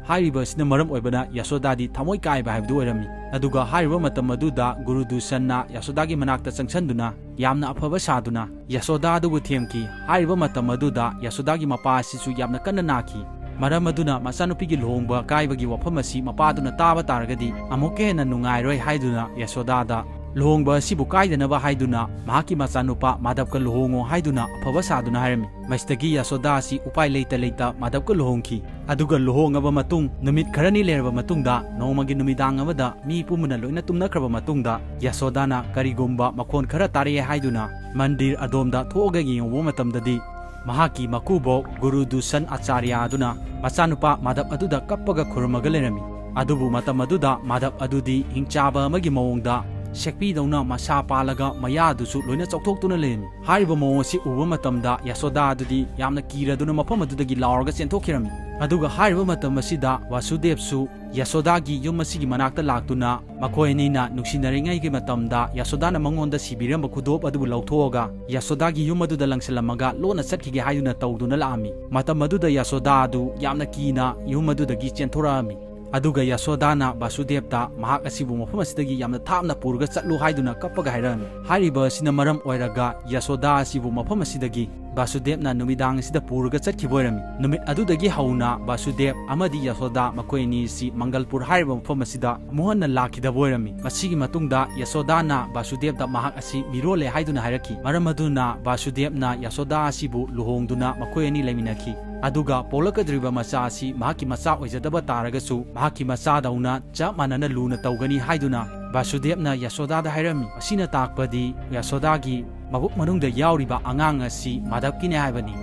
ꯍꯥꯏꯔꯤꯕ ꯑꯁꯤꯅ ꯃꯔꯝ ꯑꯣꯏꯕꯅ ꯌꯥꯁꯣꯗꯥꯗꯤ ꯊꯃꯣꯏ ꯀꯥꯏꯕ ꯍꯥꯏꯕꯗꯨ ꯑꯣꯏꯔꯝꯃꯤ꯫ ꯑꯗꯨꯒ ꯍꯥꯏꯔꯤꯕ ꯃꯇꯝ ꯑꯗꯨꯗ ꯒꯨꯔꯨ ꯗꯨꯁꯟꯅ ꯌꯥꯁꯣꯗꯥꯒꯤ ꯃꯅꯥꯛꯇ ꯆꯪꯁꯤꯟꯗꯨꯅ ꯌꯥꯝꯅ ꯑꯐꯕ ꯁꯥꯗꯨꯅ ꯌꯥꯁꯣꯗꯥ ꯑꯗꯨꯕꯨ ꯊꯦꯝꯈꯤ꯫ ꯍꯥꯏꯔꯤꯕ ꯃꯇꯝ ꯑꯗꯨꯗ ꯌꯥꯁꯣꯗꯥꯒꯤ ꯃꯄꯥ ꯑꯁꯤꯁꯨ ꯌꯥꯝꯅ ꯀꯟꯅ ꯅꯥꯈꯤ꯫ ꯃꯔꯝ ꯑꯗꯨꯅ ꯃꯆꯥꯅꯨꯄꯤꯒꯤ ꯂꯨꯍꯣꯡꯕ ꯀꯥꯏꯕꯒꯤ ꯋꯥꯐꯝ ꯑꯁꯤ ꯃꯄꯥꯗꯨꯅ ꯇꯥꯕ ꯇꯥꯔꯒꯗꯤ ꯑꯃꯨꯛꯀ ꯍꯦꯟꯅ ꯅꯨꯡꯉꯥꯏꯔꯣꯏ ꯍꯥꯏꯗꯨꯅ ꯌꯥꯁꯣꯗꯥꯗ ꯂꯨꯍꯣꯡꯕ ꯑꯁꯤꯕꯨ ꯀꯥꯏꯗꯅꯕ ꯍꯥꯏꯗꯨꯅ ꯃꯍꯥꯛꯀꯤ ꯃꯆꯥꯅꯨꯄꯥ ꯃꯥꯙꯕꯀ ꯂꯨꯍꯣꯡꯉꯣ ꯍꯥꯏꯗꯨꯅ ꯑꯐꯕ ꯁꯥꯗꯨꯅ ꯍꯥꯏꯔꯝꯃꯤ꯫ ꯃꯁꯤꯗꯒꯤ ꯌꯥꯁꯣꯗꯥ ꯑꯁꯤ ꯎꯄꯥꯏ ꯂꯩꯇ ꯂꯩꯇ ꯃꯥꯙꯕꯀ ꯂꯨꯍꯣꯡꯈꯤ꯫ ꯑꯗꯨꯒ ꯂꯨꯍꯣꯡꯉꯕ ꯃꯇꯨꯡ ꯅꯨꯃꯤꯠ ꯈꯔꯅꯤ ꯂꯩꯔꯕ ꯃꯇꯨꯡꯗ ꯅꯣꯡꯃꯒꯤ ꯅꯨꯃꯤꯗꯥꯡ ꯑꯃꯗ ꯃꯤ ꯄꯨꯝꯕꯅ ꯂꯣꯏꯅ ꯇꯨꯝꯅꯈ꯭ꯔꯕ ꯃꯇꯨꯡꯗ ꯌꯥꯁꯣꯗꯥꯅ ꯀꯔꯤꯒꯨꯝꯕ ꯃꯈꯣꯟ ꯈꯔ ꯇꯥꯔꯛꯑꯦ ꯍꯥꯏꯗꯨꯅ ꯃꯟꯗꯤꯔ ꯑꯗꯣꯝꯗ ꯊꯣꯛꯑꯒ ꯌꯦꯡꯉꯨꯕ ꯃꯇꯝꯗꯗꯤ ꯃꯍꯥꯛꯀꯤ ꯃꯀꯨꯕꯣꯛ ꯒꯨꯔꯨ ꯗꯨꯁꯟ ꯑꯆꯥꯔꯌ ꯑꯗꯨꯅ ꯃꯆꯥꯅꯨꯄꯥ ꯃꯥꯙꯕ ꯑꯗꯨꯗ ꯀꯞꯄꯒ ꯈꯨꯔꯨꯝꯃꯒ ꯂꯩꯔꯝꯃꯤ꯫ ꯑꯗꯨꯕꯨ ꯃꯇꯝ ꯑꯗꯨꯗ ꯃꯥꯙꯕ ꯑꯗꯨꯗꯤ ꯍꯤꯡꯆꯥꯕ ꯑꯃꯒꯤ ꯃꯑꯣꯡꯗ ꯁꯦꯛꯄꯤꯗꯧꯅ ꯃꯁꯥ ꯄꯥꯜꯂꯒ ꯃꯌꯥꯗꯨꯁꯨ ꯂꯣꯏꯅ ꯆꯥꯎꯊꯣꯛꯇꯨꯅ ꯂꯩꯔꯝꯃꯤ꯫ ꯍꯥꯏꯔꯤꯕ ꯃꯑꯣꯡ ꯑꯁꯤ ꯎꯕ ꯃꯇꯝꯗ ꯌꯥꯁꯣꯗꯥ ꯑꯗꯨꯗꯤ ꯌꯥꯝꯅ ꯀꯤꯔꯗꯨꯅ ꯃꯐꯝ ꯑꯗꯨꯗꯒꯤ ꯂꯥꯎꯔꯒ ꯆꯦꯟꯊꯣꯛꯈꯤꯔꯝꯃꯤ꯫ ꯑꯗꯨꯒ ꯍꯥꯏꯔꯤꯕ ꯃꯇꯝ ꯑꯁꯤꯗ ꯋꯥꯁꯨꯗꯦꯕꯁꯨ ꯌꯥꯁꯣꯗꯥꯒꯤ ꯌꯨꯝ ꯑꯁꯤꯒꯤ ꯃꯅꯥꯛꯇ ꯂꯥꯛꯇꯨꯅ ꯃꯈꯣꯏ ꯑꯅꯤꯅ ꯅꯨꯡꯁꯤꯅꯔꯤꯉꯩꯒꯤ ꯃꯇꯝꯗ ꯌꯥꯁꯣꯗꯥꯅ ꯃꯉꯣꯟꯗ ꯁꯤꯕꯤꯔꯝꯕ ꯈꯨꯗꯣꯞ ꯑꯗꯨꯕꯨ ꯂꯧꯊꯣꯛꯑꯒ ꯌꯥꯁꯣꯗꯥꯒꯤ ꯌꯨꯝ ꯑꯗꯨꯗ ꯂꯪꯁꯤꯜꯂꯝꯃꯒ ꯂꯣꯟꯅ ꯆꯠꯈꯤꯒꯦ ꯍꯥꯏꯗꯨꯅ ꯇꯧꯗꯨꯅ ꯂꯥꯛꯑꯝꯃꯤ꯫ ꯃꯇꯝ ꯑꯗꯨꯗ ꯌꯥꯁꯣꯗꯥ ꯑꯗꯨ ꯌꯥꯝꯅ ꯀꯤꯅ ꯌꯨꯝ ꯑꯗꯨꯗꯒꯤ ꯆꯦꯟꯊꯣꯔꯛꯑꯝꯃꯤ꯫ ꯑꯗꯨꯒ ꯌꯥꯁꯣꯗꯥꯅ ꯕꯥꯁꯨꯗꯦꯕꯇ ꯃꯍꯥꯛ ꯑꯁꯤꯕꯨ ꯃꯐꯝ ꯑꯁꯤꯗꯒꯤ ꯌꯥꯝꯅ ꯊꯥꯞꯅ ꯄꯨꯔꯒ ꯆꯠꯂꯨ ꯍꯥꯏꯗꯨꯅ ꯀꯞꯄꯒ ꯍꯥꯏꯔꯛꯑꯝꯃꯤ꯫ ꯍꯥꯏꯔꯤꯕ ꯑꯁꯤꯅ ꯃꯔꯝ ꯑꯣꯏꯔꯒ ꯌꯥꯁꯣꯗꯥ ꯑꯁꯤꯕꯨ ꯃꯐꯝ ꯑꯁꯤꯗꯒꯤ ꯕꯥꯁꯨꯗꯦꯕꯅ ꯅꯨꯃꯤꯗꯥꯡ ꯑꯁꯤꯗ ꯄꯨꯔꯒ ꯆꯠꯈꯤꯕ ꯑꯣꯏꯔꯝꯃꯤ꯫ ꯅꯨꯃꯤꯠ ꯑꯗꯨꯗꯒꯤ ꯍꯧꯅ ꯕꯥꯁꯨꯗꯦꯕ ꯑꯃꯗꯤ ꯌꯥꯁꯣꯗꯥ ꯃꯈꯣꯏ ꯑꯅꯤ ꯑꯁꯤ ꯃꯪꯒꯜꯄꯨꯔ ꯍꯥꯏꯔꯤꯕ ꯃꯐꯝ ꯑꯁꯤꯗ ꯑꯃꯨꯛ ꯍꯟꯅ ꯂꯥꯛꯈꯤꯗꯕ ꯑꯣꯏꯔꯝꯃꯤ꯫ ꯃꯁꯤꯒꯤ ꯃꯇꯨꯡꯗ ꯌꯥꯁꯣꯗꯥꯅ ꯕꯥꯁꯨꯗꯦꯕꯇ ꯃꯍꯥꯛ ꯑꯁꯤ ꯃꯤꯔꯣꯜꯂꯦ ꯍꯥꯏꯗꯨꯅ ꯍꯥꯏꯔꯛꯈꯤ꯫ ꯃꯔꯝ ꯑꯗꯨꯅ ꯕꯥꯁꯨꯗꯦꯕꯅ ꯌꯥꯁꯣꯗꯥ ꯑꯁꯤꯕꯨ ꯂꯨꯍꯣꯡꯗꯨꯅ ꯃꯈꯣꯏ ꯑꯅꯤ ꯂꯩꯃꯤꯟꯅꯈꯤ꯫ ꯑꯗꯨꯒ ꯄꯣꯛꯂꯛꯀꯗꯧꯔꯤꯕ ꯃꯆꯥ ꯑꯁꯤ ꯃꯍꯥꯛꯀꯤ ꯃꯆꯥ ꯑꯣꯏꯖꯗꯕ ꯇꯥꯔꯒꯁꯨ ꯃꯍꯥꯛꯀꯤ ꯃꯆꯥꯗꯧꯅ ꯆꯞ ꯃꯥꯟꯅꯅ ꯂꯨꯅ ꯇꯧꯒꯅꯤ ꯍꯥꯏꯗꯨꯅ ꯕꯥꯁꯨꯗꯦꯕꯅ ꯌꯥꯁꯣꯗꯥꯗ ꯍꯥꯏꯔꯝꯃꯤ꯫ ꯃꯁꯤꯅ ꯇꯥꯛꯄꯗꯤ ꯌꯥꯁꯣꯗꯥꯒꯤ ꯃꯕꯨꯛ ꯃꯅꯨꯡꯗ ꯌꯥꯎꯔꯤꯕ ꯑꯉꯥꯡ ꯑꯁꯤ ꯃꯥꯙꯕꯀꯤꯅꯦ ꯍꯥꯏꯕꯅꯤ꯫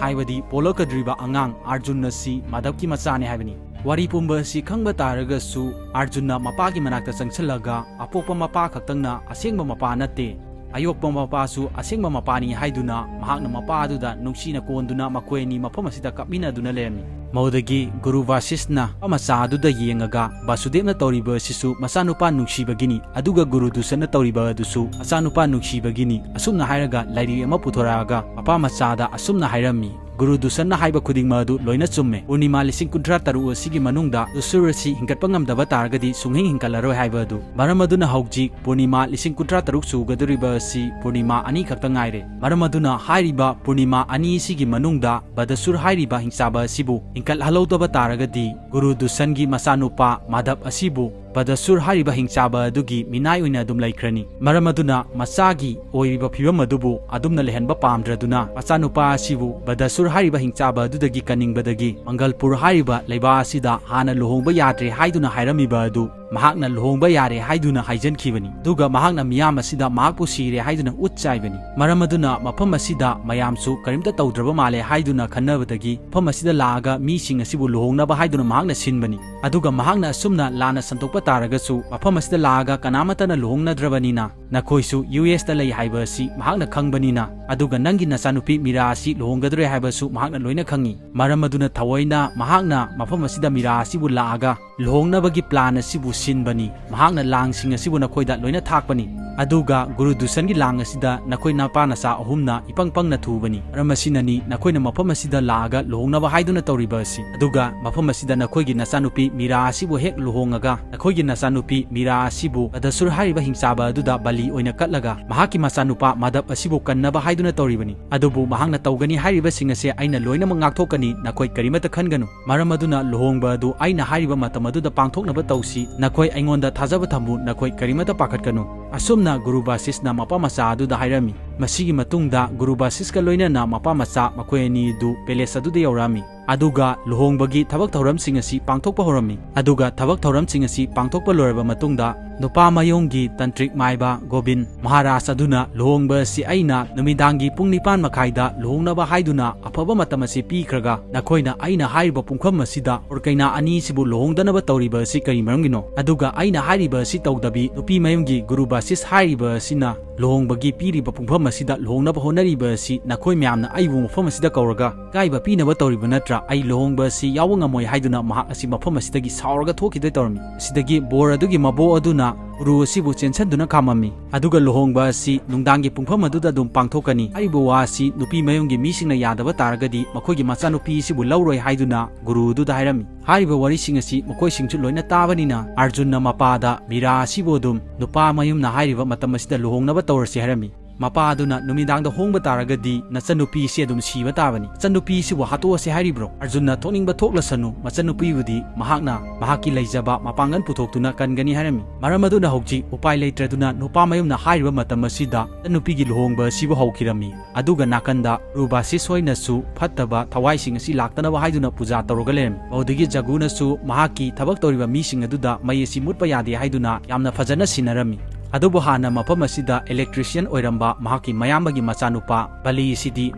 ꯍꯥꯏꯕꯗꯤ ꯄꯣꯛꯂꯛꯀꯗꯧꯔꯤꯕ ꯑꯉꯥꯡ ꯑꯥꯔꯖꯨꯟ ꯑꯁꯤ ꯃꯥꯙꯕꯀꯤ ꯃꯆꯥꯅꯦ ꯍꯥꯏꯕꯅꯤ꯫ ꯋꯥꯔꯤ ꯄꯨꯝꯕ ꯑꯁꯤ ꯈꯪꯕ ꯇꯥꯔꯒꯁꯨ, ꯑꯥꯔꯖꯨꯟꯅ ꯃꯄꯥꯒꯤ ꯃꯅꯥꯛꯇ ꯆꯪꯁꯤꯜꯂꯒ, ꯑꯄꯣꯛꯄ ꯃꯄꯥ ꯈꯛꯇꯪꯅ ꯑꯁꯦꯡꯕ ꯃꯄꯥ ꯅꯠꯇꯦ, ꯑꯌꯣꯛꯄ ꯃꯄꯥꯁꯨ ꯑꯁꯦꯡꯕ ꯃꯄꯥꯅꯤ ꯍꯥꯏꯗꯨꯅ, ꯃꯍꯥꯛꯅ ꯃꯄꯥ ꯑꯗꯨꯗ ꯅꯨꯡꯁꯤꯅ ꯀꯣꯟꯗꯨꯅ ꯃꯈꯣꯏ ꯑꯅꯤ ꯃꯐꯝ ꯑꯁꯤꯗ ꯀꯥꯞꯃꯤꯟꯅꯗꯨꯅ ꯂꯩꯔꯝꯃꯤ꯫ ꯃꯗꯨꯗꯒꯤ ꯒꯨꯔꯨ ꯚꯥꯁꯤꯁꯅ ꯃꯆꯥ ꯑꯗꯨꯗ ꯌꯦꯡꯉꯒ, ꯚꯥꯁꯨꯗꯦꯕꯅ ꯇꯧꯔꯤꯕ ꯑꯁꯤꯁꯨ ꯃꯆꯥꯅꯨꯄꯥ ꯅꯨꯡꯁꯤꯕꯒꯤꯅꯤ, ꯑꯗꯨꯒ ꯒꯨꯔꯨ ꯗꯨꯁꯟꯅ ꯇꯧꯔꯤꯕ ꯑꯗꯨꯁꯨ ꯃꯆꯥꯅꯨꯄꯥ ꯅꯨꯡꯁꯤꯕꯒꯤꯅꯤ, ꯑꯁꯨꯝꯅ ꯍꯥꯏꯔꯒ ꯂꯥꯏꯔꯤꯛ ꯑꯃ ꯄꯨꯊꯣꯔꯛꯑꯒ ꯃꯄꯥ ꯃꯆꯥꯗ ꯑꯁꯨꯝꯅ ꯍꯥꯏꯔꯝꯃꯤ, "ꯒꯨꯔꯨ ꯗꯨꯁꯟꯅ ꯍꯥꯏꯕ ꯈꯨꯗꯤꯡꯃꯛ ꯑꯗꯨ ꯂꯣꯏꯅ ꯆꯨꯝꯃꯦ꯫ ꯄꯨꯔꯅꯤꯃꯥ ꯂꯤꯁꯤꯡ ꯀꯨꯟꯊ꯭ꯔꯥ ꯇꯔꯨꯛ ꯑꯁꯤꯒꯤ ꯃꯅꯨꯡꯗ ꯗꯨꯁꯨꯔ ꯑꯁꯤ ꯍꯤꯡꯒꯠꯄ ꯉꯝꯗꯕ ꯇꯥꯔꯒꯗꯤ ꯁꯨꯡꯍꯤꯡ ꯍꯤꯡꯒꯠꯂꯔꯣꯏ ꯍꯥꯏꯕ ꯑꯗꯨ꯫ ꯃꯔꯝ ꯑꯗꯨꯅ ꯍꯧꯖꯤꯛ ꯄꯨꯔꯅꯤꯃꯥ ꯂꯤꯁꯤꯡ ꯀꯨꯟꯊ꯭ꯔꯥ ꯇꯔꯨꯛ ꯁꯨꯒꯗꯧꯔꯤꯕ ꯑꯁꯤ ꯄꯨꯔꯅꯤꯃꯥ ꯑꯅꯤ ꯈꯛꯇ ꯉꯥꯏꯔꯦ꯫ ꯃꯔꯝ ꯑꯗꯨꯅ ꯍꯥꯏꯔꯤꯕ ꯄꯨꯔꯅꯤꯃꯥ ꯑꯅꯤ ꯑꯁꯤꯒꯤ ꯃꯅꯨꯡꯗ ꯕꯗꯁꯨꯔ ꯍꯥꯏꯔꯤꯕ ꯍꯤꯡꯆꯥꯕ ꯑꯁꯤꯕꯨ ꯍꯤꯡꯒꯠꯍꯜꯍꯧꯗꯕ ꯇꯥꯔꯒꯗꯤ, ꯒꯨꯔꯨ ꯗꯨꯁꯟꯒꯤ ꯃꯆꯥꯅꯨꯄꯥ ꯃꯥꯙꯕ ꯑꯁꯤꯕꯨ ꯕꯗꯁꯨꯔ ꯍꯥꯏꯔꯤꯕ ꯍꯤꯡꯆꯥꯕ ꯑꯗꯨꯒꯤ ꯃꯤꯅꯥꯏ ꯑꯣꯏꯅ ꯑꯗꯨꯝ ꯂꯩꯈ꯭ꯔꯅꯤ꯫ ꯃꯔꯝ ꯑꯗꯨꯅ ꯃꯆꯥꯒꯤ ꯑꯣꯏꯔꯤꯕ ꯐꯤꯕꯝ ꯑꯗꯨꯕꯨ ꯑꯗꯨꯝꯅ ꯂꯩꯍꯟꯕ ꯄꯥꯝꯗ꯭ꯔꯗꯨꯅ, ꯃꯆꯥꯅꯨꯄꯥ ꯑꯁꯤꯕꯨ ꯕꯗꯁꯨꯔ ꯍꯥꯏꯔꯤꯕ ꯍꯤꯡꯆꯥꯕ ꯑꯗꯨꯗꯒꯤ ꯀꯟꯅꯤꯡꯕꯗꯒꯤ ꯃꯪꯒꯜꯄꯨꯔ ꯍꯥꯏꯔꯤꯕ ꯂꯩꯕꯥꯛ ꯑꯁꯤꯗ ꯍꯥꯟꯅ ꯂꯨꯍꯣꯡꯕ ꯌꯥꯗ꯭ꯔꯦ ꯍꯥꯏꯗꯨꯅ ꯍꯥꯏꯔꯝꯃꯤꯕ ꯑꯗꯨ ꯃꯍꯥꯛꯅ ꯂꯨꯍꯣꯡꯕ ꯌꯥꯔꯦ ꯍꯥꯏꯗꯨꯅ ꯍꯥꯏꯖꯟꯈꯤꯕꯅꯤ꯫ ꯑꯗꯨꯒ ꯃꯍꯥꯛꯅ ꯃꯤꯌꯥꯝ ꯑꯁꯤꯗ ꯃꯍꯥꯛꯄꯨ ꯁꯤꯔꯦ ꯍꯥꯏꯗꯨꯅ ꯎꯠ ꯆꯥꯏꯕꯅꯤ꯫ ꯃꯔꯝ ꯑꯗꯨꯅ ꯃꯐꯝ ꯑꯁꯤꯗ ꯃꯌꯥꯝꯁꯨ ꯀꯔꯤꯝꯇ ꯇꯧꯗ꯭ꯔꯕ ꯃꯥꯜꯂꯦ ꯍꯥꯏꯗꯨꯅ ꯈꯟꯅꯕꯗꯒꯤ ꯃꯐꯝ ꯑꯁꯤꯗ ꯂꯥꯛꯑꯒ ꯃꯤꯁꯤꯡ ꯑꯁꯤꯕꯨ ꯂꯨꯍꯣꯡꯅꯕ ꯍꯥꯏꯗꯨꯅ ꯃꯍꯥꯛꯅ ꯁꯤꯟꯕꯅꯤ꯫ ꯑꯗꯨꯒ ꯃꯍꯥꯛꯅ ꯑꯁꯨꯝꯅ ꯂꯥꯟꯅ ꯁꯟꯗꯣꯛꯄ ꯇꯥꯔꯒꯁꯨ, ꯃꯐꯝ ꯑꯁꯤꯗ ꯂꯥꯛꯑꯒ ꯀꯅꯥꯃꯠꯇꯅ ꯂꯨꯍꯣꯡꯅꯗ꯭ꯔꯕꯅꯤꯅ, ꯅꯈꯣꯏꯁꯨ ꯌꯨ ꯑꯦꯁꯇ ꯂꯩ ꯍꯥꯏꯕ ꯑꯁꯤ ꯃꯍꯥꯛꯅ ꯈꯪꯕꯅꯤꯅ, ꯑꯗꯨꯒ ꯅꯪꯒꯤ ꯅꯆꯥꯅꯨꯄꯤ ꯃꯤꯔꯥ ꯑꯁꯤ ꯂꯨꯍꯣꯡꯒꯗꯧꯔꯦ ꯍꯥꯏꯕꯁꯨ ꯃꯍꯥꯛꯅ ꯂꯣꯏꯅ ꯈꯪꯉꯤ꯫ ꯃꯔꯝ ꯑꯗꯨꯅ ꯊꯑꯣꯏꯅ ꯃꯍꯥꯛꯅ ꯃꯐꯝ ꯑꯁꯤꯗ ꯃꯤꯔꯥ ꯑꯁꯤꯕꯨ ꯂꯥꯛꯑꯒ ꯂꯨꯍꯣꯡꯅꯕꯒꯤ ꯄ꯭ꯂꯥꯟ ꯑꯁꯤꯕꯨ ꯁꯤꯟꯕꯅꯤ꯫ ꯃꯍꯥꯛꯅ ꯂꯥꯡꯁꯤꯡ ꯑꯁꯤꯕꯨ ꯅꯈꯣꯏꯗ ꯂꯣꯏꯅ ꯊꯥꯛꯄꯅꯤ꯫ ꯑꯗꯨꯒ ꯒꯨꯔꯨ ꯗꯨꯁꯟꯒꯤ ꯂꯥꯡ ꯑꯁꯤꯗ ꯅꯈꯣꯏ ꯅꯄꯥ ꯅꯆꯥ ꯑꯍꯨꯝꯅ ꯏꯄꯪ ꯄꯪꯅ ꯊꯨꯕꯅꯤ꯫ ꯃꯔꯝ ꯑꯁꯤꯅꯅꯤ ꯅꯈꯣꯏꯅ ꯃꯐꯝ ꯑꯁꯤꯗ ꯂꯥꯛꯑꯒ ꯂꯨꯍꯣꯡꯅꯕ ꯍꯥꯏꯗꯨꯅ ꯇꯧꯔꯤꯕ ꯑꯁꯤ꯫ ꯑꯗꯨꯒ ꯃꯐꯝ ꯑꯁꯤꯗ ꯅꯈꯣꯏꯒꯤ ꯅꯆꯥꯅꯨꯄꯤ ꯃꯤꯔꯥ ꯑꯁꯤꯕꯨ ꯍꯦꯛ ꯂꯨꯍꯣꯡꯉꯒ, ꯅꯈꯣꯏꯒꯤ ꯅꯆꯥꯅꯨꯄꯤ ꯃꯤꯔꯥ ꯑꯁꯤꯕꯨ ꯕꯗꯁꯨꯔ ꯍꯥꯏꯔꯤꯕ ꯍꯤꯡꯆꯥꯕ ꯑꯗꯨꯗ ꯕꯂꯤ ꯑꯣꯏꯅ ꯀꯠꯂꯒ, ꯃꯍꯥꯛꯀꯤ ꯃꯆꯥꯅꯨꯄꯥ ꯃꯥꯙꯕ ꯑꯁꯤꯕꯨ ꯀꯟꯅꯕ ꯍꯥꯏꯗꯨꯅ ꯇꯧꯔꯤꯕꯅꯤ꯫ ꯑꯗꯨꯕꯨ ꯃꯍꯥꯛꯅ ꯇꯧꯒꯅꯤ ꯍꯥꯏꯔꯤꯕꯁꯤꯡ ꯑꯁꯦ ꯑꯩꯅ ꯂꯣꯏꯅꯃꯛ ꯉꯥꯛꯊꯣꯛꯀꯅꯤ, ꯅꯈꯣꯏ ꯀꯔꯤꯃꯠꯇ ꯈꯟꯒꯅꯨ꯫ ꯃꯔꯝ ꯑꯗꯨꯅ ꯂꯨꯍꯣꯡꯕ ꯑꯗꯨ ꯑꯩꯅ ꯍꯥꯏꯔꯤꯕ ꯃꯇꯝ ꯑꯗꯨꯗ ꯄꯥꯡꯊꯣꯛꯅꯕ ꯇꯧꯁꯤ꯫ ꯅꯈꯣꯏ ꯑꯩꯉꯣꯟꯗ ꯊꯥꯖꯕ ꯊꯝꯃꯨ, ꯅꯈꯣꯏ ꯀꯔꯤꯃꯠꯇ ꯄꯥꯈꯠꯀꯅꯨ꯫ ꯑꯁꯨꯝꯅ ꯒꯨꯔꯨ ꯕꯥꯁꯤꯁꯅ ꯃꯄꯥ ꯃꯆꯥ ꯑꯗꯨꯗ ꯍꯥꯏꯔꯝꯃꯤ꯫ ꯃꯁꯤꯒꯤ ꯃꯇꯨꯡꯗ ꯒꯨꯔꯨ ꯕꯥꯁꯤꯁꯀ ꯂꯣꯏꯅꯅ ꯃꯄꯥ ꯃꯆꯥ ꯃꯈꯣꯏ ꯑꯅꯤ ꯑꯗꯨ ꯄꯦꯂꯦꯁ ꯑꯗꯨꯗ ꯌꯧꯔꯛꯑꯝꯃꯤ꯫ ꯑꯗꯨꯒ ꯂꯨꯍꯣꯡꯕꯒꯤ ꯊꯕꯛ ꯊꯧꯔꯝꯁꯤꯡ ꯑꯁꯤ ꯄꯥꯡꯊꯣꯛꯄ ꯍꯧꯔꯝꯃꯤ꯫ ꯑꯗꯨꯒ ꯊꯕꯛ ꯊꯧꯔꯝꯁꯤꯡ ꯑꯁꯤ ꯄꯥꯡꯊꯣꯛꯄ ꯂꯣꯏꯔꯕ ꯃꯇꯨꯡꯗ, ꯅꯨꯄꯥ ꯃꯌꯨꯝꯒꯤ ꯇꯟꯇ꯭ꯔꯤꯛ ꯃꯥꯏꯕ ꯒꯣꯕꯤꯟ ꯃꯍꯥꯔꯥꯖ ꯑꯗꯨꯅ, "ꯂꯨꯍꯣꯡꯕ ꯑꯁꯤ ꯑꯩꯅ ꯅꯨꯃꯤꯗꯥꯡꯒꯤ ꯄꯨꯡ ꯅꯤꯄꯥꯟ ꯃꯈꯥꯏꯗ ꯂꯨꯍꯣꯡꯅꯕ ꯍꯥꯏꯗꯨꯅ ꯑꯐꯕ ꯃꯇꯝ ꯑꯁꯤ ꯄꯤꯈ꯭ꯔꯒ, ꯅꯈꯣꯏꯅ ꯑꯩꯅ ꯍꯥꯏꯔꯤꯕ ꯄꯨꯡꯐꯝ ꯑꯁꯤꯗ ꯍꯣꯔ ꯀꯩꯅꯥ ꯑꯅꯤꯁꯤꯕꯨ ꯂꯨꯍꯣꯡꯗꯅꯕ ꯇꯧꯔꯤꯕ ꯑꯁꯤ ꯀꯔꯤ ꯃꯔꯝꯒꯤꯅꯣ? ꯑꯗꯨꯒ ꯑꯩꯅ ꯍꯥꯏꯔꯤꯕ ꯑꯁꯤ ꯇꯧꯗꯕꯤ, ꯅꯨꯄꯤ ꯃꯌꯨꯝꯒꯤ ꯒꯨꯔꯨ ꯕꯥꯁꯤꯁ ꯍꯥꯏꯔꯤꯕ ꯑꯁꯤꯅ ꯂꯨꯍꯣꯡꯕꯒꯤ ꯄꯤꯔꯤꯕ ꯄꯨꯡꯐꯝ ꯑꯁꯤꯗ ꯂꯨꯍꯣꯡꯅꯕ ꯍꯣꯠꯅꯔꯤꯕ ꯑꯁꯤ ꯅꯈꯣꯏ ꯃꯌꯥꯝꯅ ꯑꯩꯕꯨ ꯃꯐꯝ ꯑꯁꯤꯗ ꯀꯧꯔꯒ ꯏꯀꯥꯏꯕ ꯄꯤꯅꯕ ꯇꯧꯔꯤꯕ ꯅꯠꯇ꯭ꯔꯥ? ꯑꯩ ꯂꯨꯍꯣꯡꯕ ꯑꯁꯤ ꯌꯥꯎꯕ ꯉꯝꯃꯣꯏ" ꯍꯥꯏꯗꯨꯅ ꯃꯍꯥꯛ ꯑꯁꯤ ꯃꯐꯝ ꯑꯁꯤꯗꯒꯤ ꯁꯥꯎꯔꯒ ꯊꯣꯛꯈꯤꯗꯣꯏ ꯇꯧꯔꯝꯃꯤ꯫ ꯑꯁꯤꯗꯒꯤ ꯕꯣꯔ ꯑꯗꯨꯒꯤ ꯃꯕꯣ ꯑꯗꯨꯅ ꯒꯨꯔꯨ ꯑꯁꯤꯕꯨ ꯆꯦꯟꯁꯤꯟꯗꯨꯅ ꯈꯥꯝꯃꯝꯃꯤ꯫ ꯑꯗꯨꯒ ꯂꯨꯍꯣꯡꯕ ꯑꯁꯤ ꯅꯨꯡꯗꯥꯡꯒꯤ ꯄꯨꯡꯐꯝ ꯑꯗꯨꯗ ꯑꯗꯨꯝ ꯄꯥꯡꯊꯣꯛꯀꯅꯤ꯫ ꯍꯥꯏꯔꯤꯕ ꯋꯥ ꯑꯁꯤ ꯅꯨꯄꯤ ꯃꯌꯨꯝꯒꯤ ꯃꯤꯁꯤꯡꯅ ꯌꯥꯗꯕ ꯇꯥꯔꯒꯗꯤ ꯃꯈꯣꯏꯒꯤ ꯃꯆꯥꯅꯨꯄꯤ ꯑꯁꯤꯕꯨ ꯂꯧꯔꯣꯏ ꯍꯥꯏꯗꯨꯅ ꯒꯨꯔꯨ ꯑꯗꯨꯗ ꯍꯥꯏꯔꯝꯃꯤ꯫ ꯍꯥꯏꯔꯤꯕ ꯋꯥꯔꯤꯁꯤꯡ ꯑꯁꯤ ꯃꯈꯣꯏꯁꯤꯡꯁꯨ ꯂꯣꯏꯅ ꯇꯥꯕꯅꯤꯅ, ꯑꯔꯖꯨꯟꯅ ꯃꯄꯥꯗ ꯃꯤꯔꯥ ꯑꯁꯤꯕꯨ ꯑꯗꯨꯝ ꯅꯨꯄꯥ ꯃꯌꯨꯝꯅ ꯍꯥꯏꯔꯤꯕ ꯃꯇꯝ ꯑꯁꯤꯗ ꯂꯨꯍꯣꯡꯅꯕ ꯇꯧꯔꯁꯤ ꯍꯥꯏꯔꯝꯃꯤ꯫ ꯃꯄꯥ ꯑꯗꯨꯅ, "ꯅꯨꯃꯤꯗꯥꯡꯗ ꯍꯣꯡꯕ ꯇꯥꯔꯒꯗꯤ ꯅꯆꯟꯅꯨꯄꯤ ꯑꯁꯤ ꯑꯗꯨꯝ ꯁꯤꯕ ꯇꯥꯕꯅꯤ꯫ ꯅꯆꯟꯅꯨꯄꯤ ꯑꯁꯤꯕꯨ ꯍꯥꯠꯇꯣꯛꯑꯁꯤ ꯍꯥꯏꯔꯤꯕ꯭ꯔꯣ?" ꯑꯔꯖꯨꯟꯅ, "ꯊꯣꯛꯅꯤꯡꯕ ꯊꯣꯛꯂꯁꯅꯨ, ꯃꯆꯟꯅꯨꯄꯤꯕꯨꯗꯤ ꯃꯍꯥꯛꯅ ꯃꯍꯥꯛꯀꯤ ꯂꯩꯖꯕ ꯃꯄꯥꯡꯒꯜ ꯄꯨꯊꯣꯛꯇꯨꯅ ꯀꯟꯒꯅꯤ" ꯍꯥꯏꯔꯝꯃꯤ꯫ ꯃꯔꯝ ꯑꯗꯨꯅ ꯍꯧꯖꯤꯛ ꯎꯄꯥꯏ ꯂꯩꯇ꯭ꯔꯗꯨꯅ ꯅꯨꯄꯥ ꯃꯌꯨꯝꯅ ꯍꯥꯏꯔꯤꯕ ꯃꯇꯝ ꯑꯁꯤꯗ ꯅꯆꯟꯅꯨꯄꯤꯒꯤ ꯂꯨꯍꯣꯡꯕ ꯑꯁꯤꯕꯨ ꯍꯧꯈꯤꯔꯝꯃꯤ꯫ ꯑꯗꯨꯒ ꯅꯥꯀꯟꯗ ꯔꯨꯕꯥꯁꯤꯁ ꯍꯣꯏꯅꯁꯨ ꯐꯠꯇꯕ ꯊꯋꯥꯏꯁꯤꯡ ꯑꯁꯤ ꯂꯥꯛꯇꯅꯕ ꯍꯥꯏꯗꯨꯅ ꯄꯨꯖꯥ ꯇꯧꯔꯒ ꯂꯩꯔꯝꯃꯤ꯫ ꯃꯗꯨꯗꯒꯤ ꯖꯒꯨꯅꯁꯨ ꯃꯍꯥꯛꯀꯤ ꯊꯕꯛ ꯇꯧꯔꯤꯕ ꯃꯤꯁꯤꯡ ꯑꯗꯨꯗ ꯃꯩ ꯑꯁꯤ ꯃꯨꯠꯄ ꯌꯥꯗꯦ ꯍꯥꯏꯗꯨꯅ ꯌꯥꯝꯅ ꯐꯖꯅ ꯁꯤꯟꯅꯔꯝꯃꯤ꯫ ꯑꯗꯨꯕꯨ ꯍꯥꯟꯅ ꯃꯐꯝ ꯑꯁꯤꯗ electrician ꯑꯣꯏꯔꯝꯕ ꯃꯍꯥꯛꯀꯤ ꯃꯌꯥꯝꯕꯒꯤ ꯃꯆꯥꯅꯨꯄꯥ ꯕꯂꯤ ꯑꯁꯤꯗꯤ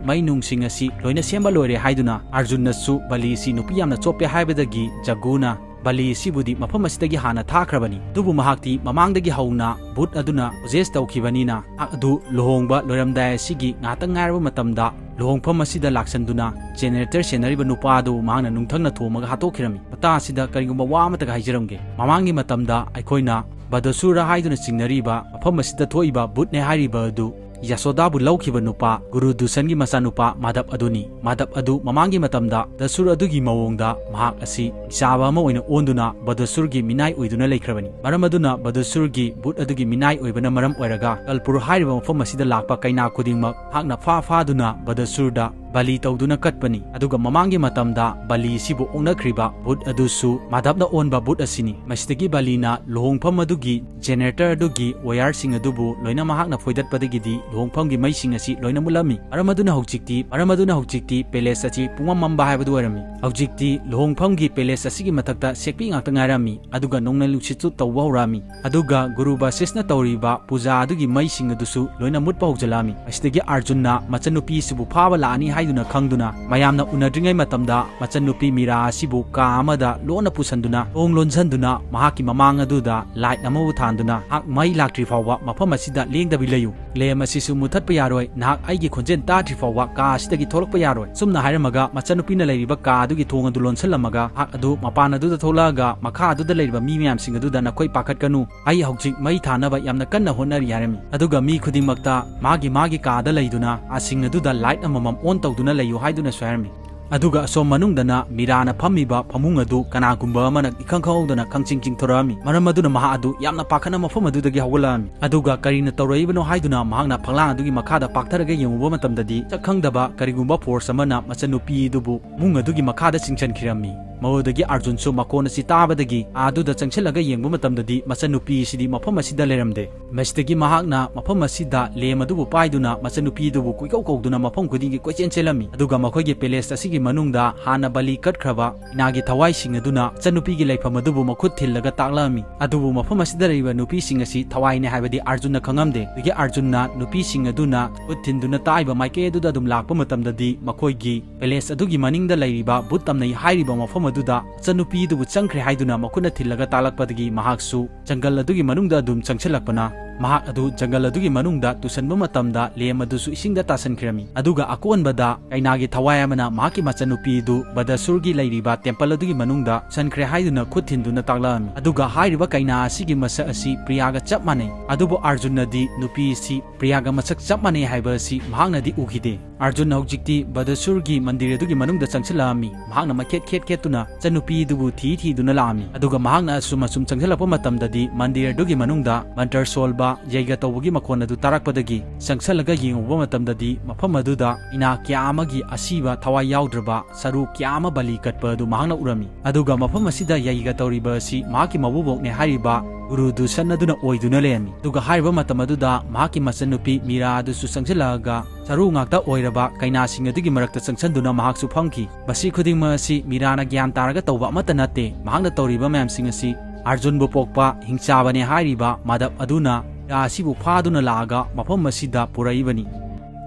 ꯃꯩ ꯅꯨꯡꯁꯤꯡ ꯑꯁꯤ ꯂꯣꯏꯅ ꯁꯦꯝꯕ ꯂꯣꯏꯔꯦ ꯍꯥꯏꯗꯨꯅ, ꯑꯔꯖꯨꯟꯅꯁꯨ ꯕꯂꯤ ꯑꯁꯤ ꯅꯨꯄꯤ ꯌꯥꯝꯅ ꯆꯣꯞꯄꯦ ꯍꯥꯏꯕꯗꯒꯤ ꯖꯒꯨꯅ ꯕꯂꯤ ꯑꯁꯤꯕꯨꯗꯤ ꯃꯐꯝ ꯑꯁꯤꯗꯒꯤ ꯍꯥꯟꯅ ꯊꯥꯈ꯭ꯔꯕꯅꯤ꯫ ꯑꯗꯨꯕꯨ ꯃꯍꯥꯛꯇꯤ ꯃꯃꯥꯡꯗꯒꯤ ꯍꯧꯅ ꯚꯨꯠ ꯑꯗꯨꯅ possess ꯇꯧꯈꯤꯕꯅꯤꯅ, ꯃꯍꯥꯛ ꯑꯗꯨ ꯂꯨꯍꯣꯡꯕ ꯂꯣꯏꯔꯝꯗꯥꯏ ꯑꯁꯤꯒꯤ ꯉꯥꯏꯍꯥꯛꯇꯪ ꯉꯥꯏꯔꯕ ꯃꯇꯝꯗ ꯂꯨꯍꯣꯡꯐꯝ ꯑꯁꯤꯗ ꯂꯥꯛꯁꯟꯗꯨꯅ generator ꯁꯦꯟꯅꯔꯤꯕ ꯅꯨꯄꯥ ꯑꯗꯨ ꯃꯍꯥꯛꯅ ꯅꯨꯡꯊꯪꯅ ꯊꯣꯝꯃꯒ ꯍꯥꯠꯇꯣꯛꯈꯤꯔꯝꯃꯤ꯫ ꯃꯇꯥꯡ ꯑꯁꯤꯗ ꯀꯔꯤꯒꯨꯝꯕ ꯋꯥ ꯑꯃꯇꯒ ꯍꯥꯏꯖꯔꯝꯒꯦ꯫ ꯃꯃꯥꯡꯒꯤ ꯃꯇꯝꯗ ꯑꯩꯈꯣꯏꯅ ꯕꯗꯁꯨꯔ ꯍꯥꯏꯗꯨꯅ ꯆꯤꯡꯅꯔꯤꯕ ꯃꯐꯝ ꯑꯁꯤꯗ ꯊꯣꯛꯏꯕ ꯚꯨꯠꯅꯦ ꯍꯥꯏꯔꯤꯕ ꯑꯗꯨ ꯌꯥꯁꯣꯗꯥꯕꯨ ꯂꯧꯈꯤꯕ ꯅꯨꯄꯥ ꯒꯨꯔꯨ ꯗꯨꯁꯟꯒꯤ ꯃꯆꯥꯅꯨꯄꯥ ꯃꯥꯙꯕ ꯑꯗꯨꯅꯤ꯫ ꯃꯥꯙꯕ ꯑꯗꯨ ꯃꯃꯥꯡꯒꯤ ꯃꯇꯝꯗ ꯕꯗꯁꯨꯔ ꯑꯗꯨꯒꯤ ꯃꯑꯣꯡꯗ ꯃꯍꯥꯛ ꯑꯁꯤ ꯃꯤꯆꯥꯕ ꯑꯃ ꯑꯣꯏꯅ ꯑꯣꯟꯗꯨꯅ ꯕꯗꯁꯨꯔꯒꯤ ꯃꯤꯅꯥꯏ ꯑꯣꯏꯗꯨꯅ ꯂꯩꯈ꯭ꯔꯕꯅꯤ꯫ ꯃꯔꯝ ꯑꯗꯨꯅ ꯕꯗꯁꯨꯔꯒꯤ ꯚꯨꯠ ꯑꯗꯨꯒꯤ ꯃꯤꯅꯥꯏ ꯑꯣꯏꯕꯅ ꯃꯔꯝ ꯑꯣꯏꯔꯒ ꯀꯜꯄꯨꯔ ꯍꯥꯏꯔꯤꯕ ꯃꯐꯝ ꯑꯁꯤꯗ ꯂꯥꯛꯄ ꯀꯩꯅꯥ ꯈꯨꯗꯤꯡꯃꯛ ꯃꯍꯥꯛꯅ ꯐꯥ ꯐꯥꯗꯨꯅ ꯕꯗꯁꯨꯔꯗ ꯕꯂꯤ ꯇꯧꯗꯨꯅ ꯀꯠꯄꯅꯤ꯫ ꯑꯗꯨꯒ ꯃꯃꯥꯡꯒꯤ ꯃꯇꯝꯗ ꯕꯂꯤ ꯑꯁꯤꯕꯨ ꯑꯣꯛꯅꯈ꯭ꯔꯤꯕ ꯕꯨꯠ ꯑꯗꯨꯁꯨ ꯃꯥꯙꯕꯅ ꯑꯣꯟꯕ ꯕꯨꯠ ꯑꯁꯤꯅꯤ꯫ ꯃꯁꯤꯗꯒꯤ ꯕꯂꯤꯅ ꯂꯨꯍꯣꯡꯐꯝ ꯑꯗꯨꯒꯤ generator ꯑꯗꯨꯒꯤ wireꯁꯤꯡ ꯑꯗꯨꯕꯨ ꯂꯣꯏꯅ ꯃꯍꯥꯛꯅ ꯐꯣꯏꯗꯠꯄꯗꯒꯤꯗꯤ ꯂꯨꯍꯣꯡꯐꯝꯒꯤ ꯃꯩꯁꯤꯡ ꯑꯁꯤ ꯂꯣꯏꯅ ꯃꯨꯠꯂꯝꯃꯤ꯫ ꯃꯔꯝ ꯑꯗꯨꯅ ꯍꯧꯖꯤꯛꯇꯤ, ꯃꯔꯝ ꯑꯗꯨꯅ ꯍꯧꯖꯤꯛꯇꯤ palace ꯑꯁꯤ ꯄꯨꯡꯃꯝ ꯃꯝꯕ ꯍꯥꯏꯕꯗꯨ ꯑꯣꯏꯔꯝꯃꯤ꯫ ꯍꯧꯖꯤꯛꯇꯤ ꯂꯨꯍꯣꯡꯐꯝꯒꯤ palace ꯑꯁꯤꯒꯤ ꯃꯊꯛꯇ ꯁꯦꯛꯄꯤ ꯉꯥꯛꯇ ꯉꯥꯏꯔꯝꯃꯤ, ꯑꯗꯨꯒ ꯅꯣꯡꯂꯩ ꯅꯨꯡꯁꯤꯠꯁꯨ ꯇꯧꯕ ꯍꯧꯔꯛꯑꯝꯃꯤ꯫ ꯑꯗꯨꯒ ꯒꯨꯔꯨ ꯕꯁꯤꯁꯅ ꯇꯧꯔꯤꯕ ꯄꯨꯖꯥ ꯑꯗꯨꯒꯤ ꯃꯩꯁꯤꯡ ꯑꯗꯨꯁꯨ ꯂꯣꯏꯅ ꯃꯨꯠꯄ ꯍꯧꯖꯤꯜꯂꯛꯑꯝꯃꯤ꯫ ꯑꯁꯤꯗꯒꯤ ꯑꯔꯖꯨꯟꯅ ꯃꯆꯟꯅꯨꯄꯤꯁꯤꯕꯨ ꯐꯥꯕ ꯂꯥꯛꯑꯅꯤ ꯍꯥꯏꯗꯨꯅ ꯈꯪꯗꯨꯅ, ꯃꯌꯥꯝꯅ ꯎꯅꯗ꯭ꯔꯤꯉꯩ ꯃꯇꯝꯗ ꯃꯆꯟꯅꯨꯄꯤ ꯃꯤꯔꯥ ꯑꯁꯤꯕꯨ ꯀꯥ ꯑꯃꯗ ꯂꯣꯟꯅ ꯄꯨꯁꯟꯗꯨꯅ, ꯊꯣꯡ ꯂꯣꯟꯁꯟꯗꯨꯅ, ꯃꯍꯥꯛꯀꯤ ꯃꯃꯥꯡ ꯑꯗꯨꯗ light ꯑꯃꯕꯨ ꯊꯥꯟꯗꯨꯅ, ꯃꯍꯥꯛ ꯃꯩ ꯂꯥꯛꯇ꯭ꯔꯤ ꯐꯥꯎꯕ ꯃꯐꯝ ꯑꯁꯤꯗ ꯂꯦꯡꯗꯕꯤ ꯂꯩꯌꯨ꯫ Lamp ꯑꯁꯤꯁꯨ ꯃꯨꯊꯠꯄ ꯌꯥꯔꯣꯏ꯫ ꯅꯍꯥꯛ ꯑꯩꯒꯤ ꯈꯣꯟꯖꯦꯜ ꯇꯥꯗ꯭ꯔꯤ ꯐꯥꯎꯕ ꯀꯥ ꯑꯁꯤꯗꯒꯤ ꯊꯣꯛꯂꯛꯄ ꯌꯥꯔꯣꯏ꯫ ꯁꯨꯝꯅ ꯍꯥꯏꯔꯝꯃꯒ ꯃꯆꯟꯅꯨꯄꯤꯅ ꯂꯩꯔꯤꯕ ꯀꯥ ꯑꯗꯨꯒꯤ ꯊꯣꯡ ꯑꯗꯨ ꯂꯣꯟꯁꯤꯜꯂꯝꯃꯒ ꯃꯍꯥꯛ ꯑꯗꯨ ꯃꯄꯥꯟ ꯑꯗꯨꯗ ꯊꯣꯛꯂꯛꯑꯒ ꯃꯈꯥ ꯑꯗꯨꯗ ꯂꯩꯔꯤꯕ ꯃꯤ ꯃꯌꯥꯝꯁꯤꯡ ꯑꯗꯨꯗ "ꯅꯈꯣꯏ ꯄꯥꯈꯠꯀꯅꯨ, ꯑꯩ ꯍꯧꯖꯤꯛ ꯃꯩ ꯊꯥꯅꯕ ꯌꯥꯝꯅ ꯀꯟꯅ ꯍꯣꯠꯅꯔꯤ" ꯍꯥꯏꯔꯝꯃꯤ꯫ ꯑꯗꯨꯒ ꯃꯤ ꯈꯨꯗꯤꯡꯃꯛꯇ ꯃꯥꯒꯤ ꯃꯥꯒꯤ ꯀꯥꯗ ꯂꯩꯗꯨꯅ ꯀꯥꯁꯤꯡ ꯑꯗꯨꯗ light ꯑꯃꯃꯝ on ꯇꯧꯗꯨꯅ ꯂꯩꯌꯨ ꯍꯥꯏꯗꯨꯅꯁꯨ ꯍꯥꯏꯔꯝꯃꯤ꯫ ꯑꯗꯨꯒ ꯑꯁꯣꯝ ꯃꯅꯨꯡꯗꯅ ꯃꯤꯔꯥꯅ ꯐꯝꯃꯤꯕ ꯐꯃꯨꯡ ꯑꯗꯨ ꯀꯅꯥꯒꯨꯝꯕ ꯑꯃꯅ ꯏꯈꯪ ꯈꯪꯍꯧꯗꯅ ꯈꯪꯆꯤꯡ ꯆꯤꯡꯊꯣꯔꯛꯑꯝꯃꯤ꯫ ꯃꯔꯝ ꯑꯗꯨꯅ ꯃꯍꯥꯛ ꯑꯗꯨ ꯌꯥꯝꯅ ꯄꯥꯈꯠꯅ ꯃꯐꯝ ꯑꯗꯨꯗꯒꯤ ꯍꯧꯒꯠꯂꯛꯑꯝꯃꯤ꯫ ꯑꯗꯨꯒ ꯀꯔꯤꯅ ꯇꯧꯔꯛꯏꯕꯅꯣ ꯍꯥꯏꯗꯨꯅ ꯃꯍꯥꯛꯅ ꯐꯛꯂꯥꯡ ꯑꯗꯨꯒꯤ ꯃꯈꯥꯗ ꯄꯥꯛꯊꯔꯒ ꯌꯦꯡꯉꯨꯕ ꯃꯇꯝꯗꯗꯤ, ꯁꯛ ꯈꯪꯗꯕ ꯀꯔꯤꯒꯨꯝꯕ force ꯑꯃꯅ ꯃꯆꯟꯅꯨꯄꯤ ꯑꯗꯨꯕꯨ ꯐꯃꯨꯡ ꯑꯗꯨꯒꯤ ꯃꯈꯥꯗ ꯆꯤꯡꯁꯤꯟꯈꯤꯔꯝꯃꯤ꯫ ꯃꯗꯨꯗꯒꯤ ꯑꯔꯖꯨꯟꯁꯨ ꯃꯈꯣꯟ ꯑꯁꯤ ꯇꯥꯕꯗꯒꯤ ꯑꯗꯨꯗ ꯆꯪꯁꯤꯜꯂꯒ ꯌꯦꯡꯕ ꯃꯇꯝꯗꯗꯤ ꯃꯆꯟꯅꯨꯄꯤ ꯑꯁꯤꯗꯤ ꯃꯐꯝ ꯑꯁꯤꯗ ꯂꯩꯔꯝꯗꯦ꯫ ꯃꯁꯤꯗꯒꯤ ꯃꯍꯥꯛꯅ ꯃꯐꯝ ꯑꯁꯤꯗ lamp ꯑꯗꯨꯕꯨ ꯄꯥꯏꯗꯨꯅ ꯃꯆꯟꯅꯨꯄꯤ ꯑꯗꯨꯕꯨ ꯀꯣꯏꯀꯧ ꯀꯧꯗꯨꯅ ꯃꯐꯝ ꯈꯨꯗꯤꯡꯒꯤ ꯀꯣꯏꯆꯦꯟ ꯆꯦꯜꯂꯝꯃꯤ꯫ ꯑꯗꯨꯒ ꯃꯈꯣꯏꯒꯤ palace ꯑꯁꯤꯒꯤ ꯃꯅꯨꯡꯗ ꯍꯥꯟꯅ ꯕꯂꯤ ꯀꯠꯈ꯭ꯔꯕ ꯀꯩꯅꯥꯒꯤ ꯊꯋꯥꯏꯁꯤꯡ ꯑꯗꯨꯅ ꯃꯆꯟꯅꯨꯄꯤꯒꯤ ꯂꯩꯐꯝ ꯑꯗꯨꯕꯨ ꯃꯈꯨꯠ ꯊꯤꯜꯂꯒ ꯇꯥꯛꯂꯛꯑꯝꯃꯤ꯫ ꯑꯗꯨꯕꯨ ꯃꯐꯝ ꯑꯁꯤꯗ ꯂꯩꯔꯤꯕ ꯅꯨꯄꯤꯁꯤꯡ ꯑꯁꯤ ꯊꯋꯥꯏꯅꯦ ꯍꯥꯏꯕꯗꯤ ꯑꯔꯖꯨꯟꯅ ꯈꯪꯉꯝꯗꯦ꯫ ꯑꯗꯨꯒꯤ ꯑꯔꯖꯨꯟꯅ ꯅꯨꯄꯤꯁꯤꯡ ꯑꯗꯨꯅ ꯈꯨꯠ ꯊꯤꯟꯗꯨꯅ ꯇꯥꯛꯏꯕ ꯃꯥꯏꯀꯩ ꯑꯗꯨꯗ ꯑꯗꯨꯝ ꯂꯥꯛꯄ ꯃꯇꯝꯗꯗꯤ ꯃꯈꯣꯏꯒꯤ palace ꯑꯗꯨꯒꯤ ꯃꯅꯤꯡꯗ ꯂꯩꯔꯤꯕ ꯕꯨꯠ ꯇꯝꯅꯩ ꯍꯥꯏꯔꯤꯕ ꯃꯐꯝ ꯑꯗꯨꯗ ꯃꯆꯟꯅꯨꯄꯤ ꯑꯗꯨꯕꯨ ꯆꯪꯈ꯭ꯔꯦ ꯍꯥꯏꯗꯨꯅ ꯃꯈꯨꯠꯅ ꯊꯤꯜꯂꯒ ꯇꯥꯛꯂꯛꯄꯗꯒꯤ ꯃꯍꯥꯛꯁꯨ ꯖꯪꯒꯜ ꯑꯗꯨꯒꯤ ꯃꯅꯨꯡꯗ ꯑꯗꯨꯝ ꯆꯪꯁꯤꯜꯂꯛꯄꯅ, ꯃꯍꯥꯛ ꯑꯗꯨ ꯖꯪꯒꯜ ꯑꯗꯨꯒꯤ ꯃꯅꯨꯡꯗ ꯇꯨꯁꯟꯕ ꯃꯇꯝꯗ lamp ꯑꯗꯨꯁꯨ ꯏꯁꯤꯡꯗ ꯇꯥꯁꯟꯈꯤꯔꯝꯃꯤ꯫ ꯑꯗꯨꯒ ꯑꯀꯣꯟꯕꯗ ꯀꯩꯅꯥꯒꯤ ꯊꯋꯥꯏ ꯑꯃꯅ ꯃꯍꯥꯛꯀꯤ ꯃꯆꯟꯅꯨꯄꯤ ꯑꯗꯨ ꯕꯗꯁꯨꯔꯒꯤ ꯂꯩꯔꯤꯕ temple ꯑꯗꯨꯒꯤ ꯃꯅꯨꯡꯗ ꯇꯨꯁꯟꯈ꯭ꯔꯦ ꯍꯥꯏꯗꯨꯅ ꯈꯨꯠ ꯊꯤꯟꯗꯨꯅ ꯇꯥꯛꯂꯛꯑꯝꯃꯤ꯫ ꯑꯗꯨꯒ ꯍꯥꯏꯔꯤꯕ ꯀꯩꯅꯥ ꯑꯁꯤꯒꯤ ꯃꯁꯛ ꯑꯁꯤ ꯄ꯭ꯔꯤꯌꯥꯒ ꯆꯞ ꯃꯥꯟꯅꯩ꯫ ꯑꯗꯨꯕꯨ ꯑꯔꯖꯨꯟꯅꯗꯤ ꯅꯨꯄꯤ ꯑꯁꯤ ꯄ꯭ꯔꯤꯌꯥꯒ ꯃꯁꯛ ꯆꯞ ꯃꯥꯟꯅꯩ ꯍꯥꯏꯕ ꯑꯁꯤ ꯃꯍꯥꯛꯅꯗꯤ ꯎꯈꯤꯗꯦ꯫ ꯑꯔꯖꯨꯟ ꯍꯧꯖꯤꯛꯇꯤ ꯕꯗꯁꯨꯔꯒꯤ ꯃꯟꯗꯤꯔ ꯑꯗꯨꯒꯤ ꯃꯅꯨꯡꯗ ꯆꯪꯁꯤꯜꯂꯛꯑꯝꯃꯤ꯫ ꯃꯍꯥꯛꯅ ꯃꯈꯦꯠ ꯈꯦꯠ ꯈꯦꯠꯇꯨꯅ ꯃꯆꯟꯅꯨꯄꯤ ꯑꯗꯨꯕꯨ ꯊꯤ ꯊꯤꯗꯨꯅ ꯂꯥꯛꯑꯝꯃꯤ꯫ ꯑꯗꯨꯒ ꯃꯍꯥꯛꯅ ꯑꯁꯨꯝ ꯑꯁꯨꯝ ꯆꯪꯁꯤꯜꯂꯛꯄ ꯃꯇꯝꯗꯗꯤ ꯃꯟꯗꯤꯔ ꯑꯗꯨꯒꯤ ꯃꯅꯨꯡꯗ ꯃꯟꯇ꯭ꯔ ꯁꯣꯜꯕ ꯌꯩꯒ ꯇꯧꯕꯒꯤ ꯃꯈꯣꯟ ꯑꯗꯨ ꯇꯥꯔꯛꯄꯗꯒꯤ ꯆꯪꯁꯜꯂꯒ ꯌꯦꯡꯉꯨꯕ ꯃꯇꯝꯗꯗꯤ, ꯃꯐꯝ ꯑꯗꯨꯗ ꯀꯩꯅꯥ ꯀꯌꯥ ꯑꯃꯒꯤ ꯑꯁꯤꯕ ꯊꯋꯥꯏ ꯌꯥꯎꯗ꯭ꯔꯕ ꯁꯔꯨ ꯀꯌꯥ ꯑꯃ ꯕꯂꯤ ꯀꯠꯄ ꯑꯗꯨ ꯃꯍꯥꯛꯅ ꯎꯔꯝꯃꯤ꯫ ꯑꯗꯨꯒ ꯃꯐꯝ ꯑꯁꯤꯗ ꯌꯩꯒ ꯇꯧꯔꯤꯕ ꯑꯁꯤ ꯃꯍꯥꯛꯀꯤ ꯃꯕꯨꯕꯣꯛꯅꯦ ꯍꯥꯏꯔꯤꯕ ꯒꯨꯔꯨ ꯗꯨꯁꯟ ꯑꯗꯨꯅ ꯑꯣꯏꯗꯨꯅ ꯂꯩꯔꯝꯃꯤ꯫ ꯑꯗꯨꯒ ꯍꯥꯏꯔꯤꯕ ꯃꯇꯝ ꯑꯗꯨꯗ ꯃꯍꯥꯛꯀꯤ ꯃꯆꯟꯅꯨꯄꯤ ꯃꯤꯔꯥ ꯑꯗꯨꯁꯨ ꯆꯪꯁꯤꯜꯂꯛꯑꯒ ꯁꯔꯨ ꯉꯥꯛꯇ ꯑꯣꯏꯔꯕ ꯀꯩꯅꯥꯁꯤꯡ ꯑꯗꯨꯒꯤ ꯃꯔꯛꯇ ꯆꯪꯁꯤꯟꯗꯨꯅ ꯃꯍꯥꯛꯁꯨ ꯐꯝꯈꯤ꯫ ꯃꯁꯤ ꯈꯨꯗꯤꯡꯃꯛ ꯑꯁꯤ ꯃꯤꯔꯥꯅ ꯒ꯭ꯌꯥꯟ ꯇꯥꯔꯒ ꯇꯧꯕ ꯑꯃꯠꯇ ꯅꯠꯇꯦ꯫ ꯃꯍꯥꯛꯅ ꯇꯧꯔꯤꯕ ꯃꯌꯥꯝꯁꯤꯡ ꯑꯁꯤ ꯑꯔꯖꯨꯟꯕꯨ ꯄꯣꯛꯄ ꯍꯤꯡꯆꯥꯕꯅꯦ ꯍꯥꯏꯔꯤꯕ ꯃꯥꯙꯕ ꯑꯗꯨꯅ ꯃꯤꯔꯥ ꯑꯁꯤꯕꯨ ꯐꯥꯗꯨꯅ ꯂꯥꯛꯑꯒ ꯃꯐꯝ ꯑꯁꯤꯗ ꯄꯨꯔꯛꯏꯕꯅꯤ꯫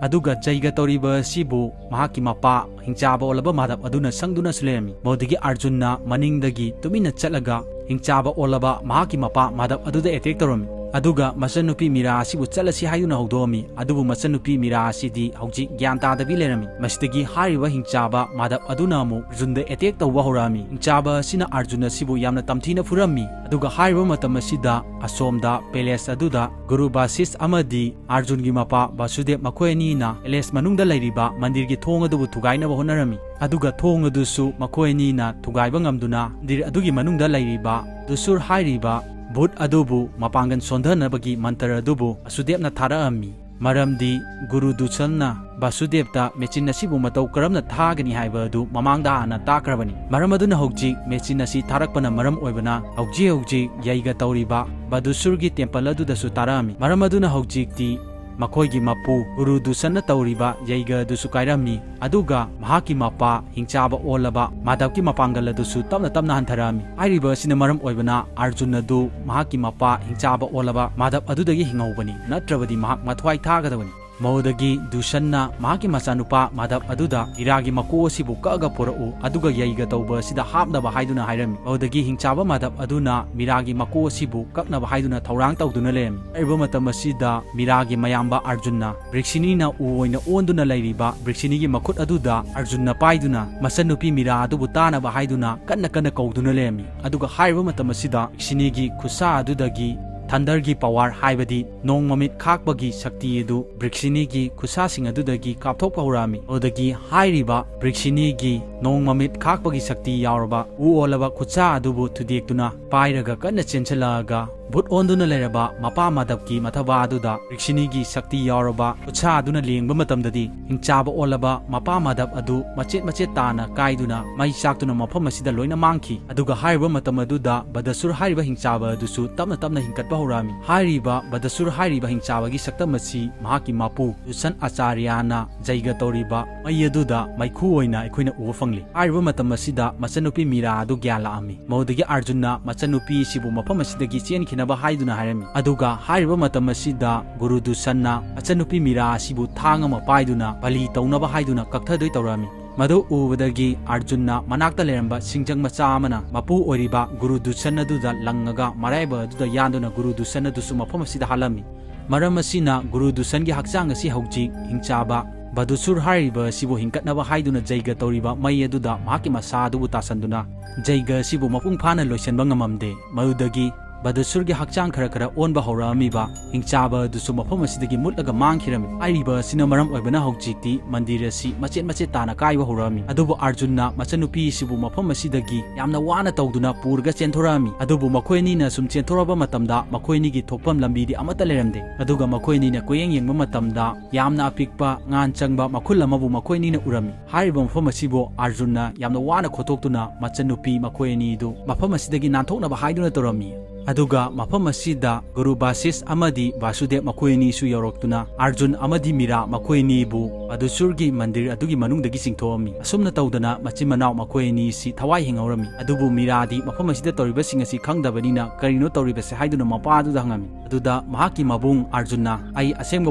ꯑꯗꯨꯒ ꯌꯩꯒ ꯇꯧꯔꯤꯕ ꯑꯁꯤꯕꯨ ꯃꯍꯥꯛꯀꯤ ꯃꯄꯥ ꯍꯤꯡꯆꯥꯕ ꯑꯣꯜꯂꯕ ꯃꯥꯙꯕ ꯑꯗꯨꯅ ꯁꯪꯗꯨꯅꯁꯨ ꯂꯩꯔꯝꯃꯤ꯫ ꯃꯗꯨꯗꯒꯤ ꯑꯔꯖꯨꯟꯅ ꯃꯅꯤꯡꯗꯒꯤ ꯇꯨꯃꯤꯟꯅ ꯆꯠꯂꯒ ꯍꯤꯡꯆꯥꯕ ꯑꯣꯜꯂꯕ ꯃꯍꯥꯛꯀꯤ ꯃꯄꯥ ꯃꯥꯙꯕ ꯑꯗꯨꯗ ꯑꯦꯇꯦꯛ ꯇꯧꯔꯝꯃꯤ꯫ ꯑꯗꯨꯒ ꯃꯆꯟꯅꯨꯄꯤ ꯃꯤꯔꯥ ꯑꯁꯤꯕꯨ ꯆꯠꯂꯁꯤ ꯍꯥꯏꯗꯨꯅ ꯍꯧꯗꯣꯛꯑꯝꯃꯤ꯫ ꯑꯗꯨꯕꯨ ꯃꯆꯟꯅꯨꯄꯤ ꯃꯤꯔꯥ ꯑꯁꯤꯗꯤ ꯍꯧꯖꯤꯛ ꯒ꯭ꯌꯥꯟ ꯇꯥꯗꯕꯤ ꯂꯩꯔꯝꯃꯤ꯫ ꯃꯁꯤꯗꯒꯤ ꯍꯥꯏꯔꯤꯕ ꯍꯤꯡꯆꯥꯕ ꯃꯥꯙꯕ ꯑꯗꯨꯅ ꯑꯃꯨꯛ ꯑꯔꯖꯨꯟꯗ ꯑꯦꯇꯦꯛ ꯇꯧꯕ ꯍꯧꯔꯛꯑꯝꯃꯤ꯫ ꯍꯤꯡꯆꯥꯕ ꯑꯁꯤꯅ ꯑꯔꯖꯨꯟ ꯑꯁꯤꯕꯨ ꯌꯥꯝꯅ ꯇꯝꯊꯤꯅ ꯐꯨꯔꯝꯃꯤ꯫ ꯑꯗꯨꯒ ꯍꯥꯏꯔꯤꯕ ꯃꯇꯝ ꯑꯁꯤꯗ ꯑꯁꯣꯝꯗ ꯄꯦꯂꯦꯁ ꯑꯗꯨꯗ ꯒꯨꯔꯨ ꯕꯥꯁꯤꯁ ꯑꯃꯗꯤ ꯑꯔꯖꯨꯟꯒꯤ ꯃꯄꯥ ꯕꯥꯁꯨꯗꯦꯕ ꯃꯈꯣꯏ ꯑꯅꯤꯅ ꯄꯦꯂꯦꯁ ꯃꯅꯨꯡꯗ ꯂꯩꯔꯤꯕ ꯃꯟꯗꯤꯔꯒꯤ ꯊꯣꯡ ꯑꯗꯨꯕꯨ ꯊꯨꯒꯥꯏꯅꯕ ꯍꯣꯠꯅꯔꯝꯃꯤ꯫ ꯑꯗꯨꯒ ꯊꯣꯡ ꯑꯗꯨꯁꯨ ꯃꯈꯣꯏ ꯑꯅꯤꯅ ꯊꯨꯒꯥꯏꯕ ꯉꯝꯗꯨꯅ ꯃꯟꯗꯤꯔ ꯑꯗꯨꯒꯤ ꯃꯅꯨꯡꯗ ꯂꯩꯔꯤꯕ ꯗꯨꯁꯨꯔ ꯍꯥꯏꯔꯤꯕ ꯚꯨꯠ ꯑꯗꯨꯕꯨ ꯃꯄꯥꯡꯒꯜ ꯁꯣꯟꯊꯅꯕꯒꯤ ꯃꯟꯇꯔ ꯑꯗꯨꯕꯨ ꯕꯥꯁꯨꯗꯦꯕꯅ ꯊꯥꯔꯛꯑꯝꯃꯤ꯫ ꯃꯔꯝꯗꯤ ꯒꯨꯔꯨ ꯗꯨꯁꯟꯅ ꯕꯥꯁꯨꯗꯦꯕꯇ ꯃꯦꯆꯤꯟ ꯑꯁꯤꯕꯨ ꯃꯇꯧ ꯀꯔꯝꯅ ꯊꯥꯒꯅꯤ ꯍꯥꯏꯕ ꯑꯗꯨ ꯃꯃꯥꯡꯗ ꯍꯥꯟꯅ ꯇꯥꯛꯈ꯭ꯔꯕꯅꯤ꯫ ꯃꯔꯝ ꯑꯗꯨꯅ ꯍꯧꯖꯤꯛ ꯃꯦꯆꯤꯟ ꯑꯁꯤ ꯊꯥꯔꯛꯄꯅ ꯃꯔꯝ ꯑꯣꯏꯕꯅ ꯍꯧꯖꯤꯛ ꯍꯧꯖꯤꯛ ꯌꯩꯒ ꯇꯧꯔꯤꯕ ꯕꯗꯨꯁꯨꯔꯒꯤ ꯇꯦꯝꯄꯜ ꯑꯗꯨꯗꯁꯨ ꯇꯥꯔꯛꯑꯝꯃꯤ꯫ ꯃꯔꯝ ꯑꯗꯨꯅ ꯍꯧꯖꯤꯛꯇꯤ ꯃꯈꯣꯏꯒꯤ ꯃꯄꯨ ꯒꯨꯔꯨ ꯗꯨꯁꯟꯅ ꯇꯧꯔꯤꯕ ꯌꯩꯒ ꯑꯗꯨꯁꯨ ꯀꯥꯏꯔꯝꯃꯤ꯫ ꯑꯗꯨꯒ ꯃꯍꯥꯛꯀꯤ ꯃꯄꯥ ꯍꯤꯡꯆꯥꯕ ꯑꯣꯜꯂꯕ ꯃꯥꯙꯕꯀꯤ ꯃꯄꯥꯡꯒꯜ ꯑꯗꯨꯁꯨ ꯇꯞꯅ ꯇꯞꯅ ꯍꯟꯊꯔꯛꯑꯝꯃꯤ꯫ ꯍꯥꯏꯔꯤꯕ ꯑꯁꯤꯅ ꯃꯔꯝ ꯑꯣꯏꯕꯅ ꯑꯔꯖꯨꯟ ꯑꯗꯨ ꯃꯍꯥꯛꯀꯤ ꯃꯄꯥ ꯍꯤꯡꯆꯥꯕ ꯑꯣꯜꯂꯕ ꯃꯥꯙꯕ ꯑꯗꯨꯗꯒꯤ ꯍꯤꯡꯍꯧꯕꯅꯤ, ꯅꯠꯇ꯭ꯔꯕꯗꯤ ꯃꯍꯥꯛ ꯃꯊ꯭ꯋꯥꯏ ꯊꯥꯒꯗꯕꯅꯤ꯫ ꯃꯗꯨꯗꯒꯤ ꯗꯨꯁꯟꯅ ꯃꯍꯥꯛꯀꯤ ꯃꯆꯥꯅꯨꯄꯥ ꯃꯥꯙꯕ ꯑꯗꯨꯗ ꯃꯤꯔꯥꯒꯤ ꯃꯀꯣꯛ ꯑꯁꯤꯕꯨ ꯀꯛꯑꯒ ꯄꯨꯔꯛꯎ, ꯑꯗꯨꯒ ꯌꯩꯒ ꯇꯧꯕ ꯑꯁꯤꯗ ꯍꯥꯞꯅꯕ ꯍꯥꯏꯗꯨꯅ ꯍꯥꯏꯔꯝꯃꯤ꯫ ꯃꯗꯨꯗꯒꯤ ꯍꯤꯡꯆꯥꯕ ꯃꯥꯙꯕ ꯑꯗꯨꯅ ꯃꯤꯔꯥꯒꯤ ꯃꯀꯣꯛ ꯑꯁꯤꯕꯨ ꯀꯛꯅꯕ ꯍꯥꯏꯗꯨꯅ ꯊꯧꯔꯥꯡ ꯇꯧꯗꯨꯅ ꯂꯩꯔꯝꯃꯤ꯫ ꯍꯥꯏꯔꯤꯕ ꯃꯇꯝ ꯑꯁꯤꯗ ꯃꯤꯔꯥꯒꯤ ꯃꯌꯥꯝꯕ ꯑꯔꯖꯨꯟꯅ ꯕ꯭ꯔꯤꯛꯁꯤꯅꯤꯅ ꯎ ꯑꯣꯏꯅ ꯑꯣꯟꯗꯨꯅ ꯂꯩꯔꯤꯕ ꯕ꯭ꯔꯤꯛꯁꯤꯅꯤꯒꯤ ꯃꯈꯨꯠ ꯑꯗꯨꯗ ꯑꯔꯖꯨꯟꯅ ꯄꯥꯏꯗꯨꯅ ꯃꯆꯟꯅꯨꯄꯤ ꯃꯤꯔꯥ ꯑꯗꯨꯕꯨ ꯇꯥꯅꯕ ꯍꯥꯏꯗꯨꯅ ꯀꯟꯅ ꯀꯟꯅ ꯀꯧꯗꯨꯅ ꯂꯩꯔꯝꯃꯤ꯫ ꯑꯗꯨꯒ ꯍꯥꯏꯔꯤꯕ ꯃꯇꯝ ꯑꯁꯤꯗ ꯕ꯭ꯔꯤꯛꯁꯤꯅꯤꯒꯤ ꯈꯨꯠꯁꯥ ꯑꯗꯨꯗꯒꯤ ꯊꯟꯗꯔꯒꯤ ꯄꯋꯥꯔ, ꯍꯥꯏꯕꯗꯤ ꯅꯣꯡ ꯃꯃꯤꯠ ꯈꯥꯛꯄꯒꯤ ꯁꯛꯇꯤ ꯑꯗꯨ ꯕ꯭ꯔꯤꯛꯁꯤꯅꯤꯒꯤ ꯈꯨꯠꯁꯥꯁꯤꯡ ꯑꯗꯨꯗꯒꯤ ꯀꯥꯞꯊꯣꯛꯄ ꯍꯧꯔꯛꯑꯝꯃꯤ꯫ ꯑꯗꯨꯗꯒꯤ ꯍꯥꯏꯔꯤꯕ ꯕ꯭ꯔꯤꯛꯁꯤꯅꯤꯒꯤ ꯅꯣꯡ ꯃꯃꯤꯠ ꯈꯥꯛꯄꯒꯤ ꯁꯛꯇꯤ ꯌꯥꯎꯔꯕ ꯎ ꯑꯣꯜꯂꯕ ꯈꯨꯠꯁꯥ ꯑꯗꯨꯕꯨ ꯊꯨꯗꯦꯛꯇꯨꯅ ꯄꯥꯏꯔꯒ ꯀꯟꯅ ꯆꯦꯟꯁꯤꯜꯂꯛꯑꯒ ꯚꯨꯠ ꯑꯣꯟꯗꯨꯅ ꯂꯩꯔꯕ ꯃꯄꯥ ꯃꯥꯙꯕꯀꯤ ꯃꯊꯕꯥ ꯑꯗꯨꯗ ꯔꯤꯛꯁꯤꯅꯤꯒꯤ ꯁꯛꯇꯤ ꯌꯥꯎꯔꯕ ꯈꯨꯠꯁꯥ ꯑꯗꯨꯅ ꯂꯦꯡꯕ ꯃꯇꯝꯗꯗꯤ, ꯍꯤꯡꯆꯥꯕ ꯑꯣꯜꯂꯕ ꯃꯄꯥ ꯃꯥꯙꯕ ꯑꯗꯨ ꯃꯆꯦꯠ ꯃꯆꯦꯠ ꯇꯥꯅ ꯀꯥꯏꯗꯨꯅ ꯃꯩ ꯆꯥꯛꯇꯨꯅ ꯃꯐꯝ ꯑꯁꯤꯗ ꯂꯣꯏꯅ ꯃꯥꯡꯈꯤ꯫ ꯑꯗꯨꯒ ꯍꯥꯏꯔꯤꯕ ꯃꯇꯝ ꯑꯗꯨꯗ ꯕꯗꯁꯨꯔ ꯍꯥꯏꯔꯤꯕ ꯍꯤꯡꯆꯥꯕ ꯑꯗꯨꯁꯨ ꯇꯞꯅ ꯇꯞꯅ ꯍꯤꯡꯀꯠꯄ ꯍꯧꯔꯛꯑꯝꯃꯤ꯫ ꯍꯥꯏꯔꯤꯕ ꯕꯗꯁꯨꯔ ꯍꯥꯏꯔꯤꯕ ꯍꯤꯡꯆꯥꯕꯒꯤ ꯁꯛꯇꯝ ꯑꯁꯤ ꯃꯍꯥꯛꯀꯤ ꯃꯄꯨ ꯗꯨꯁꯟ ꯑꯆꯥꯔꯌꯥꯅ ꯖꯩꯒ ꯇꯧꯔꯤꯕ ꯃꯩ ꯑꯗꯨꯗ ꯃꯩꯈꯨ ꯑꯣꯏꯅ ꯑꯩꯈꯣꯏꯅ ꯎꯕ ꯐꯪꯂꯤ꯫ ꯍꯥꯏꯔꯤꯕ ꯃꯇꯝ ꯑꯁꯤꯗ ꯃꯆꯟꯅꯨꯄꯤ ꯃꯤꯔꯥ ꯑꯗꯨ ꯒ꯭ꯌꯥꯟ ꯂꯥꯛꯑꯝꯃꯤ꯫ ꯃꯗꯨꯗꯒꯤ ꯑꯥꯔꯖꯨꯟꯅ ꯃꯆꯟꯅꯨꯄꯤ ꯑꯁꯤꯕꯨ ꯃꯐꯝ ꯑꯁꯤꯗꯒꯤ ꯆꯦꯟꯈꯤꯅꯕ ꯍꯥꯏꯗꯨꯅ ꯍꯥꯏꯔꯝꯃꯤ꯫ ꯑꯗꯨꯒ ꯍꯥꯏꯔꯤꯕ ꯃꯇꯝ ꯑꯁꯤꯗ ꯒꯨꯔꯨ ꯗꯨꯁꯟꯅ ꯃꯆꯟꯅꯨꯄꯤ ꯃꯤꯔꯥ ꯑꯁꯤꯕꯨ ꯊꯥꯡ ꯑꯃ ꯄꯥꯏꯗꯨꯅ ꯕꯂꯤ ꯇꯧꯅꯕ ꯍꯥꯏꯗꯨꯅ ꯀꯛꯊꯗꯣꯏ ꯇꯧꯔꯛꯑꯝꯃꯤ꯫ ꯃꯗꯨ ꯎꯕꯗꯒꯤ ꯑꯥꯔꯖꯨꯟꯅ ꯃꯅꯥꯛꯇ ꯂꯩꯔꯝꯕ ꯁꯤꯡꯖꯪ ꯃꯆꯥ ꯑꯃꯅ ꯃꯄꯨ ꯑꯣꯏꯔꯤꯕ ꯒꯨꯔꯨ ꯗꯨꯁꯟ ꯑꯗꯨꯗ ꯂꯪꯉꯒ ꯃꯔꯥꯏꯕ ꯑꯗꯨꯗ ꯌꯥꯟꯗꯨꯅ ꯒꯨꯔꯨ ꯗꯨꯁꯟ ꯑꯗꯨꯁꯨ ꯃꯐꯝ ꯑꯁꯤꯗ ꯍꯥꯠꯂꯝꯃꯤ꯫ ꯃꯔꯝ ꯑꯁꯤꯅ ꯒꯨꯔꯨ ꯗꯨꯁꯟꯒꯤ ꯍꯛꯆꯥꯡ ꯑꯁꯤ ꯍꯧꯖꯤꯛ ꯍꯤꯡꯆꯥꯕ ꯕꯗꯨꯁꯨꯔ ꯍꯥꯏꯔꯤꯕ ꯑꯁꯤꯕꯨ ꯍꯤꯡꯀꯠꯅꯕ ꯍꯥꯏꯗꯨꯅ ꯖꯩꯒ ꯇꯧꯔꯤꯕ ꯃꯩ ꯑꯗꯨꯗ ꯃꯍꯥꯛꯀꯤ ꯃꯁꯥ ꯑꯗꯨꯕꯨ ꯇꯥꯁꯟꯗꯨꯅ ꯖꯩꯒ ꯑꯁꯤꯕꯨ ꯃꯄꯨꯡ ꯐꯥꯅ ꯂꯣꯏꯁꯤꯟꯕ ꯉꯝꯃꯝꯗꯦ꯫ ꯃꯗꯨꯗꯒꯤ ꯕꯗꯨꯁꯨꯔꯒꯤ ꯍꯛꯆꯥꯡ ꯈꯔ ꯈꯔ ꯑꯣꯟꯕ ꯍꯧꯔꯛꯑꯝꯃꯤꯕ ꯍꯤꯡꯆꯥꯕ ꯑꯗꯨꯁꯨ ꯃꯐꯝ ꯑꯁꯤꯗꯒꯤ ꯃꯨꯠꯂꯒ ꯃꯥꯡꯈꯤꯔꯝꯃꯤ꯫ ꯍꯥꯏꯔꯤꯕ ꯑꯁꯤꯅ ꯃꯔꯝ ꯑꯣꯏꯕꯅ ꯍꯧꯖꯤꯛꯇꯤ ꯃꯟꯗꯤꯔ ꯑꯁꯤ ꯃꯆꯦꯠ ꯃꯆꯦꯠ ꯇꯥꯅ ꯀꯥꯏꯕ ꯍꯧꯔꯛꯑꯝꯃꯤ꯫ ꯑꯗꯨꯕꯨ ꯑꯥꯔꯖꯨꯟꯅ ꯃꯆꯟꯅꯨꯄꯤ ꯑꯁꯤꯕꯨ ꯃꯐꯝ ꯑꯁꯤꯗꯒꯤ ꯌꯥꯝꯅ ꯋꯥꯅ ꯇꯧꯗꯨꯅ ꯄꯨꯔꯒ ꯆꯦꯟꯊꯣꯔꯛꯑꯝꯃꯤ꯫ ꯑꯗꯨꯕꯨ ꯃꯈꯣꯏ ꯑꯅꯤꯅ ꯁꯨꯝ ꯆꯦꯟꯊꯣꯔꯛꯄ ꯃꯇꯝꯗ ꯃꯈꯣꯏ ꯑꯅꯤꯒꯤ ꯊꯣꯛꯐꯝ ꯂꯝꯕꯤꯗꯤ ꯑꯃꯠꯇ ꯂꯩꯔꯝꯗꯦ꯫ ꯑꯗꯨꯒ ꯃꯈꯣꯏ ꯑꯅꯤꯅ ꯀꯣꯏꯌꯦꯡ ꯌꯦꯡꯕ ꯃꯇꯝꯗ ꯌꯥꯝꯅ ꯑꯄꯤꯛꯄ, ꯉꯥꯟ ꯆꯪꯕ ꯃꯈꯨꯜ ꯑꯃꯕꯨ ꯃꯈꯣꯏ ꯑꯅꯤꯅ ꯎꯔꯝꯃꯤ꯫ ꯍꯥꯏꯔꯤꯕ ꯃꯐꯝ ꯑꯁꯤꯕꯨ ꯑꯥꯔꯖꯨꯟꯅ ꯌꯥꯝꯅ ꯋꯥꯅ ꯈꯣꯠꯇꯣꯛꯇꯨꯅ ꯃꯆꯟꯅꯨꯄꯤ ꯃꯈꯣꯏ ꯑꯅꯤꯗꯨ ꯃꯐꯝ ꯑꯁꯤꯗꯒꯤ ꯅꯥꯟꯊꯣꯛꯅꯕ ꯍꯥꯏꯗꯨꯅ ꯇꯧꯔꯝꯃꯤ꯫ ꯑꯗꯨꯒ ꯃꯐꯝ ꯑꯁꯤꯗ ꯒꯨꯔꯨ ꯕꯥꯁꯤꯁ ꯑꯃꯗꯤ ꯕꯥꯁꯨꯗꯦꯕ ꯃꯈꯣꯏ ꯑꯅꯤꯁꯨ ꯌꯧꯔꯛꯇꯨꯅ ꯑꯥꯔꯖꯨꯟ ꯑꯃꯗꯤ ꯃꯤꯔꯥ ꯃꯈꯣꯏ ꯑꯅꯤꯕꯨ ꯕꯗꯨꯁꯨꯔꯒꯤ ꯃꯟꯗꯤꯔ ꯑꯗꯨꯒꯤ ꯃꯅꯨꯡꯗꯒꯤ ꯆꯤꯡꯊꯣꯛꯑꯝꯃꯤ꯫ ꯑꯁꯨꯝꯅ ꯇꯧꯗꯅ ꯃꯆꯤꯟ ꯃꯅꯥꯎ ꯃꯈꯣꯏ ꯑꯅꯤꯁꯤ ꯊꯋꯥꯏ ꯍꯤꯡꯍꯧꯔꯝꯃꯤ꯫ ꯑꯗꯨꯕꯨ ꯃꯤꯔꯥꯗꯤ ꯃꯐꯝ ꯑꯁꯤꯗ ꯇꯧꯔꯤꯕꯁꯤꯡ ꯑꯁꯤ ꯈꯪꯗꯕꯅꯤꯅ ꯀꯔꯤꯅꯣ ꯇꯧꯔꯤꯕꯁꯦ ꯍꯥꯏꯗꯨꯅ ꯃꯄꯥ ꯑꯗꯨꯗ ꯍꯪꯉꯝꯃꯤ꯫ ꯑꯗꯨꯗ ꯃꯍꯥꯛꯀꯤ ꯃꯕꯨꯡ ꯑꯥꯔꯖꯨꯟꯅ, "ꯑꯩ ꯑꯁꯦꯡꯕ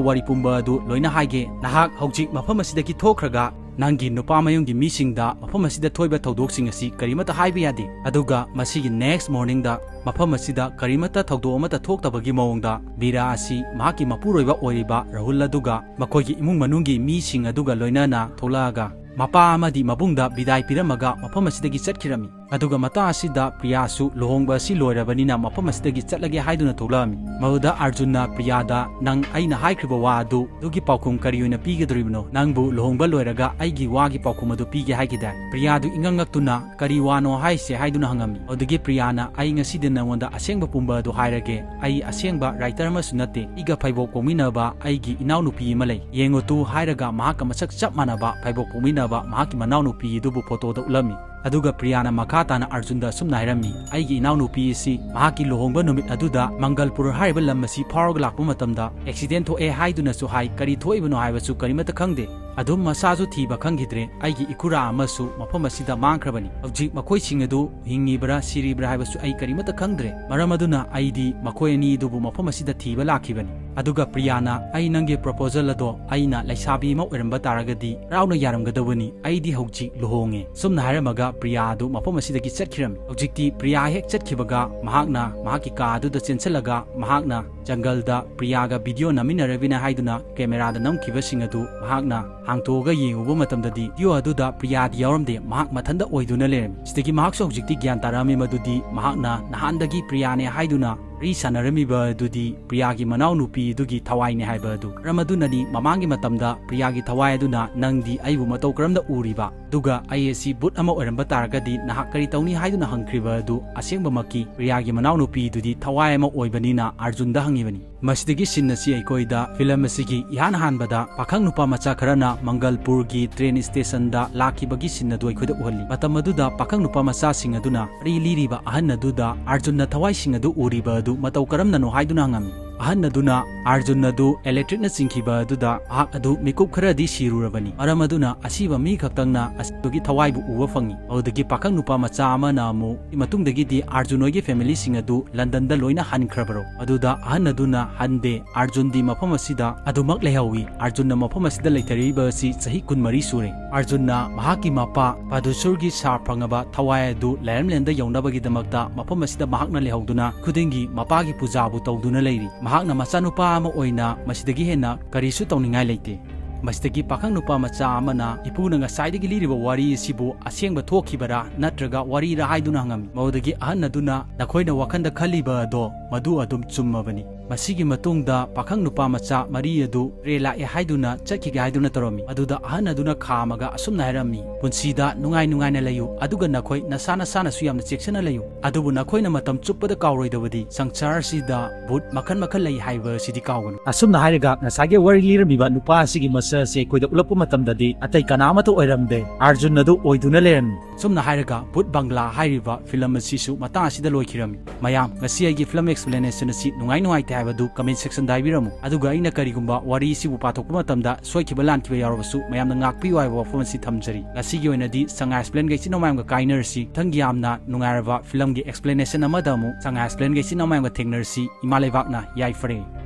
ꯋꯥꯔꯤ ꯄꯨꯝꯕ ꯑꯗꯨ ꯂꯣꯏꯅ ꯍꯥꯏꯒꯦ꯫ ꯅꯍꯥꯛ ꯍꯧꯖꯤꯛ ꯃꯐꯝ ꯑꯁꯤꯗꯒꯤ ꯊꯣꯛꯈ꯭ꯔꯒ ꯅꯪꯒꯤ ꯅꯨꯄꯥ ꯃꯌꯨꯝꯒꯤ ꯃꯤꯁꯤꯡꯗ ꯃꯐꯝ ꯑꯁꯤꯗ ꯊꯣꯛꯏꯕ ꯊꯧꯗꯣꯛꯁꯤꯡ ꯑꯁꯤ ꯀꯔꯤꯃꯠꯇ ꯍꯥꯏꯕ ꯌꯥꯗꯦ꯫ ꯑꯗꯨꯒ ꯃꯁꯤꯒꯤ next morningꯗ ꯃꯐꯝ ꯑꯁꯤꯗ ꯀꯔꯤꯃꯠꯇ ꯊꯧꯗꯣꯛ ꯑꯃꯠꯇ ꯊꯣꯛꯇꯕꯒꯤ ꯃꯑꯣꯡꯗ ꯃꯤꯔꯥ ꯑꯁꯤ ꯃꯍꯥꯛꯀꯤ ꯃꯄꯨꯔꯣꯏꯕ ꯑꯣꯏꯔꯤꯕ ꯔꯥꯍꯨꯜ ꯑꯗꯨꯒ ꯃꯈꯣꯏꯒꯤ ꯏꯃꯨꯡ ꯃꯅꯨꯡꯒꯤ ꯃꯤꯁꯤꯡ ꯑꯗꯨꯒ ꯂꯣꯏꯅꯅ ꯊꯣꯛꯂꯛꯑꯒ ꯃꯄꯥ ꯑꯃꯗꯤ ꯃꯕꯨꯡꯗ ꯕꯤꯗꯥꯏ ꯄꯤꯔꯝꯃꯒ ꯃꯐꯝ ꯑꯁꯤꯗꯒꯤ ꯆꯠꯈꯤꯔꯝꯃꯤ꯫ ꯑꯗꯨꯒ ꯃꯇꯥꯡ ꯑꯁꯤꯗ ꯄ꯭ꯔꯤꯌꯥꯁꯨ ꯂꯨꯍꯣꯡꯕ ꯑꯁꯤ ꯂꯣꯏꯔꯕꯅꯤꯅ ꯃꯐꯝ ꯑꯁꯤꯗꯒꯤ ꯆꯠꯂꯒꯦ ꯍꯥꯏꯗꯨꯅ ꯊꯣꯛꯂꯛꯑꯝꯃꯤ꯫ ꯃꯗꯨꯗ ꯑꯔꯖꯨꯟꯅ ꯄ꯭ꯔꯤꯌꯥꯗ, "ꯅꯪ ꯑꯩꯅ ꯍꯥꯏꯈ꯭ꯔꯤꯕ ꯋꯥ ꯑꯗꯨ, ꯑꯗꯨꯒꯤ ꯄꯥꯎꯈꯨꯝ ꯀꯔꯤ ꯑꯣꯏꯅ ꯄꯤꯒꯗꯧꯔꯤꯕꯅꯣ? ꯅꯪꯕꯨ ꯂꯨꯍꯣꯡꯕ ꯂꯣꯏꯔꯒ ꯑꯩꯒꯤ ꯋꯥꯒꯤ ꯄꯥꯎꯈꯨꯝ ꯑꯗꯨ ꯄꯤꯒꯦ ꯍꯥꯏꯈꯤꯗꯥꯏ?" ꯄ꯭ꯔꯤꯌꯥꯗꯨ ꯏꯉꯛ ꯉꯛꯇꯨꯅ, "ꯀꯔꯤ ꯋꯥꯅꯣ ꯍꯥꯏꯁꯦ?" ꯍꯥꯏꯗꯨꯅ ꯍꯪꯉꯝꯃꯤ꯫ ꯑꯗꯨꯗꯒꯤ ꯄ꯭ꯔꯤꯌꯥꯅ, "ꯑꯩ ꯉꯁꯤꯗꯤ ꯅꯉꯣꯟꯗ ꯑꯁꯦꯡꯕ ꯄꯨꯝꯕ ꯑꯗꯨ ꯍꯥꯏꯔꯒꯦ꯫ ꯑꯩ ꯑꯁꯦꯡꯕ writer ꯑꯃꯁꯨ ꯅꯠꯇꯦ꯫ ꯑꯩꯒ ꯐꯩꯕꯣꯛ ꯄꯣꯛꯃꯤꯟꯅꯕ ꯑꯩꯒꯤ ꯏꯅꯥꯎꯅꯨꯄꯤ ꯑꯃ ꯂꯩ꯫ ꯌꯦꯡꯉꯨ ꯇꯨ" ꯍꯥꯏꯔꯒ ꯃꯍꯥꯛꯀ ꯃꯁꯛ ꯆꯞ ꯃꯥꯟꯅꯕ ꯐꯩꯕꯣꯛ ꯄꯣꯛꯃꯤꯟꯅꯕ ꯃꯍꯥꯛꯀꯤ ꯃꯅꯥꯎꯅꯨꯄꯤ ꯑꯗꯨꯕꯨ photo ꯗ ꯎꯠꯂꯝꯃꯤ꯫ ꯑꯗꯨꯒ ꯄ꯭ꯔꯤꯌꯥꯅ ꯃꯈꯥ ꯇꯥꯅ ꯑꯔꯖꯨꯟꯗ ꯑꯁꯨꯝꯅ ꯍꯥꯏꯔꯝꯃꯤ, "ꯑꯩꯒꯤ ꯏꯅꯥꯎꯅꯨꯄꯤ ꯑꯁꯤ ꯃꯍꯥꯛꯀꯤ ꯂꯨꯍꯣꯡꯕ ꯅꯨꯃꯤꯠ ꯑꯗꯨꯗ ꯃꯪꯒꯜꯄꯨꯔ ꯍꯥꯏꯔꯤꯕ ꯂꯝ ꯑꯁꯤ ꯐꯥꯎꯔꯒ ꯂꯥꯛꯄ ꯃꯇꯝꯗ accident ꯊꯣꯛꯑꯦ ꯍꯥꯏꯗꯨꯅꯁꯨ ꯍꯥꯏ, ꯀꯔꯤ ꯊꯣꯛꯏꯕꯅꯣ ꯍꯥꯏꯕꯁꯨ ꯀꯔꯤꯃꯠꯇ ꯈꯪꯗꯦ꯫ ꯑꯗꯨꯝ ꯃꯁꯥꯁꯨ ꯊꯤꯕ ꯈꯪꯈꯤꯗ꯭ꯔꯦ꯫ ꯑꯩꯒꯤ ꯏꯈꯨꯔꯥ ꯑꯃꯁꯨ ꯃꯐꯝ ꯑꯁꯤꯗ ꯃꯥꯡꯈ꯭ꯔꯕꯅꯤ꯫ ꯍꯧꯖꯤꯛ ꯃꯈꯣꯏꯁꯤꯡ ꯑꯗꯨ ꯍꯤꯡꯉꯤꯕ꯭ꯔꯥ ꯁꯤꯔꯤꯕ꯭ꯔꯥ ꯍꯥꯏꯕꯁꯨ ꯑꯩ ꯀꯔꯤꯃꯠꯇ ꯈꯪꯗ꯭ꯔꯦ꯫ ꯃꯔꯝ ꯑꯗꯨꯅ ꯑꯩꯗꯤ ꯃꯈꯣꯏ ꯑꯅꯤ ꯑꯗꯨꯕꯨ ꯃꯐꯝ ꯑꯁꯤꯗ ꯊꯤꯕ ꯂꯥꯛꯈꯤꯕꯅꯤ꯫" ꯑꯗꯨꯒ ꯄ꯭ꯔꯤꯌꯥꯅ, "ꯑꯩ ꯅꯪꯒꯤ proposal ꯑꯗꯣ ꯑꯩꯅ ꯂꯩꯁꯥꯕꯤ ꯑꯃ ꯑꯣꯏꯔꯝꯕ ꯇꯥꯔꯒꯗꯤ ꯍꯔꯥꯎꯅ ꯌꯥꯔꯝꯒꯗꯕꯅꯤ꯫ ꯑꯩꯗꯤ ꯍꯧꯖꯤꯛ ꯂꯨꯍꯣꯡꯉꯦ꯫" ꯁꯨꯝꯅ ꯍꯥꯏꯔꯝꯃꯒ ꯄ꯭ꯔꯤꯌꯥ ꯑꯗꯨ ꯃꯐꯝ ꯑꯁꯤꯗꯒꯤ ꯆꯠꯈꯤꯔꯝꯃꯤ꯫ ꯍꯧꯖꯤꯛꯇꯤ ꯄ꯭ꯔꯤꯌꯥ ꯍꯦꯛ ꯆꯠꯈꯤꯕꯒ ꯃꯍꯥꯛꯅ ꯃꯍꯥꯛꯀꯤ ꯀꯥ ꯑꯗꯨꯗ ꯆꯦꯟꯁꯤꯜꯂꯒ ꯃꯍꯥꯛꯅ ꯖꯪꯒꯜꯗ ꯄ꯭ꯔꯤꯌꯥꯒ video ꯅꯝꯃꯤꯟꯅꯔꯕꯤꯅ ꯍꯥꯏꯗꯨꯅ camera ꯗ ꯅꯝꯈꯤꯕꯁꯤꯡ ꯑꯗꯨ ꯃꯍꯥꯛꯅ ꯍꯥꯡꯇꯣꯛꯑꯒ ꯌꯦꯡꯉꯨꯕ ꯃꯇꯝꯗꯗꯤ video ꯑꯗꯨꯗ ꯄ꯭ꯔꯤꯌꯥꯗꯤ ꯌꯥꯎꯔꯝꯗꯦ, ꯃꯍꯥꯛ ꯃꯊꯟꯇ ꯑꯣꯏꯗꯨꯅ ꯂꯩꯔꯝꯃꯤ꯫ ꯁꯤꯗꯒꯤ ꯃꯍꯥꯛꯁꯨ ꯍꯧꯖꯤꯛꯇꯤ ꯒ꯭ꯌꯥꯟ ꯇꯥꯔꯛꯑꯝꯃꯤ ꯃꯗꯨꯗꯤ ꯃꯍꯥꯛꯅ ꯅꯍꯥꯟꯗꯒꯤ ꯄ꯭ꯔꯤꯌꯥꯅꯦ ꯍꯥꯏꯗꯨꯅ ꯋꯥꯔꯤ ꯁꯥꯟꯅꯔꯝꯃꯤꯕ ꯑꯗꯨꯗꯤ ꯄ꯭ꯔꯤꯌꯥꯒꯤ ꯃꯅꯥꯎꯅꯨꯄꯤ ꯑꯗꯨꯒꯤ ꯊꯋꯥꯏꯅꯦ ꯍꯥꯏꯕ ꯑꯗꯨ꯫ ꯃꯔꯝ ꯑꯗꯨꯅꯅꯤ ꯃꯃꯥꯡꯒꯤ ꯃꯇꯝꯗ ꯄ꯭ꯔꯤꯌꯥꯒꯤ ꯊꯋꯥꯏ ꯑꯗꯨꯅ, "ꯅꯪꯗꯤ ꯑꯩꯕꯨ ꯃꯇꯧ ꯀꯔꯝꯅ ꯎꯔꯤꯕ? ꯑꯗꯨꯒ ꯑꯩ ꯑꯁꯤ ꯚꯨꯠ ꯑꯃ ꯑꯣꯏꯔꯝꯕ ꯇꯥꯔꯒꯗꯤ ꯅꯍꯥꯛ ꯀꯔꯤ ꯇꯧꯅꯤ?" ꯍꯥꯏꯗꯨꯅ ꯍꯪꯈ꯭ꯔꯤꯕ ꯑꯗꯨ ꯑꯁꯦꯡꯕꯃꯛꯀꯤ ꯄ꯭ꯔꯤꯌꯥꯒꯤ ꯃꯅꯥꯎꯅꯨꯄꯤꯗꯨꯗꯤ ꯊꯋꯥꯏ ꯑꯃ ꯑꯣꯏꯕꯅꯤꯅ ꯑꯔꯖꯨꯟꯗ ꯍꯪꯉꯤꯕꯅꯤ꯫ ꯃꯁꯤꯗꯒꯤ scene ꯑꯁꯤ ꯑꯩꯈꯣꯏꯗ film ꯑꯁꯤꯒꯤ ꯏꯍꯥꯟ ꯍꯥꯟꯕꯗ ꯄꯥꯈꯪ ꯅꯨꯄꯥ ꯃꯆꯥ ꯈꯔꯅ ꯃꯪꯒꯜꯄꯨꯔꯒꯤ train station ꯗ ꯂꯥꯛꯈꯤꯕꯒꯤ scene ꯑꯗꯨ ꯑꯩꯈꯣꯏꯗ ꯎꯍꯜꯂꯤ꯫ ꯃꯇꯝ ꯑꯗꯨꯗ ꯄꯥꯈꯪ ꯅꯨꯄꯥ ꯃꯆꯥꯁꯤꯡ ꯑꯗꯨꯅ ꯋꯥꯔꯤ ꯂꯤꯔꯤꯕ ꯑꯍꯟ ꯑꯗꯨꯗ ꯑꯔꯖꯨꯟꯅ ꯊꯋꯥꯏꯁꯤꯡ ꯑꯗꯨ ꯎꯔꯤꯕ ꯑꯗꯨ ꯃꯇꯧ ꯀꯔꯝꯅꯅꯣ ꯍꯥꯏꯗꯨꯅ ꯍꯪꯉꯝꯃꯤ꯫ ꯑꯍꯟ ꯑꯗꯨꯅ ꯑꯔꯖꯨꯟ ꯑꯗꯨ electric ꯅ ꯆꯤꯡꯈꯤꯕ ꯑꯗꯨꯗ ꯃꯍꯥꯛ ꯑꯗꯨ ꯃꯤꯀꯨꯞ ꯈꯔꯗꯤ ꯁꯤꯔꯨꯔꯕꯅꯤ꯫ ꯃꯔꯝ ꯑꯗꯨꯅ ꯑꯁꯤꯕ ꯃꯤ ꯈꯛꯇꯪꯅ ꯑꯁꯤꯕꯒꯤ ꯊꯋꯥꯏꯕꯨ ꯎꯕ ꯐꯪꯉꯤ꯫ ꯑꯗꯨꯗꯒꯤ ꯄꯥꯈꯪ ꯅꯨꯄꯥ ꯃꯆꯥ ꯑꯃꯅ ꯑꯃꯨꯛ ꯃꯇꯨꯡꯗꯒꯤꯗꯤ ꯑꯔꯖꯨꯟ ꯍꯣꯏꯒꯤ family ꯁꯤꯡ ꯑꯗꯨ ꯂꯟꯗꯟꯗ ꯂꯣꯏꯅ ꯍꯟꯈ꯭ꯔꯕꯔꯣ? ꯑꯗꯨꯗ ꯑꯍꯟ ꯑꯗꯨꯅ, "ꯍꯟꯗꯦ, ꯑꯔꯖꯨꯟꯗꯤ ꯃꯐꯝ ꯑꯁꯤꯗ ꯑꯗꯨꯃꯛ ꯂꯩꯍꯧꯏ꯫ ꯑꯔꯖꯨꯟꯅ ꯃꯐꯝ ꯑꯁꯤꯗ ꯂꯩꯊꯔꯤꯕ ꯑꯁꯤ ꯆꯍꯤ ꯀꯨꯟꯃꯔꯤ ꯁꯨꯔꯦ꯫" ꯑꯔꯖꯨꯟꯅ ꯃꯍꯥꯛꯀꯤ ꯃꯄꯥ ꯄꯥꯗꯨꯁꯨꯔꯒꯤ ꯁꯥꯞ ꯐꯪꯉꯕ ꯊꯋꯥꯏ ꯑꯗꯨ ꯂꯥꯏꯔꯝꯂꯦꯟꯗ ꯌꯧꯅꯕꯒꯤꯗꯃꯛꯇ ꯃꯐꯝ ꯑꯁꯤꯗ ꯃꯍꯥꯛꯅ ꯂꯩꯍꯧꯗꯨꯅ ꯈꯨꯗꯤꯡꯒꯤ ꯃꯄꯥꯒꯤ ꯄꯨꯖꯥꯕꯨ ꯇꯧꯗꯨꯅ ꯂꯩꯔꯤ꯫ ꯃꯍꯥꯛꯅ ꯃꯆꯥꯅꯨꯄꯥ ꯑꯃ ꯑꯣꯏꯅ ꯃꯁꯤꯗꯒꯤ ꯍꯦꯟꯅ ꯀꯔꯤꯁꯨ ꯇꯧꯅꯤꯡꯉꯥꯏ ꯂꯩꯇꯦ꯫ ꯃꯁꯤꯗꯒꯤ ꯄꯥꯈꯪ ꯅꯨꯄꯥ ꯃꯆꯥ ꯑꯃꯅ ꯏꯄꯨꯅ ꯉꯁꯥꯏꯗꯒꯤ ꯂꯤꯔꯤꯕ ꯋꯥꯔꯤ ꯑꯁꯤꯕꯨ ꯑꯁꯦꯡꯕ ꯊꯣꯛꯈꯤꯕꯔꯥ ꯅꯠꯇ꯭ꯔꯒ ꯋꯥꯔꯤꯔꯥ ꯍꯥꯏꯗꯨꯅ ꯍꯪꯉꯝꯃꯤ꯫ ꯃꯗꯨꯗꯒꯤ ꯑꯍꯟ ꯑꯗꯨꯅ ꯅꯈꯣꯏꯅ ꯋꯥꯈꯜꯗ ꯈꯜꯂꯤꯕ ꯑꯗꯣ ꯃꯗꯨ ꯑꯗꯨꯝ ꯆꯨꯝꯃꯕꯅꯤ꯫ ꯃꯁꯤꯒꯤ ꯃꯇꯨꯡꯗ ꯄꯥꯈꯪ ꯅꯨꯄꯥ ꯃꯆꯥ ꯃꯔꯤ ꯑꯗꯨ ꯇ꯭ꯔꯦꯟ ꯂꯥꯛꯑꯦ ꯍꯥꯏꯗꯨꯅ ꯆꯠꯈꯤꯒꯦ ꯍꯥꯏꯗꯨꯅ ꯇꯧꯔꯝꯃꯤ꯫ ꯑꯗꯨꯗ ꯑꯍꯟ ꯑꯗꯨꯅ ꯈꯥꯝꯃꯒ ꯑꯁꯨꯝꯅ ꯍꯥꯏꯔꯝꯃꯤ, "ꯄꯨꯟꯁꯤꯗ ꯅꯨꯡꯉꯥꯏ ꯅꯨꯡꯉꯥꯏꯅ ꯂꯩꯌꯨ, ꯑꯗꯨꯒ ꯅꯈꯣꯏ ꯅꯁꯥ ꯅꯁꯥꯅꯁꯨ ꯌꯥꯝꯅ ꯆꯦꯛꯁꯤꯟꯅ ꯂꯩꯌꯨ꯫ ꯑꯗꯨꯕꯨ ꯅꯈꯣꯏꯅ ꯃꯇꯝ ꯆꯨꯞꯄꯗ ꯀꯥꯎꯔꯣꯏꯗꯕꯗꯤ ꯁꯪꯁꯥꯔꯁꯤꯗ ꯚꯨꯠ ꯃꯈꯜ ꯃꯈꯜ ꯂꯩ ꯍꯥꯏꯕ ꯑꯁꯤꯗꯤ ꯀꯥꯎꯒꯅꯨ"꯫ ꯑꯁꯨꯝꯅ ꯍꯥꯏꯔꯒ ꯉꯁꯥꯏꯒꯤ ꯋꯥꯔꯤ ꯂꯤꯔꯝꯃꯤꯕ ꯅꯨꯄꯥ ꯑꯁꯤꯒꯤ ꯃꯁꯛ ꯑꯁꯤ ꯑꯩꯈꯣꯏꯗ ꯎꯠꯂꯛꯄ ꯃꯇꯝꯗꯗꯤ ꯑꯇꯩ ꯀꯅꯥ ꯑꯃꯠꯇ ꯑꯣꯏꯔꯝꯗꯦ, ꯑꯔꯖꯨꯟ ꯑꯗꯨ ꯑꯣꯏꯗꯨꯅ ꯂꯩꯔꯝꯃꯤ꯫ ꯁꯨꯝꯅ ꯍꯥꯏꯔꯒ ꯚꯨꯠ ꯕꯪꯒ꯭ꯂꯥ ꯍꯥꯏꯔꯤꯕ ꯐꯤꯂꯝ ꯑꯁꯤꯁꯨ ꯃꯇꯥꯡ ꯑꯁꯤꯗ ꯂꯣꯏꯈꯤꯔꯝꯃꯤ꯫ ꯃꯌꯥꯝ, ꯉꯁꯤ ꯑꯩꯒꯤ ꯐꯤꯂꯝ ꯑꯦꯛꯁꯄ꯭ꯂꯦꯅꯦꯁꯟ ꯑꯁꯤ ꯅꯨꯡꯉꯥꯏ ꯅꯨꯡꯉꯥꯏꯇꯦ ꯍꯥꯏꯕꯗꯨ ꯀꯃꯦꯟ ꯁꯦꯛꯁꯟꯗ ꯍꯥꯏꯕꯤꯔꯝꯃꯨ꯫ ꯑꯗꯨꯒ ꯑꯩꯅ ꯀꯔꯤꯒꯨꯝꯕ ꯋꯥꯔꯤ ꯑꯁꯤꯕꯨ ꯄꯥꯊꯣꯛꯄ ꯃꯇꯝꯗ ꯁꯣꯏꯈꯤꯕ ꯂꯥꯟꯈꯤꯕ ꯌꯥꯎꯔꯕꯁꯨ ꯃꯌꯥꯝꯅ ꯉꯥꯛꯄꯤꯌꯨ ꯍꯥꯏꯕ ꯋꯥꯐꯝ ꯑꯁꯤ ꯊꯝꯖꯔꯤ꯫ ꯉꯁꯤꯒꯤ ꯑꯣꯏꯅꯗꯤ ꯁꯉꯥꯏ ꯑꯦꯛꯁꯄ꯭ꯂꯦꯟꯒ ꯏꯆꯤꯟ ꯏꯅꯥꯎ ꯃꯌꯥꯝꯒ ꯀꯥꯏꯅꯔꯁꯤ꯫ ꯃꯊꯪꯒꯤ ꯌꯥꯝꯅ ꯅꯨꯡꯉꯥꯏꯔꯕ ꯐꯤꯂꯝꯒꯤ ꯑꯦꯛꯁꯄ꯭ꯂꯦꯅꯦꯁꯟ ꯑꯃꯗ ꯑꯃꯨꯛ ꯁꯉꯥꯏ ꯑꯦꯛꯁꯄ꯭ꯂꯦꯟꯒ ꯏꯆꯤꯟ ꯏꯅꯥꯎ ꯃꯌꯥꯝꯒ ꯊꯦꯡꯅꯔꯁꯤ꯫ ꯏꯃꯥ ꯂꯩꯕꯥꯛꯅ ꯌꯥꯏꯐꯔꯦ꯫